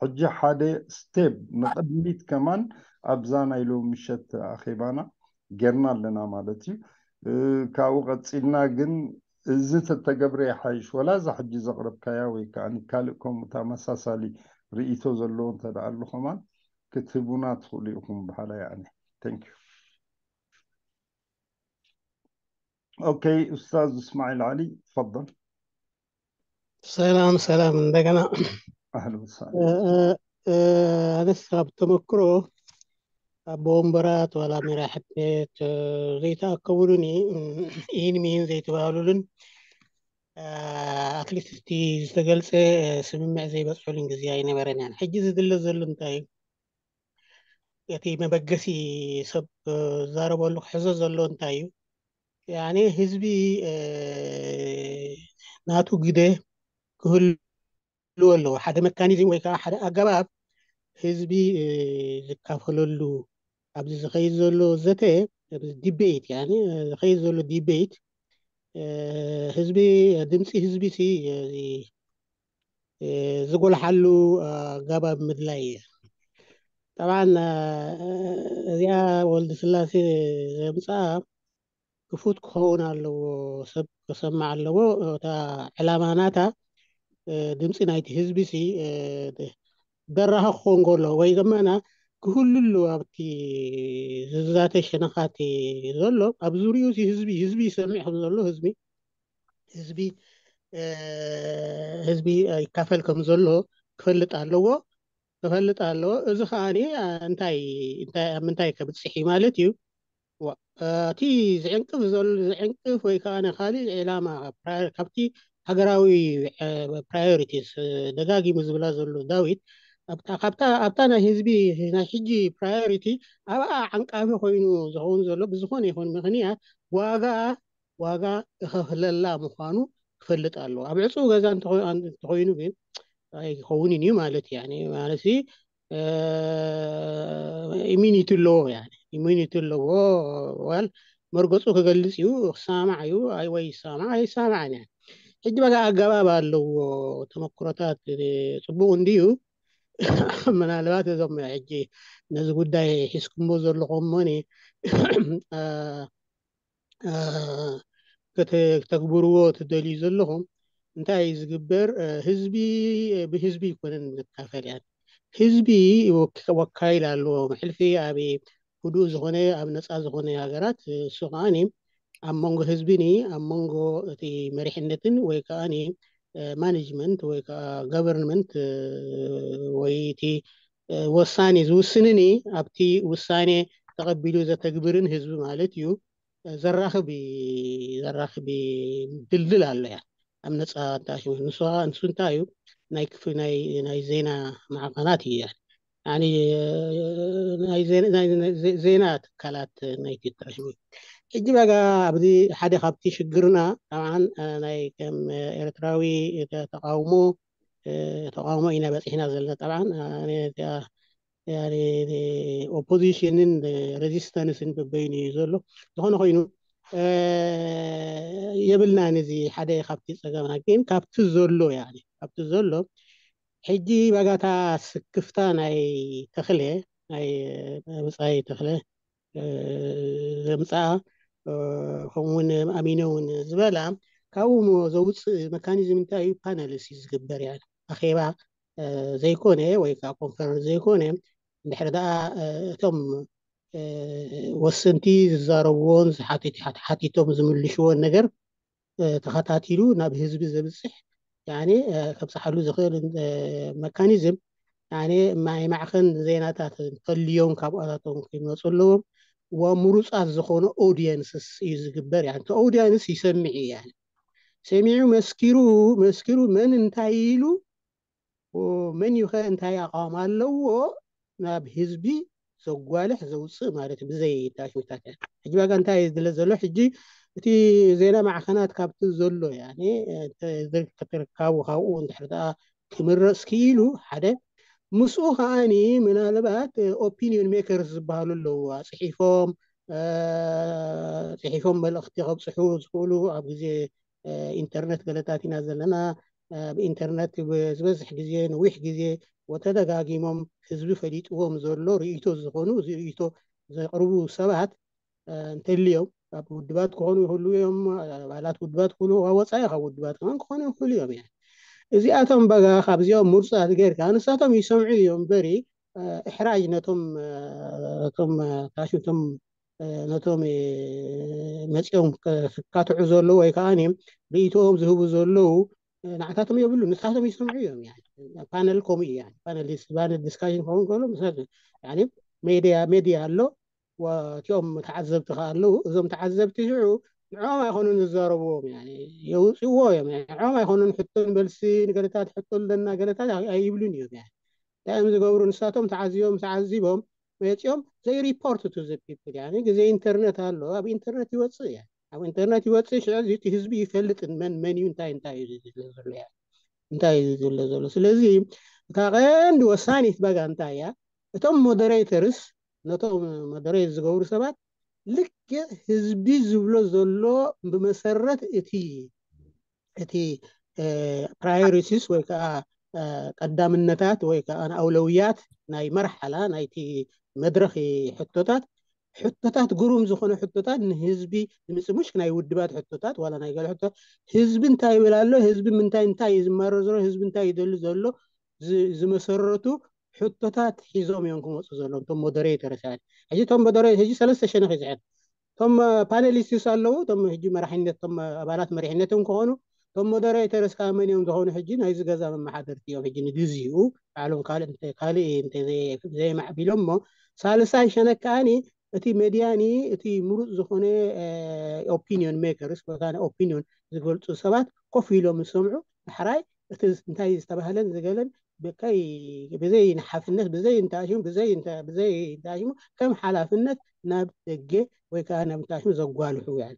ሕጂ ሓደ ስቴፕ ንቕድሚት ከማን ኣብዛ ናይ ሎሚ ምሸት ኣኼባና ጌርና ኣለና ማለት እዩ። ካብኡ ቀጺልና ግን እዚ ተተገብረ ይሓይሽ፣ ወላ እዛ ሕጂ ዘቕረብካያ ወይ ከዓ ካልእ ከምኡ ተመሳሳሊ ርእይቶ ዘለዎ እንተ ደኣ ኣሎ ከማን ክትህቡና ትኽእሉ ኢኹም በሃላይ ኣነ። Thank you. ኦኬ፣ ኡስታዝ እስማዒል ዓሊ፣ ትፈضል። ሰላም ሰላም፣ እንደገና ኣህለን ወሰህለን። ኣነስ ካብ ተመክሮ ኣብ ወንበራት ዋላ መራሕት ቤት ዘይተኣከቡሉን ይህን ሚህን ዘይተባህሉሉን ኣትሊስት እቲ ዝተገልጸ ስምምዕ ዘይበፅሑልን ግዜ ኣይነበረን። ያን ሕጂ ዝድለ ዘሎ እንታይ እዩ? እቲ መበገሲ ሰብ ዝዛረበሉ ክሕዞ ዘሎ እንታይ እዩ? ያኔ ህዝቢ ናቱ ግደ ክህሉ ኣለዎ። ሓደ መካኒዝም ወይ ከዓ ሓደ ኣገባብ ህዝቢ ዝካፈለሉ ኣብዚ ዝኸይድ ዘሎ ዘተ ዲቤት፣ ያኔ ዝኸይድ ዘሎ ዲቤት ህዝቢ ድምፂ ህዝቢ ሲ ዝጎልሓሉ ኣገባብ ምድላይ እየ። ጠብዓን እዚኣ ወልድ ስላሴ ዘምፅኣ ክፉት ክኸውን ኣለዎ፣ ሰብ ክሰማዕ ኣለዎ። እታ ዕላማ ናታ ድምፂ ናይቲ ህዝቢ ሲ ደራኺ ክኸውን ከሎ ወይ ዘመና ክህሉ ኣለዎ ኣብቲ ዝዛተ ሸነኻት ዘሎ ኣብ ዙሪኡ ሲ ህዝቢ ህዝቢ ይሰምዕ ከም ዘሎ ህዝቢ ህዝቢ ህዝቢ ይካፈል ከም ዘሎ ክፈልጥ ኣለዎ፣ ክፈልጥ ኣለዎ። እዚ ከዓ እንታይ እንታይ ኣብ ምንታይ ከብፅሕ እዩ ማለት እዩ? እቲ ዝዕንቅፍ ዘሎ ዝዕንቅፍ ወይ ከዓ ካልእ ዕላማ ካብቲ ሃገራዊ ፕራዮሪቲስ ደጋጊሙ ዝብላ ዘሎ ዳዊት ኣብታ ናይ ህዝቢ ናይ ሕጂ ፕራዮሪቲ ኣብኣ ዓንቃፊ ኮይኑ ዝኸውን ዘሎ ብዝኾነ ይኹን ምኽንያት ዋጋ ዋጋ እኸፍለላ ምዃኑ ክፈልጥ ኣለዎ። ኣብ ዕፁው ገዛ እንተኾይኑ ግን ኣይከውንን እዩ ማለት እዩ። ማለት ኢሚኒቲ ኣለዎ፣ ኢሚኒቲ ኣለዎ። ዋል መርገፁ ክገልፅ እዩ፣ ክሰማማዕ እዩ ወይ ይሰማማዕ ኣይሰማማዕን። ሕጂ በቃ ኣገባብ ኣለዎ። ተመክሮታት ፅቡቕ እንድዩ። ምናልባት እዞም ሕጂ ነዚ ጉዳይ ሒዝኩሞ ዘለኹም ሞኒ ከተግብርዎ ትደልዩ ዘለኹም እንታይ እዩ ዝግበር? ህዝቢ ብህዝቢ ይኮነን ዝካፈል እያ። ህዝቢ ወካይል ኣለዎ። ሕልፊ ኣብ ህዱእ ዝኾነ ኣብ ነፃ ዝኾነ ሃገራት እሱ ከዓኒ ኣብ መንጎ ህዝብን ኣብ መንጎ እቲ መሪሕነትን ወይ ከዓኒ ማኔጅመንት ወይ ከዓ ገቨርንመንት ወይ እቲ ወሳኔ ዝውስንኒ ኣብቲ ውሳኔ ተቐቢሉ ዘተግብርን ህዝቢ ማለት እዩ። ዘራኽብ ዘራኽብ ድልድል ኣሎ እያ ኣብ ነፃ ንሱ ንሱ እንታይ እዩ ናይ ክፍ ናይ ናይ ዜና ማዕኸናት እዩ። ዜና ትካላት ናይ ትራሽሚ ሕጂ በጋ ኣብዚ ሓደ ካብቲ ሽግርና ጠብዓን ናይ ከም ኤርትራዊ ተቃውሞ ተቃውሞ ኢና በፂሕና ዘለና። ጠብዓን ኦፖዚሽንን ሬዚስተንስን በበይኑ እዩ ዘሎ። ዝኾነ ኮይኑ የብልናን እዚ ሓደ ካብቲ ፀገምና ግን ካብቲ ዘሎ ካብቲ ዘሎ ሕጂ በጋታ ስክፍታ ናይ ተኽለ ናይ ብፃይ ተኽለ ዘምፅኣ ከምኡውን ኣሚነ እውን ዝበላ ካብኡ ዘውፅእ መካኒዝም እንታይ እዩ? ፓነልስ እዩ ዝግበር። ያ ኣኼባ ዘይኮነ ወይ ከዓ ኮንፈረንስ ዘይኮነ እንድሕር ደኣ እቶም ወሰንቲ ዝዛረብዎን ሓቲቶም ዝምልሽዎን ነገር ተኸታቲሉ ናብ ህዝቢ ዘብፅሕ ከብፅሓሉ ዝኽእል መካኒዝም ናይ ማዕኸን ዜናታት እንተልዮም ካብኣታቶም ክመፁ ኣለዎም። ምሩፃት ዝኾነ ኦዲየንስስ እዩ ዝግበር። እቲ ኦዲየንስ ይሰምዕ እዩ። ሰሚዑ መስኪሩ መስኪሩ መን እንታይ ኢሉ መን ይኸ እንታይ ኣቋም ኣለዎ ናብ ህዝቢ ዘጓልሕ ዘውፅእ ማለት እዩ። ብዘይ ዳሽቦታት ሕጂ በጋ እንታይ ዝድለ ዘሎ ሕጂ እቲ ዜና ማዕኸናት ካብቲ ዘሎ ክትርካቡ ካብኡ እንድሕር ደኣ ክምረፅ ክኢሉ ሓደ ምስኡ ከዓኒ ምናልባት ኦፒኒዮን ሜከርስ ዝበሃሉ ኣለዉ። ፅሒፎም ፅሒፎም መልእኽቲ ከብፅሑ ዝኽእሉ ኣብ ግዜ ኢንተርነት ገለታት ኢና ዘለና። ብኢንተርነት ዝበዝሕ ግዜ፣ ነዊሕ ግዜ ወተደጋጊሞም ህዝቢ ፈሊጥዎም ዘሎ ርእይቶ ዝኾኑ፣ እዚ ርእይቶ ዘቕርቡ ሰባት እንተልዮም፣ ካብ ውድባት ክኾኑ ይኽእሉ እዮም፣ ኣባላት ውድባት ክኾኑ፣ ወፃኢ ካብ ውድባት ከማን ክኾኑ ይኽእሉ እዮም። እዚኣቶም በጋ ካብዚኦም ምርፃት ጌርካ ንሳቶም ይሰምዑ እዮም እምበሪ፣ እሕራጅ ነቶም እቶም ታሽቶም ነቶም መፂኦም ክካትዑ ዘለዉ ወይ ከዓ ርእይቶኦም ዝህቡ ዘለዉ ንዓታቶም የብሉ፣ ንሳቶም ይሰምዑ እዮም። ፓነል ከምኡ እዩ። ፓነል ዲስካሽን ክኸውን ከሎ ሜድያ ሜድያ ኣሎ፣ እቲኦም ተዓዘብቲ ከ ኣለዉ። እዞም ተዓዘብቲ ሽዑ ንዕኦም ኣይኮኑን ዝዛረብዎም፣ የውፅዎ እዮም። ንዕኦም ኣይኮኑን ሕቶን መልሲ ንገለታት ሕቶ ኣለና ገለታት ኣይብሉን እዮም። እንታይ እዮም ዝገብሩ? ንሳቶም ተዓዚቦም ተዓዚቦም መፂኦም ዘይ ሪፖርት ቱ ዘ ፒፕል። ግዜ ኢንተርነት ኣሎ፣ ኣብ ኢንተርነት ይወፅእ እያ። ኣብ ኢንተርነት ይወፅእ ሽዑ እቲ ህዝቢ ይፈልጥ መን መን እዩ እንታይ እንታይ እዩ ዝለ ዘሎ እያ እንታይ እዩ ዝለ ዘሎ። ስለዚ እታ ቀንዲ ወሳኒት በጋ እንታይ እያ? እቶም ሞደሬተርስ ነቶም ሞደሬት ዝገብሩ ሰባት ልክዕ ህዝቢ ዝብሎ ዘሎ ብመሰረት እቲ እቲ ፕራዮሪቲስ ወይ ከዓ ቀዳምነታት ወይ ከዓ ኣውለውያት ናይ መርሓላ ናይቲ መድረኽ ሕቶታት ሕቶታት ግሩም ዝኾነ ሕቶታት ንህዝቢ ንምፅሙሽ ናይ ውድባት ሕቶታት ዋላ ናይ ገለ ሕቶ ህዝቢ እንታይ ይብል ኣሎ፣ ህዝቢ ምንታይ እንታይ እዩ ዝማረር ዘሎ፣ ህዝቢ እንታይ ይደሊ ዘሎ ዝመሰረቱ ሕቶታት ሒዞም እዮም ክመፁ ዘለዎም እቶም ሞደሬተርስ። ሕጂ እቶም ሞደሬ ሕጂ ሰለስተ ሸነኽ ይዝሕል እቶም ፓነሊስትስ ኣለዉ፣ እቶም ሕጂ መራሒነት እቶም ኣባላት መሪሕነትን ክኾኑ እቶም ሞደሬተርስ ከዓ መን እዮም ዝኾኑ? ሕጂ ናይዚ ገዛ መመሓደርቲ እዮም። ሕጂ ንግዚኡ ባዕሎም ካልእ ካልእ ዘይማዕቢሎም እሞ ሳልሳይ ሸነክ ከዓኒ እቲ ሜድያኒ እቲ ምሩፅ ዝኾነ ኦፒኒዮን ሜከርስ ወይ ከዓ ኦፒኒዮን ዝገልፁ ሰባት ኮፍ ኢሎም ዝሰምዑ ዳሕራይ እቲ እንታይ ዝተባህለን ዝገለን ብከይ ብዘይ ንሓፍነት ብዘይ እንታሽሙ ብዘይ እንታ ብዘይ እንታሽሙ ከም ሓላፍነት ናብ ደገ ወይ ከዓ ናብ እንታሽሙ ዘጓልሑ እዮም።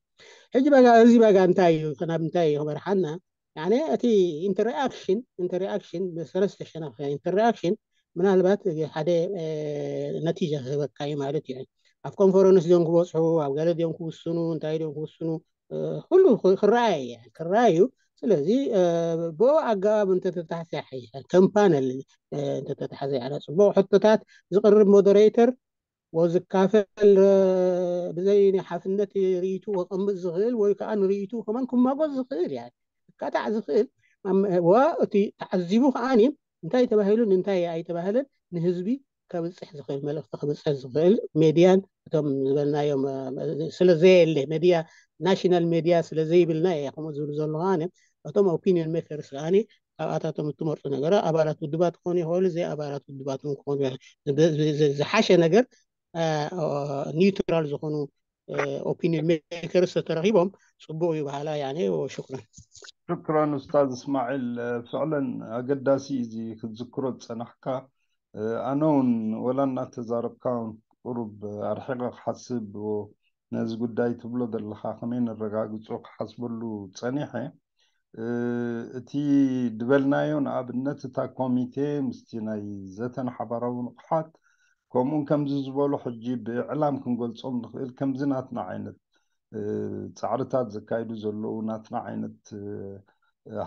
ሕጂ በጋ እዚ በጋ እንታይ እዩ ናብ እንታይ እዩ ክመርሓና? ያኔ እቲ ኢንተርኣክሽን ኢንተርኣክሽን ሰለስተ ሸነኽ ኢንተርኣክሽን ምናልባት ሓደ ነቲጃ ክህበካ እዩ ማለት እዩ። ኣብ ኮንፈረንስ ድዮም ክበፅሑ ኣብ ገለ ድዮም ክውስኑ እንታይ ድዮም ክውስኑ ኩሉ ክረኣየ ክረኣዩ። ስለዚ ብኡ ኣገባብ እንተተታሕዘ ይሓይሻል። ከም ፓነል እንተተታሕዘ ያለ ፅቡቕ ሕቶታት ዝቕርብ ሞደሬተር ወዝካፈል ብዘይ ናይ ሓፍነት ርእይቱ ወቐምጥ ዝኽእል ወይ ከዓ ንርእይቱ ከማን ክማጎት ዝኽእል ያ ክካታዕ ዝኽእል ዋ እቲ ተዓዚቡ ከዓኒ እንታይ ተባሂሉ እንታይ ኣይተባህለን ንህዝቢ ከብፅሕ ዝኽእል መልእኽቲ ክብፅሕ ዝኽእል ሜድያን እቶም ዝበልናዮም ስለ ዘየለ ሜድያ ናሽናል ሜድያ ስለ ዘይብልና እየ ከምኡ ዝብሉ ዘለኹ ኣነ እቶም ኦፒኒዮን ሜከርስ ከዓኒ ካብኣታቶም እትመርፁ ነገራት ኣባላት ውድባት ክኾኑ ይኽእሉ ዘይ ኣባላት ውድባት ክኾኑ ዝሓሸ ነገር ኒውትራል ዝኾኑ ኦፒኒዮን ሜከርስ ተተረኺቦም ፅቡቅ እዩ በሃላ ያኔ ወሽኩረን ሽክረን ኡስታዝ እስማዒል ፍዕለን ኣገዳሲ እዚ ክትዝክሮ ዝፀናሕካ ኣነ እውን ወላ እናተዛረብካ እውን ቁሩብ ኣርሒቐ ክሓስብ ነዚ ጉዳይ ትብሎ ዘለኻ ከመይ ነረጋግፆ ክሓስበሉ ፀኒሐ እቲ ዝበልናዮ ንኣብነት እታ ኮሚቴ ምስቲ ናይ ዘተን ሓባራዊ ንቕሓት ከምኡን ከምዚ ዝበሉ ሕጂ ብዕላም ክንገልፆም ንኽእል ከምዚ ናትና ዓይነት ፃዕርታት ዘካይዱ ዘለዉ ናትና ዓይነት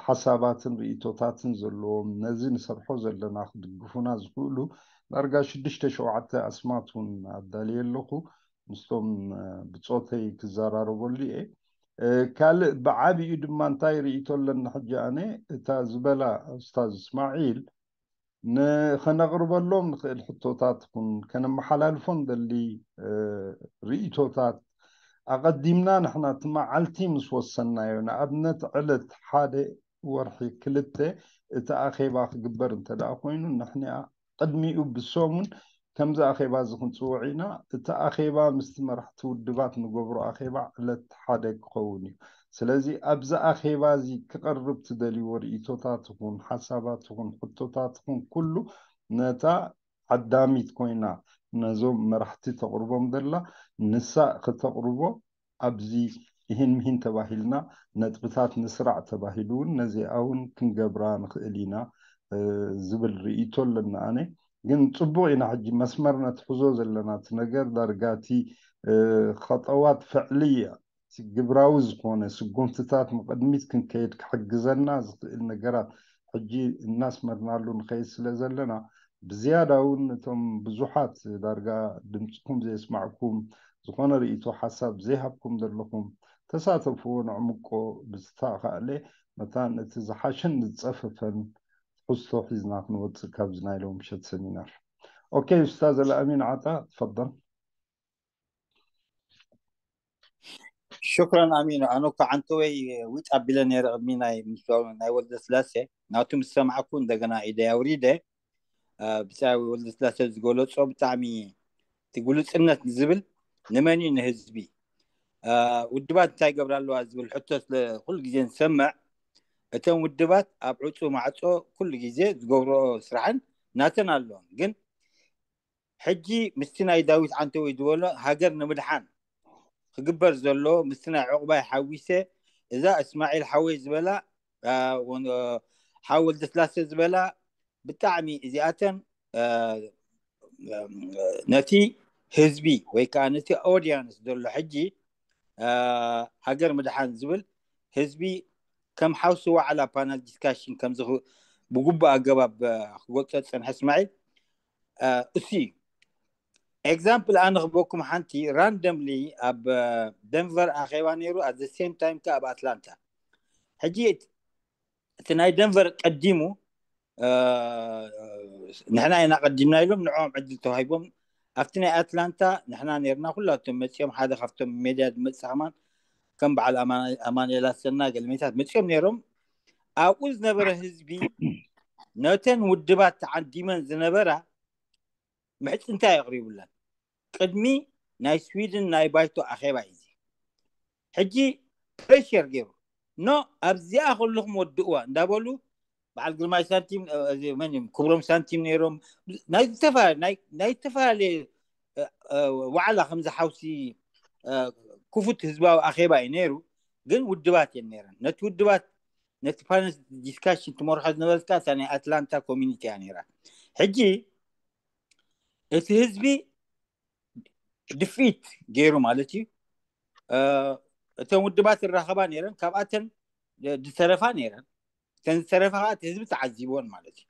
ሓሳባትን ርእቶታትን ዘለዎም ነዚ ንሰርሖ ዘለና ክድግፉና ዝኽእሉ ዳርጋ ሽዱሽተ ሸውዓተ ኣስማት እውን ኣዳልየ ኣለኹ ምስቶም ብፆተይ ክዘራረበሉ እየ ካልእ ብዓብኡ ድማ እንታይ ርእቶ ኣለኒ ሕጂ ኣነ እታ ዝበላ ኡስታዝ እስማዒል ንኸነቕርበሎም ንኽእል ሕቶታት ኹን ከነመሓላልፎ ንደሊ ርእቶታት ኣቐዲምና ንሕና እቲ መዓልቲ ምስ ወሰናዮ ንኣብነት ዕለት ሓደ ወርሒ ክልተ እቲ ኣኼባ ክግበር እንተ ደኣ ኮይኑ ንሕና ቅድሚኡ ብሰሙን ከምዚ ኣኼባ እዚ ክንፅውዕ ኢና። እቲ ኣኼባ ምስቲ መራሕቲ ውድባት ንገብሮ ኣኼባ ዕለት ሓደ ክኸውን እዩ። ስለዚ ኣብዚ ኣኼባ እዚ ክቐርብ ትደልይዎ ርእቶታት ይኹን ሓሳባት ይኹን ሕቶታት ይኹን ኩሉ ነታ ዓዳሚት ኮይና ነዞም መራሕቲ ተቕርቦም ዘላ ንሳ ክተቕርቦ ኣብዚ ይህን ምሂን ተባሂልና ነጥብታት ንስራዕ ተባሂሉ እውን ነዚኣ እውን ክንገብራ ንኽእል ኢና ዝብል ርእይቶ ኣለና ኣነ ግን ፅቡቅ ኢና ሕጂ መስመር ነትሕዞ ዘለና እቲ ነገር ዳርጋ እቲ ኸጠዋት ፍዕሊ ግብራዊ ዝኾነ ስጉምትታት ንቕድሚት ክንከይድ ክሕግዘና ዝኽእል ነገራት ሕጂ እናስመርናሉ ንኸይድ ስለ ዘለና፣ ብዝያዳ እውን እቶም ብዙሓት ዳርጋ ድምፅኩም ዘየስማዕኩም፣ ዝኾነ ርእይቶ ሓሳብ ዘይሃብኩም ዘለኹም፣ ተሳተፍዎ፣ ነዕምቆ። ብዝተኻእለ መታን እቲ ዝሓሸን ዝፀፈፈን ትሕዝቶ ሒዝና ክንወፅእ ካብዚ ናይ ሎም ምሸት ሰሚናር። ኦኬ፣ ኡስታዝ ኣልኣሚን ዓጣ፣ ትፈደል። ሽክረን ኣሚኑ። ኣነ እኮ ዓንተወይ ዊጥ ኣቢለ ነይረ ቅድሚ ናይ ምስዋእ ናይ ወልደ ስላሴ። ናቱ ምስ ሰማዕኩ እንደገና ኢደይ ኣውሪደ። ብጻይ ወልደ ስላሴ ዝገለጾ ብጣዕሚ እቲ ግሉጽነት ዝብል ንመን እዩ? ንህዝቢ። ውድባት እንታይ ይገብራ ኣለዋ ዝብል ሕቶ ስለ ኩሉ ግዜ ንሰምዕ፣ እተን ውድባት ኣብ ዕጹ ማዕጾ ኩሉ ግዜ ዝገብሮ ስራሕን ናተን ኣለውን። ግን ሕጂ ምስቲ ናይ ዳዊት ዓንተወይ ዝበሎ ሃገር ንምድሓን ክግበር ዘሎ ምስቲ ናይ ዕቑባይ ሓዊሰ፣ እዛ እስማዒል ሓወይ ዝበላ፣ ሓው ወልደስላሴ ዝበላ፣ ብጣዕሚ እዚኣተን ነቲ ህዝቢ ወይ ከዓ ነቲ ኦዲያንስ ዘሎ ሕጂ ሃገር ምድሓን ዝብል ህዝቢ ከም ሓውሲ ዋዕላ ፓናል ዲስካሽን ከምዚ ብግቡእ ኣገባብ ክገልጾ ዝጸንሐ እስማዒል እሱ እዩ። ኤግዛምፕል ኣነ ክበኩም ሓንቲ ራንደምሊ ኣብ ደንቨር ኣኼባ ነይሩ፣ ኣት ሴም ታይም ከ ኣብ ኣትላንታ። ሕጂ እቲ ናይ ደንቨር ቀዲሙ ንሕና ኢና ቀዲምና ኢሎም ንዕኦም ዕድል ተዋሂቦም። ኣብቲ ናይ ኣትላንታ ንሕና ነርና፣ ኩላቶም መፂኦም፣ ሓደ ካብቶም ሜድያ ዝመፅእ ከማን ከም በዓል ኣማኑኤል ኣሰና ገለሜታት መፂኦም ነይሮም። ኣብኡ ዝነበረ ህዝቢ ነተን ውድባት ተዓዲመን ዝነበራ ምሕፅንታ የቕሪቡለን። ቅድሚ ናይ ስዊድን ናይ ባይቶ ኣኼባ እዩ። ሕጂ ፕሬሽር ገይሩ ኖ ኣብዚኣ ከለኹም ወድእዋ እንዳበሉ በዓል ግርማይ ሳንቲም፣ መን እዮም፣ ክብሮም ሳንቲም ነይሮም፣ ናይ ዝተፈላለየ ዋዕላ ከምዚ ሓውሲ ክፉት ህዝባዊ ኣኼባ እዩ ነይሩ። ግን ውድባት እየን ነይረን። ነቲ ውድባት ነቲ ፓነል ዲስካሽን ትመርሖ ዝነበረት ከኣ እታ ናይ ኣትላንታ ኮሚኒቲ እያ ነይራ። ሕጂ እቲ ህዝቢ ድፊት ገይሩ ማለት እዩ። እተን ውድባት ይራኸባ ነይረን፣ ካብኣተን ዝሰረፋ ነይረን። እተን ዝሰረፋ ከዓ እቲ ህዝቢ ተዓዚብዎን ማለት እዩ።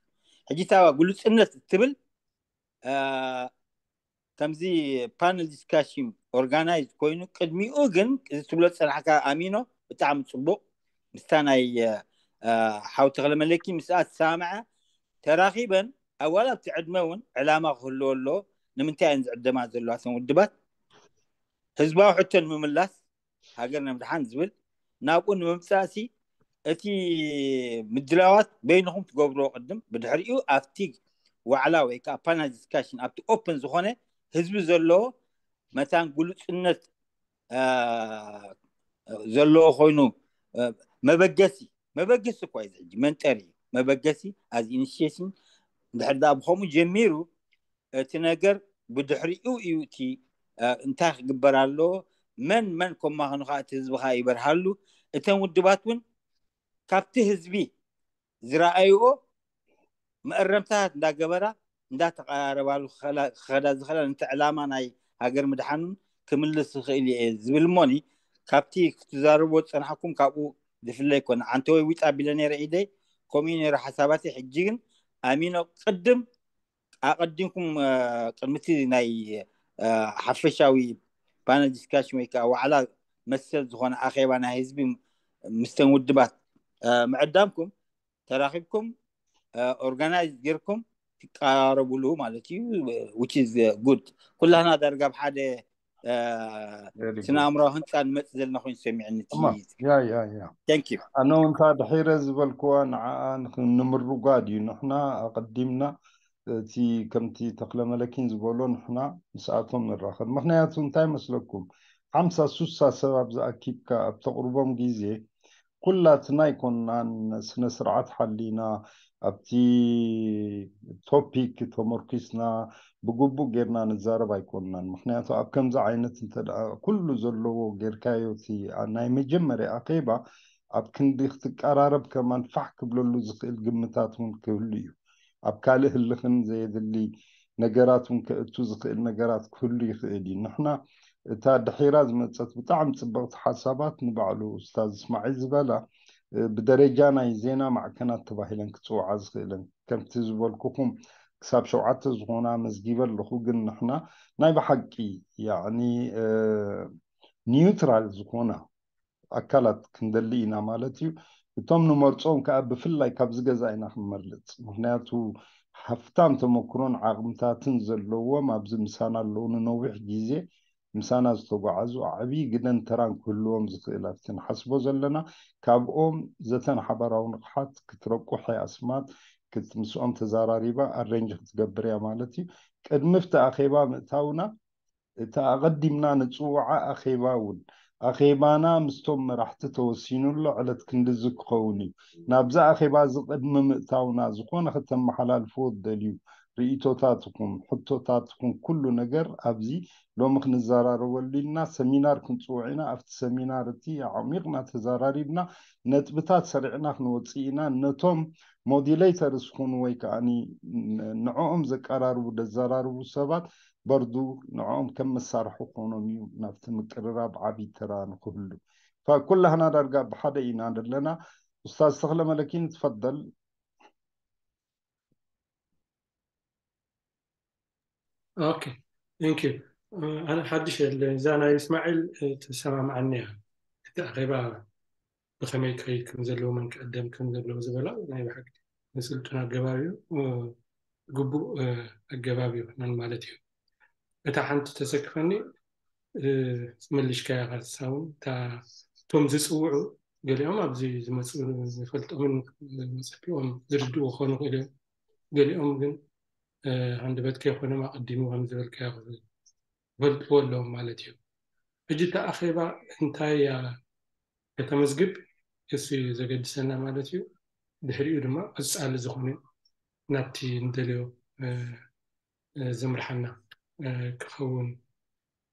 ሕጂ እታ ግሉፅነት እትብል ከምዚ ፓነል ዲስካሽን ኦርጋናይዝ ኮይኑ ቅድሚኡ ግን እዚ ትብሎ ዝፀናሕካ ኣሚኖ ብጣዕሚ ፅቡቅ ምስታ ናይ ሓው ተኽለመለኪ ምስኣ ተሰማምዐ ተራኺበን ኣዋላ ኣብቲ ዕድመ እውን ዕላማ ክህልዎ ኣለዎ። ንምንታይ እየን ዝዕደማ ዘለዋ እተን ውድባት? ህዝባዊ ሕቶ ንምምላስ ሃገር ንምድሓን ዝብል ናብኡ ንምምፃእሲ እቲ ምድላዋት በይንኹም ትገብርዎ ቅድም ብድሕሪኡ ኣብቲ ዋዕላ ወይ ከዓ ፓናል ዲስካሽን ኣብቲ ኦፕን ዝኾነ ህዝቢ ዘለዎ መታን ግሉፅነት ዘለዎ ኮይኑ መበገሲ መበገሲ እኳ እዩ ሕጂ መንጠሪ እዩ መበገሲ ኣዝ ኢኒሽሽን ድሕር ዳ ብከምኡ ጀሚሩ እቲ ነገር ብድሕሪኡ እዩ እቲ እንታይ ክግበር ኣለዎ መን መን ኮማኽኑ ከዓ እቲ ህዝቢ ከዓ ይበርሃሉ እተን ውድባት እውን ካብቲ ህዝቢ ዝረኣይዎ መእረምታት እንዳገበራ እንዳተቀራረባሉ ክኸዳ ዝኽእላ ነቲ ዕላማ ናይ ሃገር ምድሓኑን ክምልስ ይኽእል እየ ዝብል እሞኒ ካብቲ ክትዛረብዎ ዝፀናሕኩም ካብኡ ዝፍለ ይኮነ። ዓንተወይ ዊጣ ቢለ ነይረ ኢደይ ከምኡ ነይሩ ሓሳባተይ። ሕጂ ግን ኣሚኖ ቅድም ኣቐዲምኩም ቅድሚ እቲ ናይ ሓፈሻዊ ፓነል ዲስካሽን ወይ ከዓ ዋዕላ መሰል ዝኾነ ኣኼባ ናይ ህዝቢ ምስተን ውድባት ምዕዳምኩም ተራኺብኩም ኦርጋናይዝ ጌርኩም ትቀራረብሉ ማለት እዩ። Which is good። ኩላህና ዳርጋ ኣብ ሓደ ስነ ኣእምራዊ ህንፃ ንመፅእ ዘለና ኮይኑ ሰሚዕኒ። ኣነ እንታ ድሒረ ዝበልክዋ ንዓኣ ንምርጓድ እዩ። ንሕና ኣቐዲምና እቲ ከምቲ ተክለመለኪን ዝበሎ ንሕና ምስኣቶም ንራኸብ። ምክንያቱ እንታይ መስለኩም፣ ሓምሳ ሱሳ ሰብ ኣብ ዝኣኪብካ ኣብ ተቕርቦም ግዜ ኩላትና ኣይኮንናን ስነ ስርዓት ሓሊና ኣብቲ ቶፒክ ተመርኪስና ብግቡእ ጌርና ንዛረብ ኣይኮንናን። ምክንያቱ ኣብ ከምዚ ዓይነት እንተ ኩሉ ዘለዎ ጌርካዮ እቲ ናይ መጀመርያ ኣኼባ ኣብ ክንዲ ክትቀራረብ ከማን ፋሕ ክብለሉ ዝኽእል ግምታት እውን ክህሉ እዩ። ኣብ ካልእ ህልኽን ዘየድሊ ነገራት እውን ከእቱ ዝኽእል ነገራት ክህሉ ይኽእል እዩ። ንሕና እታ ድሒራ ዝመጸት ብጣዕሚ ጽብቕቲ ሓሳባት ንባዕሉ ኡስታዝ እስማዒል ዝበላ፣ እ፣ ብደረጃ ናይ ዜና ማዕከናት ተባሂለን ክጽውዓ ዝኽእለን፣ ከምቲ ዝበልኩኹም ክሳብ ሸውዓተ ዝኾና መዝጊበ ኣለኹ። ግን ንሕና ናይ ብሓቂ፣ ያዕኒ፣ እ፣ ኒውትራል ዝኾና ኣካላት ክንደሊ ኢና ማለት እዩ። እቶም ንመርጾም ከኣ ብፍላይ ካብዚ ገዛ ኢና ክንመርጽ። ምኽንያቱ ሃፍታም ተመክሮን ዓቕምታትን ዘለዎም ኣብዚ ምሳና ኣለዉ። ንነዊሕ ግዜ ምሳና ዝተጓዓዙ ዓብዪ ግደን ተራን ክህልዎም ዝኽእል ኣብቲ ንሓስቦ ዘለና። ካብኦም ዘተን ሓባራዊ ንቕሓት ክትረቁ፣ ሓይ ኣስማት ክት-፣ ምስኦም ተዛራሪባ ኣሬንጅ ክትገብር እያ ማለት እዩ። ቅድሚ ኣብቲ ኣኼባ ምእታውና፣ እቲ ኣቐዲምና ንጽውዓ ኣኼባ እውን፣ ኣኼባና ምስቶም መራሕቲ ተወሲኑሉ ዕለት ክንድዚ ክኸውን እዩ። ናብዚ ኣኼባ እዚ ቅድሚ ምእታውና፣ ዝኾነ ከተመሓላልፍዎ ትደልዩ ርእይቶታትኩም፣ ሕቶታትኩም፣ ኩሉ ነገር ኣብዚ ሎሚ ክንዘራረበሉ ኢልና ሰሚናር ክንጽውዕ ኢና። ኣብቲ ሰሚናር እቲ ኣዕሚቕና ተዘራሪብና ነጥብታት ሰሪዕና ክንወጽእ ኢና። ነቶም ሞዲሌተርስ ኩኑ ወይ ከኣ ን-፣ ንዕኦም ዘቀራርቡ፣ ዘዘራርቡ ሰባት በርዱ ንዕኦም ከም መሳርሒ ክኾኖም እዩ ናብቲ ምቅርራብ ዓብዪ ተራ ንክህሉ። ፈኩላህና ዳርጋ ብሓደ ኢና ዘለና። ኡስታዝ ተኽለ መለኪን ትፈደል። ኦኬ፣ ቴንክ ዩ። ኣነ ሓድሽ የለ፣ እዛ ናይ እስማዒል፣ እ፣ ትሰማምዓኒ እያ። እቲ ኣኼባ ብኸመይ ክኸይድ ከም ዘለዎ፣ መን ክዕደም ከም ዘለዎ ዝበላ ናይ ብሓቂ ንስልጡን ኣገባብ እዩ፣ እ፣ ግቡእ፣ እ፣ ኣገባብ እዩ ምን ማለት እዩ። እታ ሓንቲ ተሰክፈኒ፣ እ፣ መሊሽካያ ካልሳ እውን፣ እታ፣ እቶም ዝጽውዑ ገሊኦም ኣብዚ ዝመጽኡ ዝፈልጦምን መጸቢቖም ዝርድኡ ክኾኑ ይኽእሉ እዮም። ገሊኦም ግን፣ እ፣ ሃንደበትካ ይኾኖም ኣቐዲሙ ከም ዝበልካዮ ክፈልጥዎ ኣለዎም ማለት እዩ። ሕጂ እታ ኣኼባ እንታይ እያ ከተመዝግብ፣ እሱ እዩ ዘገድሰና ማለት እዩ። ድሕሪኡ ድማ ቀጻሊ ዝኾነ ናብቲ ንደልዮ፣ እ፣ እ፣ ዘምርሓና፣ እ፣ ክኸውን፣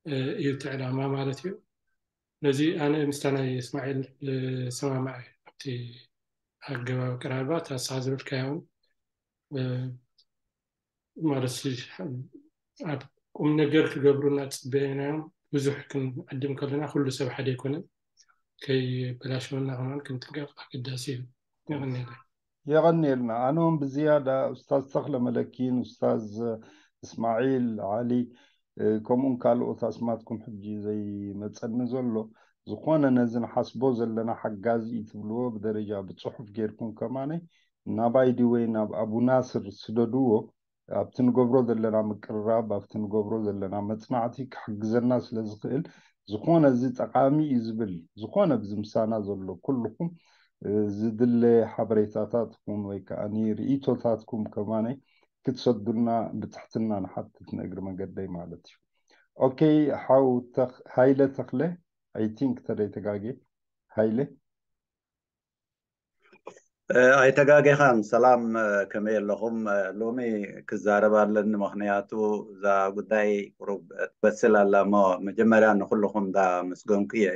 እ፣ እዩ እቲ ዕላማ ማለት እዩ። ነዚ ኣነ ምስታ ናይ እስማዒል፣ እ፣ ሰማማዕ እየ። ኣብቲ ኣገባብ ኣቀራርባ፣ እታ ንስኻ ዝበልካያ እውን፣ እ፣ ማለት ሲ-፣ ኣብ ቁም ነገር ክገብሩ እናጸበየናዮም ብዙሕ ክንዕድም ከለና፣ ኩሉ ሰብ ሓደ ኣይኮነን። ከይበላሸወና ከማን ክንጥንቀቕ ኣገዳሲ እዩ። የቐንየለይ። የቐንየልና። ኣነ እውን ብዝያዳ ኡስታዝ ተኽለ መለኪን፣ ኡስታዝ እስማዒል ዓሊ፣ እ፣ ከምኡን ካልኦት ኣስማትኩም ሕጂ ዘይመጸኒ ዘሎ፣ ዝኾነ ነዚ ንሓስቦ ዘለና ሓጋዚ እዩ ትብልዎ ብደረጃ ብጽሑፍ ጌርኩም ከማነይ ናባይ ድወይ ናብ ኣቡ ናስር ስደድዎ። ኣብቲ ንገብሮ ዘለና ምቅርራብ፣ ኣብቲ ንገብሮ ዘለና መጽናዕቲ ክሕግዘና ስለ ዝኽእል፣ ዝኾነ እዚ ጠቓሚ እዩ ዝብል፣ ዝኾነ ኣብዚ ምሳና ዘሎ ኩልኹም፣ እ፣ ዝድለ ሓበሬታታትኩም ወይ ከኣ ርእይቶታትኩም ከማነይ ክትሰዱልና ብትሕትና ንሓትት፣ ንእግሪ መንገደይ ማለት እዩ። ኦኬ፣ ሓው ተኽ-፣ ሃይለ ተኽለ፣ I think ተደይ ተጋጌ፣ ሃይለ። እ፣ ኣይተጋጌኻን። ሰላም፣ እ፣ ከመይ ኣለኹም? እ፣ ሎሚ ክዛረብ ኣለኒ፣ ምኽንያቱ እዛ ጉዳይ ቁሩብ ትበስል ኣላ እሞ፣ መጀመርያ ንኹልኹም ዳ መስገንኩ እየ።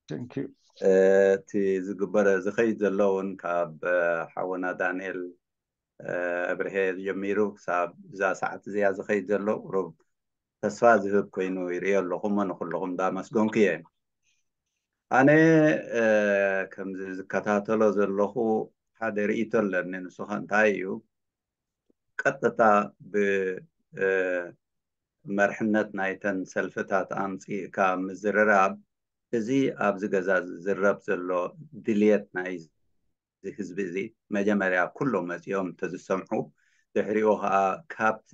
Thank you። እ፣ እቲ ዝግበር፣ ዝኸይድ ዘሎ እውን ካብ፣ እ፣ ሓውና ዳንኤል፣ እ፣ ኣብርሄ ጀሚሩ ክሳብ እዛ ሰዓት እዚኣ ዝኸይድ ዘሎ ቁሩብ ተስፋ ዝህብ ኮይኑ ይርእዮ ኣለኹ እሞ፣ ንኹልኹም ዳ መስገንኩ እየ። ኣነ፣ እ፣ ከምዚ ዝከታተሎ ዘለኹ ሓደ ርእይቶ ኣለኒ። ንሱ ኸ እንታይ እዩ? ቀጥታ ብ፣ እ፣ መርሕነት ናይተን ሰልፍታት ኣምጺእካ ምዝርራብ፣ እዚ ኣብዚ ገዛ ዝዝረብ ዘሎ ድልየት ናይ እዚ ህዝቢ እዚ፣ መጀመርያ ኩሎም መጺኦም እንተዝሰምዑ፣ ድሕሪኡ ኸኣ ካብቲ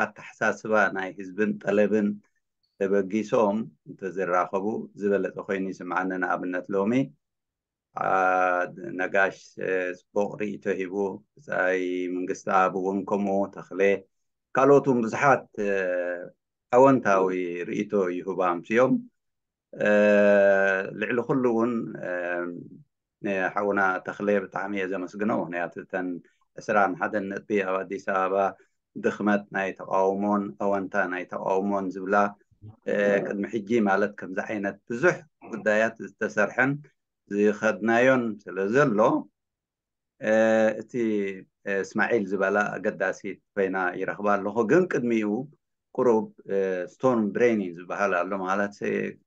ኣተሓሳስባ ናይ ህዝብን ጠለብን ተበጊሶም እንተዝራኸቡ ዝበለጸ ኮይኑ ይስምዓኒ። ንኣብነት ሎሚ፣ ኣ፣ ነጋሽ፣ እ፣ ጽቡቕ ርእይቶ ሂቡ፣ ብጻይ መንግስትኣብ እውን ከምኡ፣ ተኽለ፣ ካልኦት እውን ብዙሓት፣ እ፣ ኣወንታዊ ርእይቶ ይህቡ ኣምስዮም። እ፣ ልዕሊ ኩሉ እውን፣ እ፣ ንሓውና ተኽለ ብጣዕሚ እየ ዘመስግኖ። ምኽንያቱ እተን ዕስራን ሓደን ነጥቢ ኣብ ኣዲስ ኣበባ ድኽመት ናይ ተቃውሞን ኣወንታ ናይ ተቃውሞን ዝብላ፣ እ፣ ቅድሚ ሕጂ ማለት ከምዚ ዓይነት ብዙሕ ጉዳያት ዝተሰርሐን ዝኸድናዮን ስለ ዘሎ፣ እ፣ እቲ፣ እ፣ እስማዒል ዝበላ ኣገዳሲት ኮይና ይረኽባ ኣለኹ። ግን ቅድሚኡ ቁሩብ stone brain እዩ ዝበሃል ኣሎ። ማለት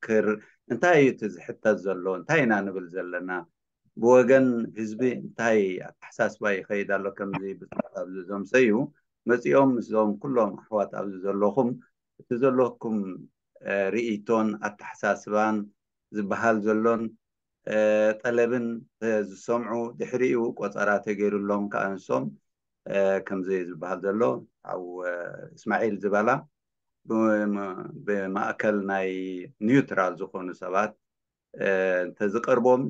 ክር እንታይ እዩ እቲ ዝሕተት ዘሎ? እንታይ ኢና ንብል ዘለና? ብወገን ህዝቢ እንታይ ኣተሓሳስባ ይኸይድ ኣሎ? ከምዚ ብዛዕባ ኣብዚ ዘምሰዩ መፂኦም ምስዞም ኩሎም ኣሕዋት ኣብዚ ዘለኹም እቲ ዘለኩም ርኢቶን ኣተሓሳስባን ዝበሃል ዘሎን ጠለብን ዝሰምዑ ድሕሪኡ ቆፀራ ተገይሩሎም ከዓ ንሶም ከምዚ ዝበሃል ዘሎ ኣብ እስማዒል ዝበላ ብማእከል ናይ ኒውትራል ዝኾኑ ሰባት እንተዝቀርቦም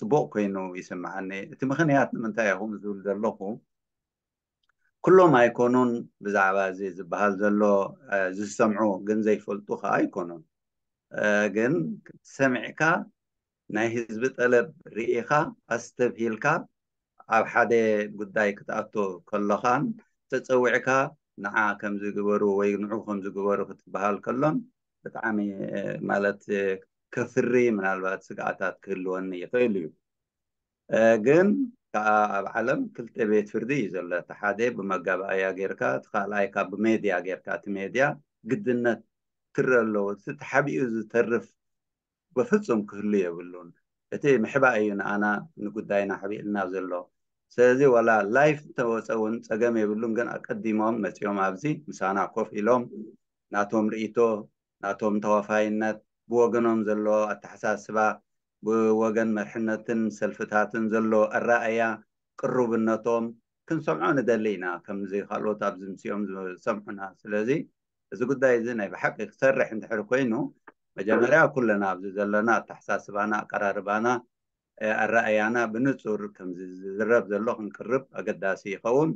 ፅቡቅ ኮይኑ ይስምዓኒ። እቲ ምክንያት ንምንታይ ኢኹም ዝብል ዘለኹ ኩሎም ኣይኮኑን ብዛዕባ እዚ ዝበሃል ዘሎ ዝሰምዑ ግን ዘይፈልጡ ከዓ ኣይኮኑን። ግን ሰሚዕካ ናይ ህዝቢ ጠለብ ርኢኻ ኣስተብሂልካ ኣብ ሓደ ጉዳይ ክትኣቶ ከለኻን ተፀዊዕካ ንዓ ከምዚ ግበሩ ወይ ንዑ ከምዚ ግበሩ ክትበሃል ከሎን ብጣዕሚ ማለት ከፍሪ ምናልባት ስግኣታት ክህልወኒ ይኽእል እዩ። ግን ከዓ ኣብ ዓለም ክልተ ቤት ፍርዲ እዩ ዘሎ። እቲ ሓደ ብመጋባእያ ጌርካ፣ እቲ ካልኣይ ካብ ብሜድያ ጌርካ፣ እቲ ሜድያ ግድነት ክረአ ኣለዎ። እቲ ተሓቢኡ ዝተርፍ በፍጹም ክህሉ የብሉን። እቲ ምሕባእ እዩ ንኣና ንጉዳይና ኣሕቢእልና ዘሎ። ስለዚ ዋላ ላይፍ እንተወፀ እውን ፀገም የብሉን። ግን ኣቀዲሞም መፂኦም ኣብዚ ምሳና ኮፍ ኢሎም ናቶም ርእይቶ ናቶም ተዋፋይነት ብወገኖም ዘሎ ኣተሓሳስባ ብወገን መርሕነትን ሰልፍታትን ዘሎ ኣረኣእያ ቅሩብነቶም ክንሰምዖ ንደሊ ኢና። ከምዚ ካልኦት ኣብዚ ምሲኦም ዝሰምዑና። ስለዚ እዚ ጉዳይ እዚ ናይ ብሓቂ ክሰርሕ እንድሕር ኮይኑ መጀመርያ ኩልና ኣብዚ ዘለና ኣተሓሳስባና ኣቀራርባና ኣረኣእያና ብንፁር ከምዚ ዝዝረብ ዘሎ ክንቅርብ ኣገዳሲ ይኸውን።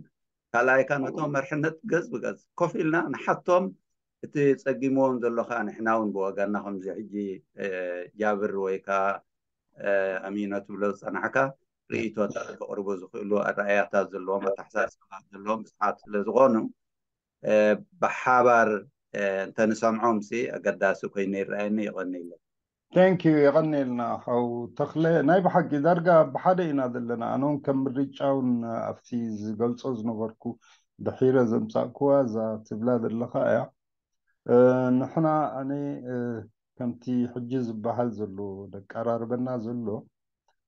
ካልኣይካ ነቶም መርሕነት ገፅ ብገፅ ኮፍ ኢልና ንሓቶም እቲ ፀጊምዎም ዘሎ ከዓ ንሕና እውን ብወገንና ከምዚ ሕጂ ጃብር ወይ ከዓ ኣሚኖ ትብሎ ዝፀናሕካ ርእይቶታት ከቕርቡ ዝኽእሉ ኣረኣእያታት ዘለዎም ኣተሓሳስባ ዘለዎም ብዙሓት ስለ ዝኾኑ ብሓባር እንተንሰምዖም ሲ ኣገዳሲ ኮይኑ ይረኣየኒ። ይቐንየለይ። Thank you። የቐንየልና ሓው ተኽለ። ናይ ብሓቂ ዳርጋ ብሓደ ኢና ዘለና። ኣነ እውን ከም ምርጫ እውን ኣብቲ ዝገልጾ ዝነበርኩ ድሒረ ዘምጻእኩዋ እዛ ትብላ ዘለኻ እያ። ንሕና ኣነ ከምቲ ሕጂ ዝበሃል ዘሎ ደቀራርበና ዘሎ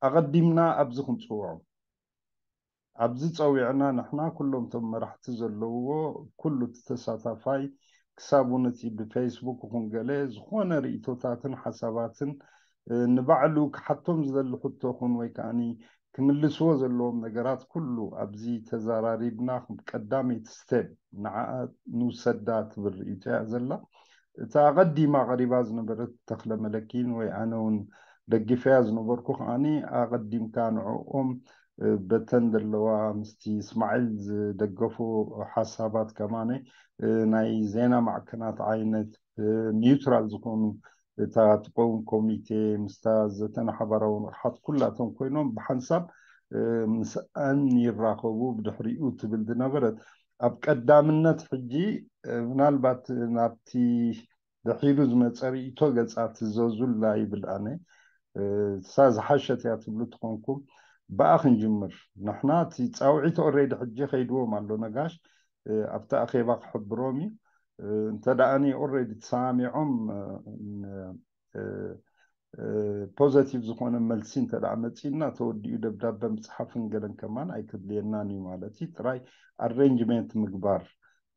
ኣቐዲምና ኣብዚ ክንጽውዖም ኣብዚ ጸዊዕና ንሕና ኩሎም እቶም መራሕቲ ዘለውዎ ኩሉ እቲ ተሳታፋይ ክሳብ እውን እቲ ብፌስቡክ ይኹን ገለ ዝኾነ ርእይቶታትን ሓሳባትን ንባዕሉ ክሓቶም ዝደሊ ሕቶ ኹን ወይ ከዓኒ ክምልስዎ ዘለዎም ነገራት ኩሉ ኣብዚ ተዘራሪብና ከም ቀዳመይቲ ስቴፕ ንዓኣ ንውሰዳ ትብል ርእይቶ እያ ዘላ። እታ ኣቐዲማ ቀሪባ ዝነበረት ተኽለ መለኪን ወይ ኣነ እውን ደጊፈያ ዝነበርኩ ከዓኒ ኣቐዲምካ ንዕኦም በተን ዘለዋ ምስቲ እስማዒል ዝደገፎ ሓሳባት ከማነ ናይ ዜና ማዕከናት ዓይነት ኒውትራል ዝኾኑ እታ ትቀውም ኮሚቴ ምስታ ዘተን ሓባራዊ ንቕሓት ኩላቶም ኮይኖም ብሓንሳብ ምስኣን ይራኸቡ ብድሕሪኡ ትብል ዝነበረት ኣብ ቀዳምነት ሕጂ ምናልባት ናብቲ ድሒሩ ዝመፀ ርእይቶ ገፃ ትዘዙላ ይብል ኣነ እሳ ዝሓሸት እያ ትብሉ ትኾንኩም ብኣ ክንጅምር ንሕና እቲ ፃውዒት ኦሬዲ ሕጂ ከይድዎም ኣሎ ነጋሽ ኣብቲ ኣኼባ ክሕብሮም እዩ እንተ ደኣ ኦሬዲ ተሰማሚዖም ፖዘቲቭ ዝኾነ መልሲ እንተ ደኣ መፂእና ተወዲኡ ደብዳበ ምፅሓፍን ገለን ከማን ኣይከድልየናን እዩ ማለት እዩ ጥራይ ኣሬንጅመንት ምግባር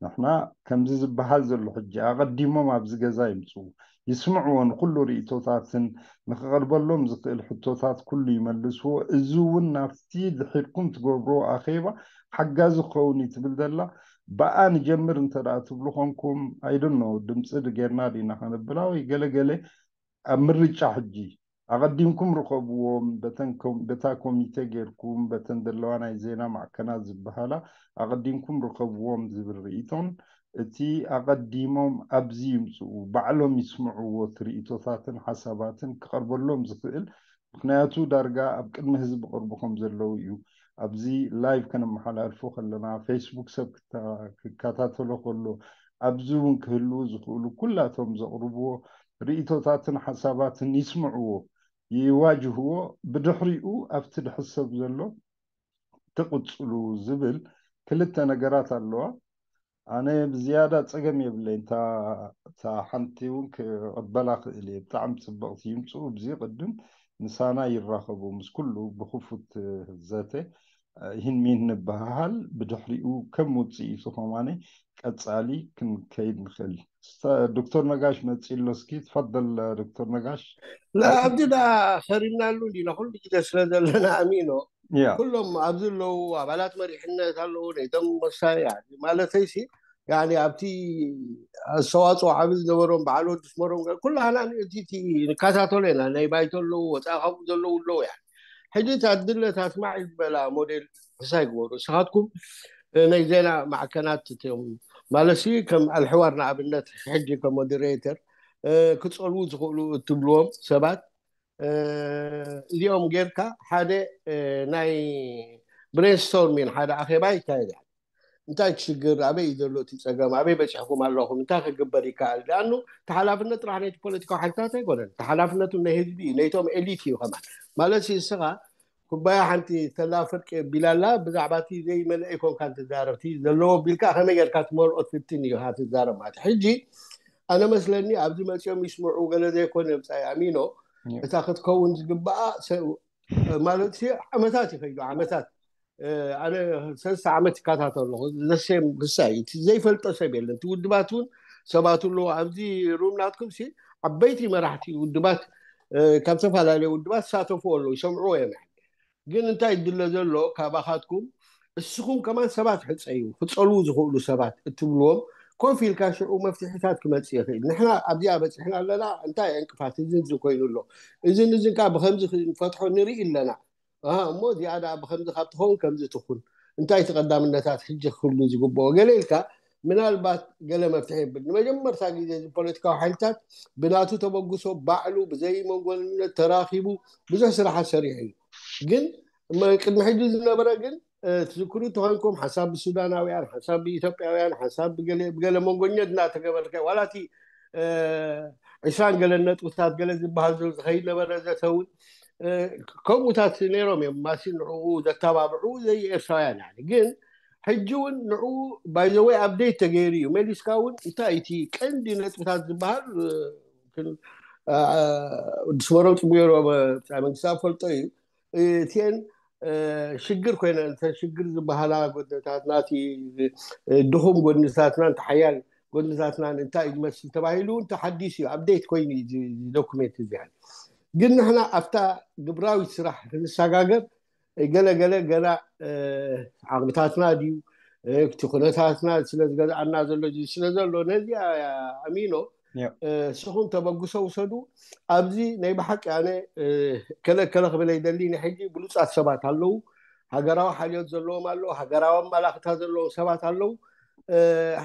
ንሕና ከምዚ ዝበሃል ዘሎ ሕጂ ኣቐዲሞም ኣብዚ ገዛ ይምፅኡ ይስምዕዎ ንኩሉ ርእቶታትን ንክቐርበሎም ዝኽእል ሕቶታት ኩሉ ይመልስዎ እዚ እውን ናብቲ ድሒርኩም ትገብርዎ ኣኼባ ሓጋዚ ክኸውን እዩ ትብል ዘላ ብኣ ንጀምር እንተ ደኣ ትብሉ ኮንኩም ኣይደኖ ድምፂ ጌርና ዲና ከነብላ ወይ ገለገለ ኣብ ምርጫ ሕጂ ኣቐዲምኩም ርከብዎም በታ ኮሚቴ ጌርኩም በተን ዘለዋ ናይ ዜና ማዕከናት ዝበሃላ ኣቐዲምኩም ርከብዎም ዝብል ርእይቶን እቲ ኣቐዲሞም ኣብዚ ይምፅኡ ባዕሎም ይስምዕዎ እቲ ርእይቶታትን ሓሳባትን ክቐርበሎም ዝኽእል ምኽንያቱ ዳርጋ ኣብ ቅድሚ ህዝቢ ቅርቡ ከም ዘለዉ እዩ ኣብዚ ላይቭ ከነመሓላልፎ ከለና ፌስቡክ ሰብ ክከታተሎ ከሎ ኣብዚ እውን ክህልዉ ዝኽእሉ ኩላቶም ዘቕርብዎ ርእቶታትን ሓሳባትን ይስምዕዎ ይዋጅህዎ ብድሕሪኡ ኣብቲ ድሕሰብ ዘሎ ትቕፅሉ ዝብል ክልተ ነገራት ኣለዋ ኣነ ብዝያዳ ጸገም የብለይን። እታ ሓንቲ እውን ክቕበላ ክእል እየ። ብጣዕሚ ጽብቕቲ ይምፅኡ። ብዚ ቅድም ምሳና ይራኸቡ ምስ ኩሉ ብኽፉት ዘተ ይህን ሚን ንበሃሃል። ብድሕሪኡ ከም ውፅኢቱ ከማነ ቀፃሊ ክንከይድ ንኽእል። ዶክተር ነጋሽ መፂ ኣሎ። እስኪ ትፈደል ዶክተር ነጋሽ። ኣብቲ ዳ ኸሪምናሉ እንዲና ኩሉ ግዜ ስለ ዘለና ኣሚኖ ኩሎም ኣብዚ ኣለዉ ኣባላት መሪሕነት ኣለዉ ነይቶም መሳይ ማለተይሲ ኣብቲ ኣስተዋፅኦ ዓብ ዝነበሮም በዓል ወዲ ስመሮም ኩላና ንእቲቲ ንከታተሎ ኢና። ናይ ባይቶ ኣለዉ ወፃኢ ካብኡ ዘለዉ ኣለዉ። ሕጂ ታድለ ታስማዕ ዝበላ ሞዴል ሕሳይ ግበሩ እስኻትኩም ናይ ዜና ማዕከናት እትም ማለት ከም ኣልሕዋር ንኣብነት ሕጂ ከም ሞዴሬተር ክፀልዉ ዝኽእሉ እትብልዎም ሰባት እዚኦም ጌርካ ሓደ ናይ ብሬንስቶርሚን ሓደ ኣኼባ ይካየድ። እንታይ ትሽግር ኣበይ እዩ ዘሎ እቲ ፀገም ኣበይ በፂሕኩም ኣለኹም እንታይ ክግበር ይከኣል? ዳኣኑ ተሓላፍነት ጥራሕ ናይቲ ፖለቲካዊ ሓይልታት ኣይኮነን። ተሓላፍነቱ ናይ ህዝቢ እዩ ነይቶም ኤሊት እዩ ከማን ማለት እስኻ ኩባያ ሓንቲ ተላ ፍርቂ ቢላላ ብዛዕባ እቲ ዘይመልአ ይኮንካ ትዛረብ እቲ ዘለዎ ቢልካ ከመይ ጌርካ ትመልኦ ትፍትን እዩ ትዛረብ ማለት ሕጂ ኣነ መስለኒ ኣብዚ መፅኦም ይስምዑ ገለ ዘይኮነ ብፃይ ኣሚኖ እታ ክትከውን ዝግበኣ ማለት ዓመታት ይኸይዱ ዓመታት ኣነ ሰለስተ ዓመት ይከታተል ኣለኹ። ዘሴም ክሳይ ዘይፈልጦ ሰብ የለን። እቲ ውድባት እውን ሰባት ኣለዎ ኣብዚ ሩም ናትኩም ሲ ዓበይቲ መራሕቲ ውድባት ካብ ዝተፈላለዩ ውድባት ዝሳተፉ ኣለዉ ይሰምዕዎ እዮም። ግን እንታይ ይድለ ዘሎ ካባኻትኩም እስኹም ከማን ሰባት ሕፀዩ ክፀልዉ ዝኽእሉ ሰባት እትብልዎም ኮፍ ኢልካ ሽዑ መፍትሒታት ክመፅእ ይኽእል። ንሕና ኣብዚኣ በፂሕና ኣለና እንታይ ዕንቅፋት እዝን ዝን ኮይኑ ኣሎ እዝን እዝን ከዓ ብከምዚ ክንፈትሖ ንርኢ ኣለና። እሞ እዚኣ ደኣ ብከምዚ ካብ ትኸውን ከምዚ ትኹን እንታይ እቲ ቀዳምነታት ሕጂ ክህሉ ዝግብኦ ገለ ኢልካ ምናልባት ገለ መፍትሒ የብል። ንመጀመርታ ግዜ እዚ ፖለቲካዊ ሓይልታት ብናቱ ተበግሶ ባዕሉ ብዘይ መንጎንነት ተራኺቡ ብዙሕ ስራሓት ሰሪሑ እዩ። ግን ቅድሚ ሕጂ ዝነበረ ግን ትዝክሩ ተኮንኩም ሓሳብ ብሱዳናውያን ሓሳብ ብኢትዮጵያውያን ሓሳብ ብገለ መንጎኛ እናተገበርከ ዋላ እቲ ዕስራን ገለን ነጥብታት ገለ ዝበሃል ዘሎ ዝኸይድ ነበረ ዘተውን ከምኡታት ነይሮም እዮም ማሲ ንዕኡ ዘተባብዑ ዘይ ኤርትራውያን ግን ሕጂ እውን ንዕኡ ባይዘወይ ኣብደይት ተገይሩ እዩ መሊስካ እውን እንታይ እቲ ቀንዲ ነጥብታት ዝበሃል ወዲ ስመሮም ፅቡቅ ገይሩ መንግስቲ ፈልጦ እዩ እቲአን ሽግር ኮይነ እተ ሽግር ዝበሃላ ጎድነታትና ድኹም ጎድነታትና እንተ ሓያል ጎድነታትና እንታይ እዩ ዝመስል ተባሂሉ እውን ተሓዲስ እዩ ኣብደይት ኮይኑ ዶኩሜንት እዚ ግን ንሕና ኣብታ ግብራዊት ስራሕ ክንሰጋገር ገለገለ ገና ዓቕምታትና ድዩ እቲ ኩነታትና ስለዝገዝኣና ዘሎ ስለ ዘሎ ነዚኣ ኣሚኖ እስኹም ተበግሶ ውሰዱ ኣብዚ ናይ ብሓቂ ኣነ ከለከለ ክብል ኣይደሊ ንሕጂ ብሉፃት ሰባት ኣለዉ ሃገራዊ ሓልዮት ዘለዎም ኣለዉ ሃገራዊ ኣመላኽታ ዘለዎም ሰባት ኣለዉ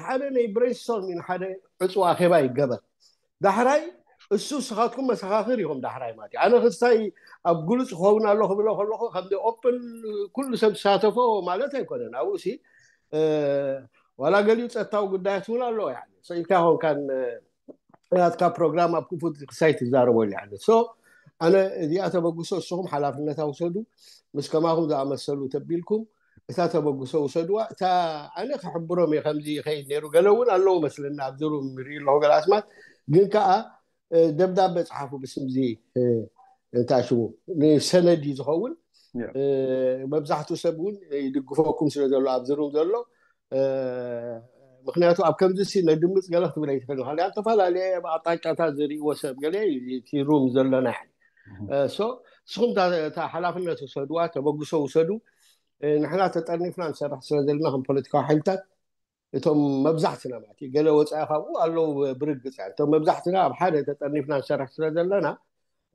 ሓደ ናይ ብሬንስቶርሚን ሓደ ዕፅዋ ኣኼባ ይገበር ዳሕራይ እሱ ስኻትኩም መሰኻኽር ኢኹም ዳሕራይ ማለት እዩ ኣነ ክስታይ ኣብ ግሉፅ ክኸውን ኣሎ ክብሎ ከለኹ ከም ኦፕን ኩሉ ሰብ ዝሳተፎ ማለት ኣይኮነን ኣብኡ ሲ ዋላ ገሊኡ ፀጥታዊ ጉዳያት እውን ኣለዎ ሰኢልካ ይኾንካን ናትካ ፕሮግራም ኣብ ክፉት ክሳይ ትዛረበሉ ኣነ እዚኣ ተበግሶ እስኹም ሓላፍነት ኣውሰዱ ምስ ከማኹም ዝኣመሰሉ ተቢልኩም እታ ተበግሶ ውሰድዋ እታ ኣነ ክሕብሮም እየ ከምዚ ይኸይድ ነይሩ ገለ እውን ኣለዉ መስለና ኣብዚ ሩም ይርኢ ኣለኹ ገለ ኣስማት ግን ከዓ ደብዳበ ፀሓፉ ብስምዚ እንታይ ሽሙ ንሰነድ እዩ ዝኸውን መብዛሕትኡ ሰብ እውን ይድግፈኩም ስለ ዘሎ ኣብዚ ሩም ዘሎ ምክንያቱ ኣብ ከምዚ ሲ ነድምፅ ገለ ክትብል ኣይትኽእል ኢኻ ዝተፈላለዩ ኣቅጣጫታት ዝርእዎ ሰብ ገለ እቲ ሩም ዘለና ንስኹም እታ ሓላፍነት ውሰድዋ ተበግሶ ውሰዱ ንሕና ተጠርኒፍና ንሰርሕ ስለ ዘለና ከም ፖለቲካዊ ሓይልታት እቶም መብዛሕትና ማለት እዩ ገለ ወፃኢ ካብኡ ኣለዉ ብርግፅ እቶም መብዛሕትና ኣብ ሓደ ተጠርኒፍና ንሰርሕ ስለ ዘለና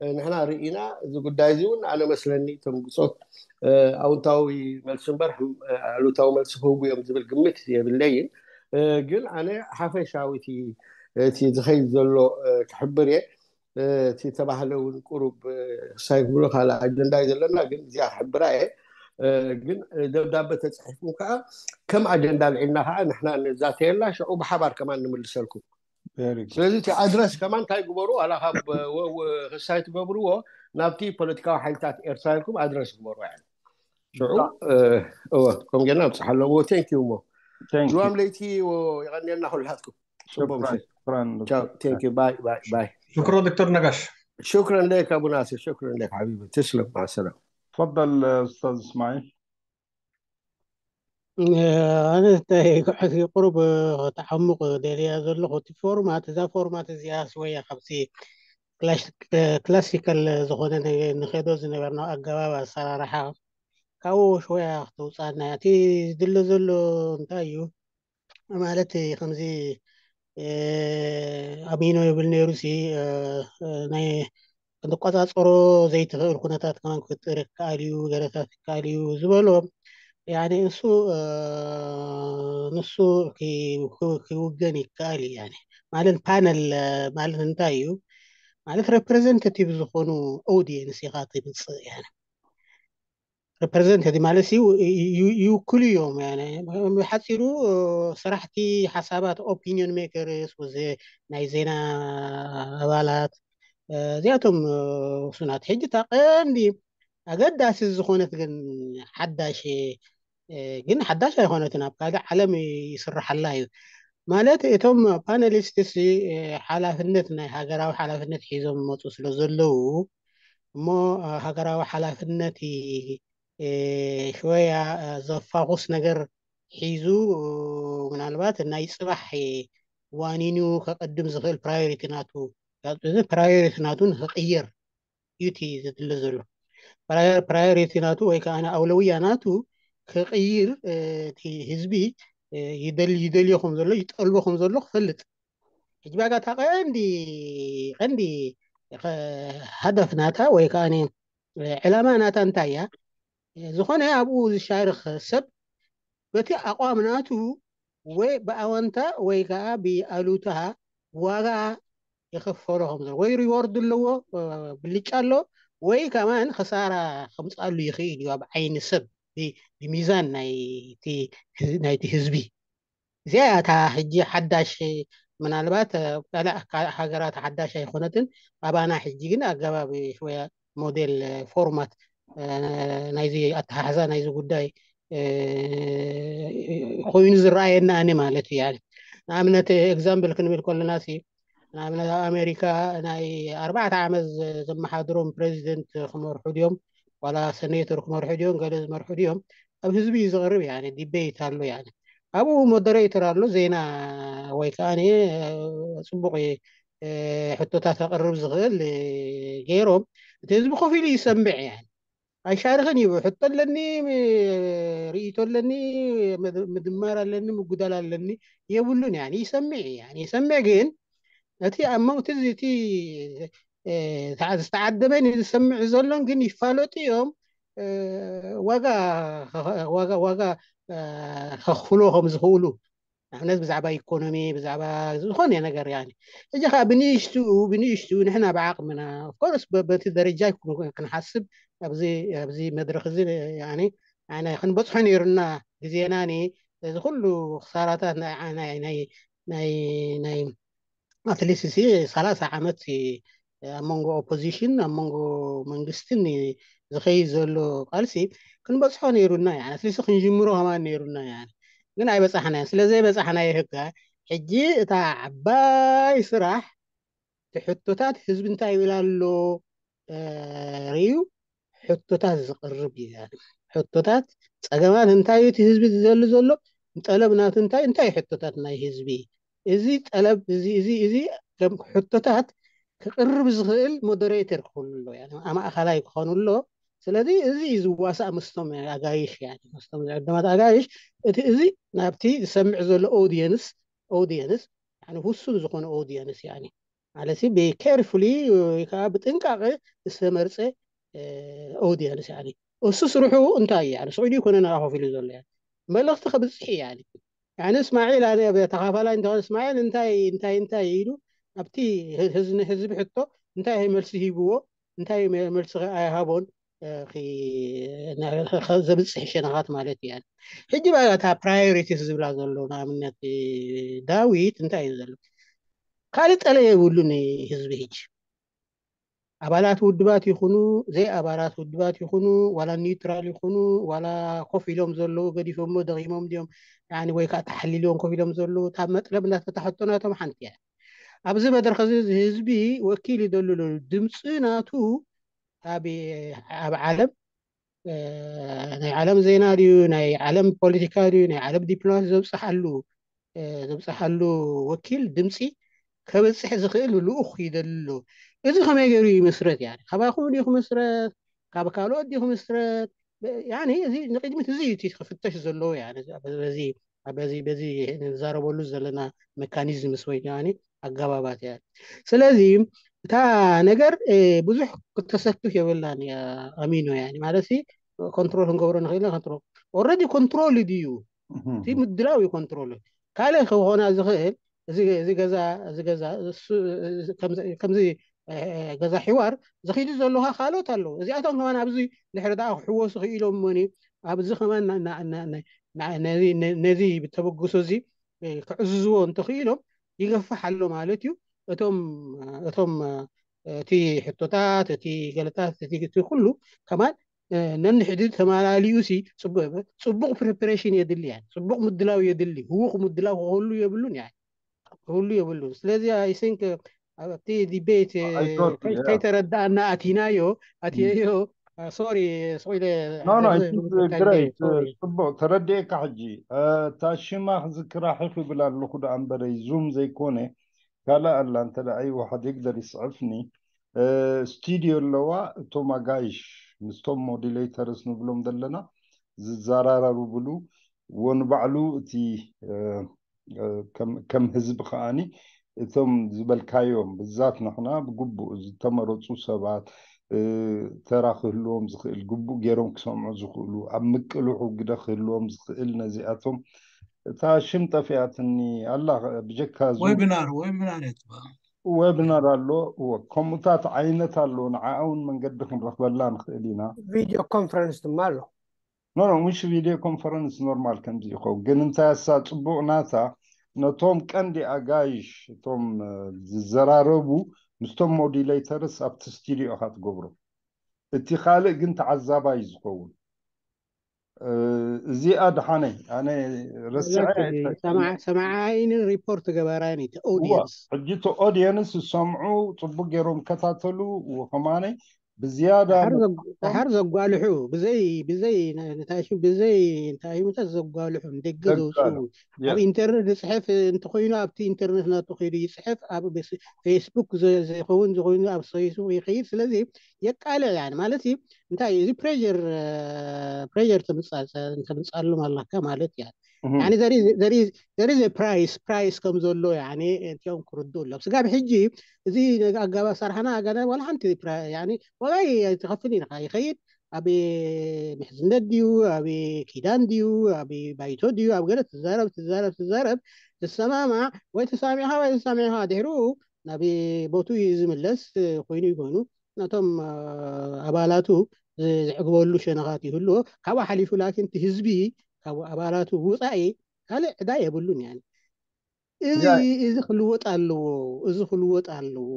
ንሕና ርኢና እዚ ጉዳይ እዚ እውን ኣነ መስለኒ እቶም ብፆት ኣውንታዊ መልሲ እምበር ኣሉታዊ መልሲ ክህቡ እዮም ዝብል ግምት የብለይን ግን ኣነ ሓፈሻዊ እቲ ዝኸይድ ዘሎ ክሕብር እየ እቲ ተባህለ እውን ቁሩብ ክሳይ ክብሎ ካልእ ኣጀንዳ እዩ ዘለና ግን እዚኣ ክሕብራ እየ ግን ደብዳበ ተፅሒፍኩም ከዓ ከም ኣጀንዳ ልዒልና ከዓ ንሕና ንዛተየላ ሽዑ ብሓባር ከማን ንምልሰልኩም ስለዚ እቲ ኣድረስ ከማን እንታይ ግበሩ ዋላ ካብ ክሳይ ትገብርዎ ናብቲ ፖለቲካዊ ሓይልታት ኤርትራ ኢልኩም ኣድረስ ግበሩ ሽዑ ከም ጌና ኣብፅሓ ኣለዎ ቴንኪዩ ሞ ጅዋም ለይቲ። የቐንየልና ኩላትኩም። شكرا شكرا ቻው። Thank you. Bye bye bye. شكرا دكتور نقاش. شكرا لك ابو ناصر، شكرا لك حبيبي، تسلم، مع السلامه. تفضل استاذ اسماعيل. ኣነ እንታይ ቁሩብ ተዓሙቕ ደልያ ዘለኹ፣ እቲ ፎርማት፣ እዛ ፎርማት እዚኣ ስወያ ካብቲ ክላሲካል ዝኾነ ንኸዶ ዝነበርና ኣገባብ ኣሰራርሓ ካብኡ ሽወያ ክትውፃና እያ። እቲ ዝድለ ዘሎ እንታይ እዩ ማለት ከምዚ ኣሚኖ ይብል ነይሩ ሲ ናይ ክንቆፃፀሮ ዘይትኽእል ኩነታት ከማን ክፍጥር ይከኣል እዩ፣ ገለታት ይከኣል እዩ ዝበሎ። ያኔ እሱ ንሱ ክውገን ይከኣል እዩ። ያኔ ማለት ፓነል ማለት እንታይ እዩ ማለት ሬፕሬዘንታቲቭ ዝኾኑ ኦዲየንስ ኢኻ ትምፅእ። ያኔ ሬፕሬዘንታቲቭ ማለት ይውክሉ እዮም። ብሓፂሩ ሰራሕቲ ሓሳባት ኦፒኒዮን ሜከርስ ወዘ ናይ ዜና ኣባላት እዚኣቶም ውሱናት። ሕጂ እታ ቀንዲ ኣገዳሲ ዝኾነት ግን ሓዳሽ ግን ሓዳሽ ኣይኮነትን፣ ኣብ ካልእ ዓለም ይስርሓላ እዩ ማለት እቶም ፓነሊስትስ ሓላፍነት ናይ ሃገራዊ ሓላፍነት ሒዞም መፁ ስለ ዘለዉ እሞ ሃገራዊ ሓላፍነት ሽወያ ዘፋኹስ ነገር ሒዙ ምናልባት ናይ ፅባሕ ዋኒኑ ከቐድም ዝኽእል ፕራዮሪቲ ናቱ ፕራዮሪቲ ናቱ ንክቕይር እዩ እቲ ዘድለ ዘሎ። ፕራዮሪቲ ናቱ ወይ ከዓ ኣውለውያ ናቱ ክቕይር እቲ ህዝቢ ይደልዮ ከም ዘሎ ይጠልቦ ከም ዘሎ ክፈልጥ ሕጂ ባጋ እታ ቀንዲ ቀንዲ ሃደፍ ናታ ወይ ከዓ ዕላማ ናታ እንታይ እያ? ዝኾነ ኣብኡ ዝሻርኽ ሰብ በቲ ኣቋም ናቱ ወይ ብኣወንታ ወይ ከዓ ብኣሉታ ዋጋ የኸፈሎ ከም ዘሎ ወይ ሪዎርድ ኣለዎ ብልጫ ኣሎ ወይ ከማን ክሳራ ከምፅኣሉ ይኽእል እዩ ኣብ ዓይኒ ሰብ ብሚዛን ናይቲ ህዝቢ። እዚኣ እታ ሕጂ ሓዳሽ ምናልባት ካልእ ሃገራት ሓዳሽ ኣይኮነትን። ኣባና ሕጂ ግን ኣገባብ ሽወያ ሞዴል ፎርማት ናይዚ ኣተሓሕዛ ናይዚ ጉዳይ ኮይኑ ዝረኣየና ኣነ ማለት እዩ። ንኣብነት ኤግዛምፕል ክንብል ከለና ንኣብነት ኣብ ኣሜሪካ ናይ ኣርባዕተ ዓመት ዘመሓድሮም ፕሬዚደንት ክመርሑ ድዮም ዋላ ሰኔተር ክመርሑ ድዮም ገለ ዝመርሑ ድዮም ኣብ ህዝቢ እዩ ዝቐርብ። ዲቤት ኣሎ፣ ኣብኡ ሞደሬተር ኣሎ፣ ዜና ወይ ከዓ ፅቡቕ ሕቶታት ከቕርብ ዝኽእል ገይሮም እቲ ህዝቢ ኮፍ ኢሉ ይሰምዕ። ኣይሻርኽን እዩ። ሕቶ ኣለኒ፣ ርእይቶ ኣለኒ፣ ምድማር ኣለኒ፣ ምጉዳል ኣለኒ የብሉን። ይሰምዕ ይሰምዕ ግን እቲ ኣብ መውቲ እቲ ዝተዓደመን ዝሰምዕ ዘሎን ግን ይፋለጡ እዮም ዋጋ ዋጋ ከኽፍሎ ከም ዝኽእሉ ንኣብነት ብዛዕባ ኢኮኖሚ ብዛዕባ ዝኾነ ነገር ሕጂ ከዓ ብንእሽትኡ ብንእሽትኡ ንሕና ብዓቕምና ኦፍኮርስ በቲ ደረጃ ክንሓስብ ኣብዚ መድረክ እዚ ኣነ ክንበፅሖ ነይሩና ግዜና እዚ ኩሉ ክሳራታት ናይ ኣትሊስት ሲ ሰላሳ ዓመት ኣብ መንጎ ኦፖዚሽን ኣብ መንጎ መንግስትን ዝኸይድ ዘሎ ቃልሲ ክንበፅሖ ነይሩና ያ ኣትሊስት ክንጅምሮ ከማን ነይሩና ያ ግን ኣይበፃሕናዮ። ስለዘይበፃሕናዮ ህጋ ሕጂ እታ ዓባይ ስራሕ እቲ ሕቶታት ህዝቢ እንታይ ይብል ኣሎ ርእዩ ሕቶታት ዝቕርብ እዩ። ሕቶታት ፀገማት እንታይ እቲ ህዝቢ ዝደሊ ዘሎ ጠለብ ናቱ እንታይ እንታይ ሕቶታት ናይ ህዝቢ እዚ ጠለብ እዚ እዚ እዚ ከም ሕቶታት ክቕርብ ዝኽእል ሞደሬተር ክኾኑ ኣሎ ኣማእኸላይ ክኾኑ ኣሎ። ስለዚ እዚ እዩ ዝዋሳእ ምስቶም ኣጋይሽ ምስቶም ዝዕደማት ኣጋይሽ እቲ እዚ ናብቲ ዝሰምዕ ዘሎ ኦዲየንስ ኦዲየንስ ውሱን ዝኾነ ኦዲየንስ ማለት ብኬርፉሊ ወይ ከዓ ብጥንቃቐ ዝተመርፀ ኦዲየንስ እሱ ስርሑ እንታይ እዩ ስዑዲ ይኮነ ናባኾፍ ኢሉ ዘሎ መልእኽቲ ከብፅሕ እያ እስማዒል ኣነ ተኻፋላይ እንተኾነ እስማዒል እንታይ እንታይ እንታይ ኢሉ ኣብቲ ህዝቢ ሕቶ እንታይ መልሲ ሂብዎ እንታይ መልሲ ኣይሃቦን ዘብፅሕ ሸነኻት ማለት እዩ። ሕጂ ባታ ፕራዮሪቲስ ዝብላ ዘሎ ንኣብነት ዳዊት እንታይ እዩ ዘሎ ካልእ ጠለ የብሉን ህዝቢ ሕጂ ኣባላት ውድባት ይኹኑ፣ ዘይ ኣባላት ውድባት ይኹኑ፣ ዋላ ኒውትራል ይኹኑ፣ ዋላ ኮፍ ኢሎም ዘለዉ፣ ገዲፎሞ ደኺሞም ድዮም፣ ያኒ፣ ወይ ከዓ ተሓሊልዎም ኮፍ ኢሎም ዘለዉ፣ እታ መጥለብ እንዳተታሕቶ ናቶም ሓንቲ እያ። ኣብዚ መድረኽ እዚ ህዝቢ ወኪል ይደሉ ኣለዉ። ድምፂ ናቱ ኣብ፣ ኣብ ዓለም፣ እ፣ ናይ ዓለም ዜና ድዩ፣ ናይ ዓለም ፖለቲካ ድዩ፣ ናይ ዓለም ዲፕሎማሲ ዘብፅሓሉ፣ እ፣ ዘብፅሓሉ ወኪል ድምፂ ከብፅሕ ዝኽእል ልኡኽ ይደሊ ኣሎ። እዚ ከመይ ገይሩ ይምስረት? ያኒ፣ ካባኹም ድዩ ክምስረት? ካብ ካልኦት ድዩ ክምስረት? ያኒ፣ እዚ ንቅድሚት እዚ እዩ እቲ ክፍተሽ ዘለዎ። ያኒ፣ በዚ፣ በዚ፣ በዚ ንዛረበሉ ዘለና ሜካኒዝምስ ወይ ያኒ ኣገባባት እያ። ስለዚ እታ ነገር፣ እ፣ ብዙሕ ክተሰክፍ የብላን እያ፣ ኣሚኖ። ያኒ፣ ማለት ሲ፣ ኮንትሮል ክንገብሮ ንኽእል ኢና። ኮንትሮል ኦልሬዲ ኮንትሮል ድዩ? እቲ ምድላው እዩ ኮንትሮል። ካልእ ክኾና ዝኽእል፣ እዚ፣ እዚ ገዛ፣ እዚ ገዛ፣ እሱ፣ ከምዚ፣ ከምዚ፣ እ፣ ገዛ ሒዋር ዝኺዱ ዘለዋ ካልኦት ኣለዉ። እዚኣቶም ከማን ኣብዚ ድሕሪ ደኣ ክሕወሱ ክኢሎም እሞኒ፣ ኣብዚ ከማን ና-፣ ና-፣ ና-፣ ና-፣ ና-፣ ነዚ፣ ነ-፣ ነዚ ብተበግሶ እዚ፣ እ፣ ክዕዝዝዎ እንተኽኢሎም ይገፍሕ ኣሎ ማለት እዩ። እቶም፣ እቶም፣ እቲ ሕቶታት፣ እቲ ገለታት፣ እቲ፣ እቲ ኩሉ ከማን፣ እ፣ ነንሕድሕዱ ተመላሊኡ ሲ ጽቡ-፣ ጽቡቕ ፕሪፓሬሽን የድሊ፣ ያኒ፣ ጽቡቕ ምድላው የድሊ። ህዉኽ ምድላው ክህሉ የብሉን፣ ያኒ፣ ክህሉ የብሉን። ስለዚ፣ I think፣ እ፣ ኣብቲ ዲቤት፣ እ፣ ኣይዞት፣ ከይ-፣ ያ። ከይተረዳእና ኣቲናዮ፣ ኣትየዮ፣ እ፣ ሶሪ፣ ስቕ ኢለ ኖ፣ ኖ፣ ዘ-፣ it is ዘ-፣ great። ሶሪ። ጽቡቕ ተረዲኤካ ሕጂ። እ፣ እታ ሽማ ክዝክራ ሒፍ ይብል ኣለኹ ደኣ እምበረይ፣ ዙም ዘይኮነ፣ ካልእ ኣላ፣ እንተ ደኣ ኣይወሓድ ይግደር ይስዕፍኒ። እ፣ ስቱድዮ ኣለዋ፣ እቶም ኣጋይሽ ምስቶም ሞዲሌተርስ ንብሎም ዘለና ዝዘራረብሉ፣ ወንባዕሉ እቲ፣ እ፣ እ፣ ከም፣ ከም ህዝቢ ከኣኒ እቶም ዝበልካዮም ብዛት ንሕና ብግቡእ ዝተመረጹ ሰባት፣ እ፣ ተራ ክህልዎም ዝኽእል፣ ግቡእ ገይሮም ክሰምዑ ዝኽእሉ፣ ኣብ ምቅልሑ ግደ ክህልዎም ዝኽእል ነዚኣቶም፣ እታ ሽም ጠፊኣትኒ ኣላ፣ ብጀካ ዙም ዌብናር፣ ዌብናር እያ ትበሃል። ዌብናር ኣሎ፣ እወ፣ ከምኡታት ዓይነት ኣሎ፣ ንዓኣ እውን መንገዲ ክንረኽበላ ንኽእል ኢና። ቪድዮ ኮንፈረንስ ድማ ኣሎ። ኖ፣ ኖ፣ ምሽ ቪድዮ ኮንፈረንስ ኖርማል ከምዚ ይኸውን። ግን እንታይ ኣሳ ጽቡቕ ናታ፣ ነቶም ቀንዲ ኣጋይሽ፣ እቶም፣ እ፣ ዝዘራረቡ ምስቶም ሞዲሌተርስ ኣብቲ ስቱድዮ ኢኻ ትገብሮ። እቲ ካልእ ግን ተዓዛባይ ዝኸውን። እ፣ እዚኣ ደሓነይ፣ ኣነ ረስዐ ላኪ፣ ኣይፈልጥን። ሰማዓ-፣ ሰማዓይንን ሪፖርት ገበራይን እቲ እዋ፣ ኦዲየንስ። ሕጂ እቲ ኦዲየንስ ዝሰምዑ ጽቡቅ ገይሮም ከታተሉ፣ ወኸማነይ ብዝያዳ ደሓር ዘግ-፣ ደሓር ዘጓልሑ፣ ብዘይ፣ ብዘይ፣ ነ-፣ እንታይ ሽም፣ ብዘይ እንታይ ሽምታት ዘጓልሑ፣ ንደገ ዘውፅኡ። ዘጋሉ። ኣብ የስ። ኢንተርኔት ዝፅሕፍ እንተኾይኑ፣ ኣብቲ ኢንተርኔት ናቱ ከይዱ ይፅሕፍ፣ ኣብ ቤስ-፣ ፌስቡክ ዘ-፣ ዘይኸውን ዝኾይኑ፣ ኣብ ፌስቡክ ይኸይድ። ስለዚ የቃልዕ፣ ያኒ፣ ማለት እዩ። እንታይ እዩ እዚ ፕሬር፣ እ፣ ፕሬር ተምጻ-፣ ተምጻሎም ኣለካ ማለት እያ። እህ። ያኒ፣ there is፣ there is፣ there is a price፣ ፕራይስ ከም ዘሎ፣ ያኒ፣ እቲኦም ክርድኡ ኣለዎም። ስጋብ ሕጂ እዚ ኣገባብ ኣሰራርሓና ኣገና ዋላ ሓንቲ ፕራ-፣ ያኒ፣ ዋጋ ይ-፣ ትኸፍል ኢኻ። ይኸይድ፣ ኣብ ምሕዝነት ድዩ፣ ኣብ ኪዳን ድዩ፣ ኣብ ባይቶ ድዩ፣ ኣብ ገለ ትዛረብ፣ ትዛረብ፣ ትዛረብ፣ ትሰማማዕ፣ ወይ ተሳሚዕኻ ወይ ተሳሚዕኻ፣ ድሕሩ ናብ ቦቱ እዩ ዝምለስ፣ ኮይኑ ይኮኑ። ነቶም፣ እ፣ ኣባላቱ ዝ-፣ ዝዕግበሉ ሸነኻት ይህልዎ። ካብኡ ሓሊፉ ላኪን እቲ ህዝቢ ካብ ኣባላቱ ውፃኢ ካልእ ዕዳ የብሉን። ያኒ፣ እዚ፣ ያ። እዚ ክልወጥ ኣለዎ፣ እዚ ክልወጥ ኣለዎ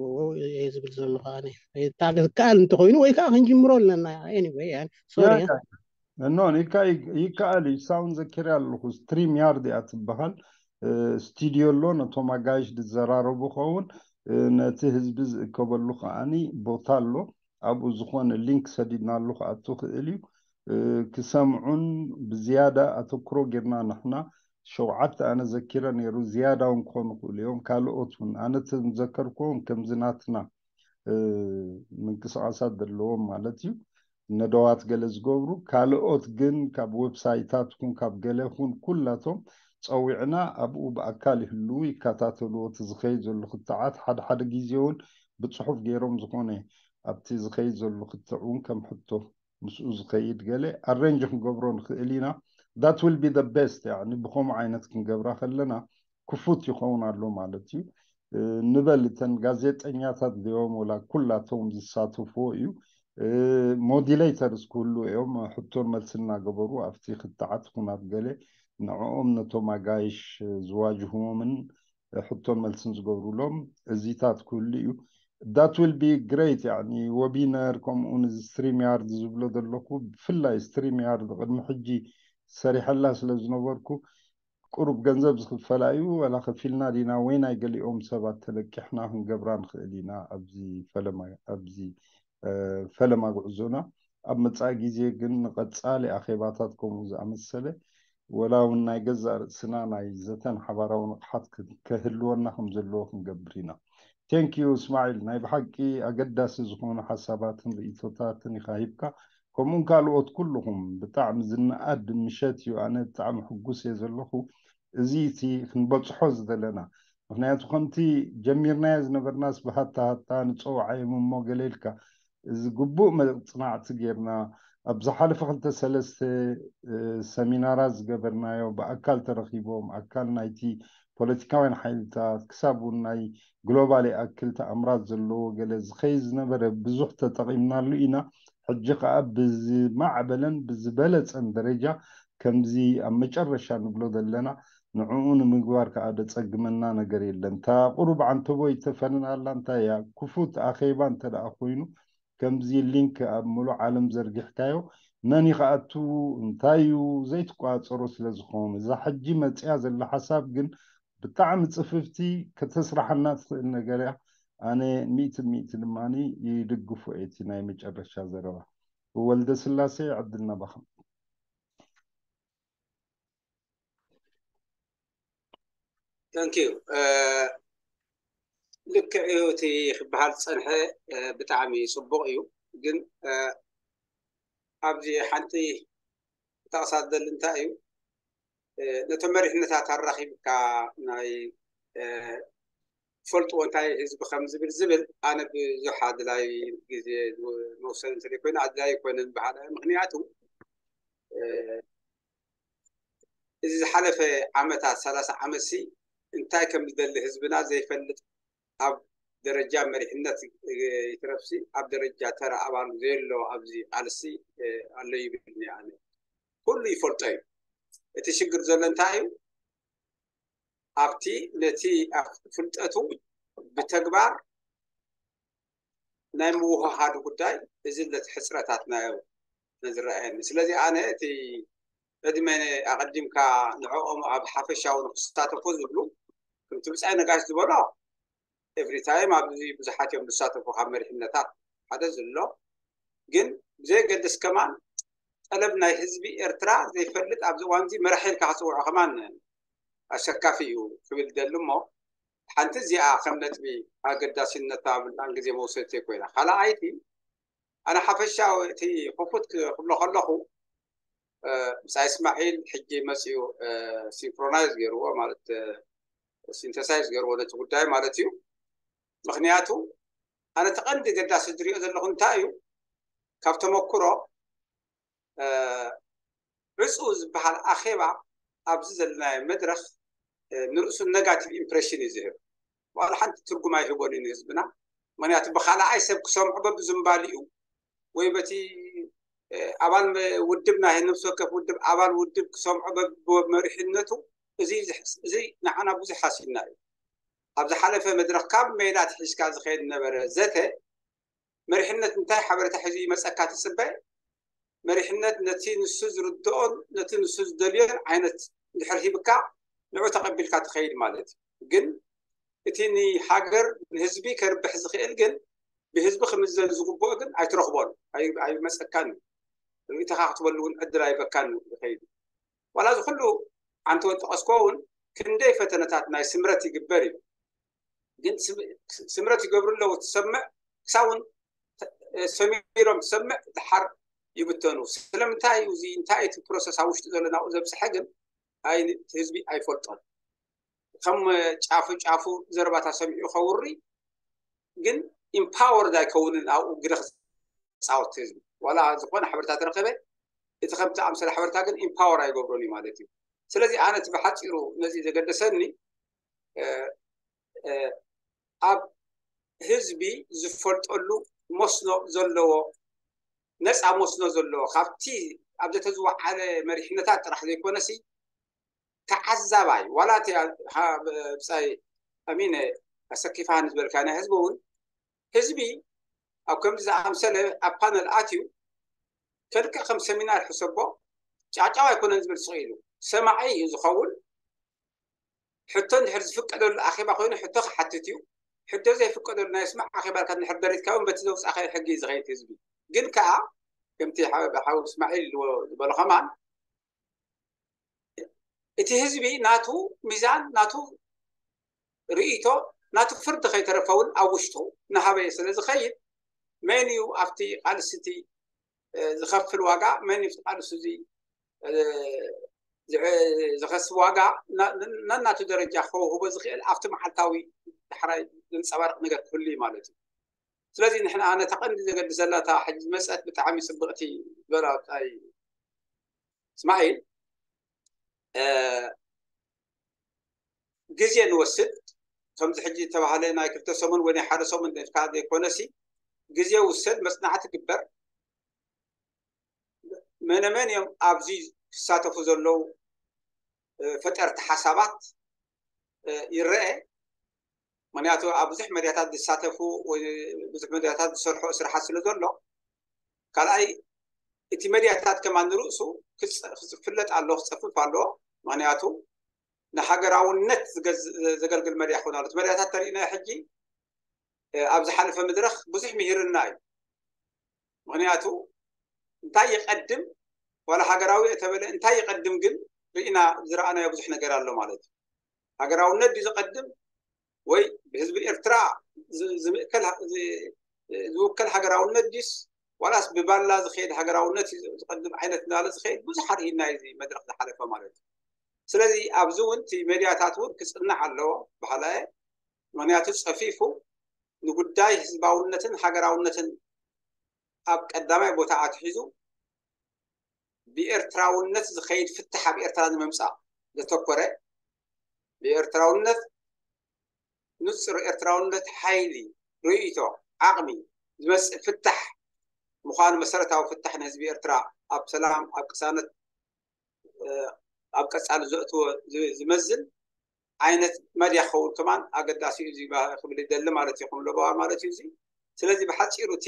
እየ ዝብል ዘለኹ ኣነ። እታ ዝከኣል እንተኾይኑ ወይ ከዓ ክንጅምሮ ኣለና። ኤኒወይ፣ ያኒ፣ ሶሪ፣ ያ፣ ያ። ያ። ኖ፣ ይካ-፣ ይከኣል እዩ። ሳውን ዘኪረ ኣለኹ። ስትሪም ያርድ እያ ትበሃል። እ፣ ስቱድዮ ኣሎ፣ ነቶም ኣጋይሽ ዝዘራረቡ ኸውን። እ፣ ነቲ ህዝቢ ዝእከበሉ ከኣኒ ቦታ ኣሎ። ኣብኡ ዝኾነ ሊንክ ሰዲድናሉ ክኣቱ ክእል እዩ። እ፣ ክሰምዑን ብዝያዳ ኣተኩሮ ጌርና ንሕና ሸውዓተ ኣነ ዘኪረ ነይሩ፣ ዝያዳ እውን ክኾኑ ክእሉ እዮም። ካልኦት እውን ኣነ ተዘከርክዎም ከምዚ ናትና፣ እ፣ ምንቅስቃሳት ዘለዎም ማለት እዩ። ነደዋት ገለ ዝገብሩ፣ ካልኦት ግን ካብ ዌብሳይታት ኩን ካብ ገለ ኩን ኩላቶም ጸዊዕና ኣብኡ ብኣካል ይህልዉ ይከታተልዎ እቲ ዝኸይድ ዘሎ ክትዓት። ሓደ ሓደ ግዜ እውን ብጽሑፍ ገይሮም ዝኾነ ኣብቲ ዝኸይድ ዘሎ ክትዕ እውን ከም ሕቶ ምስኡ ዝኸይድ ገለ ኣሬንጅ ክንገብሮ ንኽእል ኢና። That will be the best። ያኒ ብኸምኡ ዓይነት ክንገብራ ከለና ክፉት ይኸውን ኣሎ ማለት እዩ። እ፣ ንበል እተን ጋዜጠኛታት ድዮም ወላ ኩላቶም ዝሳተፍዎ እዩ። እ፣ ሞዲሌተርስ ክህሉ እዮም፣ ሕቶን መልሲ እናገበሩ ኣብቲ ክትዓት ኩናት ገለ ንዕኦም ነቶም ኣጋይሽ ዝዋጅህዎምን ሕቶን መልስን ዝገብሩሎም እዚታት ክህሉ እዩ። That will be great. ያኒ ወቢነር ከምኡውን እዚ ስትሪም ያርድ ዝብሎ ዘለኹ፣ ብፍላይ ስትሪም ያርድ ቅድሚ ሕጂ ሰሪሐላ ስለ ዝነበርኩ ቁሩብ ገንዘብ ዝኽፈላ እዩ። ወላ ከፊልና ዲና ወይ ናይ ገሊኦም ሰባት ተለቂሕና ክንገብራ ንኽእል ኢና ኣብዚ ፈለማ፣ ኣብዚ ፈለማ ጉዕዞና። ኣብ መጻኢ ግዜ ግን ንቐጻሊ ኣኼባታት ከምኡ ዝኣመሰለ ወላ እውን ናይ ገዛእ ርእስና ናይ ዘተን ሓባራዊ ንቕሓት ከህልወና ከም ዘለዎ ክንገብር ኢና። Thank you እስማዒል፣ ናይ ብሓቂ ኣገዳሲ ዝኾኑ ሓሳባትን ርእይቶታትን ኢኻ ሂብካ። ከምኡን ካልኦት ኩልኹም ብጣዕሚ ዝነኣድ ምሸት እዩ። ኣነ ብጣዕሚ ሕጉስ እየ ዘለኹ። እዚ እቲ ክንበፅሖ ዝደለና፣ ምክንያቱ ከምቲ ጀሚርናዮ ዝነበርናስ ብሃታ ሃታ ንፀውዓዮም እሞ ገለ ኢልካ፣ እዚ ግቡእ መፅናዕቲ ጌርና ኣብ ዝሓለፈ ክልተ ሰለስተ ሰሚናራት ዝገበርናዮ፣ ብኣካል ተረኺቦም ኣካል ናይቲ ፖለቲካውያን ሓይልታት ክሳብ እውን ናይ ግሎባል ይኣክል ተኣምራት ዘለዎ ገለ ዝኸይድ ዝነበረ ብዙሕ ተጠቒምናሉ ኢና። ሕጂ ከዓ ብዝማዕበለን ብዝበለፀን ደረጃ ከምዚ ኣብ መጨረሻ ንብሎ ዘለና ንዕኡ ንምግባር ከዓ ደፀግመና ነገር የለን። እታ ቁሩብ ዓንተቦ ይተፈንን ኣላ እንታይ እያ? ክፉት ኣኼባ እንተ ደኣ ኮይኑ ከምዚ ሊንክ ኣብ ምሉእ ዓለም ዘርጊሕካዮ መን ይኽኣቱ እንታይ እዩ ዘይትቋፀሮ ስለ ዝኾኑ እዛ ሕጂ መፅያ ዘላ ሓሳብ ግን ብጣዕሚ ፅፍፍቲ ከተስራሓና ትኽእል ነገር እያ። ኣነ ሚእቲ ሚእቲ ድማ ይድግፎ እየ እቲ ናይ መጨረሻ ዘረባ። ወልደ ስላሴ ዕድል ናባኻ። Thank you። ልክዕ እዩ እቲ ክበሃል ዝፀንሐ ብጣዕሚ ፅቡቕ እዩ። ግን ኣብዚ ሓንቲ ክጠቕሳ ዝደሊ እንታይ እዩ፣ ነቶም መሪሕነታት ኣራኺብካ ናይ ፈልጥዎ እንታይ ህዝቢ ከም ዝብል ዝብል ኣነ ብዙሕ ኣድላይ ግዜ መውሰድ እንተዘይኮይኑ ኣድላይ ኣይኮነን በሃል። ምክንያቱ እዚ ዝሓለፈ ዓመታት ሰላሳ ዓመት ሲ እንታይ ከም ዝደሊ ህዝብና ዘይፈልጥ ኣብ ደረጃ መሪሕነት ይትረፍሲ ኣብ ደረጃ ተራ ኣባል ዘየሎ ኣብዚ ቃልሲ ኣሎ ይብል ኣነ። ኩሉ ይፈልጦ እዩ። እቲ ሽግር ዘሎ እንታይ እዩ? ኣብቲ ነቲ ፍልጠቱ ብተግባር ናይ ምውህሃዱ ጉዳይ እዚ ነቲ ሕፅረታት ናዮ ዝረኣየኒ። ስለዚ ኣነ እቲ ዕድመ ኣቐዲምካ ንዕኦም ኣብ ሓፈሻዊ ንክሳተፉ ዝብሉ ከምቲ ብፃይ ነጋሽ ዝበሎ ኤቭሪ ታይም ኣብዚ ብዙሓት እዮም ዝሳተፉ ካብ መሪሕነታት ሓደ ዘሎ ግን ብዘየገድስ ከማን ጠለብ ናይ ህዝቢ ኤርትራ ዘይፈልጥ ኣብዚ እዋን እዚ መራሒ ኢልካ ክፅውዖ ከማን ኣሸካፊ እዩ ክብል ደሊ እሞ ሓንቲ እዚኣ ከም ነጥቢ ኣገዳሲነታ ብጣን ግዜ መውሰድቲ ኮይና ካልኣይቲ ኣነ ሓፈሻዊ እቲ ክፉት ክብሎ ከለኹ ብፃይ እስማዒል ሕጂ መፅኡ ሲንክሮናይዝ ገይርዎ ማለት ሲንተሳይዝ ገይርዎ ነቲ ጉዳይ ማለት እዩ። ምክንያቱ ኣነ ተቐንዲ ገዳሲ ዝሪኦ ዘለኹ እንታይ እዩ ካብ ተመክሮ ዕፁ ዝበሃል ኣኼባ ኣብዚ ዘለናዮ መድረክ ንርእሱ ነጋቲቭ ኢምፕሬሽን እዩ ዝህብ። ዋላ ሓንቲ ትርጉም ኣይህቦን እዩ ንህዝብና። ምክንያቱ ብካልኣይ ሰብ ክሰምዖ በብዝንባሊኡ ወይ በቲ ኣባል ውድብ ናይ ነብሲ ወከፍ ውድብ ኣባል ውድብ ክሰምዖ በብመሪሕነቱ እዚ ንዓና ብዙሕ ሃሲና እዩ። ኣብ ዝሓለፈ መድረክ ካብ ሜዳ ትሒዝካ ዝኸይድ ነበረ ዘተ መሪሕነት እንታይ ሓበሬታ ሒዙ ይመፀካ ትፅበ መሪሕነት ነቲ ንሱ ዝርድኦን ነቲ ንሱ ዝደልዮን ዓይነት እንድሕር ሂብካ ንዑ ተቐቢልካ ትኸይድ ማለት እዩ። ግን እቲ ንሃገር ንህዝቢ ከርብሕ ዝኽእል ግን ብህዝቢ ክምዘን ዝግብኦ ግን ኣይትረኽቦን፣ ኣይመፀካን እዩ። ርእይቶኻ ክትበሉ እውን ዕድል ኣይበካን እዩ ዝኸይድ። ዋላ እዚ ኩሉ ኣንተ ወጠቐስኮ እውን ክንደይ ፈተነታት ናይ ስምረት ይግበር እዩ። ግን ስምረት ይገብሩ ኣለዉ ትሰምዕ ክሳውን ሰሚሮም ትሰምዕ ድሓር ይብተኑ። ስለምንታይ እዩ እዚ እንታይ እቲ ፕሮሰስ ኣብ ውሽጢ ዘሎ ናብኡ ዘብፅሐ ግን ህዝቢ ኣይፈልጦን። ከም ጫፉ ጫፉ ዘረባታ ሰሚዑ ከውሪ ግን ኢምፓወርድ ኣይከውንን ኣብኡ ግደ ክፃወት ህዝቢ ዋላ ዝኾነ ሓበሬታ ተረኸበ እቲ ከምቲ ኣምሰለ ሓበሬታ ግን ኢምፓወር ኣይገብሮን እዩ ማለት እዩ። ስለዚ ኣነ እቲ ብሓፂሩ ነዚ ዘገደሰኒ ኣብ ህዝቢ ዝፈልጠሉ መስኖ ዘለዎ ነፃ መስኖ ዘለዎ ካብቲ ኣብ ዘተዝወዓለ መሪሕነታት ጥራሕ ዘይኮነሲ ተዓዛባይ ዋላ እቲ ብፃይ ኣሚነ ኣሰኪፋ ንዝበልካ ናይ ህዝቢ እውን ህዝቢ ኣብ ከምዚ ዝኣምሰለ ኣብ ፓነል ኣትዩ ከልክዕ ከም ሰሚናር ሕሰቦ ጫጫው ኣይኮነን ዝብል ስቕ ኢሉ ሰማዒ እዩ ዝኸውን። ሕቶ እንድሕር ዝፍቀደሉ ኣኼባ ኮይኑ ሕቶ ክሓትት እዩ። ሕቶ ዘይፍቀደሉ ናይ ስማዕ ኣኼባ ኢልካ እንድሕር ደሪትካ እውን በቲ ዘውፃእካዮ ሕጊ እዩ ዝኸይድ ህዝቢ። ግን ከዓ ከምቲ ሓው እስማዒል ዝበሎ ከማን እቲ ህዝቢ ናቱ ሚዛን ናቱ ርእይቶ ናቱ ፍርዲ ከይተረፈ እውን ኣብ ውሽጡ እናሃበየ ስለ ዝኸይድ መን እዩ ኣብቲ ቃልሲ እቲ ዝኸፍል ዋጋ መን እዩ ቃልሱ እዚ ዝኸስብ ዋጋ ነናቱ ደረጃ ከውህቦ ዝኽእል ኣብቲ መዓልታዊ ዳሕራይ ዘንፀባርቕ ነገር ክህሉ እዩ ማለት እዩ። ስለዚ ንሕና ነታ ቀንዲ ዘገድሰላ እታ ሕጂ ዝመፀት ብጣዕሚ ፅብቕቲ ዝበላ ይ እስማዒል ግዜ ንወስድ ከምዚ ሕጂ ዝተባህለ ናይ ክልተ ሰሙን ወይ ናይ ሓደ ሰሙን ኢልካ ዘይኮነሲ ግዜ ውሰድ መፅናዕቲ ግበር መነመን እዮም ኣብዚ ክሳተፉ ዘለዉ ፈጠርቲ ሓሳባት ይረአ ምክንያቱ ኣብ ብዙሕ መድያታት ዝሳተፉ ወይ ብዙሕ መድያታት ዝሰርሑ ስራሓት ስለ ዘሎ ካልኣይ እቲ መድያታት ከማን ንርእሱ ክፍለጥ ኣሎ ክፀፍፍ ኣለዎ ምክንያቱ ንሃገራውነት ዘገልግል መድያ ክኾን ኣሎ መድያታት ተሪእና ሕጂ ኣብ ዝሓለፈ መድረክ ብዙሕ ምሂርና እዩ ምክንያቱ እንታይ ይቀድም ዋላ ሃገራዊ እተበለ እንታይ ይቀድም ግን ርኢና ዝረኣናዮ ብዙሕ ነገር ኣሎ ማለት እዩ ሃገራውነት ድዩ ዝቀድም ወይ ብህዝቢ ኤርትራ ዝምእከል ዝውከል ሃገራውነት ድዩስ ዋላስ ብባላ ዝኸየድ ሃገራውነት ዝቀድም ዓይነት እናለ ዝኸየድ ብዙሕ ኣርኢና እዚ መድረክ ዝሓለፈ ማለት እዩ ስለዚ ኣብዚ እውን እቲ ሜድያታት እውን ክፅናዕ ኣለዎ ባህላየ ምክንያቱ ፀፊፉ ንጉዳይ ህዝባውነትን ሃገራውነትን ኣብ ቀዳማይ ቦታ ኣትሒዙ ብኤርትራውነት ዝኸይድ ፍትሕ ኣብ ኤርትራ ንምምፃእ ዘተኮረ ብኤርትራውነት ንፁር ኤርትራውነት ሓይሊ ርእይቶ ዓቕሚ ዝመፅእ ፍታሕ ምዃኑ መሰረታዊ ፍታሕ ንህዝቢ ኤርትራ ኣብ ሰላም ኣብ ቅሳነት ኣብ ቀፃሊ ዘእትዎ ዝመዝን ዓይነት መድያ ክኸውን ከማን ኣገዳሲ እዩ ክብል ይደሊ ማለት እዩ ከምለበዋ ማለት እዩ እዚ ስለዚ ብሓፂሩ እቲ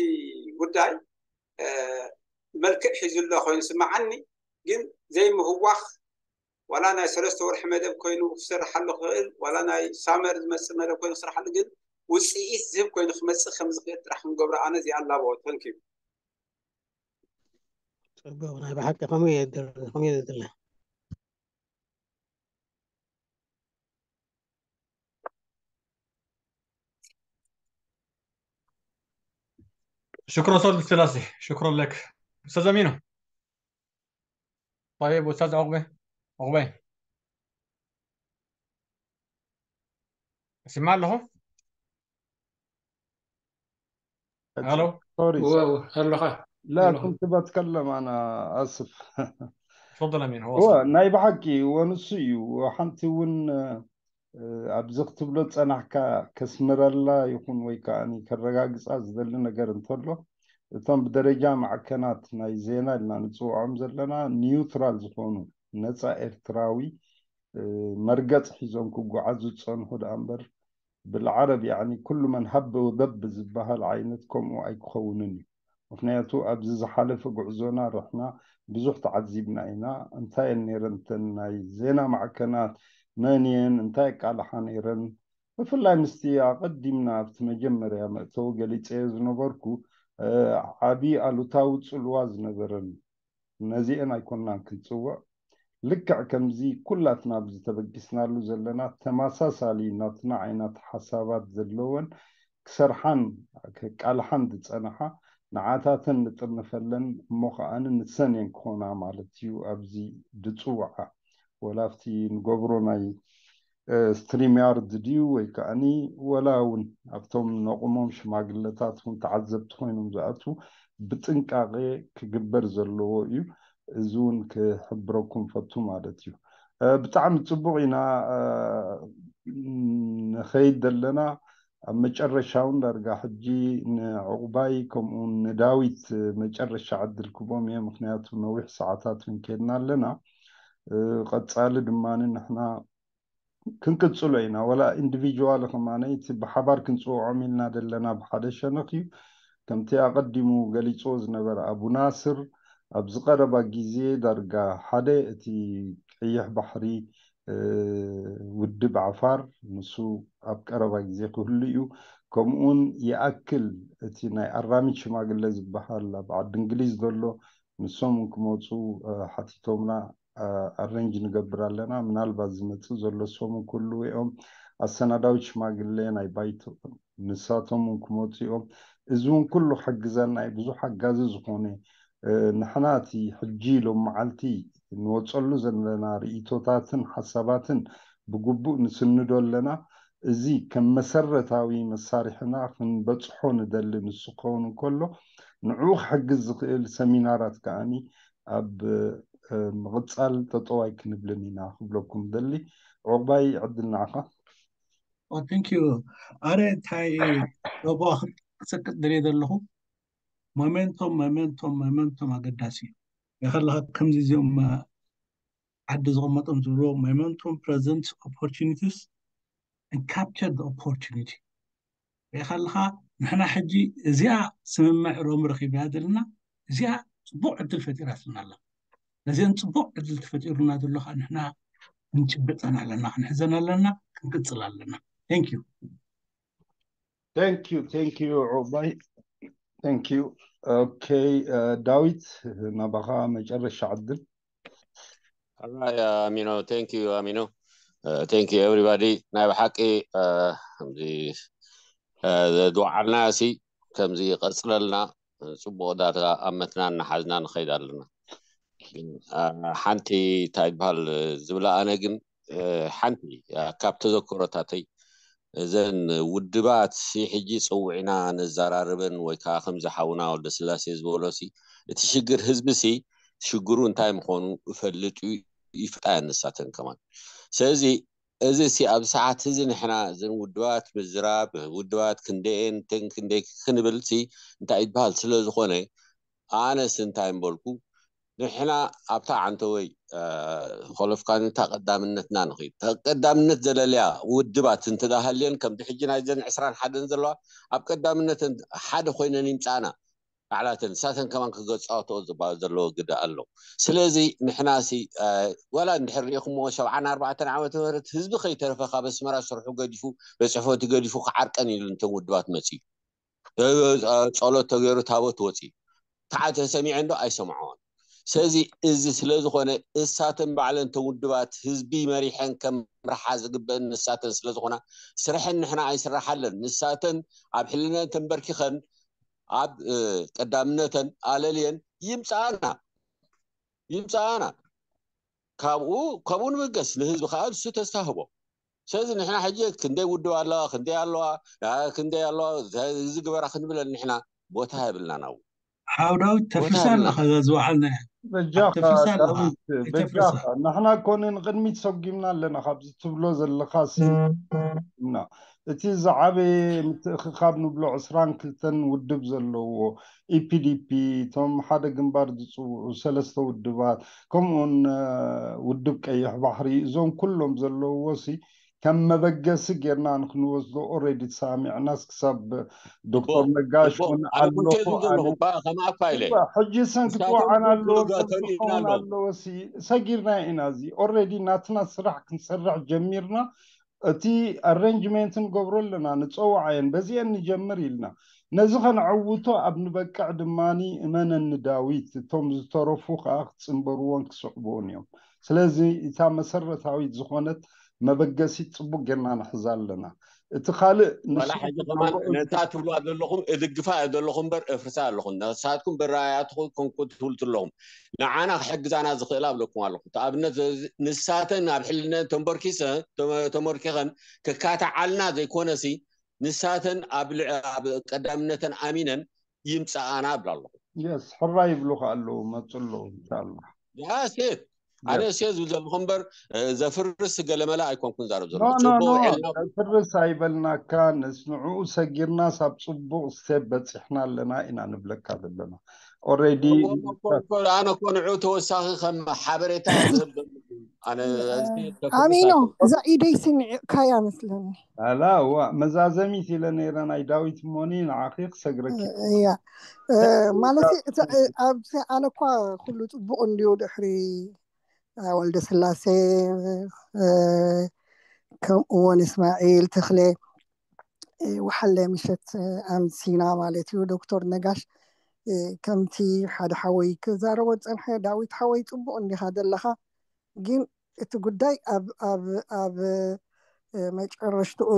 ጉዳይ መልክዕ ሒዙ ኣሎ ኮይኑ ስማዓኒ ግን ዘይምህዋኽ ዋላ ናይ ሰለስተ ወርሒ መደብ ኮይኑ ክሰርሓሉ ክኽእል ዋላ ናይ ሳመር ዝመፅእ መደብ ኮይኑ ክሰርሓሉ ግን ውፅኢት ዝህብ ኮይኑ ክመፅእ ከም ዝኽእል ጥራሕ ክንገብሮ ኣነ እዚኣ ኣላበወት ተንኪዩ ፅቡቅ ናይ ብሓቂ ከምኡ ከምኡ ዘድለ شكرا أستاذ سلاسي شكرا لك أستاذ أمينو طيب أستاذ عقبة عقبة اسمع له الو لا كنت بتكلم انا اسف تفضل امين هو ናይ ብሓቂ ወንሱ እዩ ሓንቲ እውን ኣብዚ ክትብሎ ዝፀናሕካ ከስምረላ ይኹን ወይ ከዓ ከረጋግፃ ዝደሊ ነገር እንተሎ እቶም ብደረጃ ማዕከናት ናይ ዜና ኢልና ንፅውዖም ዘለና ኒውትራል ዝኾኑ ነፃ ኤርትራዊ መርገፅ ሒዞም ክጓዓዙ ዝፀንሑ ደኣ እምበር ብልዓረብ ያኒ ኩሉ መን ሀብ ወደብ ዝበሃል ዓይነት ከምኡ ኣይክኸውንን እዩ ምክንያቱ ኣብዚ ዝሓለፈ ጉዕዞና ርሕና ብዙሕ ተዓዚብና ኢና እንታይ ነይረን እተን ናይ ዜና ማዕከናት መን እየን እንታይ ኣቃልሓ ነይረን ብፍላይ ምስቲ ኣቐዲምና ኣብቲ መጀመርያ መእተዊ ገሊፀዮ ዝነበርኩ ዓብዪ ኣሉታዊ ፅልዋ ዝነበረን ነዚአን ኣይኮናን ክንፅውዕ ልክዕ ከምዚ ኩላትና ኣብዚ ተበጊስናሉ ዘለና ተመሳሳሊ ናትና ዓይነት ሓሳባት ዘለወን ክሰርሓን ከቃልሓን ዝፀንሓ ንዓታተን ንጥርንፈለን እሞ ከዓኒ ንሰን እየን ክኾና ማለት እዩ ኣብዚ ዝፅውዓ ወላ ኣብቲ ንገብሮ ናይ ስትሪም ያርድ ድዩ ወይ ከዓኒ ወላ እውን ኣብቶም ነቑሞም ሽማግለታት እውን ተዓዘብቲ ኮይኖም ዝኣትዉ ብጥንቃቄ ክግበር ዘለዎ እዩ እዚ እውን ክሕብረኩም ፈቱ ማለት እዩ ብጣዕሚ ፅቡቅ ኢና ንኸይድ ዘለና ኣብ መጨረሻ እውን ዳርጋ ሕጂ ንዕቑባይ ከምኡ ንዳዊት መጨረሻ ዕድል ክቦም እየ ምክንያቱ ነዊሕ ሰዓታት እውን ከድና ኣለና ቀፃሊ ድማ ንሕና ክንቅጽሎ ኢና። ወላ ኢንዲቪጁዋል ከማነ እቲ ብሓባር ክንጽውዖም ኢልና ዘለና ብሓደ ሸነኽ እዩ። ከምቲ ኣቐዲሙ ገሊጽዎ ዝነበረ ኣቡ ናስር፣ ኣብዚ ቀረባ ግዜ ዳርጋ ሓደ እቲ ቀይሕ ባሕሪ ውድብ ዓፋር ንሱ ኣብ ቀረባ ግዜ ክህሉ እዩ። ከምኡውን ይኣክል እቲ ናይ ኣራሚት ሽማግለ ዝበሃል ኣብ ዓዲ እንግሊዝ ዘሎ ንሶም ክመፁ ሓቲቶምና ኣረንጅ ንገብር ኣለና። ምናልባት ዝመፅእ ዘሎ ሰሙን ክህልዉ እዮም። ኣሰናዳዊት ሽማግለ ናይ ባይቶ ንሳቶም እውን ክመፁ እዮም። እዚ እውን ኩሉ ክሕግዘና እዩ። ብዙሕ ሓጋዚ ዝኾነ ንሕና እቲ ሕጂ ሎም መዓልቲ ንወፀሉ ዘለና ርእቶታትን ሓሳባትን ብግቡእ ንስንዶ ኣለና። እዚ ከም መሰረታዊ መሳርሕና ክንበፅሖ ንደሊ። ንሱ ክኸውን እንከሎ ንዕኡ ክሕግዝ ዝኽእል ሰሚናራት ከዓኒ ኣብ ምቕፃል ጠጠዋይ ክንብልን ኢና ክብለኩም ደሊ። ዕቑባይ ዕድል ንዓኻ። Thank you። ኣረ እንታይ ሮቦ ክሰቅጥ ደልየ ዘለኹ ሞሜንቶም ሞሜንቶም ሞሜንቶም ኣገዳሲ እዩ። ከለካ ከምዚ እዚኦም ዓዲ ዝቕመጦም ዝብልዎ momentum presents opportunities and capture the opportunity። ሪኢኻ ኣለኻ ንሕና ሕጂ እዚኣ ስምምዕ ሮም ረኺብና ዘለና እዚኣ ፅቡቕ ዕድል ፈጢራትና ኣላ። ነዚአን ፅቡቕ ዕድል ተፈጢሩና ዘሎ ከዓ ንሕና ክንጭብጠን ኣለና፣ ክንሕዘን ኣለና፣ ክንቅፅል ኣለና። Thank you። Thank you, thank you, ዑባይ። Thank you. Okay, ዳዊት ናባኻ መጨረሻ ዕድል። Alright, ኣሚኖ፣ thank you ኣሚኖ። Thank you everybody። ናይ ብሓቂ ከምዚ ዝወዓልና ሲ ከምዚ ይቐፅለልና። ፅቡቕ ዳታ ኣመትና እናሓዝና ንኸይድ ኣለና። ሓንቲ እንታይ ይበሃል ዝብላ ኣነ ግን ሓንቲ ካብ ተዘክሮታተይ እዘን ውድባት ሲ ሕጂ ፀዊዕና ነዘራርበን ወይ ከዓ ከምዚ ሓውና ወልደስላሴ ዝበሎ ሲ እቲ ሽግር ህዝቢ ሲ ሽግሩ እንታይ ምዃኑ እፈልጥ እዩ ይፍጣ ንሳተን ከማን። ስለዚ እዚ ሲ ኣብ ሰዓት እዚ ንሕና እዘን ውድባት ምዝራብ ውድባት ክንደየን ክንደይ ክንብል ሲ እንታይ ይበሃል ስለ ዝኾነ ኣነስ እንታይ እምበልኩ ንሕና ኣብታ ዓንተወይ ኮለፍካንታ ቀዳምነትና ንኽድ ቀዳምነት ዘለለያ ውድባት እንትዳሃልየን ከምዚ ሕጂ ናይዘን ዕስራን ሓደን ዘለዋ ኣብ ቀዳምነተን ሓደ ኮይነን ይምፃና ባዕላተን ንሳተን ከማን ክገፃወተኦ ዘለዎ ግደ ኣሎ። ስለዚ ንሕና ሲ ዋላ እንድሕር ሪኢኹምዎ ሸብዓን ኣርባዕተን ዓመተ ምህረት ህዝቢ ከይተረፈ ካብ ኣስመራ ስርሑ ገዲፉ በፅሕፈቱ ገዲፉ ክዓርቀን ኢሉ እንተን ውድባት መፅዩ ጸሎት ተገይሩ ታቦት ወፂ ተዓ ተሰሚዐ እንዶ ኣይሰምዖን። ስለዚ እዚ ስለ ዝኾነ እሳተን ባዕለን ተውድባት ህዝቢ መሪሐን ከምርሓ ዝግበአን ንሳተን ስለ ዝኾና ስርሐን ንሕና ኣይስራሓለን። ንሳተን ኣብ ሕልነን ተንበርኪኸን ኣብ ቀዳምነተን ኣለልየን ይምፃኣና ይምፃኣና ካብኡ ካብኡ ንብገስ ንህዝቢ ከዓ ንሱ ተስፋ ህቦ። ስለዚ ንሕና ሕጂ ክንደይ ውድብ ኣለዋ ክንደይ ኣለዋ ክንደይ ኣለዋ እዚ ግበራ ክንብለን ንሕና ቦታ የብልናን ኣብኡ። ሓው ዳዊት ተፍርሳ ኣለኻ እዛ ዝወዓልና እያ። በጃኻ ተፍርሳ ኣለኻ ዳዊት በጃኻ። ኣይተፍርሳ። ንሕና ኮነ ንቕድሚት ሰጒምና ኣለና ካብዚ ትብሎ ዘለኻ ሲ እና እቲ ዝዓበየ ምትእኽኻብ ንብሎ ዕስራን ክልተን ውድብ ዘለዎ ኢፒዲፒ እቶም ሓደ ግንባር ዝፅውዑ ሰለስተ ውድባት ከምኡውን ውድብ ቀይሕ ባሕሪ እዞም ኩሎም ዘለውዎ ሲ ከም መበገሲ ጌርና ንክንወስዶ ኦሬዲ ተሰማሚዕናስ ክሳብ ዶክተር ነጋሽ እውን ኣለኹ ኣነ ከማእኳ ኢለ ሕጂ ሰን ንሳቶም ክትወዓና ግን ኣለዎ ክልጋ ተሪእና ክኸውን ኣሎ። ኣለዎ ሲ ሰጊርና ኢና እዚ ኦሬዲ ናትና ስራሕ ክንሰርሕ ጀሚርና እቲ ኣሬንጅመንት ንገብሮ ኣለና ንፀዋዓየን በዚአን ንጀምር ኢልና ነዚ ከነዕውቶ ኣብ ንበቅዕ ድማ እመነኒ ዳዊት እቶም ዝተረፉ ከዓ ክፅንበርዎን ክስዕብዎን እዮም ስለዚ እታ መሰረታዊት ዝኾነት መበገሲት ፅቡቅ ጌርና ንሕዛ ኣለና እቲ ካልእ ዋላ ሕጂ ከማን ነታ ትብልዋ ዘለኹም እድግፋ እየ ዘለኹ እምበር እፍርሳ ኣለኹም ነሳትኩም በራያትኹ ኮንኩ ትብሉ ኣለኹም ንዓና ክሕግዛና ዝኽእል ኣብለኩም ኣለኹ ኣብነት ንሳተን ኣብ ሕልነን ተንበርኪሰ ተመርኪኸን ክካታዓልና ዘይኮነሲ ንሳተን ኣብ ቀዳምነተን ኣሚነን ይምፅኣና እብላ ኣለኹ የስ ሕራ ይብሉካ ኣለዉ መፁ ኣለዉ እንሻላ ያ ሴት ኣነ ሴት ዝብል ዘለኹ እምበር ዘፍርስ ገለመለ ኣይኮንኩን ዛረብ ዘሎ ኖ ኖ ኖ ዘፍርስ ኣይበልናካ ንስ ንዕኡ ሰጊርናስ ኣብ ፅቡቅ ስቴፕ በፂሕና ኣለና ኢና ንብለካ ዘለና ኦሬዲ ኣነ እኮ ንዑ ተወሳኺ ከም ሓበሬታ ዝህብ ዘለኹ ኣነ ኣሚኖ፣ እዛ ኢደይ ስኒዕካያ መስለኒ። ኣላ እዋ መዛዘሚት ኢለ ነይረ ናይ ዳዊት እሞኒ ንዓኺ ክሰግረኪ። እያ ማለት ኣብዚ ኣነ እኳ ኩሉ ፅቡቅ እንዲዩ ድሕሪ ወልደ ስላሴ ከምኡ እውን እስማዒል ተክለ ወሓለ ምሸት ኣምሲና ማለት እዩ። ዶክተር ነጋሽ ከምቲ ሓደ ሓወይ ክዛረቦ ዝፀንሐ ዳዊት ሓወይ ፅቡቅ እንዲኻ ዘለኻ፣ ግን እቲ ጉዳይ ኣብ መጨረሽትኡ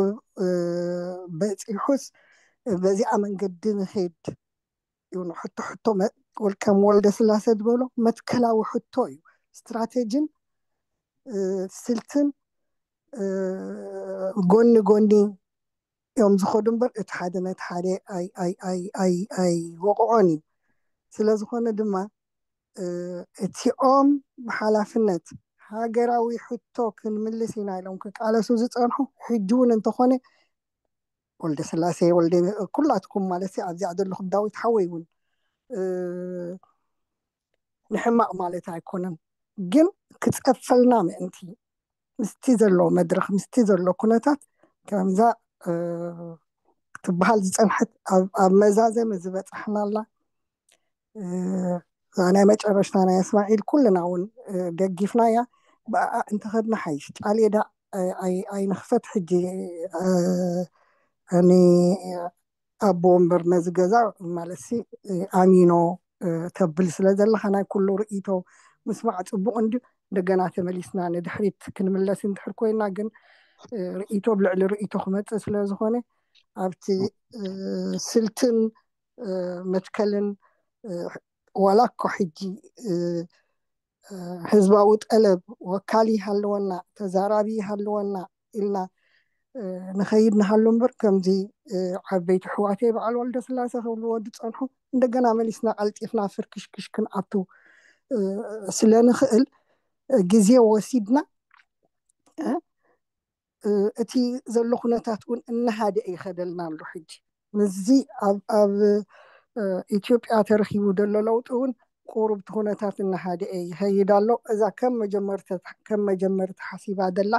በፂሑስ በዚኣ መንገዲ ንኸይድ እዩ። ሕቶ ሕቶ ከም ወልደ ስላሴ ዝበሎ መትከላዊ ሕቶ እዩ። ስትራቴጂን ስልትን ጎኒ ጎኒ እዮም ዝኸዱ እምበር እቲ ሓደ ነቲ ሓደ ኣይወቕዖን እዩ። ስለዝኾነ ድማ እቲኦም ብሓላፍነት ሃገራዊ ሕቶ ክንምልስ ኢና ኢሎም ክቃለሱ ዝፀንሑ ሕጂ እውን እንተኾነ ወልደ ስላሴ ወልደ ኩላትኩም ማለት ኣብዚኣ ዘለኹም ዳዊት ሓወይ እውን ንሕማቕ ማለት ኣይኮነን፣ ግን ክፀፈልና ምእንቲ ምስቲ ዘሎ መድረኽ ምስቲ ዘሎ ኩነታት ከምዛ ክትበሃል ዝፀንሐት ኣብ መዛዘሚ ዝበፃሕናላ እዛ ናይ መጨረሽታ ናይ እስማዒል ኩልና እውን ደጊፍናያ ብኣ እንተኸድና ሓይሽ ጫሌዳ ኣይንኽፈት ሕጂ እኒ ኣቦ ወንበር ነዚ ገዛ ማለት ኣሚኖ ተብል ስለ ዘለካ ናይ ኩሉ ርእይቶ ምስማዕ ፅቡቅ እንድዩ። እንደገና ተመሊስና ንድሕሪት ክንምለስ እንድሕር ኮይና ግን ርእይቶ ብልዕሊ ርእይቶ ክመፅእ ስለ ዝኾነ ኣብቲ ስልትን መትከልን ዋላ እኮ ሕጂ ህዝባዊ ጠለብ ወካሊ ይሃልወና ተዛራቢ ይሃልወና ኢልና ንኸይድ ንሃሉ እምበር ከምዚ ዓበይቲ ኣሕዋተይ በዓል ወልደ ስላሴ ክብልዎ ዝፀንሑ እንደገና መሊስና ቀልጢፍና ፍርክሽክሽ ክንኣቱ ስለ ንኽእል ግዜ ወሲድና እቲ ዘሎ ኩነታት እውን እናሃደአ ይኸደልና ኣሎ። ሕጂ ምስዚ ኣብ ኢትዮጵያ ተረኺቡ ዘሎ ለውጢ እውን ቁሩብ እቲ ኩነታት እናሃደአ ይኸይድ ኣሎ። እዛ ከም መጀመርታ ሓሲባ ዘላ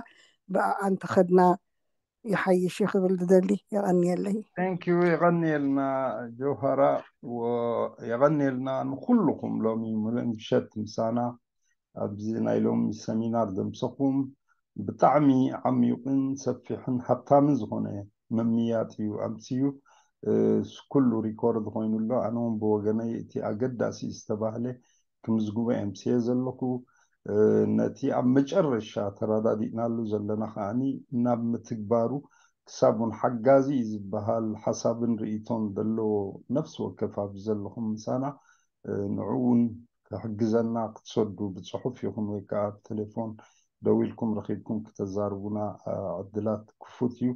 ብኣኣ እንተኸድና ይሓይሽ ክብል ዝደሊ። የቐንየለይ። Thank you። የቐንየልና ጆሃራ፣ የቐንየልና ንኩልኹም ሎሚ ምሸት ምሳና ኣብዚ ናይ ሎሚ ሰሚናር ዘምሰኹም ብጣዕሚ ዓሚቑን ሰፊሕን ሃብታምን ዝኾነ ምምያጥ እዩ ኣምስዩ። ኩሉ ሪኮርድ ኮይኑ ኣሎ። ኣነ እውን ብወገነይ እቲ ኣገዳሲ ዝተባህለ ክምዝግቦ ኣምስየ ዘለኹ። ነቲ ኣብ መጨረሻ ተረዳዲእናሉ ዘለና ከዓኒ ናብ ምትግባሩ ክሳብ እውን ሓጋዚ እዩ ዝበሃል ሓሳብን ርእይቶን ዘለዎ ነፍሲ ወከፍ ኣብዚ ዘለኹም ምሳና ንዕኡ እውን ክሕግዘና ክትሰዱ ብፅሑፍ ይኹን ወይ ከዓ ብቴሌፎን ደዊልኩም ረኺብኩም ክተዛርቡና ዕድላት ክፉት እዩ።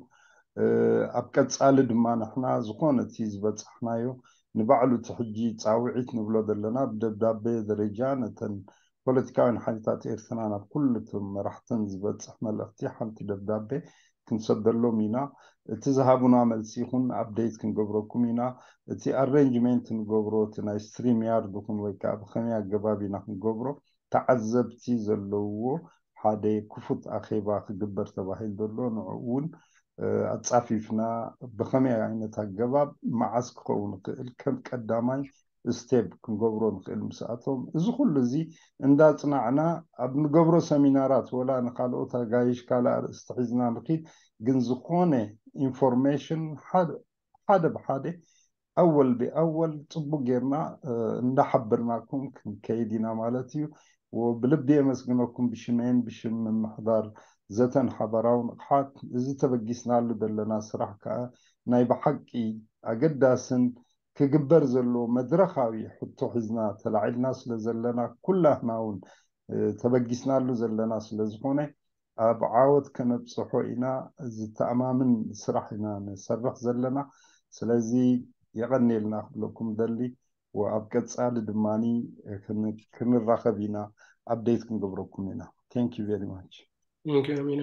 ኣብ ቀፃሊ ድማ ንሕና ዝኾነ እቲ ዝበፃሕናዮ ንባዕሉ እቲ ሕጂ ፃውዒት ንብሎ ዘለና ብደብዳቤ ደረጃ ነተን ፖለቲካውያን ሓይልታት ኤርትራ ናብ ኩሉ እቶም መራሕተን ዝበፅሕ መልእኽቲ ሓንቲ ደብዳቤ ክንሰደሎም ኢና። እቲ ዝሃቡና መልሲ ይኹን ኣፕዴት ክንገብረኩም ኢና። እቲ ኣሬንጅመንት ንገብሮ እቲ ናይ ስትሪም ያርድ ይኹን ወይ ከዓ ብኸመይ ኣገባብ ኢና ክንገብሮ ተዓዘብቲ ዘለውዎ ሓደ ክፉት ኣኼባ ክግበር ተባሂሉ ዘሎ ንዕኡ እውን ኣፃፊፍና ብኸመይ ዓይነት ኣገባብ መዓስ ክኸውን ይኽእል ከም ቀዳማይ ስቴፕ ክንገብሮ ንኽእል ምስኣቶም እዚ ኩሉ እዚ እንዳፅናዕና ኣብ ንገብሮ ሰሚናራት ወላ ንካልኦት ኣጋይሽ ካልእ ኣርእስቲ ሒዝና ንኪድ ግን ዝኾነ ኢንፎርሜሽን ሓደ ብሓደ ኣወል ብኣወል ፅቡቅ ጌርና እንዳሓበርናኩም ክንከይድ ኢና ማለት እዩ። ብልቢ የመስግነኩም ብሽመይን ብሽም ምምሕዳር ዘተን ሓበራዊ ንቕሓት እዚ ተበጊስናሉ ዘለና ስራሕ ከዓ ናይ ብሓቂ ኣገዳስን ክግበር ዘለዎ መድረኻዊ ሕቶ ሒዝና ተላዒልና ስለ ዘለና ኩላህና እውን ተበጊስናሉ ዘለና ስለ ዝኾነ ኣብ ዓወት ከነብፅሖ ኢና ዝተኣማምን ስራሕ ኢና ንሰርሕ ዘለና። ስለዚ የቐንየልና ክብለኩም ደሊ ወኣብ ቀፃሊ ድማ ክንራኸብ ኢና ኣፕዴት ክንገብረኩም ኢና። Thank you very much።